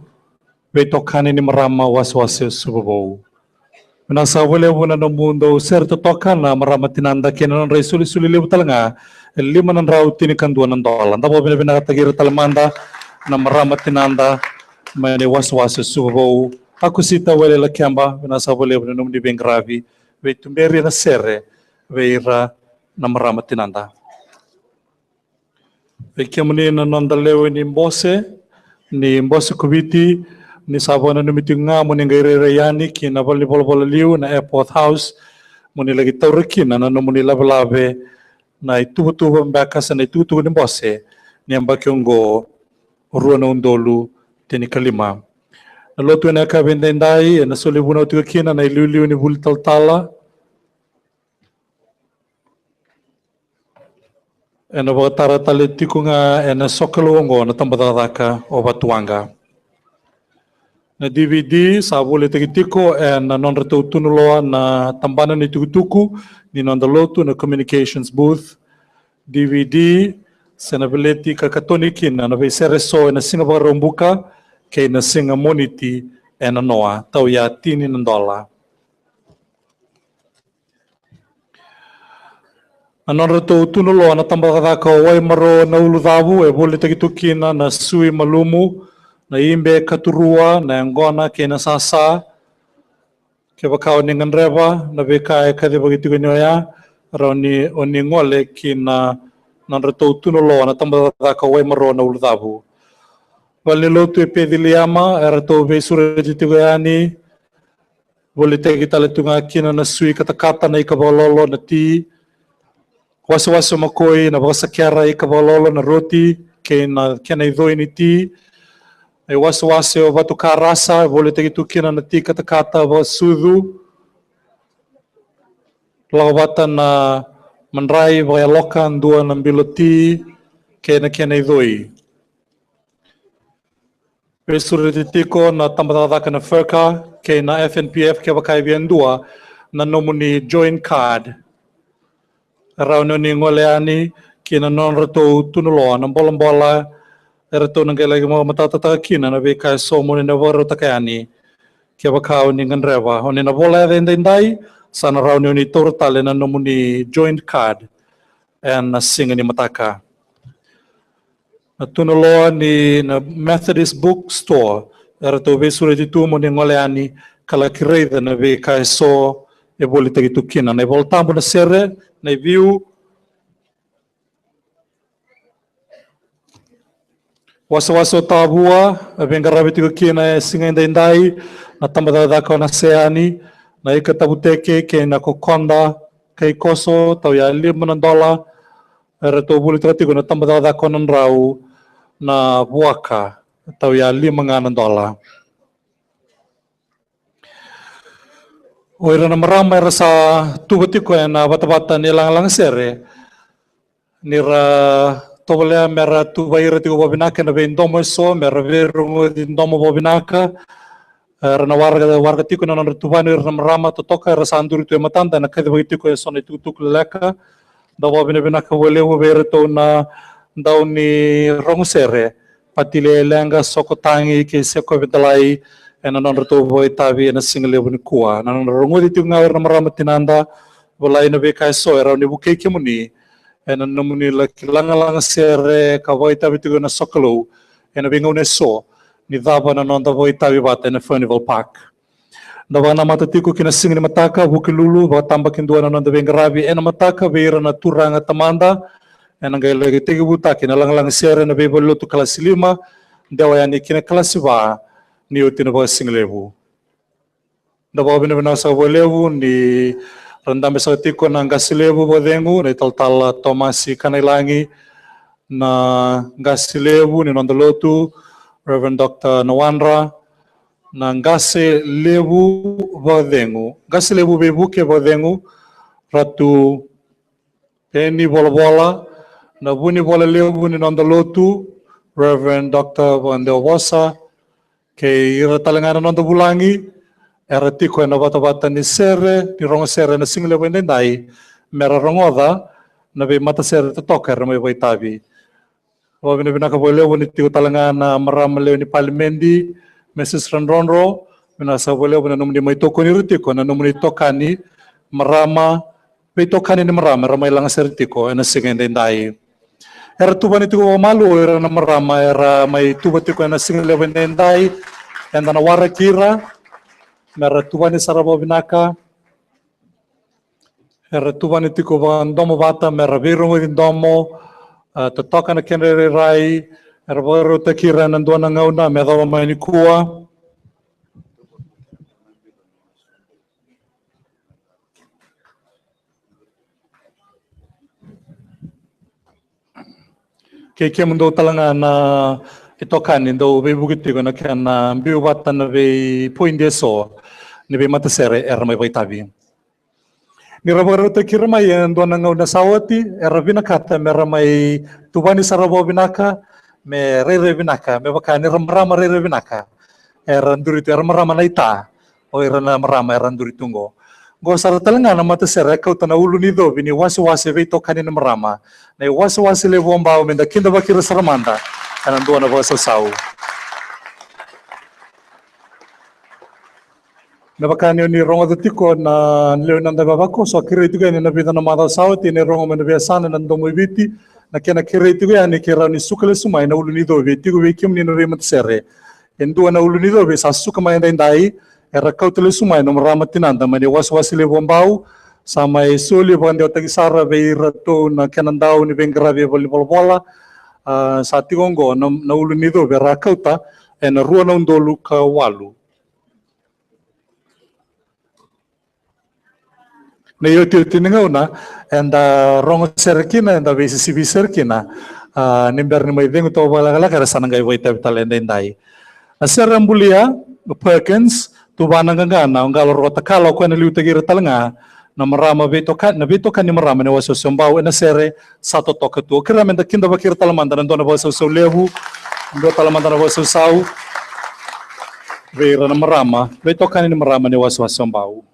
veitokani ni marama wasewase Suva Vou. Vinaka saka vakalevu na nomudou sere totoka na marama tinada kei na nodra isolisoli levu tale ga, e lima na drau tinikadua na dola. Da vakavinavinakataki ira tale mada na marama tinada mai na iwasewase Suva Vou. Akosita Wele Lakeba, vinaka saka vakalevu na nomuni veiqaravi, veituberi na sere vei ira na marama tinada. Vei kemuni na noda lewe ni bose, ni bose ko Viti, ni sa vakananumi tiko ga mo ni qai rairai yani ki na valenivolavola liu na Epworth House, mo ni laki taura kina na nomuni lavelave na ituvatuva beka se na itukutuku ni bose ni yabaki oqo, rua na udolu tinikalima. Na lotu ena yakavi edaidai ena soli vunau tiko kina na iliuliu ni vuli talatala. Ena vakatara tale tiko ga ena sokalou oqo na tabacakacaka o Vatuwaqa. Na D V D sa volitaki tiko ena nodratou tunuloa na tabana ni tukutuku ni noda lotu na communications booth. D V D se na veleti ka katoni kina na veisere eso ena siga Vakaraubuka kei na siga Moniti ena noa, tauya tini na dola. Na nodratou tunuloa na tabacakacaka o Waimaro na Ulucavu e volitaki tu kina na sui malumu, na ibe katurua, na yaqona kei na sasa. Kevaka o ni gadreva na veika e kacivaki tiko ni oya, rawa ni o ni gole ki na nodratou tunuloa na tabacakacaka o Waimaro na Ulucavu. Valenilotu e Peceliema eratou veisureti tiko yani, volitaki tale tu ga kina na sui katakata, na ika vakalolo, na ti, wasewase makoi, na vakasakera, ika vakalolo, na roti kei na kena icoi ni ti. Na iwasewase o Vatukarasa volitaki tu kina na ti katakata, vakasucu, lako vata na madrai vakayaloka, dua na bilo ti kei na kena icoi. Veisureti tiko na tabacakacaka na FRCA kei na F N P F kevaka e via dua na nomuni joint card. Rawa ni o ni gole yani ki na nodratou tunuloa na bolabola eratou na qai laki vakamatatataka kina na veika eso mo ni na vakarautaka yani. Kevaka o ni gadreva, o ni na vola yaca edaidai, sa na rawa ni o ni taura tale na nomuni joint card ena siga ni mataka. Na tunuloa ni na Methodist Bookstore eratou veisureti tu mo ni gole yani ka laki raica na veika eso e volitaki tu kina. Na iVolatabu, na sere, na iviu. Wasewase o Tavua e veiqaravi tiko kina e siga edaidai, na tabacakacaka o Naseani, na ika tavuteke kei na kokoda kaikoso, tauya lima na dola. Eratou volitaka tiko na tabacakacaka o Nadrau na vuaka, tauya lima ga na dola. O ira na marama era sa tuva tiko ena vatavata ni lagalaga sere, ni ra tovolea me ra tuvai ira tiko vakavinaka ena veidomo eso, me ra veirogoci domo vakavinaka. Era na waraka, waraka tiko na nodra tuvani o ira na marama totoka era sa duri tu e matada, ena kacivaki tiko eso na itukutuku leleka. Da vakavinavinaka vakalevu vei iratou na dau ni rogo sere, Patile Leqa, Sokotagi kei Sekovedalai, ena nodratou vakaitavi ena siga levu nikua. Na nodra rogoci tiko ga o ira na marama tinada, volai na veika eso e rawa ni vukei kemuni ena nomuni laki lagalaga sere ka vakaitavi tiko ena sokalou ena veigauna eso, ni cava na noda vakaitavi vata ena Furnival Park. Da vakanamata tiko ki na siga ni mataka, Vukelulu, vakatabakidua na noda veiqaravi ena mataka vei ira na turaga tamada. Ena qai laki tekivutaki na lagalaga sere ena veivalelotu kalasi lima, dewa yani ki na kalasi va ni oti na vakasigalevu. Da vakavinavinaka saka vakalevu ni ra dabe saka tiko na qase levu vakacegu, na italatala Tomasi Kanailagi, na qase levu ni noda lotu, Reverend Doctor Nawadra, na qase levu vakacegu, qase levu veivuke vakacegu, Ratu Peni Volavola, na vunivola levu ni noda lotu, Reverend Doctor Vakadewavosa, kei ira tale ga na noda vulagi era tiko ena vatavata ni sere, ni rogo sere ena siga levu edaidai, me ra rogoca na veimatasere totoka era mai vakaitavi. Vakavinavinaka vakalevu ni tiko tale ga na marama lewe ni palimedi, Mrs Radrodro. Vinaka saka vakalevu na nomuni mai tokoni ira tiko na nomuni itokani marama, veitokani ni marama era mai lagasere tiko ena siga edaidai. Era tuvani tiko vakamalua o ira na marama era mai tuva tiko ena siga levu edaidai. Eda na waraki ira mera tuvani sara vakavinaka. Era tuvani tiko vakadomo vata mera veirogoci domo, a, totoka na kedra irairai. Era vakarautaki ira ena dua na gauna me yacova mai nikua. Kei kemudou tale ga na itokani dou veivuke tiko ena kena biu vata na veipoidi eso ni veimatasere era mai vakaitavi. Ni ra vakarautaki ira mai e dua na gauna sa oti, era vinakata mera mai tuvani sara vakavinaka, me rairai vinaka, me vaka ni ra marama rairai vinaka. Era duri tu, era marama na ita, o ira na marama era duri tu qo. Qo sara tale ga na matasere e kauta na ulu ni covi ni wasewase veitokani ni marama, na iwasewase levu o Bau, meda kidavaki ira sara mada ena dua na vakasausau. Me vaka ni oni rogoca tiko na lewe ni noda ivavakoso, a kerei tiko yani na vica na macawa sa oti, ni rogo mai na veiyasana na Domoiviti, na kena kerei tiko yani ke rawa ni suka lesu mai na ulu ni covi e tiko vei kemuni na veimatasere. E dua na ulu ni covi sa suka mai edaidai, era kauta lesu mai na marama tinada mai na iwasewase levu o Bau, sa mai soli vakadewataki sara vei iratou na kena dau ni veiqaravi e valenivolavola. A, sa tiko oqo na, na ulu ni covi era a kauta ena rua na udolu ka walu. Na iotioti ni gauna eda rogo sere kina, eda veisisivi sere kina, a, ni bera ni mai cegu toka vakalekaleka, era sa na qai vakaitavi tale edaidai. Na sere a bulia o Perkins, tuvana qaqana o Qalo Roko Takala, o koya na liutaki ira tale ga na marama veitoka, na veitokani marama ena wasewase o Bau ena sere Sa Totoka Tu. Au kerea meda kidavaki ira tale mada ena dua na vakasausau levu, dua tale mada na vakasausau vei ira na marama veitokani ni marama ena wasewase o Bau.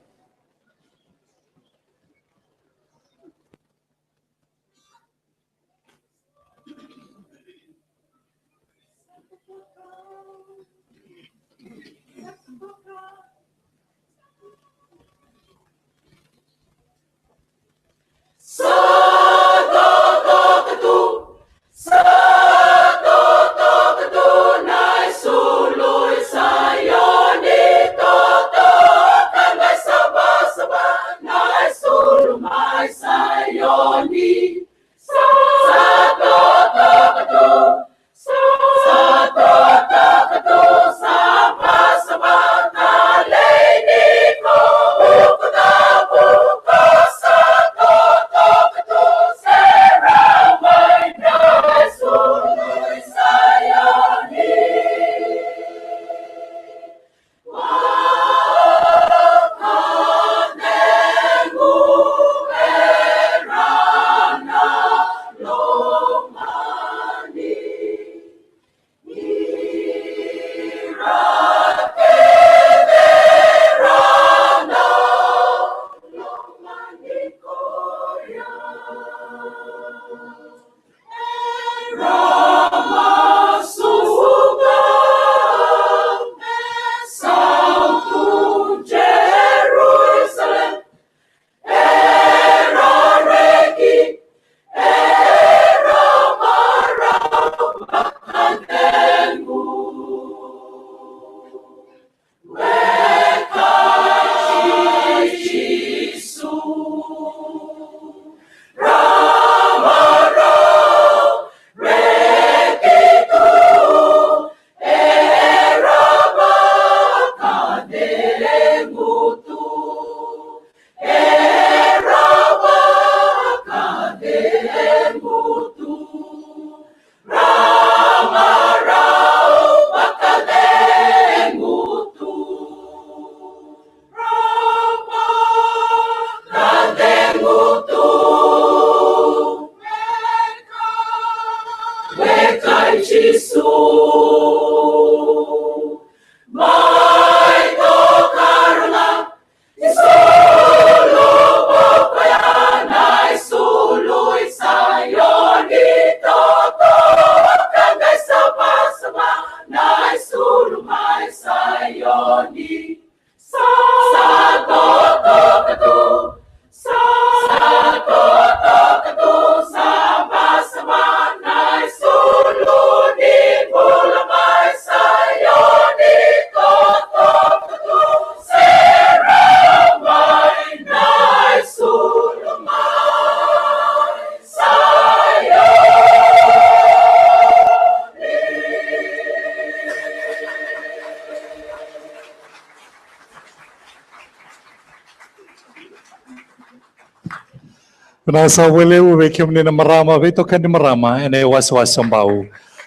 Vinaka saka vakalevu vei kemuni na marama, veitokani ni marama ena iwasewase o Bau.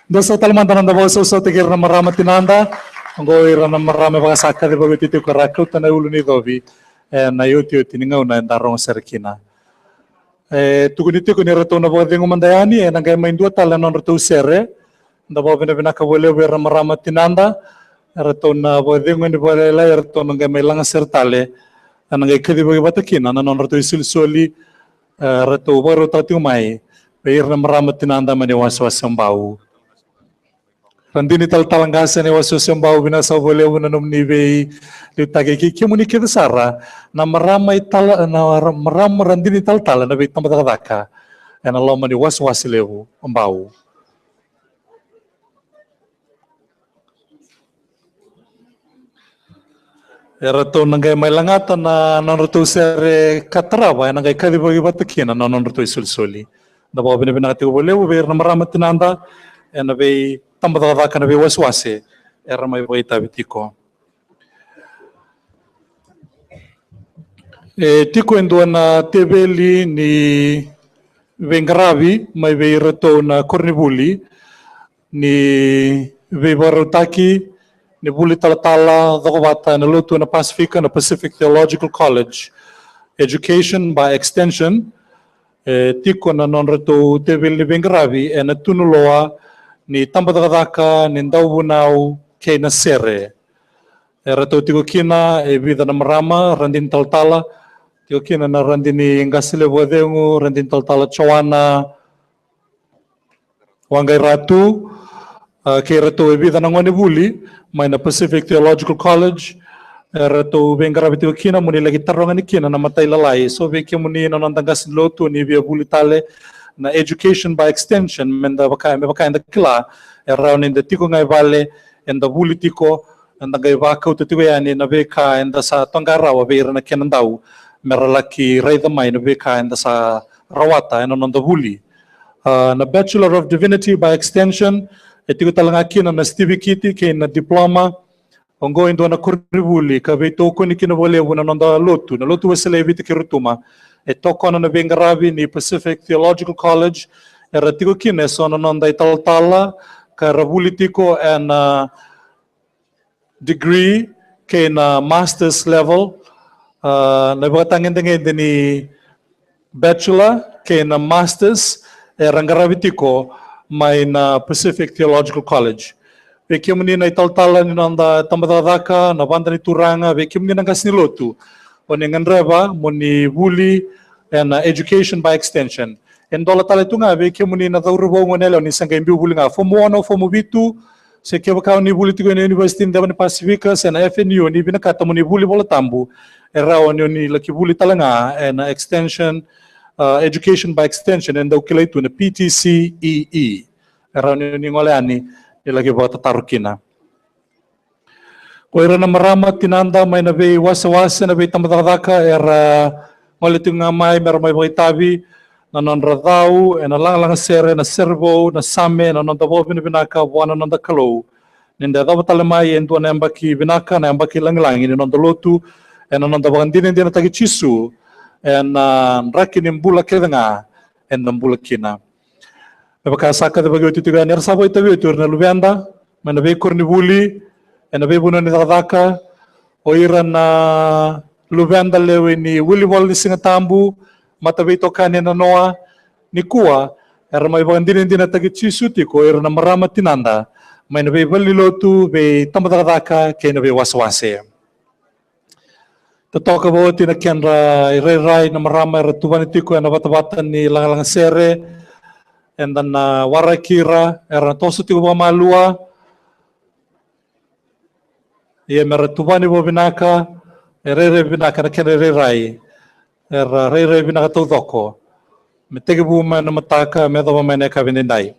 Dua saka tale mada na noda vakasausautaki ira na marama tinada. Oqo ira na marama e vakasaka vakoti tiko, era kauta na ulu ni covi ena iotioti ni gauna eda rogo sere kina. E tukuni tiko ni ratou na vakacegu mada yani, ena qai mai dua tale na nodratou sere. Da vakavinavinaka vakalevu vei ira na marama tinada, eratou na vakacegu yani vakalailai, eratou na qai mai lagasere tale, ena qai kacivaki vata kina na nodratou isolisoli. E, ratou vakarautaka tiko mai vei ira na marama tinada mai na iwasewase o Bau. Radini talatala qase ena iwasewase o Bau, vinaka saka vakalevu na nomuni veiliutaki, kei kemuni kece sara na marama itala, na ra-, marama radini talatala na veitabacakacaka ena loma ni wasewase levu o Bau. Eratou na qai mai lagata na nodratou sere ka tarava, ena qai kacivaki vata kina na nodratou isolisoli. Da vakavinavinaka tiko vakalevu vei ira na marama tinada ena veitabacakacaka, na veiwasewase era mai vakaitavi tiko. E tiko e dua na teveli ni veiqaravi mai vei iratou na koronivuli ni veivakarautaki ni vuli talatala cokovata ena lotu ena Pasifika, na Pacific Theological College, Education by Extension. E tiko na nodratou teveli ni veiqaravi ena tunuloa ni tabacakacaka ni dauvunau kei na sere. Eratou tiko kina e vica na marama radini talatala, tiko kina na radini qase levu vakacegu, radini talatala Joana Waqairatu, a, kei iratou e vica na gonevuli mai na Pacific Theological College. Eratou veiqaravi tiko kina mo ni laki taroga yani kina na matailalai. So vei kemuni na noda qase ni lotu ni via vuli tale na Education by Extension, me da vaka, me vaka eda kila, e rawa ni da tiko ga e vale, eda vuli tiko, eda qai vakauta tiko yani na veika eda sa toqa rawa vei ira na kena dau, me ra laki raica mai na veika eda sa rawata ena noda vuli. A, na Bachelor of Divinity by Extension, e tiko tale ga kina na sitivikiti kei na diploma. Oqo e dua na koronivuli ka veitokoni kina vakalevu na noda lotu, na Lotu Wesele e Viti kei Rotuma. E tokona na veiqaravi ni Pacific Theological College, era tiko kina e so na noda italatala ka ra vuli tiko ena degree kei na master's level. A, na ivakatagedegede ni bachelor kei na master's era qaravi tiko mai na Pacific Theological College. Vei kemuni na italatala ni noda tabacakacaka, na vada ni turaga, vei kemuni na qase ni lotu, o ni gadreva mo ni vuli ena Education by Extension. E dola tale tu ga vei kemuni na cauravou, goneyalewa, ni se qai biu vuli ga fomu ono, fomu vitu, se kevaka o ni vuli tiko ena University ni Ceva ni Pasifika se na F N U, ni vinakata mo ni vuli Vola Tabu, e rawa ni o ni laki vuli tale ga ena extension, a, Education by Extension, e dau kilai tu na P T C E E. E rawa ni o ni gole yani ni laki vakatataro kina. Ko ira na marama tinada mai na veiwasewase, na veitabacakacaka, era gole tiko ga mai me ra mai vakaitavi na nodra cau ena lagalaga sere, na sere vou, na same, na noda vakavinavinaka vua na noda Kalou ni da yacova tale mai e dua na yabaki vinaka, na yabaki lagilagi ni noda lotu, ena noda vakadinadinataki Jisu ena draki ni bula kece ga eda bula kina. Me vaka sa kacivaki oti tiko yani, era sa vakaitavi oti o ira na luveda mai na veikoronivuli ena veivanua ni cakacaka, o ira na luveda lewe ni Wilivola ni Siga Tabu, mataveitokani ena noa. Nikua era mai vakadinadinataki Jisu tiko o ira na marama tinada mai na veivalenilotu, veitabacakacaka kei na veiwasewase. Totoka vakaoti na kedra irairai na marama era tuvani tiko ena vatavata ni lagalaga sere. Eda na waraki ira, era na toso tiko vakamalua. Ia me ra tuvani vakavinaka, e rairai vinaka na kedra irairai. Era rairai vinaka taucoko me tekivu mai na mataka me yacova mai na yakavi edaidai.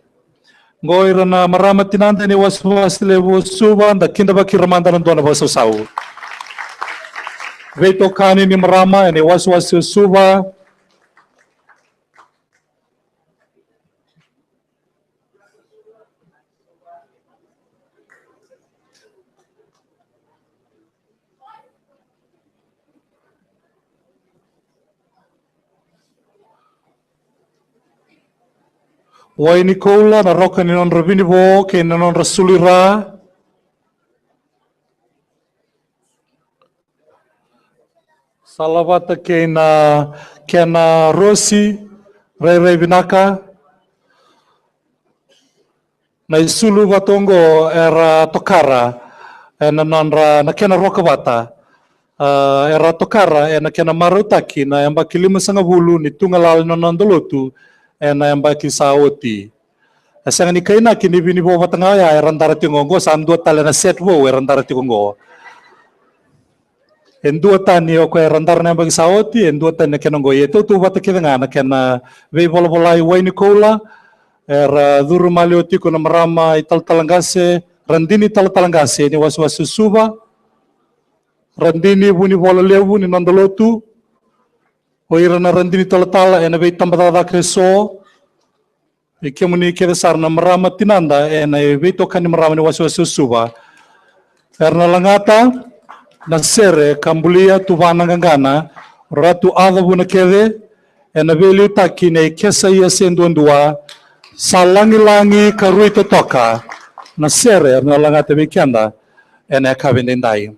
Qo ira na marama tinada ena iwasewase levu o Suva, da kidavaki ira mada na dua na vakasausau. Veitokani ni marama ena iwasewase o Suva. Wai ni koula, na roka ni nodra vinivo kei na nodra sulu i ra. Salavata kei na kena rosi rairai vinaka. Na isulu vata oqo era tokara ena nodra, na kena roka vata. Ah, era tokara ena kena marautaki na yabaki limasagavulu ni tu galala ni noda lotu ena yabaki sa oti. E sega ni kainaki ni vinivo vata ga oya era dara tiko oqo, sa dua tale na set vou era dara tiko oqo. E dua tani o koya era dara na yabaki sa oti, e dua tani na kena oqo. Ia e tautauvata kece ga na kena veivolavolai. Wai ni koula, era curu maliwa tiko na marama italatala qase, radini talatala qase ni wasewase Suva, radini vunivola levu ni noda lotu, o ira na radini talatala ena veitabacakacaka eso, i kemuni kece sara na marama tinada ena veitokani marama ni wasewase Suva. Era na lagata na sere ka bulia Tuvana Qaqana, Ratu Aca Vunakece, ena veiliutaki nei Kesaia Se Duadua, Sa Lagilagi Ka Rui Totoka. Na sere era na lagata vei keda ena yakavi edaidai.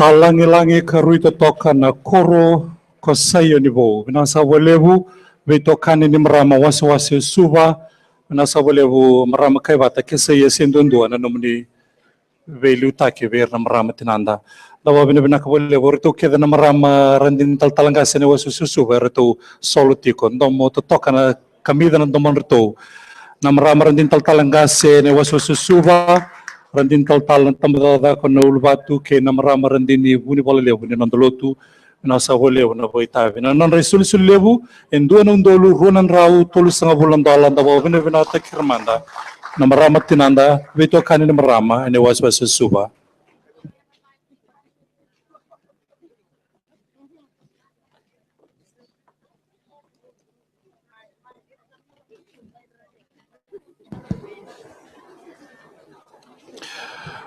Talagilagi ka rui totoka na koro ko Saioni vou. Vinaka saka vakalevu veitokani ni marama wasewase o Suva. Vinaka saka vakalevu marama Kaivata, ke sa ia se duadua na nomuni veiliutaki vei ira na marama tinada. Da vakavinavinaka vakalevu o iratou kece na marama radini talatala qase ena wasewase o Suva, eratou solo tiko, domo totoka na kamica na domodratou. Na marama radini talatala qase ena wasewase o Suva, radini talatala na tabacakacaka na Uluvatu, kei na marama radini vunivola levu ni noda lotu. Vinaka saka vakalevu na vakaitavi. Na nodra isolisoli levu e dua na udolu rua na drau tolusagavulu na dola. Da vakavinavinakataki ira mada na marama tinada veitokani ni marama ena wasewase o Suva.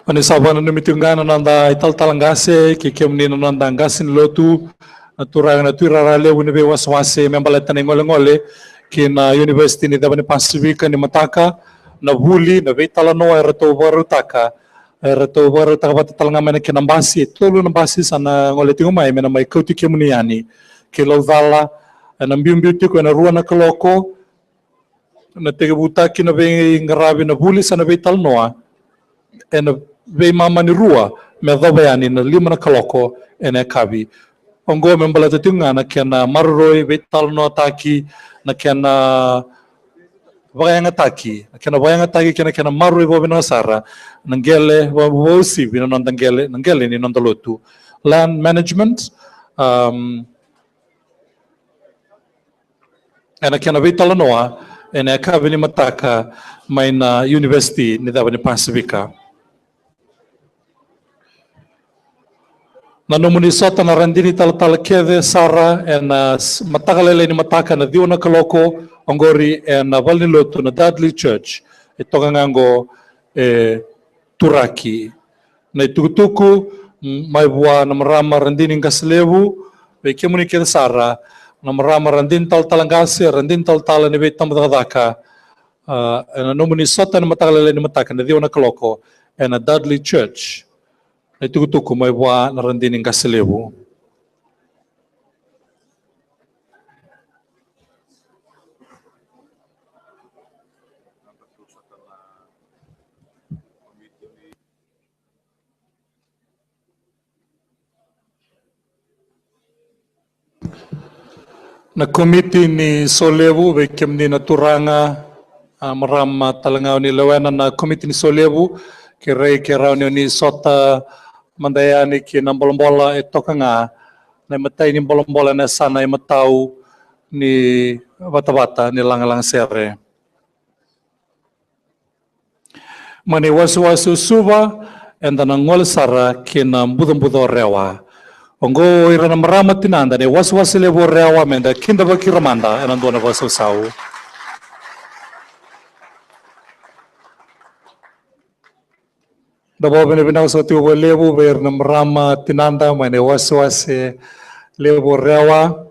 O ni sa vakananumi tiko ga na noda italatala qase kei kemuni na noda qase ni lotu, na turaga na tuirara levu ni veiwasewase me baleta na igolegole ki na Univesiti ni Ceva ni Pasifika nimataka, na vuli, na veitalanoa eratou vakarautaka, eratou vakarautaka vata tale ga mai na kena basi, e tolu na basi sa na gole tiko mai me na mai kauti kemuni yani ki Laucala ena biubiu tiko ena rua na kaloko. Na tekivutaki na veiqaravi na vuli sa na veitalanoa ena veimama ni rua me yacova yani na lima na kaloko ena yakavi. Oqo me baleta tiko ga na kena maroroi, veitalanoataki, na kena vakayagataki, na kena vakayagataki kei na kena maroroi vakavinaka sara na qele, vakauasivi na noda qele, na qele ni noda lotu. Land management, um, ena kena veitalanoa ena yakavi nimataka mai na Univesiti ni Ceva ni Pasifika. Na nomuni sota na radini talatala kece sara ena s-, mataka lailai nimataka na ciwa na kaloko, oqori ena valenilotu na Dudley Church, e toka ga oqo e Turaki. Na itukutuku, mm, mai vua na marama radini qase levu, vei kemuni kece sara, na marama radini talatala qase, radini talatala ni veitabacakacaka, ah, ena nomuni sota ena mataka lailai nimataka na ciwa na kaloko ena Dudley Church. Na itukutuku mai vua na radini qase levu. Na komiti ni solevu, vei kemuni na turaga, a, marama tale ga o ni lewena na komiti ni solevu, kerei ke rawa ni o ni sota mada yani ki na bolabola e toka ga, na imatai ni bolabola ena yasana imatau ni vatavata ni lagalaga sere. Mai na iwasewase o Suva, eda na gole sara ki na bucabuca o Rewa. Oqo o ira na marama tinada na iwasewase levu o Rewa, meda kidavaki ira mada ena dua na vakasausau. Da vakavinavinaka saka tiko vakalevu vei ira na marama tinada mai na iwasewase levu o Rewa,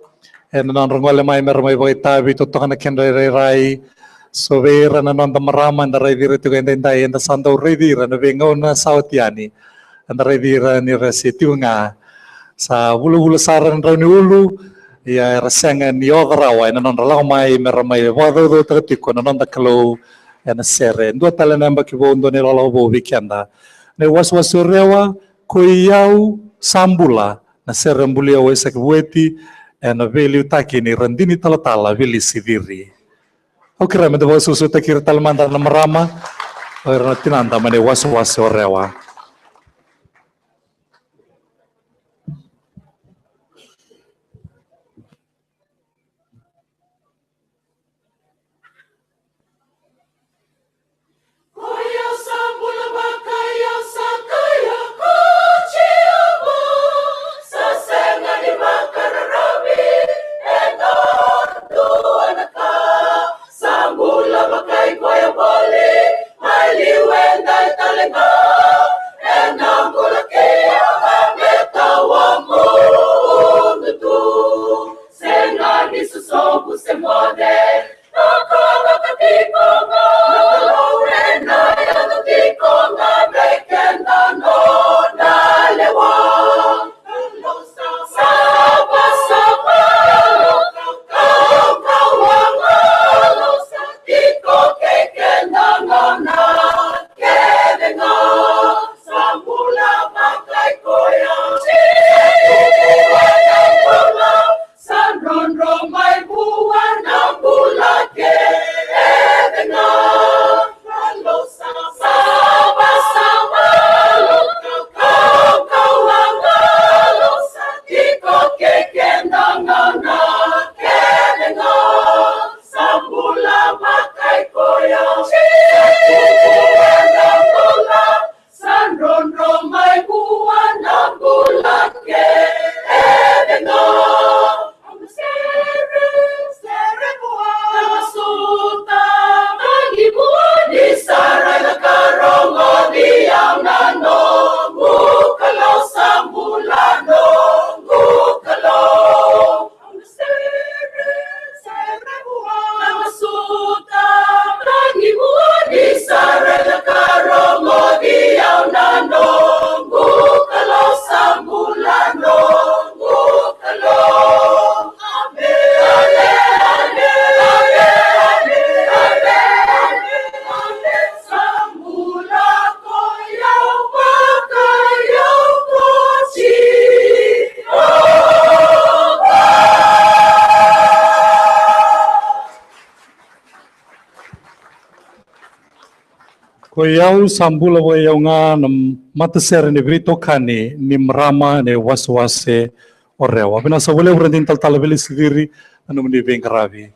ena nodra gole mai mera mai vakaitavi, totoka na kedra irairai. So vei ira na noda marama eda raici ira tiko edaidai, eda sa dau raici ira na veigauna sa oti yani. Eda raici ira ni ra se tiko ga sa vulavula sara na drau ni ulu, ia era sega ni oca rawa ena nodra lako mai mera mai vakacaucautaka tiko na noda Kalou ena sere. Dua tale na yabaki vou, dua na ilakolako vou vei keda. Na iwasewase o Rewa, ko i au sa bula, na sere bulia o Aisake Vueti, ena veiliutaki ni radini talatala Vilisi Ciri. Au kerea meda vakasausautaki ira tale mada na marama, o ira na tinada mai na iwasewase o Rewa. Ko i au sa bula vua i au ga na matasere ni veitokani ni marama ni wasewase o Rewa. Vinaka sa vakalevu Radini Talatala Velesi Ciri na nomuni veiqaravi.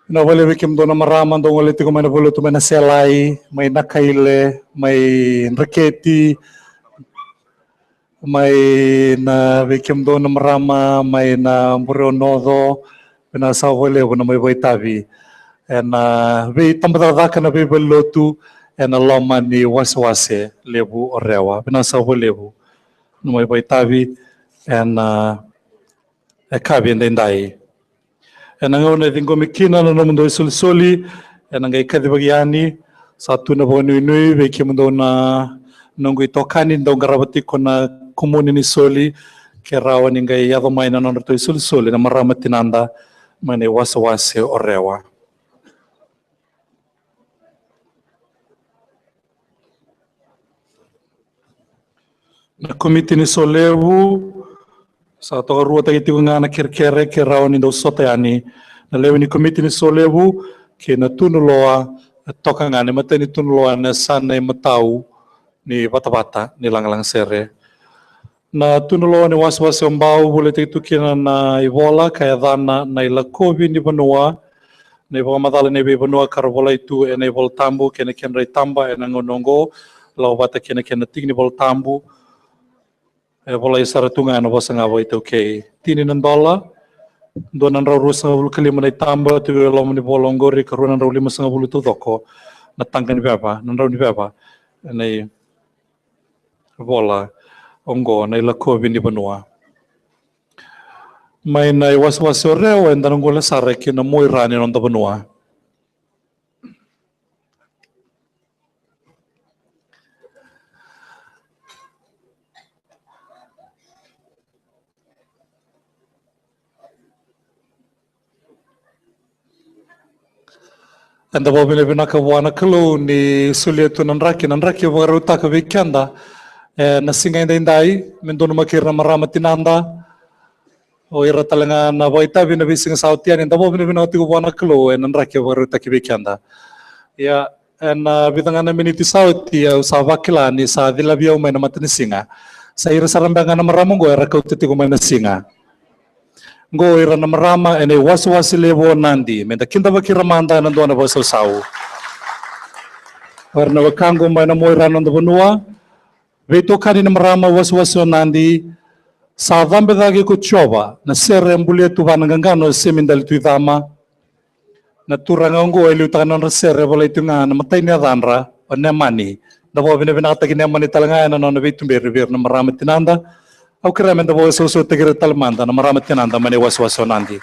Vinaka vakalevu vei kemudou na marama dou gole tiko mai na vale lotu, mai Naselai, mai Nakaile, mai Dreketi, mai na vei kemudou na marama mai na Burewa Noco. Vinaka sa vakalevu na mai vakaitavi ena veitabacakacaka, na veivale lotu ena loma ni wasewase levu o Rewa. Vinaka sa vakalevu na mai vakaitavi ena e kavi edaidai. Ena gauna e ciqomi kina na nomudou isolisoli, ena qai kacivaki yani. Sa tu na vakanuinui vei kemudou na noqu itokani dou qarava tiko na kumuni ni soli, ke rawa ni qai yaco mai na nodratou isolisoli na marama tinada mai na iwasewase o Rewa. Na komiti ni solevu, sa tokaruataki tiko ga na kerekere ke rawa ni dou sota yani na lewe ni komiti ni solevu kei na tunuloa, e toka ga na imatai ni tunuloa ena yasana imatau ni vatavata ni lagalaga sere. Na tunuloa ni wasewase o Bau, volitaki tu kina na ivola ka yacana na ilakovi ni vanua, na ivakamacala ni veivanua ka ra volai tu ena ivola tabu kei na kedra itaba ena gauna oqo, lako vata kei na kena tiki ni vola tabu. E volai sara tu ga ena vosa ga vakaitaukei. Tini na dola, dua na drau ruasagavulu ka lima na itaba tu e loma ni vola oqori, ka rua na drau limasagavulu taucoko na taqa ni veva, na drau ni veva ena ivola oqo, na ilakovi ni vanua. Mai na iwasewase o Rewa eda na gole sara ki na Moira ni noda vanua. Eda vakavinavinaka vua na Kalou ni solia tu na draki, na draki e vakarautaka vei keda ena siga edaidai me donumaki ira na marama tinada. O ira tale ga na vakaitavi ena veisiga sa oti yani, eda vakavinavinaka tiko vua na Kalou ena draki e vakarautaki vei keda. Ia, ena vica ga na miniti sa oti au sa vakila ni sa cilavi au mai na matanisiga. Sa ira sara beka ga na marama oqo era kauta tiko mai na siga. Oqo ira na marama ena iwasewase levu o Nadi, meda kidavaki ira mada ena dua na vakasausau. O ira na wekaqu mai na Moira noda vanua, veitokani na marama wasewase o Nadi. Sa cabe cake ko Jiova, na sere e bulia tu vua na qaqano e sega ni dali tu i cama. Na turaga oqo e liutaka na nodra sere e volai tu ga na imatai ni yacadra o Nemani. Da vakavinavinakataki Nemani tale ga ena nona veituberi vei ira na marama tinada. Au kerea meda vakasausautaki ira tale mada na marama tinada mai na iwasewase o Nadi.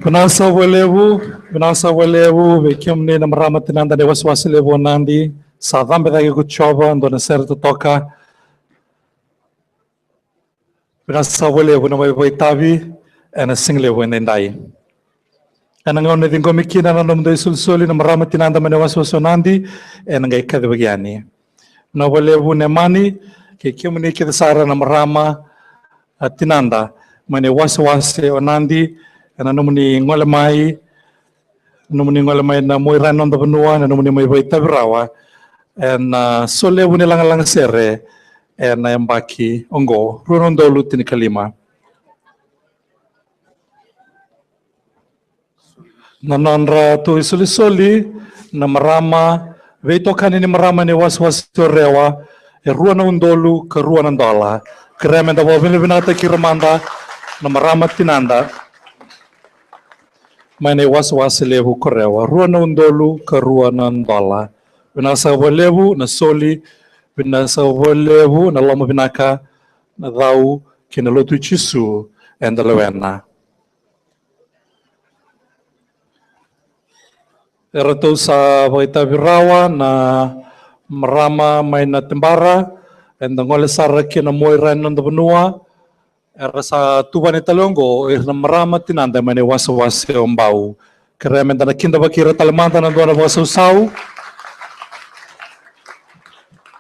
Vinaka saka vakalevu, vinaka saka vakalevu vei kemuni na marama, tinada ni wasewase levu o Nadi. Sa cabe cake ko Jiova, dua na sere totoka. Vinaka saka vakalevu na mai vakaitavi ena siga levu edaidai. Ena gauna e ciqomi kina na nomudou isolisoli na marama, tinada mai na wasewase o Nadi, ena qai kacivaki yani. Vinaka vakalevu Nemani, kei kemuni kece sara na marama, a, tinada mai na wasewase o Nadi, ena nomuni gole mai, nomuni gole mai na Moira e Noda Vanua, na nomuni mai vakaitavi rawa ena, a, solevu ni lagalaga sere ena yabaki oqo, rua na udolu tinikalima. Na nodratou isolisoli na marama, veitokani ni marama ni wasewase o Rewa, e rua na udolu ka rua na dola. Kerea meda vakavinavinakataki ira mada na marama, tinada mai na iwasewase levu ko Rewa, rua na udolu ka rua na dola. Vinaka saka vakalevu na soli, vinaka saka vakalevu na loma vinaka, na cau kei na lotu i Jisu eda lewena. Eratou sa vakaitavi rawa na marama mai na Tebara, eda gole sara ki na Moira e Noda Vanua. Era sa tuvani tale oqo o ira na marama, tinada mai na iwasewase o Bau. Kerea meda na kidavaki ira tale mada na dua na vakasausau.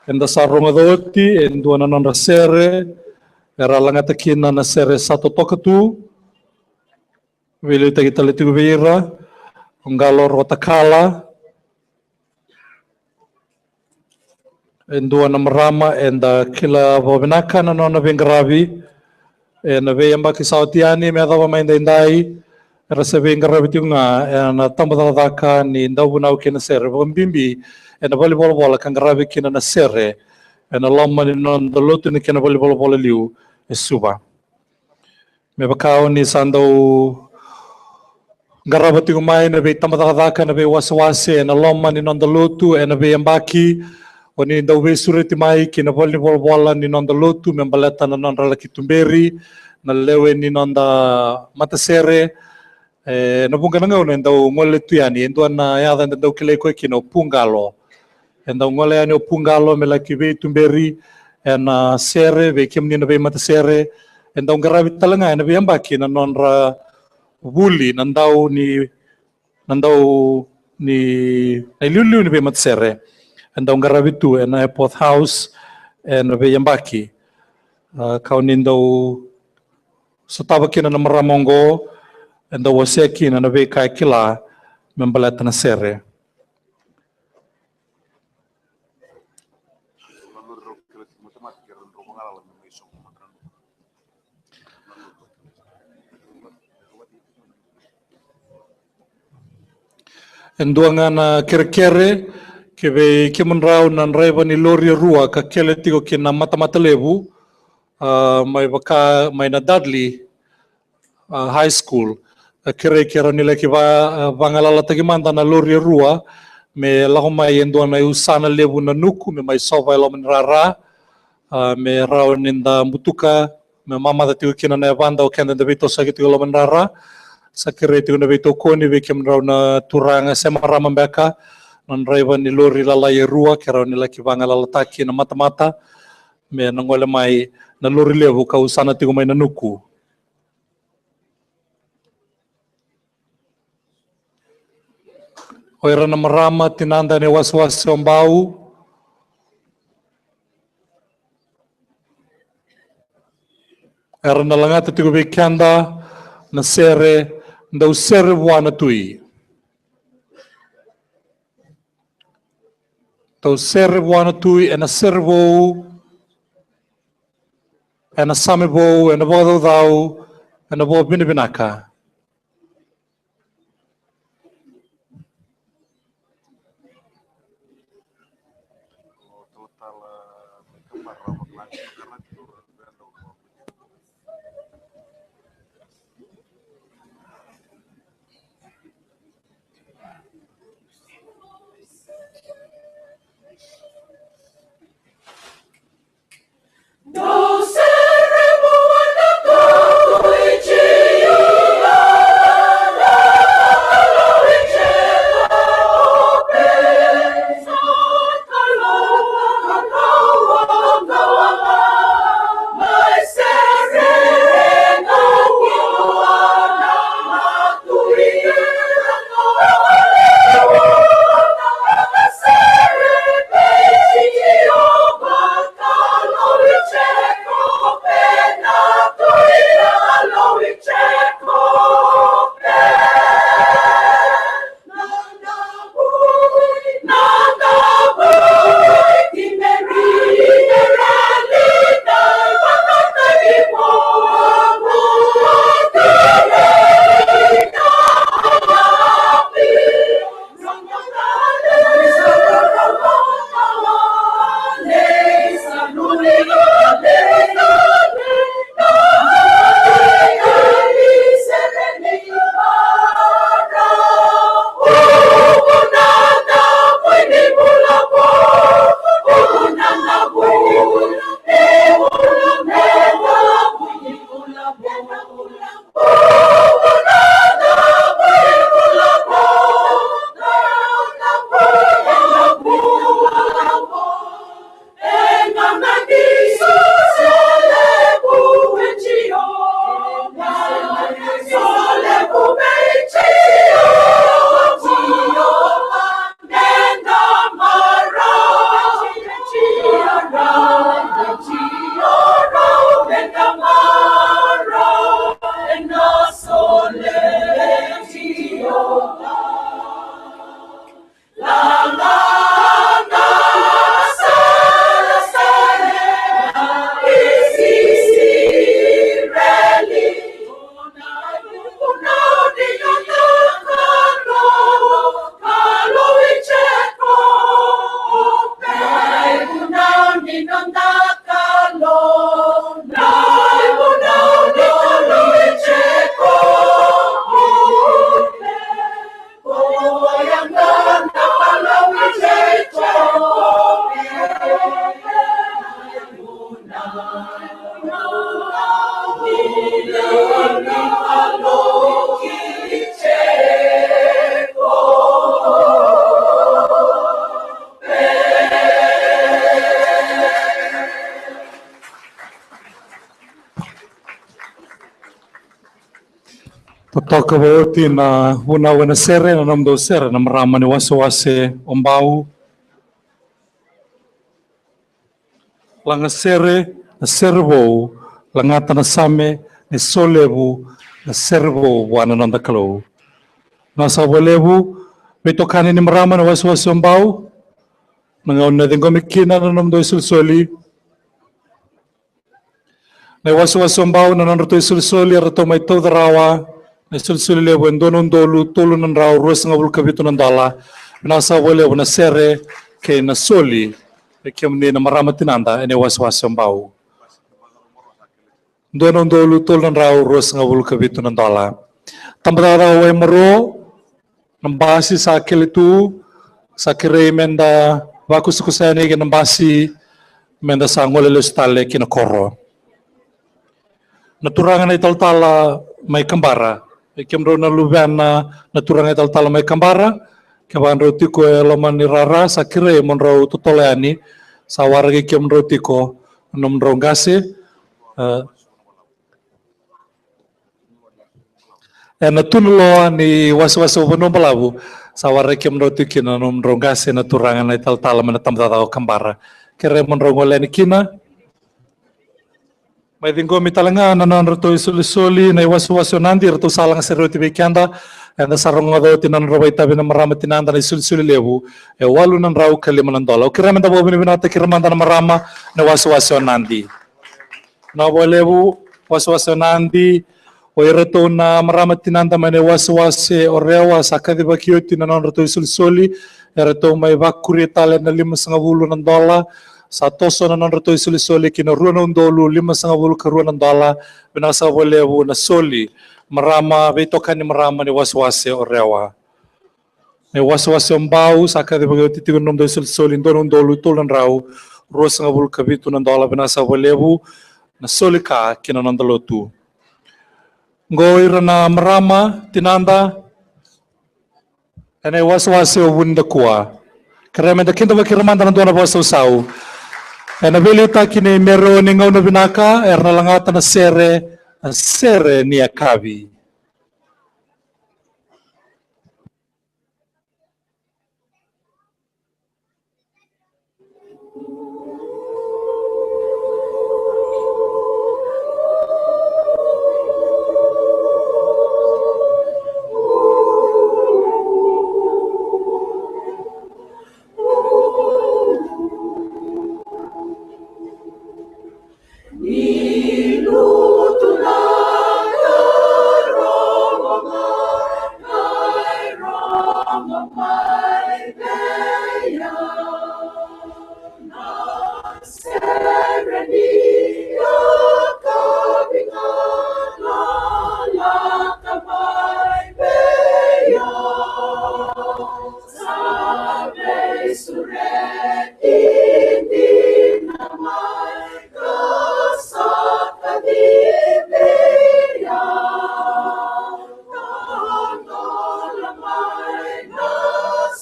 Eda sa rogoca oti e dua na nodra sere era lagata kina na sere sa totoka tu. Veiliutaki tale tiko vei ira o Qalo Rokotakala. E dua na marama eda kila vakavinaka na nona veiqaravi ena veiyabaki sa oti yani me yacova mai edaidai. Era se veiqaravi tiko ga ena tabacakacaka ni dauvunau kei na sere, vakabibi ena valenivolavola ka qaravi kina na sere ena loma ni noda lotu, ni kena valenivolavola liu e Suva. Me vaka o ni sa dau qarava tiko mai na veitabacakacaka, na veiwasewase ena loma ni noda lotu ena veiyabaki, o ni dau veisureti mai ki na valenivolavola ni noda lotu me baleta na nodra laki tuberi na lewe ni noda matasere. E, na vuqa na gauna e dau gole tu yani e dua na yaca eda dau kilai koya kina o Pu Qalo. E dau gole yani o Pu Qalo me laki veituberi ena sere vei kemuni na veimatasere. E dau qaravi tale ga ena veiyabaki na nodra vuli na dau ni, na dau ni, na iliuliu ni veimatasere. E dau qaravi tu ena Epworth House ena veiyabaki. A, ka o ni dau sotava kina na marama oqo, e dau wasea kina na veika e kila me baleta na sere. E dua ga na kerekere ki vei kemudrau na draiva ni lori e rua ka kele tiko ki na matamata levu, a, mai vaka, mai na Dudley, a, High School. A, kerei ke rau ni laki va-, a, vagalalataki mada na lori e rua me lako mai e dua na iusana levu na Nuku me mai sova e loma ni rara. A, me rawa ni da butuka me mamaca tiko kina na yavada o keda da veitosoyaki tiko e loma ni rara. Sa kerei tiko na veitokoni vei kemudrau na turaga se marama beka na draiva ni lori lalai e rua, ke rau ni laki vagalalataki na matamata me na gole mai na lori levu ka usana tiko mai na Nuku. O ira na marama, tinada ena iwasewase o Bau, era na lagata tiko vei keda na sere, Dau Sere Vua na Tui. Dau Sere Vua na Tui, ena sere vou, ena same vou, ena vakacaucau, ena vakavinavinaka. Totoka vakaoti na vunau ena sere, na nomudou sere na marama ni wasewase o Bau. Lagasere na sere vou, lagata na same ni solevu na sere vou vua na noda Kalou. Na sa vakalevu veitokani ni marama na wasewase o Bau, na gauna na ciqomi kina na nomudou isolisoli. Na iwasewase o Bau na nodratou isolisoli eratou mai tauca rawa na isolisoli levu e dua na udolu tolu na drau ruasagavulu ka vitu na dola. Vinaka saka vakalevu na sere kei na soli vei kemuni na marama tinada ena iwasewase o Bau. Dua na udolu tolu na drau ruasagavulu ka vitu na dola. Tabacakacaka Waimaro, na basi sa kele tu, sa kerei meda vakusakusa yani kei na basi meda sa gole lesu tale ki na koro. Na turaga na italatala mai Kabara, e kemudrau na luvena na turaga italatala mai Kabara, kevaka drau tiko e loma ni rara sa kerei mo drau totolo yani, sa waraki kemudrau tiko na nomudrau qase. E, ena tu na loa ni wasewase o Vanua Balavu, sa waraki kemudrau tiko kina na nomudrau qase na turaga na italatala mai na tabacakacaka o Kabara. Kerei mo drau gole yani kina. Mai ciqomi tale ga na nodratou isolisoli na iwasewase o Nadi, eratou sa lagasere oti vei keda. Eda sa rogoca oti na nodra vakaitavi na marama tinada na isolisoli levu e walu na drau ka lima na dola. Au kerea meda vakavinavinakataki ira mada na marama na iwasewase o Nadi. Na vakalevu wasewase o Nadi, o iratou na marama tinada mai na iwasewase o Rewa sa kacivaki oti na nodratou isolisoli, eratou mai vakuria tale na limasagavulu na dola, sa toso na nodratou isolisoli ki na rua na udolu limasagavulu ka rua na dola. Vinaka saka vakalevu na soli, marama, veitokani marama ni wasewase o Rewa. Na iwasewase o Bau sa kacivaki oti tiko na nomudou isolisoli, dua na udolu tolu na drau ruasagavulu ka vitu na dola. Vinaka saka vakalevu na soli ka ki na noda lotu. Qo ira na marama tinada ena iwasewase o Vunidakua. Kerea meda kidavaki ira mada na dua na vakasausau. Ena veiliutaki nei Meroni Gaunavinaka, era na lagata na sere, na sere ni yakavi. Ni lutu na ka rogo mai, ka rogo mai vei au. Na sere ni yakavi ga na lako mai vei au. Sa veisureti dina mai ka sa kacivi au. Ka dola mai na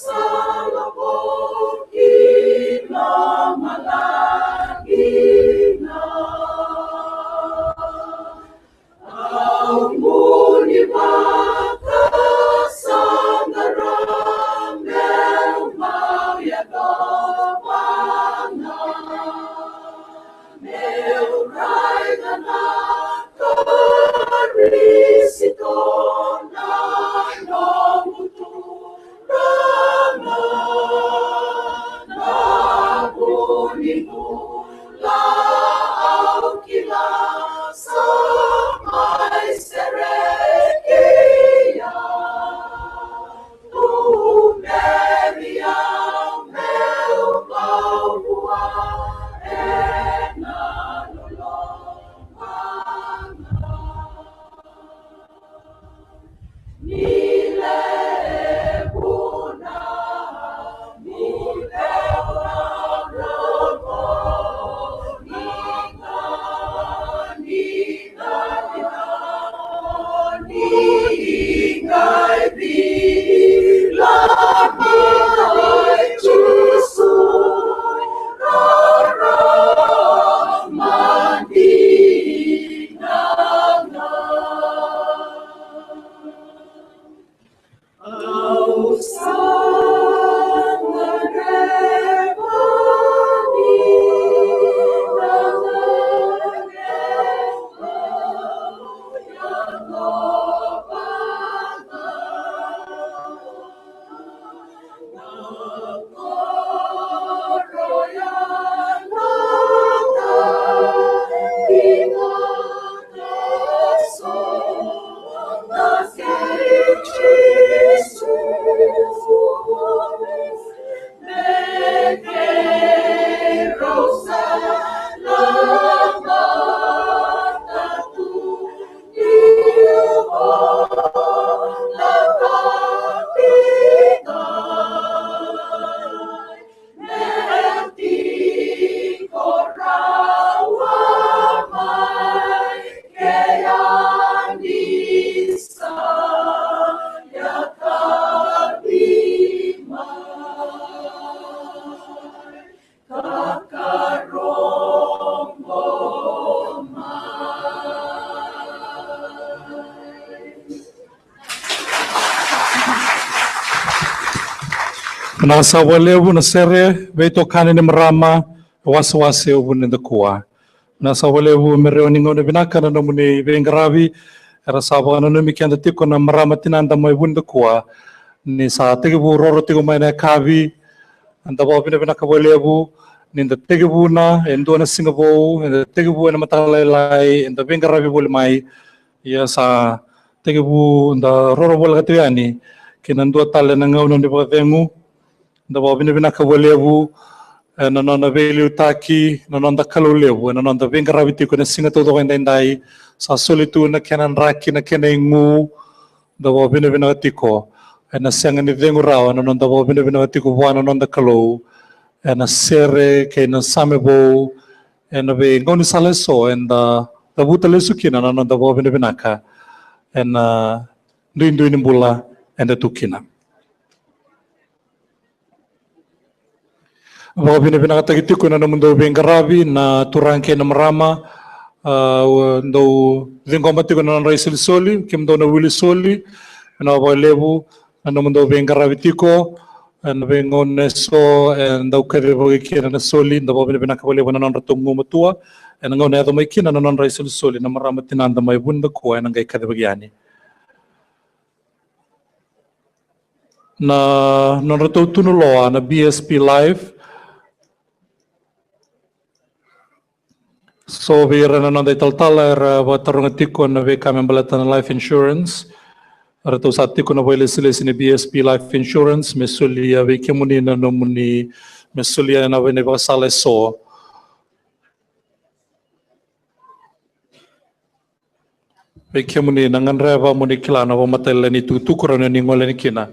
sala vou ki lomalagi na. Au gunu vakasaqara meu mai yacova ga. Meu raica na Karisito na noqu Turaga. Na vu ni bula au kila sa mai sereki au. Tuberi au meu bau vua e Vinaka saka vakalevu na sere veitokani ni marama e wasewase o Vunidakua. Vinaka saka vakalevu, me rawa ni gauna vinaka na nomuni veiqaravi. Era sa vakananumi keda tiko na marama tinada mai Vunidakua ni sa tekivu roro tiko mai na yakavi. Eda vakavinavinaka vakalevu ni da tekivuna e dua na siga vou, eda tekivu ena mataka lailai, eda veiqaravi voli mai. Ia sa tekivu da roro voleka tiko yani ki na dua tale na gauna ni vakacegu. Da vakavinavinaka vakalevu ena nona veiliutaki na noda Kalou levu ena noda veiqaravi tiko ena siga taucoko edaidai. Sa soli tu na kena draki, na kena igu. Da vakavinavinaka tiko ena sega ni cegu rawa na noda vakavinavinaka tiko vua na noda Kalou ena sere kei na same vou ena veigaunisala eso eda cavuta lesu kina na noda vakavinavinaka ena duidui ni bula eda tu kina. Vakavinavinakataki tiko na nomudou veiqaravi na turaga kei na marama, a, dou ciqoma tiko na nodra isolisoli, kemudou na wili soli. Vinaka vakalevu na nomudou veiqaravi tiko ena veigauna eso e dau kacivaki kina na soli. Da vakavinavinaka vakalevu na nodratou gumatua ena gauna e yaco mai kina na nodra isolisoli na marama tinada mai Vunidakua ena qai kacivaki yani. Na nodratou tunuloa na B S P Life. So vei ira na noda italatala era vakataroga tiko na veika me baleta na life insurance. Eratou sa tiko na vakailesilesi ni B S P Life Insurance me solia vei kemuni na nomuni, me solia na vei na ivakasala eso. Vei kemuni na gadreva mo ni kila na vakamatailalai ni tukutuku rawa ni o ni gole yani kina.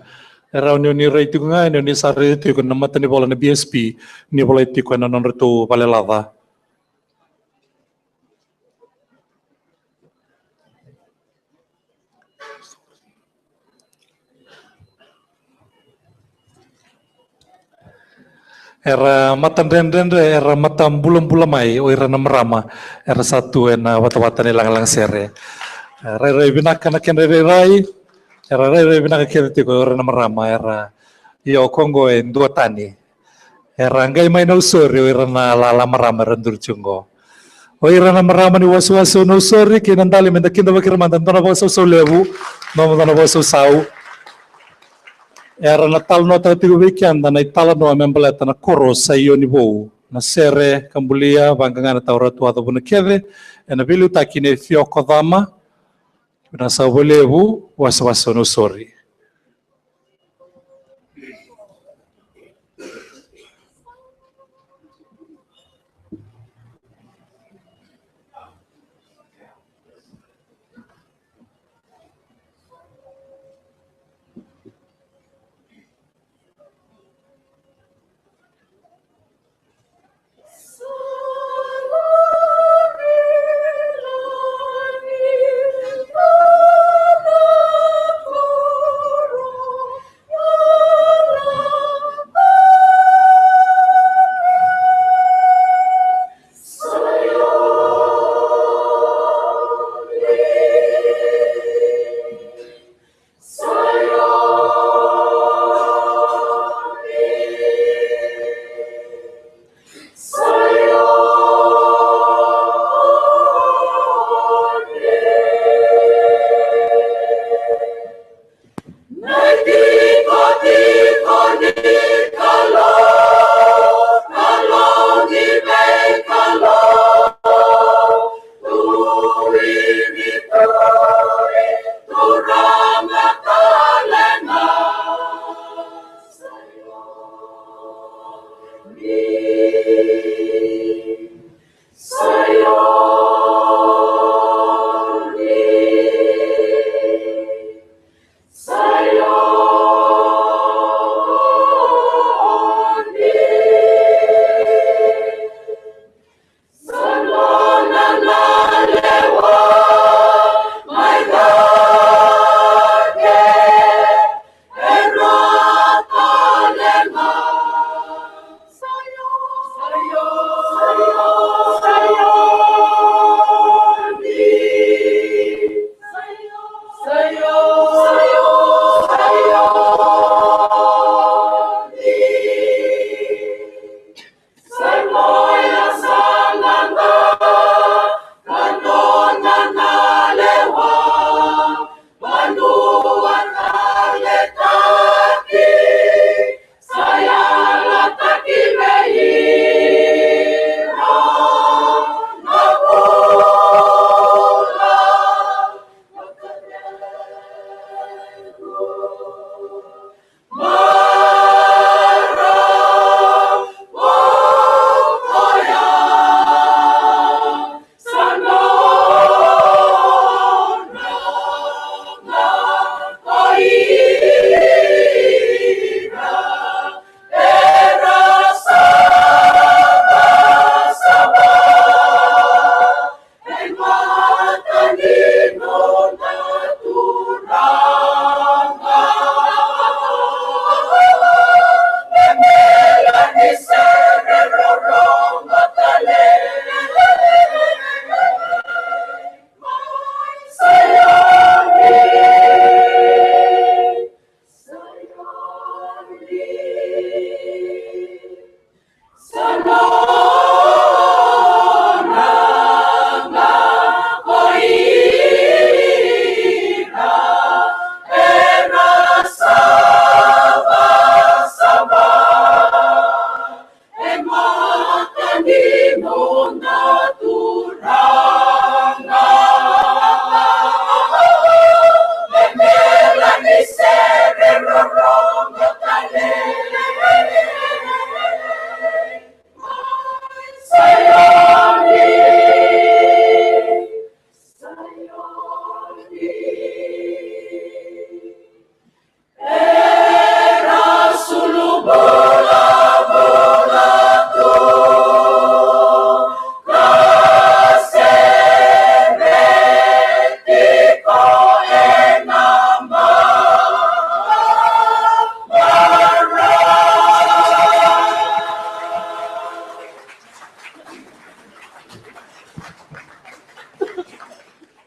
E rawa ni o ni rai tiko ga, ni o ni sa rai tiko na matanivola na B S P ni volai tiko ena nodratou valelaca. Era matadredredre, era matabulabula mai o ira na marama era sa tu ena vatavata ni lagalaga sere. E, rairai vinaka na kedra irairai. Era rairai vinaka kece tiko o ira na marama era, io, ko qo e duatani. Era qai mai Nausori o ira na lala marama era duri tiko qo. O ira na marama ni wasewase o Nausori kei Nadali, me da kidavaki ira mada, dua na vakasausau levu, dua na vakasausau. Era na talanoataka tiko vei keda na italanoa me baleta na koro o Saioni Vou, na sere ka bulia vaqaqa na taura tu a cavuna kece ena veiliutaki nei Fioko Cama. Vinaka saka vakalevu, wasewase o Nausori.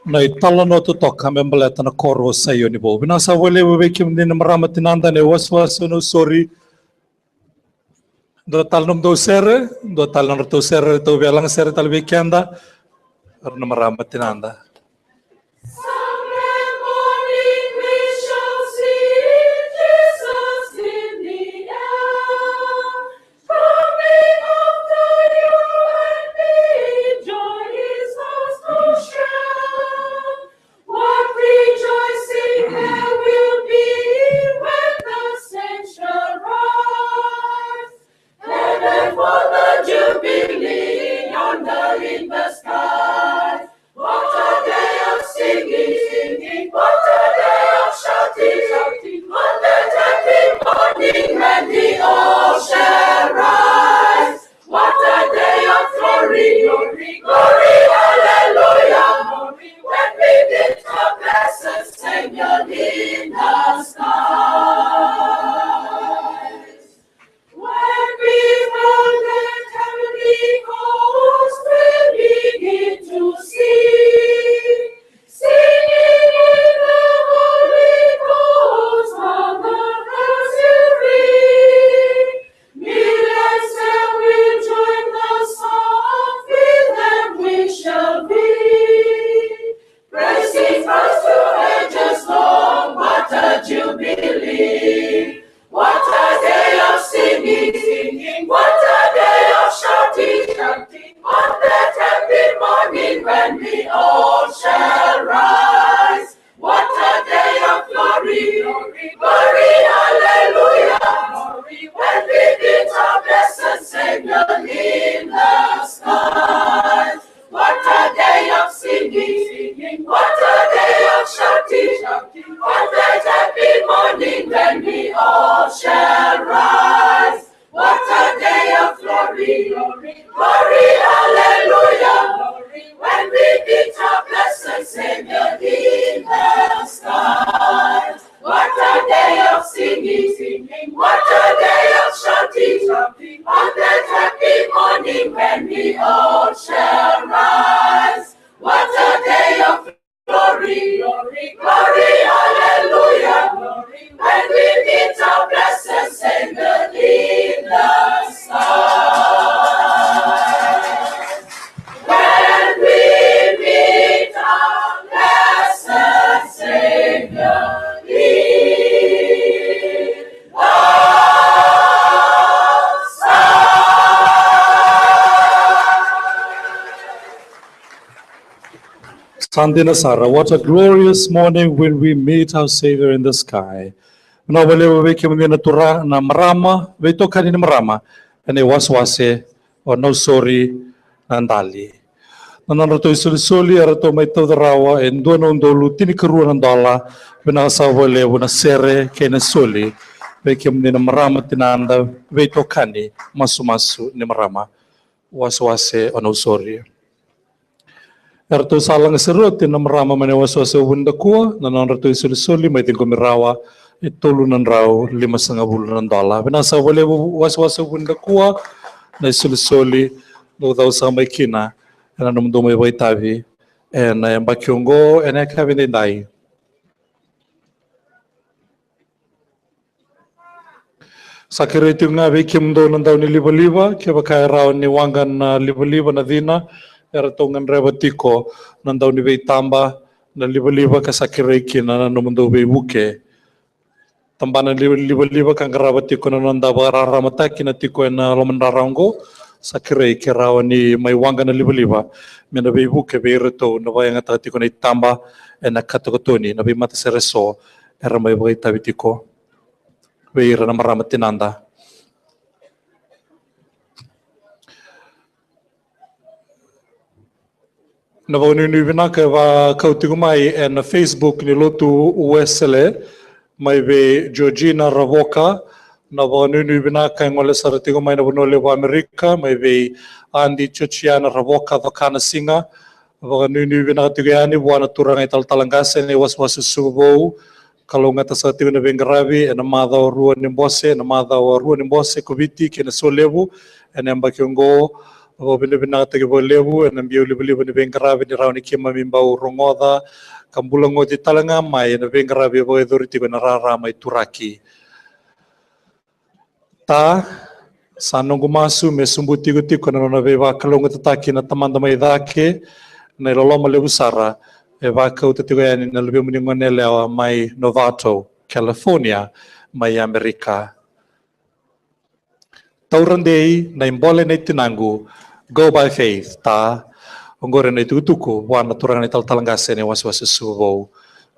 Na italanoa totoka me baleta na koro o Saioni Vou. Vinaka saka vakalevu vei kemuni na marama, tinada, na iwasewase o Nausori. Dua tale nomudou sere, dua tale nodratou sere, ratou via lagasere tale vei keda. Era na marama, tinada. Sunday morning we shall see Jesus in the air, coming after you and me, joy is ours to share. What rejoicing there will be when the saints shall rise. Heaven for the jubilee yonder in the sky. What a day of singing, singing. What a day of shouting, shouting. On that happy morning when the ocean rise. What a day of glory, glory, glory, hallelujah, glory. When we meet the blessed Savior in the skies. When we found that heavenly host, we begin to sing, singing in the Holy Ghost, Father, as you reign. Millions there will join the song, with them we shall be. Praising Christ to ages long, what a jubilee. What a day of singing, singing. What a day of shouting, shouting. On that happy morning when we all shall rise. What a day of glory, glory, glory, hallelujah, glory. When we meet our blessed Savior in the skies. What a day of singing, singing. What a day of shouting, shouting. On that happy morning when we all shall rise. What a day of glory, glory, glory, hallelujah, glory. When we meet our blessed Savior in the skies. What a day of singing, singing. What a day of shouting, shouting. On that happy morning when we all shall rise. What a day of glory, glory, glory, hallelujah, glory. When we meet our blessed Savior in the sky. When we meet our blessed Savior in the sky. Sa dina sara, what a glorious morning when we meet our Savior in the sky. Vinaka vakalevu vei kemuni na turaga, na marama, veitokani ni marama ena iwasewase o Nausori Nadali. Na nodratou isolisoli eratou mai tauca rawa e dua na udolu tinikarua na dola. Vinaka saka vakalevu na sere kei na soli vei kemuni na marama, tinada, veitokani, masumasu ni marama. Wasewase o Nausori. Eratou sa lagasere oti na marama mai na wasewase o Vunidakua, na nodratou isolisoli mai ciqomi rawa e tolu na drau limasagavulu na dola. Vinaka saka vakalevu wasewase o Vunidakua, na isolisoli dou cau saka mai kina ena nomudou mai vakaitavi ena yabaki oqo ena yakavi edaidai. Sa kerei tiko ga vei kemudou na dau ni livaliva, kevaka e rawa ni waqa na livaliva na cina, eratou gadreva tiko na dau ni veitaba na livaliva ka sa kerei kina na nomudou veivuke. Tabana li-, livaliva ka qarava tiko na noda vakararamataki na tiko ena lomadrara oqo, Sa kerei ke rawa ni mai waqa na livaliva me na veivuke vei iratou na vakayagataka tiko na itaba ena katokatoni na veimatasere eso era mai vakaitavi tiko vei ira na marama tinada. Na vakanuinui vinaka e vakau tiko mai ena Facebook ni Lotu Wesele mai vei Georgina Ravoka. Na vakanuinui vinaka e gole sara tiko mai na vanua levu Amerika mai vei Adi Georgiana Ravoka Cokanasiga. Vakanuinui vinaka tiko yani vua na turaga italatala qase ena iwasewase Suva Vou. Kalougata sara tiko na veiqaravi ena macawa rua ni bose, ena macawa rua ni bose ko Viti kei na Solevu ena yabaki oqo. Vakavinavinakataki vakalevu ena biau livaliva ni veiqaravi ni rawa ni keimami bau rogoca ka bula goti tale ga mai ena veiqaravi e vakayacori tiko ena rara mai Turaki. Ta, sa noqu masu me subu tikotiko na nona veivakalougatataki na Tamada mai cake, na iloloma levu sara e vakauta tiko yani na luvemuni goneyalewa mai Novato, California, mai Amerika. Taura dei na ibole nei tinaqu, go by faith, ta. Oqori na itukutuku vua na turaga na italatala qase ena iwasewase Suva Vou.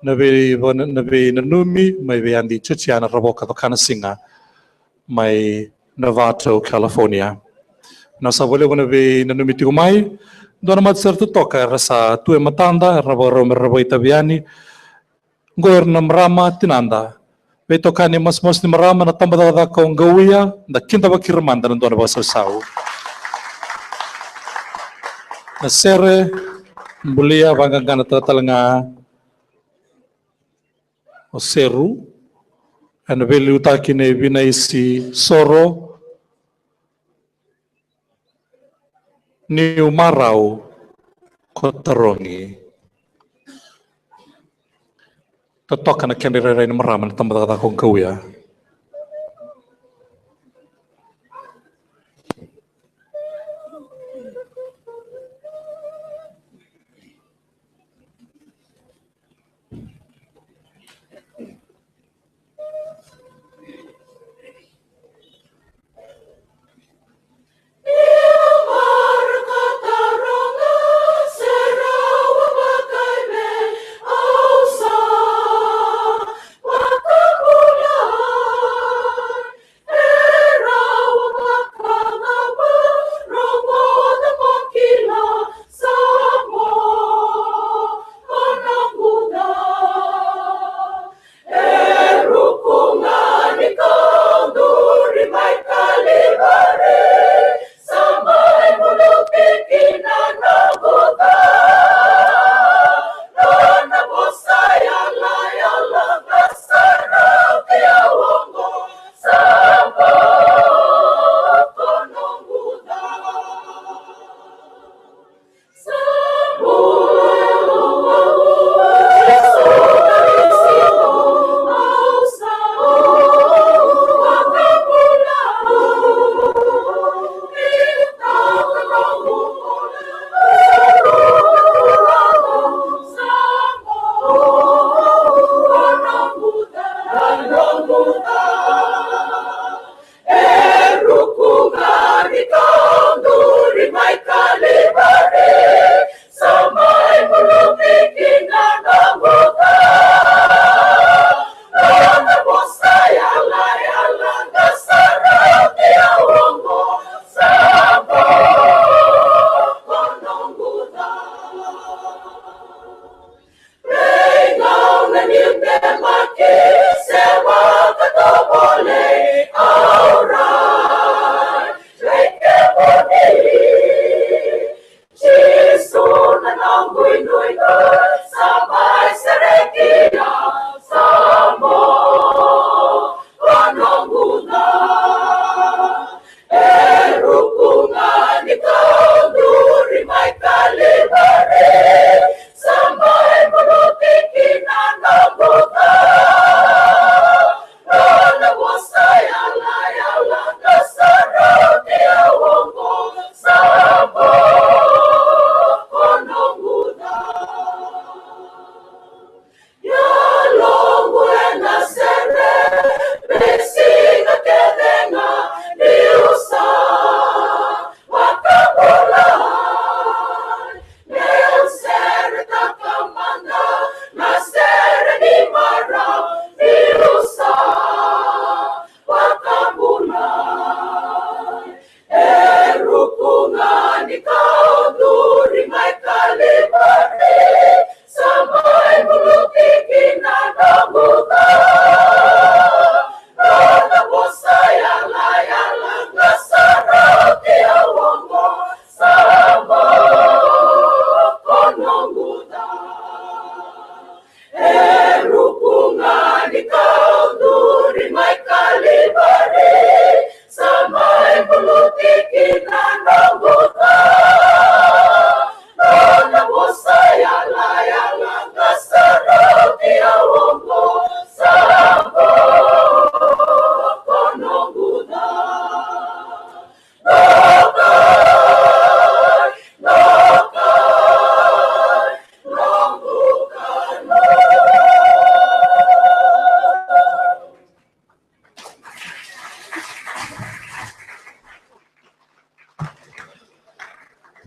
Na vei, na veinanumi mai vei Adi Georgiana Ravoka Cokanasiga mai Novato, California. Na sa vakalevu na veinanumi tiko mai. Dua na matasere totoka era sa tu e matada, era vakarau me ra vakaitavi yani. Qo ira na marama tinada. Veitokani masumasu ni marama na tabacakacaka o Qauia, da kidavaki ira mada na dua na vakasausau. Na sere, bulia, vaqaqanataka tale ga o Seru, ena veiliutaki nei Vinaisi Soro, niu marau ko Tarogi. Totoka na kedra irairai na marama na tabacakacaka o Qauia.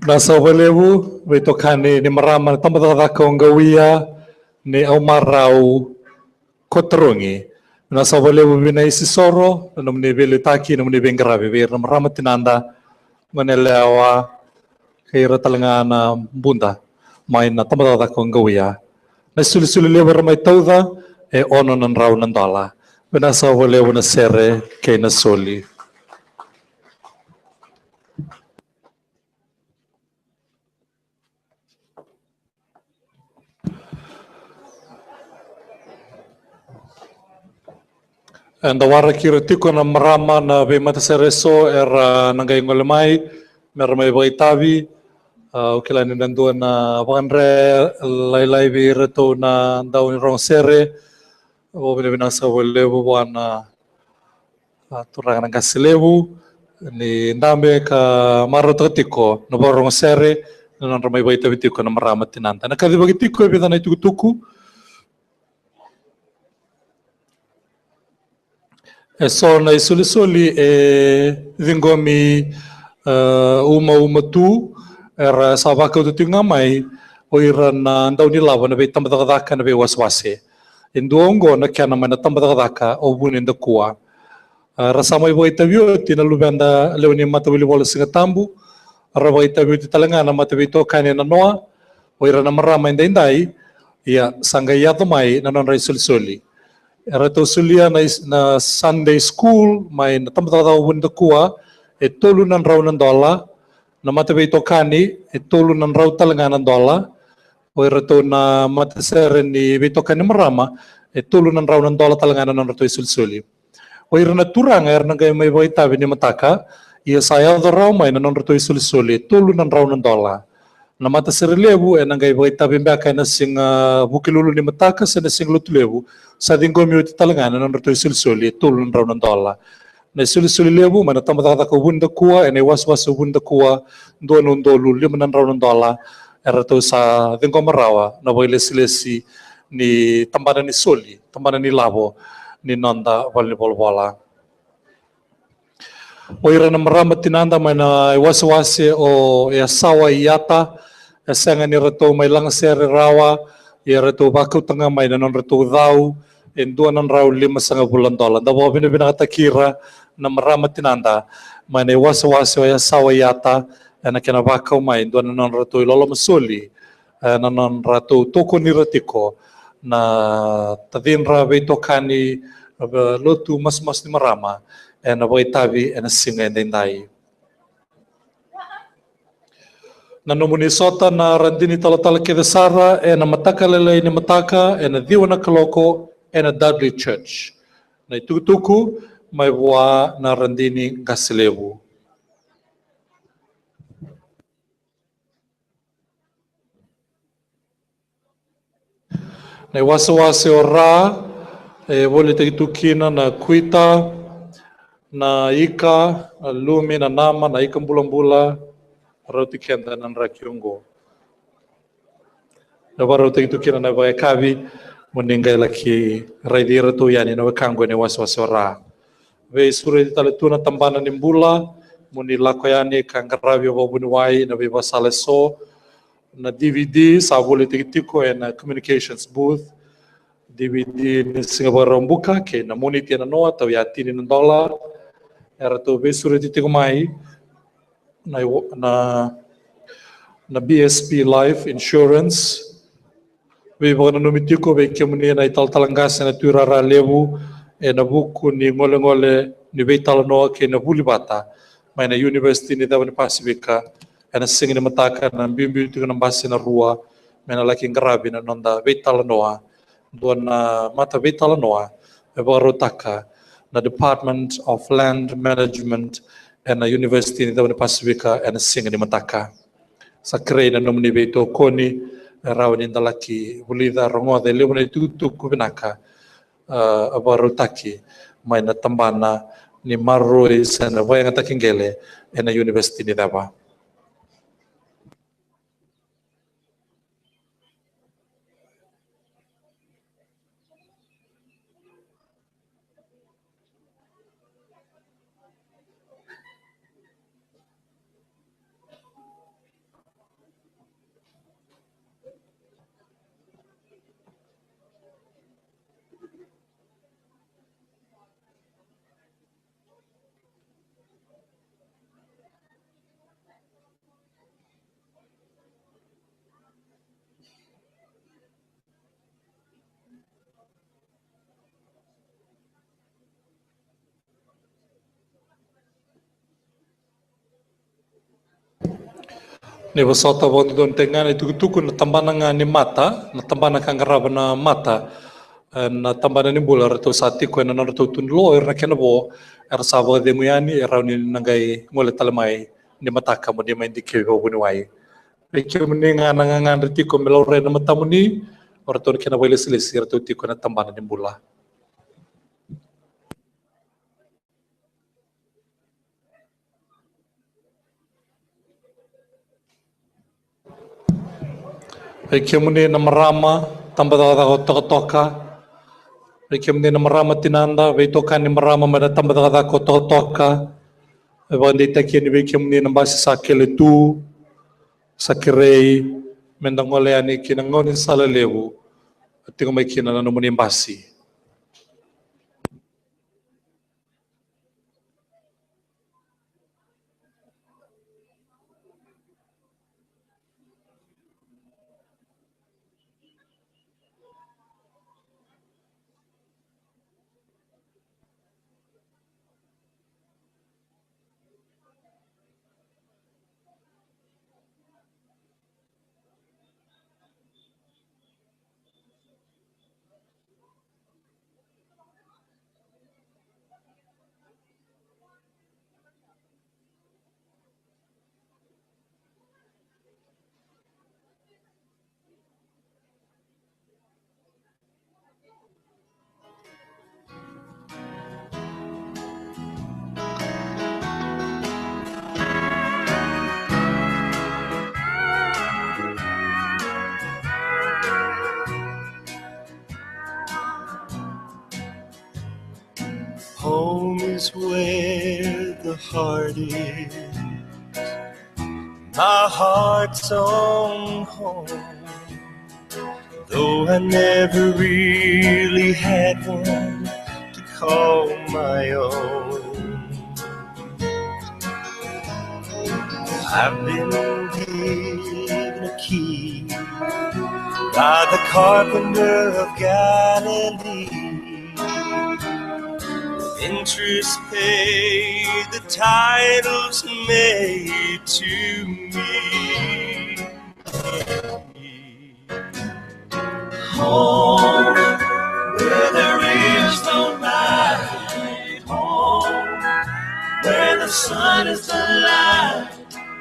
Vinaka saka vakalevu veitokani ni marama na tabacakacaka o Qauia ni Aumarau Kotarogi. Vinaka saka vakalevu vina isisoro na nomuni veiliutaki, nomuni veiqaravi vei ira na marama tinada, gone yalewa kei ira tale ga na buda mai na tabacakacaka o Qauia. Na isolisoli levu era mai tauca e ono na drau na dola. Vinaka saka vakalevu na sere kei na soli. Eda waraki ira tiko na marama na veimatasere eso era na qai gole mai me ra mai vakaitavi. Au kila ni na dua na vakadre lailai vei iratou na dau ni rogo sere. Au vakavinavinaka saka vakalevu vua na turaga na qase levu ni dabe ka marautaka tiko na vakarogo sere na nodra mai vakaitavi tiko na marama tinada. Na kacivaki tiko e vica na itukutuku. Eso na isolisoli e ciqomi umauma tu era sa vakauta tiko ga mai o ira na daunilavo na veitabacakacaka na veiwasewase. E dua oqo na kena mai na tabacakacaka o Vunidakua. Ra sa mai vakaitavi oti na luveda lewe ni matawilivola Sigatabu. Ra vakaitavi oti tale ga na mataveitokani e nanoa, o ira na marama edaidai. Ia sa qai yaco mai na nodra isolisoli. Eratou solia na Sunday school mai na tabacakacaka o Vunidakua e tolu na drau na dola. Na mataveitokani e tolu na drau tale ga na dola. O iratou na matasere ni veitokani marama e tolu na drau na dola tale ga na nodratou isolisoli. O ira na turaga era na qai mai vakaitavi ni mataka, ia sa yaco rawa mai na nodratou isolisoli e tolu na drau na dola. Na matasere levu e na qai vakaitavi beka e na siga Vukelulu ni mataka se na siga Lotulevu, sa ciqomi oti tale ga na nodratou isolisoli e tolu na drau na dola. Na isolisoli levu mai na tabacakacaka o Vunidakua e na iwasewase o Vunidakua, dua na udolu lima na drau na dola. Eratou sa ciqoma rawa na vakailesilesi ni tabana ni soli, tabana ni lavo ni noda valenivolavola. O ira na marama tinada mai na iwasewase o Yasawa Iyata, e sega ni ratou mai lagasere rawa, ia ratou vakauta ga mai na nodratou cau e dua na drau limasagavulu na dola. Da vakavinavinakataki ira na marama tinada mai na iwasewase o Yasawa Iyata e na kena vakau mai e dua na nodratou iloloma soli, e na nodratou tokoni ira tiko na tacidra veitokani, e, lotu masumasu ni marama e na vakaitavi e na siga edaidai. Na nomuni sota na radini talatala kece sara e na mataka lailai ni mataka e na ciwa na kaloko e na Dudley Church. Na itukutuku mai vua na radini qase levu. Na iwasewase o Ra e volitaki tu kina na kuita, na ika, na lumi, na nama, na ika bulabula, rauti keda na draki oqo. Na vakarautaki tu kina na vakayakavi mo ni qai laki raici iratou yani na wekaqu e na iwasewase o Ra. Veisureti tale tu na tabana ni bula mo ni lako yani ka qaravi o vakavuniwai na veivasala eso. Na D V D sa volitaki tiko e na communications booth. D V D ni Siga Vakaraubuka kei na Moniti e nanoa, tau ya tini na dola. Eratou veisureti tiko mai na, na, na B S P Life Insurance. Veivakananumi tiko vei kemuni na italatala qase na tuirara levu e na vuku ni golegole ni veitalanoa kei na vuli vata mai na University ni Ceva ni Pasifika. E na siga ni mataka na biubiu tiko na basi na rua me na laki qaravi na noda veitalanoa. Dua na mata veitalanoa e vakarautaka na Department of Land Management e na University ni Ceva ni Pasifika e na siga ni mataka. Sa kerei na nomuni veitokoni e rawa ni da laki vulica, rogoca e levu na itukutuku vinaka, a, a vakarautaki mai na tabana ni maroroi se na vakayagataki qele e na University ni Ceva. E vosota vakadodonu tale ga na itukutuku na tabana ga ni mata, na tabana ka qarava na mata, e, na tabana ni bula, ratou sa tiko ena nodratou tu ni lo, ira na kena vo, era sa vakacegu yani, e rawa ni na qai gole tale mai ni mataka mo ni mai dikevi vakavuniwai. Vei kemuni ga na gagadre tiko me laurai na matamuni, o ratou na kena vakailesilesi, ratou tiko ena tabana ni bula. Vei kemuni na marama, tabacakacaka o Tokatoka. Vei kemuni na marama tinada, veitokani marama mai na tabacakacaka o Tokatoka. E vakadeitaki yani vei kemuni na basi sa kele tu, sa kerei me da gole yani ki na gaunisala levu, tiko mai kina na nomuni basi. Home is where the heart is. My heart's own home. Though I never really had one to call my own, I've been given a key by the carpenter of Galilee. Interest paid, the title's made to me. Home, where there is no night. Home, where the sun is the light.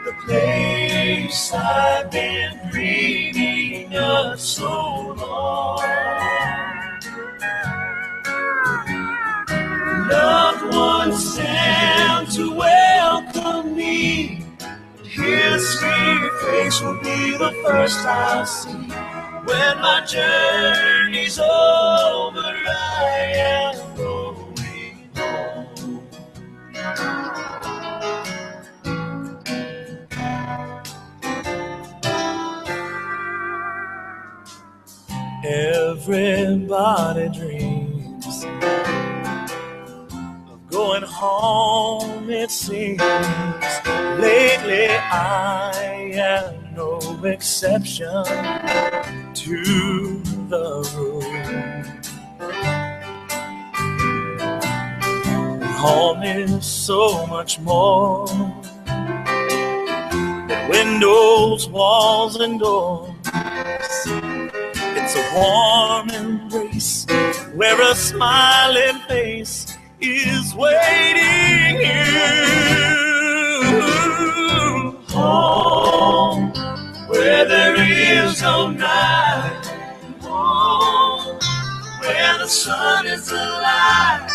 The place I've been dreaming of so long. Loved ones stand to welcome me. His sweet face will be the first I see. When my journey's over, I am going home. Everybody dreams of going home, it seems. Lately, I am no exception to the rule. Home is so much more than windows, walls, and doors. It's a warm embrace where a smiling face is waiting you. Home, where there is no night. Home, where the sun is alive.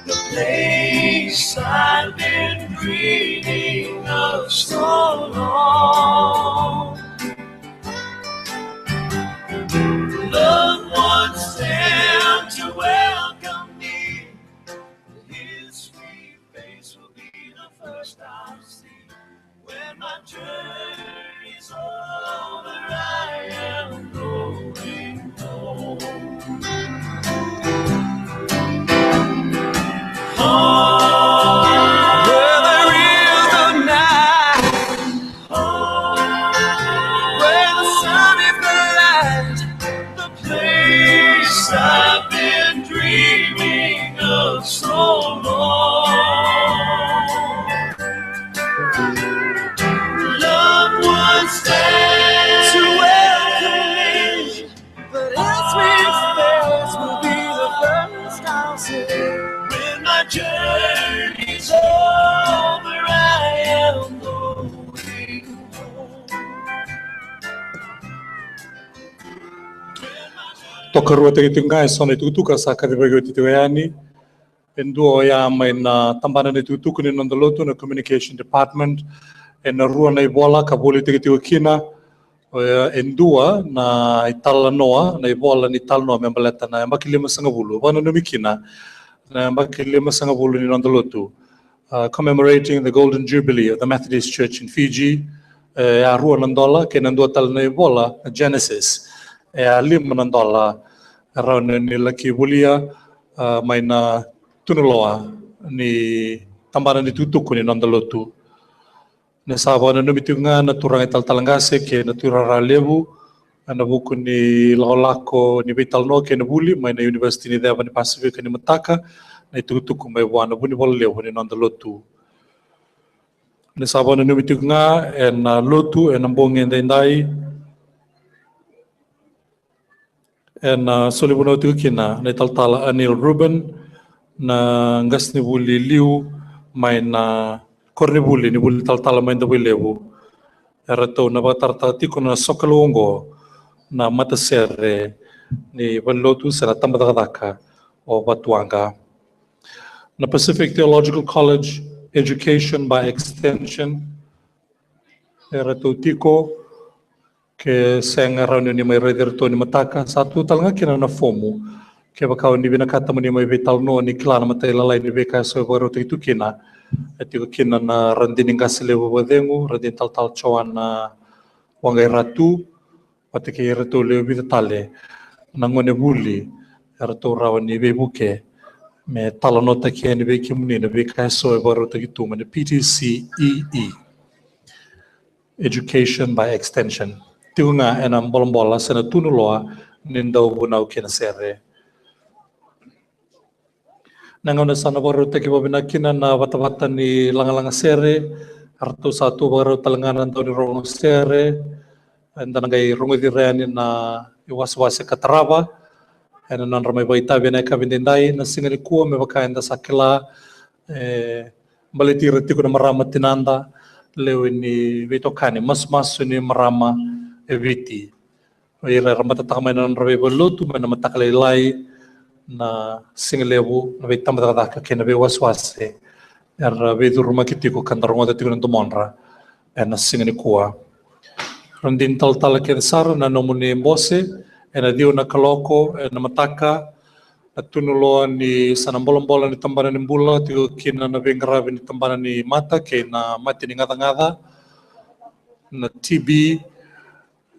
The place I've been dreaming of so long. Loved ones stand to welcome me. His sweet face will be the first I see. When my journey's over, I am going home. Home, where there is no night. Home, vakaruataki tiko ga e so na itukutuku sa kacivaki oti tiko yani. E dua oya mai na tabana ni tukutuku ni noda lotu, na communication department. E na rua na ivola ka volitaki tiko kina. Oya e dua na italanoa, na ivola ni talanoa me baleta na yabaki limasagavulu, vakananumi kina na yabaki limasagavulu ni noda lotu, uh, commemorating the Golden Jubilee of the Methodist Church in Fiji. E a rua na dola, kei na dua tale na ivola, na Genesis, e a lima na dola. E rawa ni laki volia, uh, mai na tunuloa ni tabana ni tukutuku ni noda lotu. Ni sa vakananumi tiko ga na turaga italatala qase kei na tuirara levu ena vuku ni lakolako ni veitalanoa kei na vuli mai na University ni Ceva ni Pasifika nimataka, na itukutuku mai vua na vunivola levu ni noda lotu. Ni sa vakananumi tiko ga ena lotu ena bogi edaidai, ena soli vunau tiko kina na italatala Anil Rubin, na qasenivuli liu mai na koronivuli ni vuli talatala mai Davuilevu. Eratou na vakataratara tiko na sokalou oqo na matasere ni valenilotu se na tabacakacaka o Vatuwaqa. Na Pacific Theological College Education by Extension, eratou tiko, ke sega rawa ni mai raici iratou nimataka, sa tu tale ga kina na fomu. Kevaka o ni vinakata mo ni mai veitalanoa, ni kila na matailalai ni veika e so e vakarautaki tu kina, e tiko kina na radini qase levu vakacegu, radini talatala Joana Waqairatu, vata kei iratou lewe vica tale na gone vuli eratou rawa ni veivuke me talanoataki yani vei kemuni na veika e so e vakarautaki tu mai na P T C E E, Education by Extension. Tiko ga ena bolabola se na tunuloa ni dauvunau kei na sere. Na gauna sa na vakarautaki vakavinaka kina na vatavata ni lagalaga sere, eratou sa tu vakarau tale ga na dau ni rogo sere. Eda na qai rogoci ira yani na iwasewase ka tarava ena nodra mai vakaitavi ena yakavi edaidai. Na siga nikua, me vaka eda sa kila, e baleti ira tiko na marama tinada, lewe ni veitokani masumasu ni marama e Viti. O ira era matataka mai na nodra veivalelotu mai na mataka lailai, na siga levu, na veitabacakacaka kei na veiwasewase era veicurumaki tiko ka da rogoca tiko na domodra ena siga nikua. Radini talatala kece sara, na nomuni bose ena ciwa na kaloko ena mataka, na tunuloa ni sa na bolabola ni tabana ni bula, tiko kina na veiqaravi ni tabana ni mata kei na mate ni gacagaca, na T B,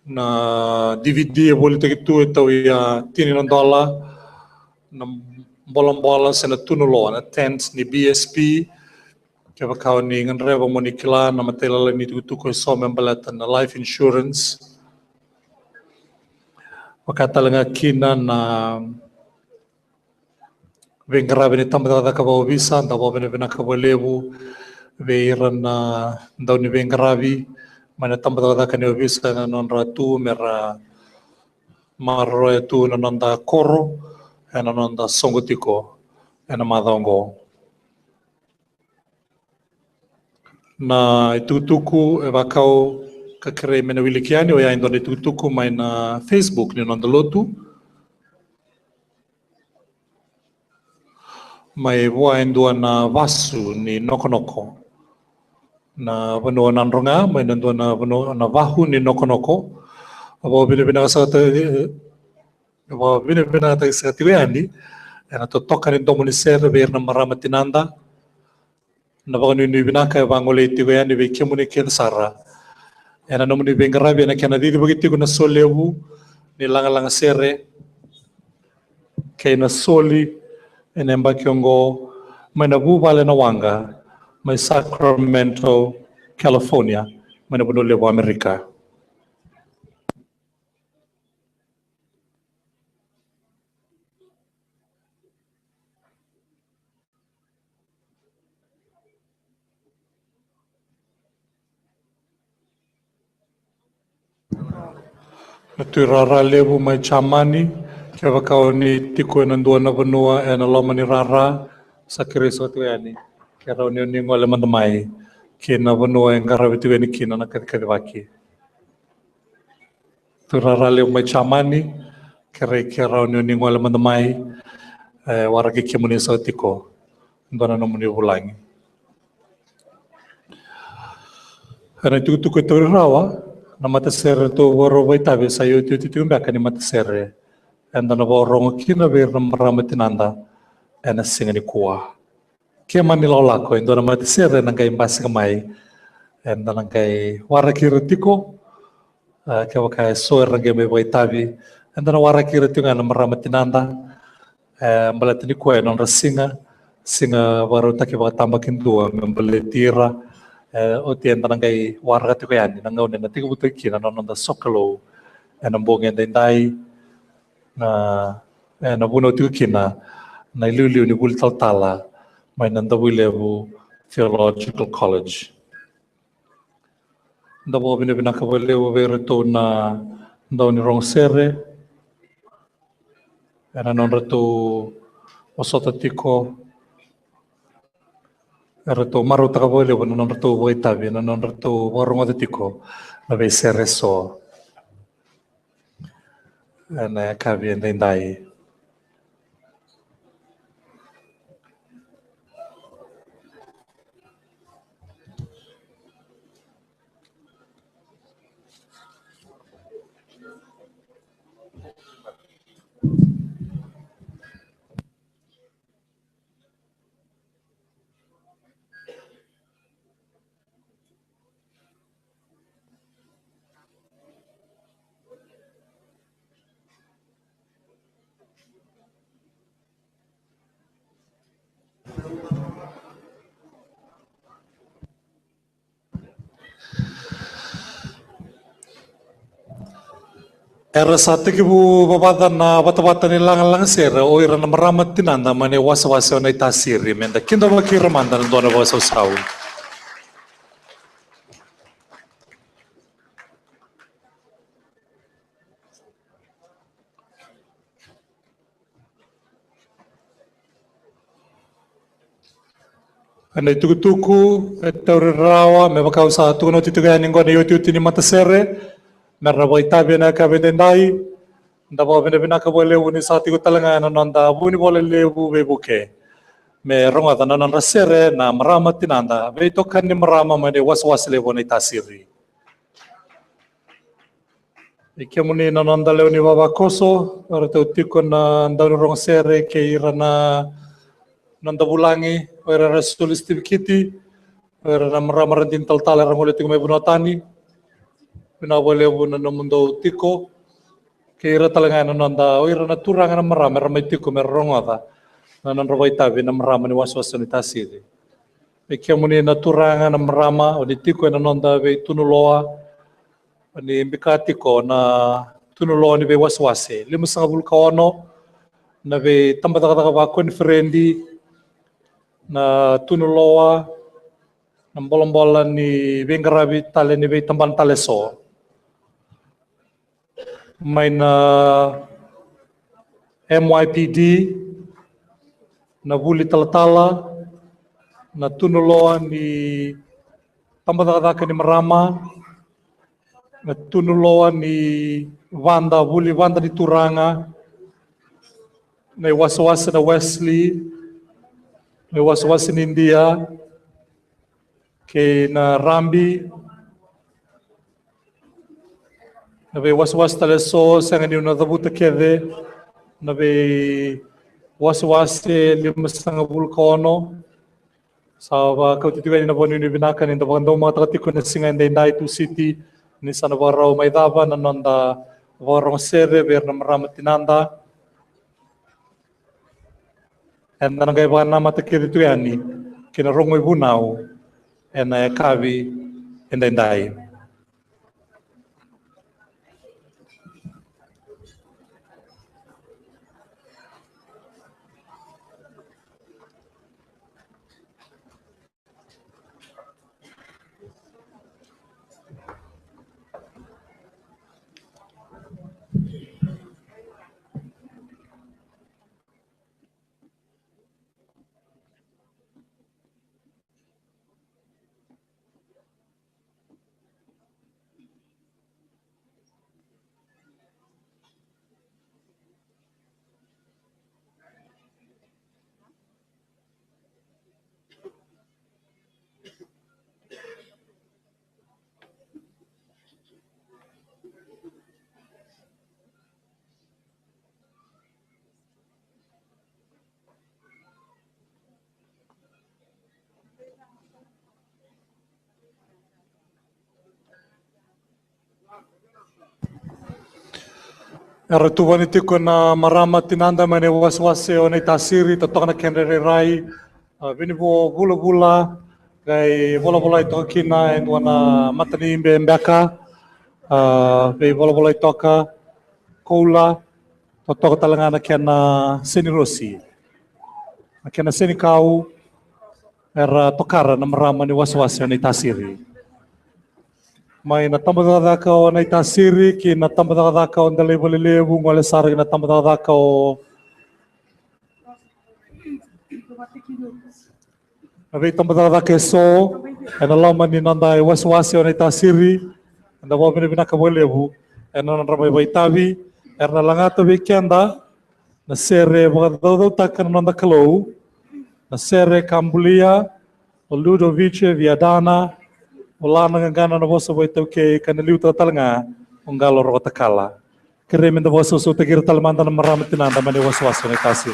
na D V D e volitaki tu e tauya tini na dola, na bolabola se na tunuloa, na tent ni B S P. Kevaka o ni gadreva mo ni kila na matailalai ni tukutuku e so me baleta na life insurance, vaka tale ga kina na veiqaravi ni tabacakacaka vakaovisa, da vakavinavinaka vakalevu vei ira na dau ni veiqaravi mai na tabacakacaka ni ovisa ena nodra tu me ra maroroya tu na noda koro ena noda soqo tiko ena macawa oqo. Na itukutuku e vakau ka kerei me na wiliki yani, oya e dua na itukutuku mai na Facebook ni noda lotu. Mai vua e dua na vasu ni Nokonoko, na vanua o Nadroga, mai na dua na vanua na vahu ni Nokonoko. A vakavinavinaka saka, a vakavinavinakataki saka tiko yani ena totoka ni domo ni sere vei ira na marama tinada. Na vakanuinui vinaka e vagolei tiko yani vei kemuni kece sara ena nomuni veiqaravi ena kena cicivaki tiko na solevu ni lagalaga sere kei na soli ena yabaki oqo mai na vuvale na waqa mai Sacramento, California, mai na vanua levu o Amerika. Na tuirara levu mai Jamani, kevaka o ni tiko ena dua na vanua ena loma ni rara, sa kerei saka tiko yani ke rawa ni o ni gole mada mai ki na vanua e qaravi tiko yani kina na kacikacivaki. Tuirara levu mai Jamani, kerei keirau ni o ni gole mada mai, e, waraki kemuni saka tiko e dua na nomuni vulagi. Ena itukutuku e tauri rawa, na matasere eratou vakarau vakaitavi sa iotioti tiko beka ni matasere eda na vakarogo kina vei ira na marama tinada ena siga nikua. Ke mani lakolako e dua na matasere ena qai basika mai, eda na qai waraki ira tiko. A, kevaka e so era qai mai vakaitavi, eda na waraki ira tiko ga na marama tinada. E, baleta ni koya e nodra siga, siga vakarautaki vakatabakidua me baleti ira. E, oti eda na qai waraka tiko yani na gauna ena tekivutaki kina na noda sokalou ena bogi edaidai. Na, e, na vunau tiko kina na iliuliu ni vuli talatala mai na Davuilevu Theological College. Da vakavinavinaka vakalevu vei iratou na dau ni rogo sere ena nodratou vosota tiko, eratou marautaka vakalevu na nodratou vakaitavi, na nodratou vakarogoca tiko na veisere eso ena yakavi edaidai. Era sa tekivu vavaca na vatavata ni lagalaga sere o ira na marama tinada mai na iwasewase o Naitasiri. Meda kidavaki ira mada na dua na vakasausau. Ena itukutuku e tauri rawa, me vaka au sa tukuna oti tiko yani, qo na iotioti ni matasere me ra na vakaitavi ena yakavi edaidai. Da vakavinavinaka vakalevu ni sa tiko tale ga ena noda vunivola levu veivuke me rogoca na nodra sere na marama tinada, veitokani ni marama mai na iwasewase levu o Naitasiri. I kemuni na noda lewe ni vavakoso, o iratou tiko na dau ni rogo sere kei ira na noda vulagi, o ira era soli sitivekiti, o ira na marama ra dina talatala era gole tiko mai vanua tani. Vinaka vakalevu na nomudou tiko, kei ira tale ga na noda, o ira na turaga na marama era mai tiko me ra rogoca na nodra vakaitavi na marama ni wasewase o Naitasiri. Vei kemuni na turaga na marama o ni tiko ena noda veitunuloa, o ni bika tiko na tunuloa ni veiwasewase limasagavulu ka ono, na veitabacakacaka vakoniferedi, na tunuloa, na bolabola ni veiqaravi tale ni veitabana tale eso, mai na M Y P D, na vuli talatala, na tunuloa ni tabacakacaka ni marama, na tunuloa ni vada, vuli vada ni turaga, na iwasewase na Wesley, na iwasewase ni Idia, kei na Rabi, na veiwasewase tale eso, sega niu na cavuta kece, na veiwasewase limasagavulu ka ono. Sa vakauti tiko yani na vakanuinui vinaka ni da vakadaumataka tiko na siga edaidai Tusiti, ni sa na vakarau mai cava na noda vakarogo sere vei ira na marama tinada. Eda na qai vakanamata kece tu yani ki na rogo ivunau ena yakavi edaidai. Era tuvani tiko na marama tinada mai na iwasewase o Naitasiri, totoka na kedra irairai. A, Vinivo Vulavula, qai volavolai toka kina e dua na matanibe beka. A, veivolavolai toka, koula, totoka tale ga na kena senirosi, na kena senikau. Era tokara na marama ni wasewase o Naitasiri. Mai na tabacakacaka o Naitasiri ki na tabacakacaka o Delaivalelevu, gole sara ki na tabacakacaka o, na veitabacakacaka eso ena loma ni noda iwasewase o Naitasiri. Eda vakavinavinaka vakalevu ena nodra mai vakaitavi. Era na lagata vei keda na sere Vakacaucautaka na Noda Kalou, na sere ka bulia o Ludovice Viadana, o Lana Qaqana na vosa vakaitaukei, ka na liutaka tale ga o Qalo Rokotakala. Kerei meda vakasausautaki ira tale mada na marama tinada mai na iwasewase o Naitasiri.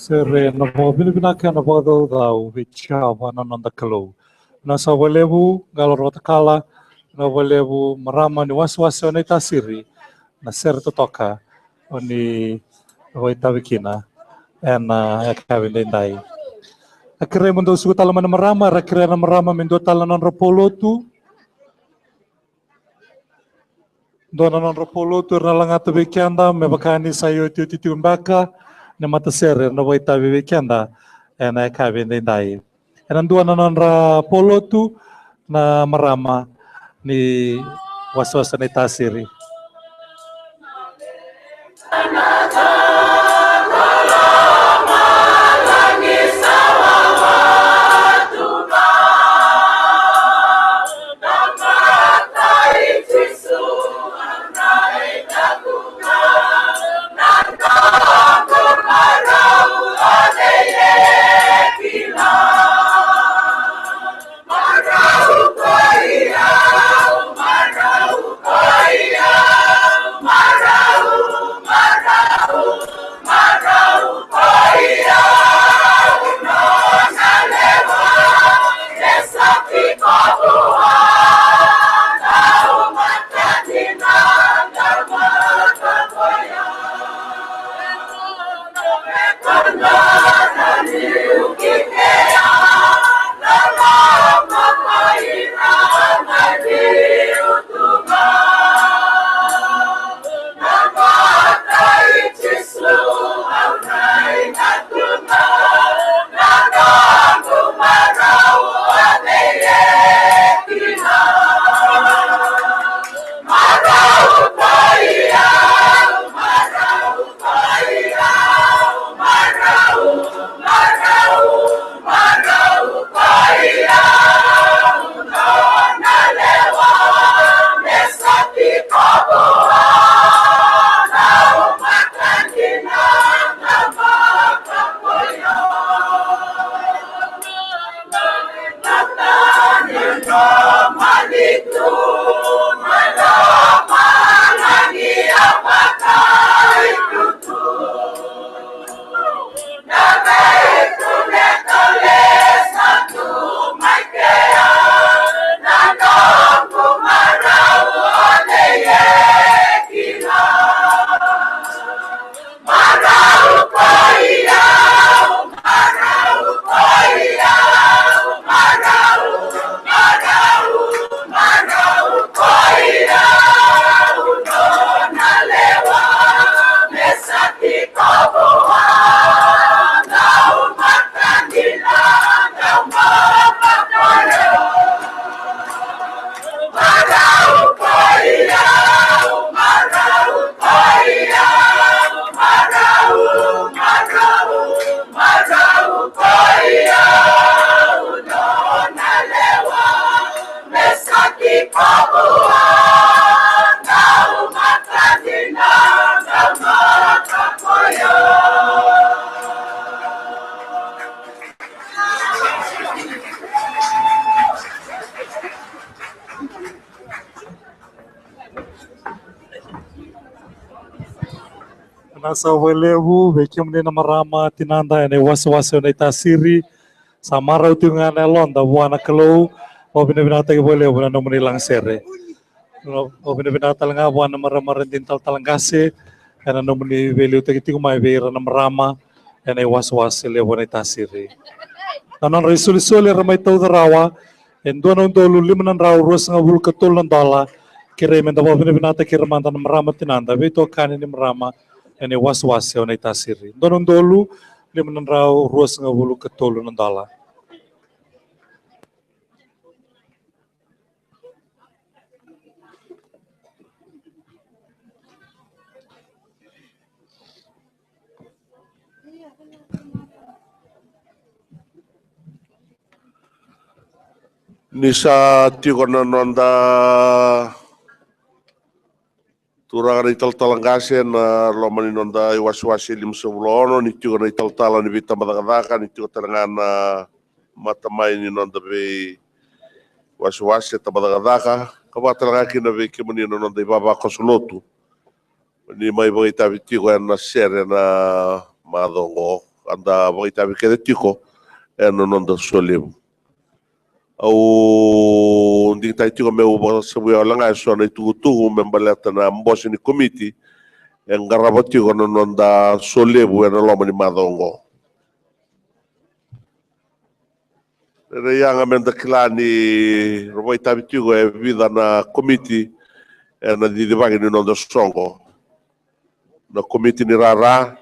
Sere na vakavinavinaka, na vakacaucau vei Jiova na noda Kalou. Vinaka saka vakalevu Qalo Rokotakala, vinaka vakalevu marama ni wasewase o Naitasiri, na sere totoka o ni vakaitavi kina ena yakavi daidai. A kerei mo dou suka tale mai na marama, era kerei na marama me dua tale na nodra poulotu. Dua na nodra polotu era na lagata vei keda, me vaka ni sa iotioti tiko beka na matasere era na vakaitavi vei keda ena yakavi edaidai. Ena dua na nodra polotu na marama ni wasewase Naitasiri. Vinaka saka vakalevu vei kemuni na marama, tinada ena iwasewase o Naitasiri. Sa marau tiko ga na yaloda vua na Kalou. Vakavinavinakataki vakalevu na nomuni lagasere. Vakavinavinaka tale ga vua na marama, marama dina, talatala qase, ena nomuni veiliutaki tiko mai vei ira na marama ena iwasewase levu o Naitasiri. Na nodra isolisoli era mai tauca rawa e dua na udolu lima na drau ruasagavulu ka tolu na dola. Kerei meda vakavinavinakataki ira mada na marama, tinada, veitokani ni marama ena iwasewase o Naitasiri. Dua na udolu lima na drau ruasagavulu ka tolu na dola. Ni sa tiko na noda turaga na italatala qase ena loma ni noda iwasewase limasagavulu ka ono, ni tiko na italatala ni veitabacakacaka, ni tiko tale ga na matamai ni noda veiwasewase tabacakacaka, ka vaka tale ga kina vei kemuni na noda ivavakoso lotu. Ni mai vakaitavi tiko ena sere ena macawa oqo, ka da vakaitavi kece tiko ena noda solevu. Au digitaki tiko meu vakasavuya wale ga eso na itukutuku me baleta na bose ni komiti e qarava tiko na noda solevu ena loma ni macawa oqo. Rairai yaga meda kila ni ra vakaitavi tiko e vica na komiti ena cicivaki ni noda soqo. Na komiti ni rara,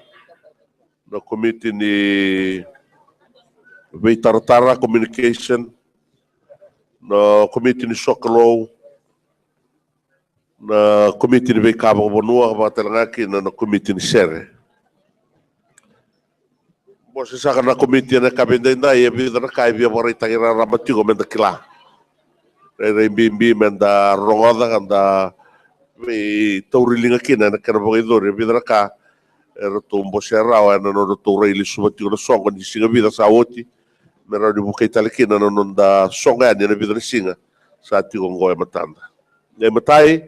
na komiti ni veitaratara, communication, na komiti ni sokalou, na komiti ni veika vakavanua, vakatalega kina na komiti ni sere. Bose saka na komiti ena ka veidaidai, e vica na ka e via vakaraitaki raraba tiko meda kila. Rairai bibi meda rogoca, ka da veitauriliga kina ena kena vakaicori e vica na ka eratou bose rawa ena nodratou rai lesuva tiko na soqo ni siga vica sa oti, me rawa ni vukei tale kina na noda soqo yani ena vica na siga sa tiko oqo e matada. Na imatai,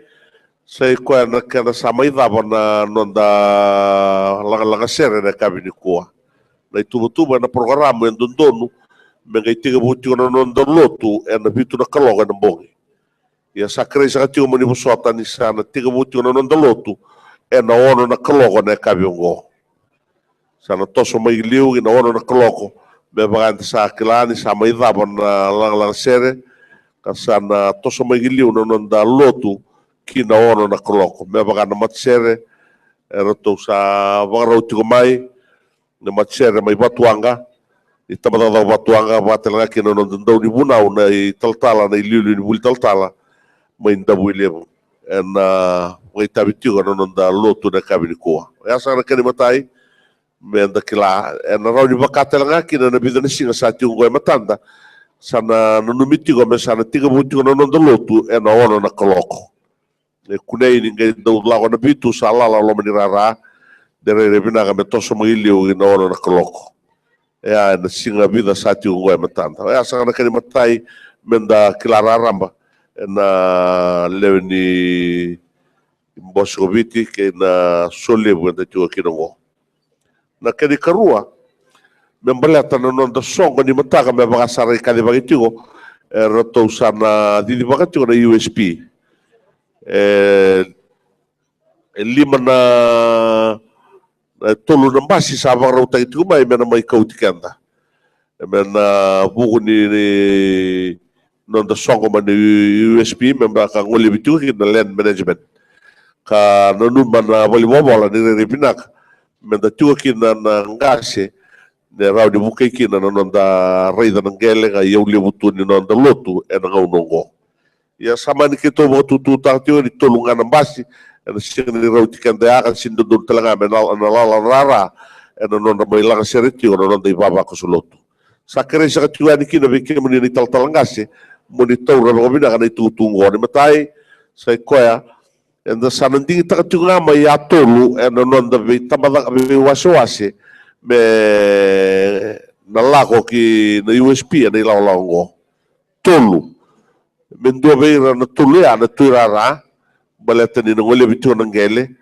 sa i koya na kena sa mai cava na noda lagalaga sere ena yakavi nikua. Na ituvatuva ena parokaramu e dodonu me qai tekivu tiko na noda lotu ena vitu na kaloko ena bogi. Ia sa kerei saka tiko mo ni vosota ni sa na tekivu tiko na noda lotu ena ono na kaloko na yakavi oqo. Sa na toso mai liu ki na ono na kaloko, me vaka eda sa kila ni sa mai cava na lagalaga sere, ka sa na toso mai ki liu na noda lotu ki na ono na kaloko. Me vaka na matasere eratou sa vakarau tiko mai, na matasere mai Vatuwaqa, ni tabacakacaka Vatuwaqa, vakatalega kina na noda dau ni vunau na italatala, na iliuliu ni vuli talatala mai Davuilevu, ena vakaitavi tiko na noda lotu na yakavi nikua. Oya saka na kena imatai, meda kila ena rawa ni vaka talega kina na vica na siga sa tiko oqo e matada, sa na nanumi tiko me sa na tekivu tiko na noda lotu ena ono na kaloko. E kunei ni qai dau lako na vitu sa lala loma ni rara, de rairai vinaka me toso mai liu ki na ono na kaloko. Oya ena siga vica sa tiko oqo e matada. Oya saka na kena imatai meda kila raraba ena lewe ni Bose ko Viti kei na Solevu eda tiko kina oqo. Na kena ikarua, me baleta na noda soqo ni mataka me vaka sa ra i kacivaki tiko, eratou sa na cicivaka tiko na U S P. E, e lima na, na tolu na basi sa vakarautaki tiko mai me na mai kauti keda. E me na vuku ni, ni noda soqo mai na U S P, me baka golevi tiko kina na land management. Ka nanuma na valenivolavola ni rairai vinaka meda tiko kina na qase, ne rawa ni vukei kina na noda raica na qele ka iyau levu tu ni noda lotu ena gauna oqo. Ia sa mani keitou vakatututaka tiko ni tolu ga na basi ena sega ni rauti keda ya, ka sega ni dodonu tale ga me na, na lala rara ena nodra mai lagasere tiko na noda ivavakoso lotu. Sa kerei saka tiko yani kina vei kemuni na italatala qase mo ni taura vakavinaka na itukutuku oqo. Na imatai, sa i koya, eda sa na digitaka tiko ga mai yatolu ena noda veitabacaka, veiwasewase me na lako ki na U S P ena ilawalawa oqo. Tolu. Me dua vei ira na tolu ya na tuirara, baleta ni na golevi tiko na qele,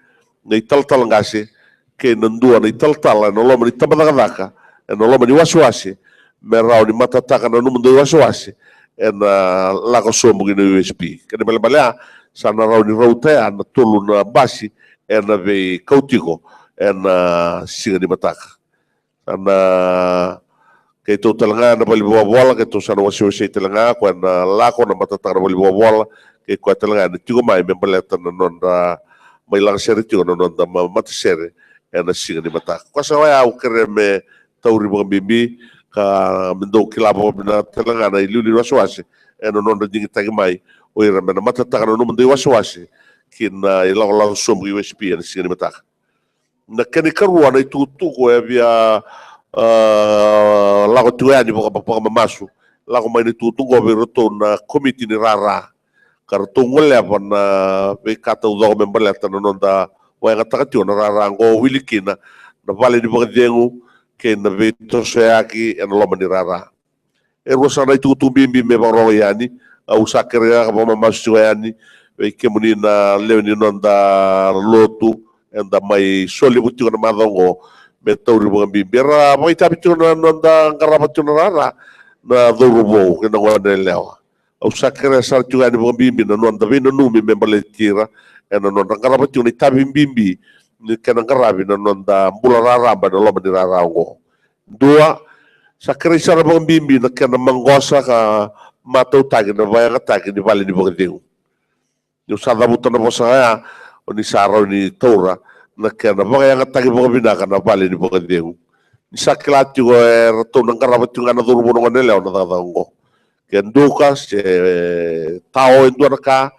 na italatala qase, kei na dua na italatala ena loma ni tabacakacaka, ena loma ni wasewase, me rawa ni matataka na nomudou iwasewase ena lako sobu ki na U S P. Kena ibalebale ya, sa na rawa ni rauta ya na tolu na basi ena veikau tiko ena siga ni mataka. Sa na keitou tale ga na valenivolavola, keitou sa na wasewasei tale ga, koya na lako na matataka na valenivolavola, kei koya tale ga ena tiko mai me baleta na nodra mai lagasere tiko na noda ma-, matasere ena siga ni mataka. Koya saka oya au kerea me tauri vakabibi, ka me dou kila vakavinaka tale ga na iliuliu ni wasewase ena nodra digitaki mai o ira me na matataka na nomudou iwasewase ki na ilakolako sobu ki U S P ena siga ni mataka. Na kena ikarua na itukutuku e via, a, lako tiko yani vaka-, vakamamasu, lako mai na itukutuku oqo vei iratou na komiti ni rara, ka ratou goleva na veika taucoko me baleta na noda vakayagataka tiko na rara oqo, wili kina na vale ni vakacegu kei na veitosoyaki ena loma ni rara. E rua saka na itukutuku bibi me vakarogo yani. Au sa kerea ka vakamamasu tiko yani vei kemuni na lewe ni noda lotu eda mai Solevu tiko na macawa oqo, me tauri vakabibi. Era vakaitavi tiko na noda qarava tiko na rara na cauravou kei na gone yalewa. Au sa kerea sara tiko yani vakabibi na noda veinanumi me baleti ira ena nodra qarava tiko na itavi bibi ni kena qaravi na noda bula raraba ena loma ni rara oqo. Dua, sa kerei sara vakabibi na kena maqosa ka matautaki na vakayagataki ni vale ni vakacegu. Niu sa cavuta na vosa oya, o ni sa rawa ni taura na kena vakayagataki vakavinaka na vale ni vakacegu. Ni sa kila tiko e ratou na qarava tiko ga na cauravou na gone yalewa na cakacaka oqo. Ke duka se tao e dua na ka,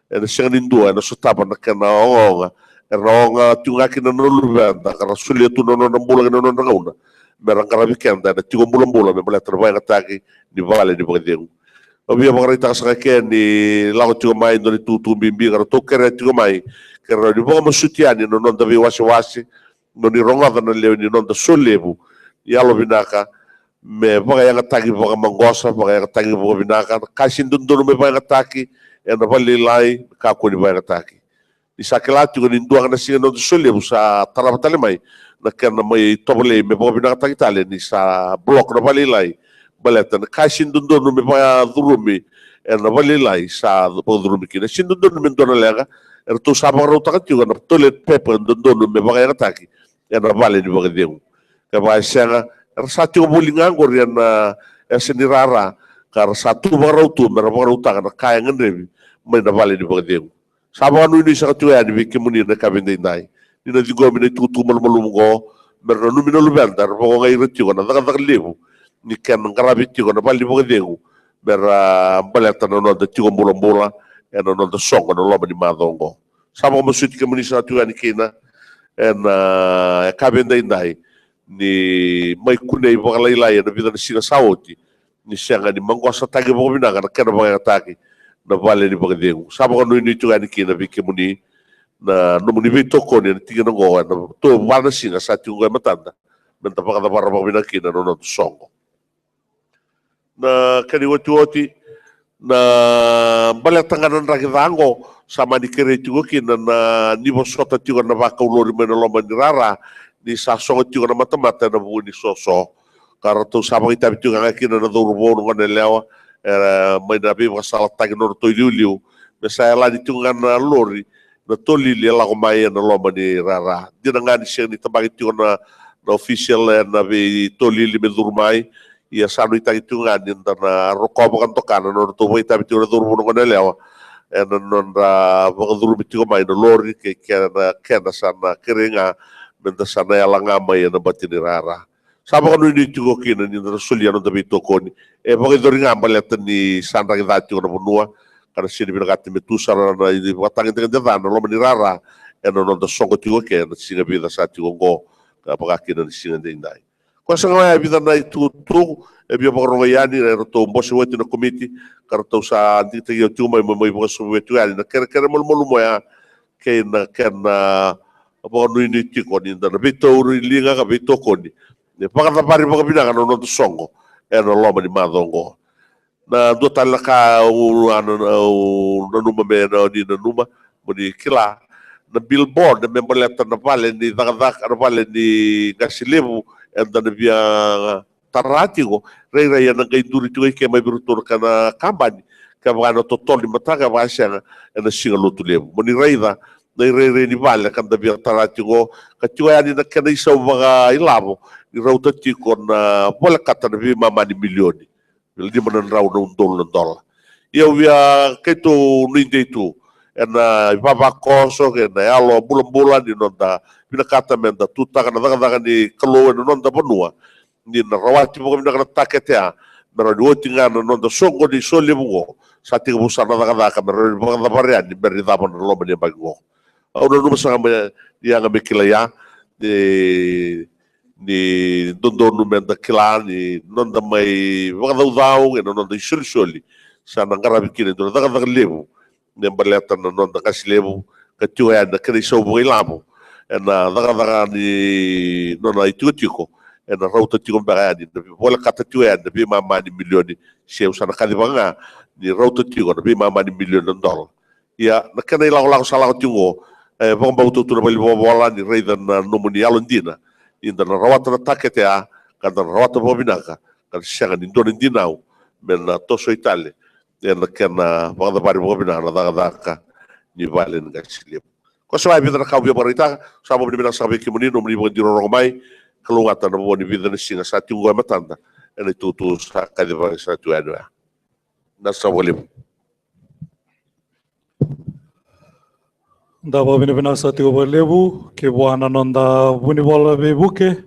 ena sega ni dua ena sotava na kena ogaoga. Era oga tiko ga kina na luveda ka ra solia tu na nodra bula kei na nodra gauna me ra qaravi keda ena tiko bulabula me baleta na vakayagataki ni vale ni vakacegu. Au via vakaraitaka saka eke ni lako tiko mai e dua na itukutuku bibi ka ratou kerea tiko mai, ke rawa ni vakamasuti yani na noda veiwasewase, mo ni rogoca na lewe ni noda solevu ni yalovinaka me vakayagataki vakamaqosa, vakayagataki vakavinaka. Na ka e sega ni dodonu me vakayagataki ena valelailai, me kakua ni vakayagataki. Ni sa kila tiko ni dua ga na siga ni noda solevu sa tarava tale mai na kena mai tovolei me vakavinakataki tale, ni sa block na valelailai. Baleta na ka e sega ni dodonu me vakacurumi ena valelailai sa vakacurumi kina. E sega ni dodonu me dua na leqa, eratou sa vakarautaka tiko na toilet paper e dodonu me vakayagataki ena vale ni vakacegu. Kevaka e sega, era sa tiko voli ga oqori ena yasa ni rara, ka ra sa tu vakarau tu me ra vakarautaka na ka e gadrevi mai na vale ni vakacegu. Sa vakanuinui saka tiko yani vei kemuni na yakavi edaidai, ni na ciqomi na itukutuku malumalumu oqo, me ra nanumi na luveda era vakaogai ira tiko na cakacaka levu ni kena qaravi tiko na vale ni vakacegu, me ra baleta na noda tiko bulabula ena noda soqo ena loma ni macawa oqo. Sa vakamasuti kemuni saka tiko yani kina ena yakavi edaidai, ni mai kunei vakalailai ena vica na siga sa oti, ni sega ni maqosataki vakavinaka na kena vakayagataki na vale ni vakacegu. Sa vakanuinui tiko yani kina vei kemuni na nomuni veitokoni ena tikina oqo, ena tou va na siga sa tiko oqo e matada, me da vakacavara vakavinaka kina na noda soqo. Na kena iotioti, na baleta ga na draki ca oqo, sa mani kerei tiko kina na ni vosota tiko na vakaulori mai na loma ni rara, ni sa sogo tiko na matamata ena vuku ni soso. Ka ratou sa vakaitavi tiko ga kina na cauravou na gone yalewa, e, mai na veivakasalataki na nodratou iliuliu, me sa yalani tiko ga na lori, na tolili e lako mai ena loma ni rara. Dina ga ni sega ni tabaki tiko na, na official ena veitolili me curu mai, ia sa nuitaki tiko ga ni da na rokova ka doka na nodratou vakaitavi tiko na cauravou na gone yalewa ena nodra vakacurumi tiko mai na lori kei kena, kena sa na kerei ga me da sa na yala ga mai ena bati ni rara. Sa vakanuinui tiko kina ni da na solia na noda veitokoni. E vakayacori ga baleta ni sa draki ca tiko na vanua, ka na sega ni vinakata me tu sara na ivakatagedegede ca na loma ni rara ena noda soqo tiko eke ena siga vica sa tiko oqo, ka vaka kina na siga edaidai. Koya saka ga oya e vica na itukutuku e via vakarogo yani, eratou bose oti na komiti, ka ratou sa digitaki au tiko mai, mai, mai vakasovi tiko yani na kerekere malumalumu oya, kei na kena vakanuinui tiko ni da na veitauri liga ka veitokoni, ni vakacavari vakavinaka na noda soqo ena loma ni macawa oqo. Na dua tale na ka au, au nanuma me na, ni nanuma, mo ni kila, na billboard me baleta na vale ni cakacaka, na vale ni qase levu eda na via tara tiko, rairai ena qai duri tiko i ke mai vei iratou na kena kabani, kevaka ena totolo ni mataka, kevaka e sega, ena siga Lotulevu. Mo ni raica na irairai ni vale ka da via tara tiko, ka tiko yani na kena isau vakailavo ni rauta tiko na volekata na veimama ni milioni lima na drau na udolu na dola. Ia au via keitou nuidei tu ena ivavakoso kei na yalo bulabula ni noda vinakata me da tutaka na cakacaka ni Kalou ena noda vanua, ni na rawati vakavinaka na takete ya, me rawa ni oti ga na noda soqo ni Solevu oqo. Sa tekivu sara na cakacaka me rawa ni vakacavari yani me ra icava na loma ni yabaki oqo. Au nanuma saka me, ni yaga me kilai ya, ni, ni dodonu me da kila ni noda mai vakacaucau ena noda isolisoli sa na qaravi kina e dua na cakacaka levu me baleta na noda qase levu, ka tiko yani na kena isau vakailavo ena cakacaka ni nona itikotiko, ena rauta tiko beka yani na vei, volekata tiko yani na veimama ni milioni, se au sa na kacivaka ga ni rauta tiko na veimama ni milioni na dola. Ia na kena ilakolako sa lako tiko oqo, e vakabauta tu na valenivolavola ni raica na nomuni yalodina ni da na rawata na takete ya, ka da na rawata vakavinaka, ka na sega ni dua na dinau me na tosoi tale ena kena vakacavari vakavinaka na cakacaka ni vale ni qase levu. Koya sa via vica na ka au via vakaraitaka. Sa vakavinavinaka saka vei kemuni nomuni vakadiro rogo mai. Kalougata na vo ni vica na siga sa tiko oqo e matada ena itukutuku sa kacivaki saka tiko yani oya. Na sa vakalevu. Da vakavinavinaka saka tiko vakalevu ki vua na noda vunivola veivuke,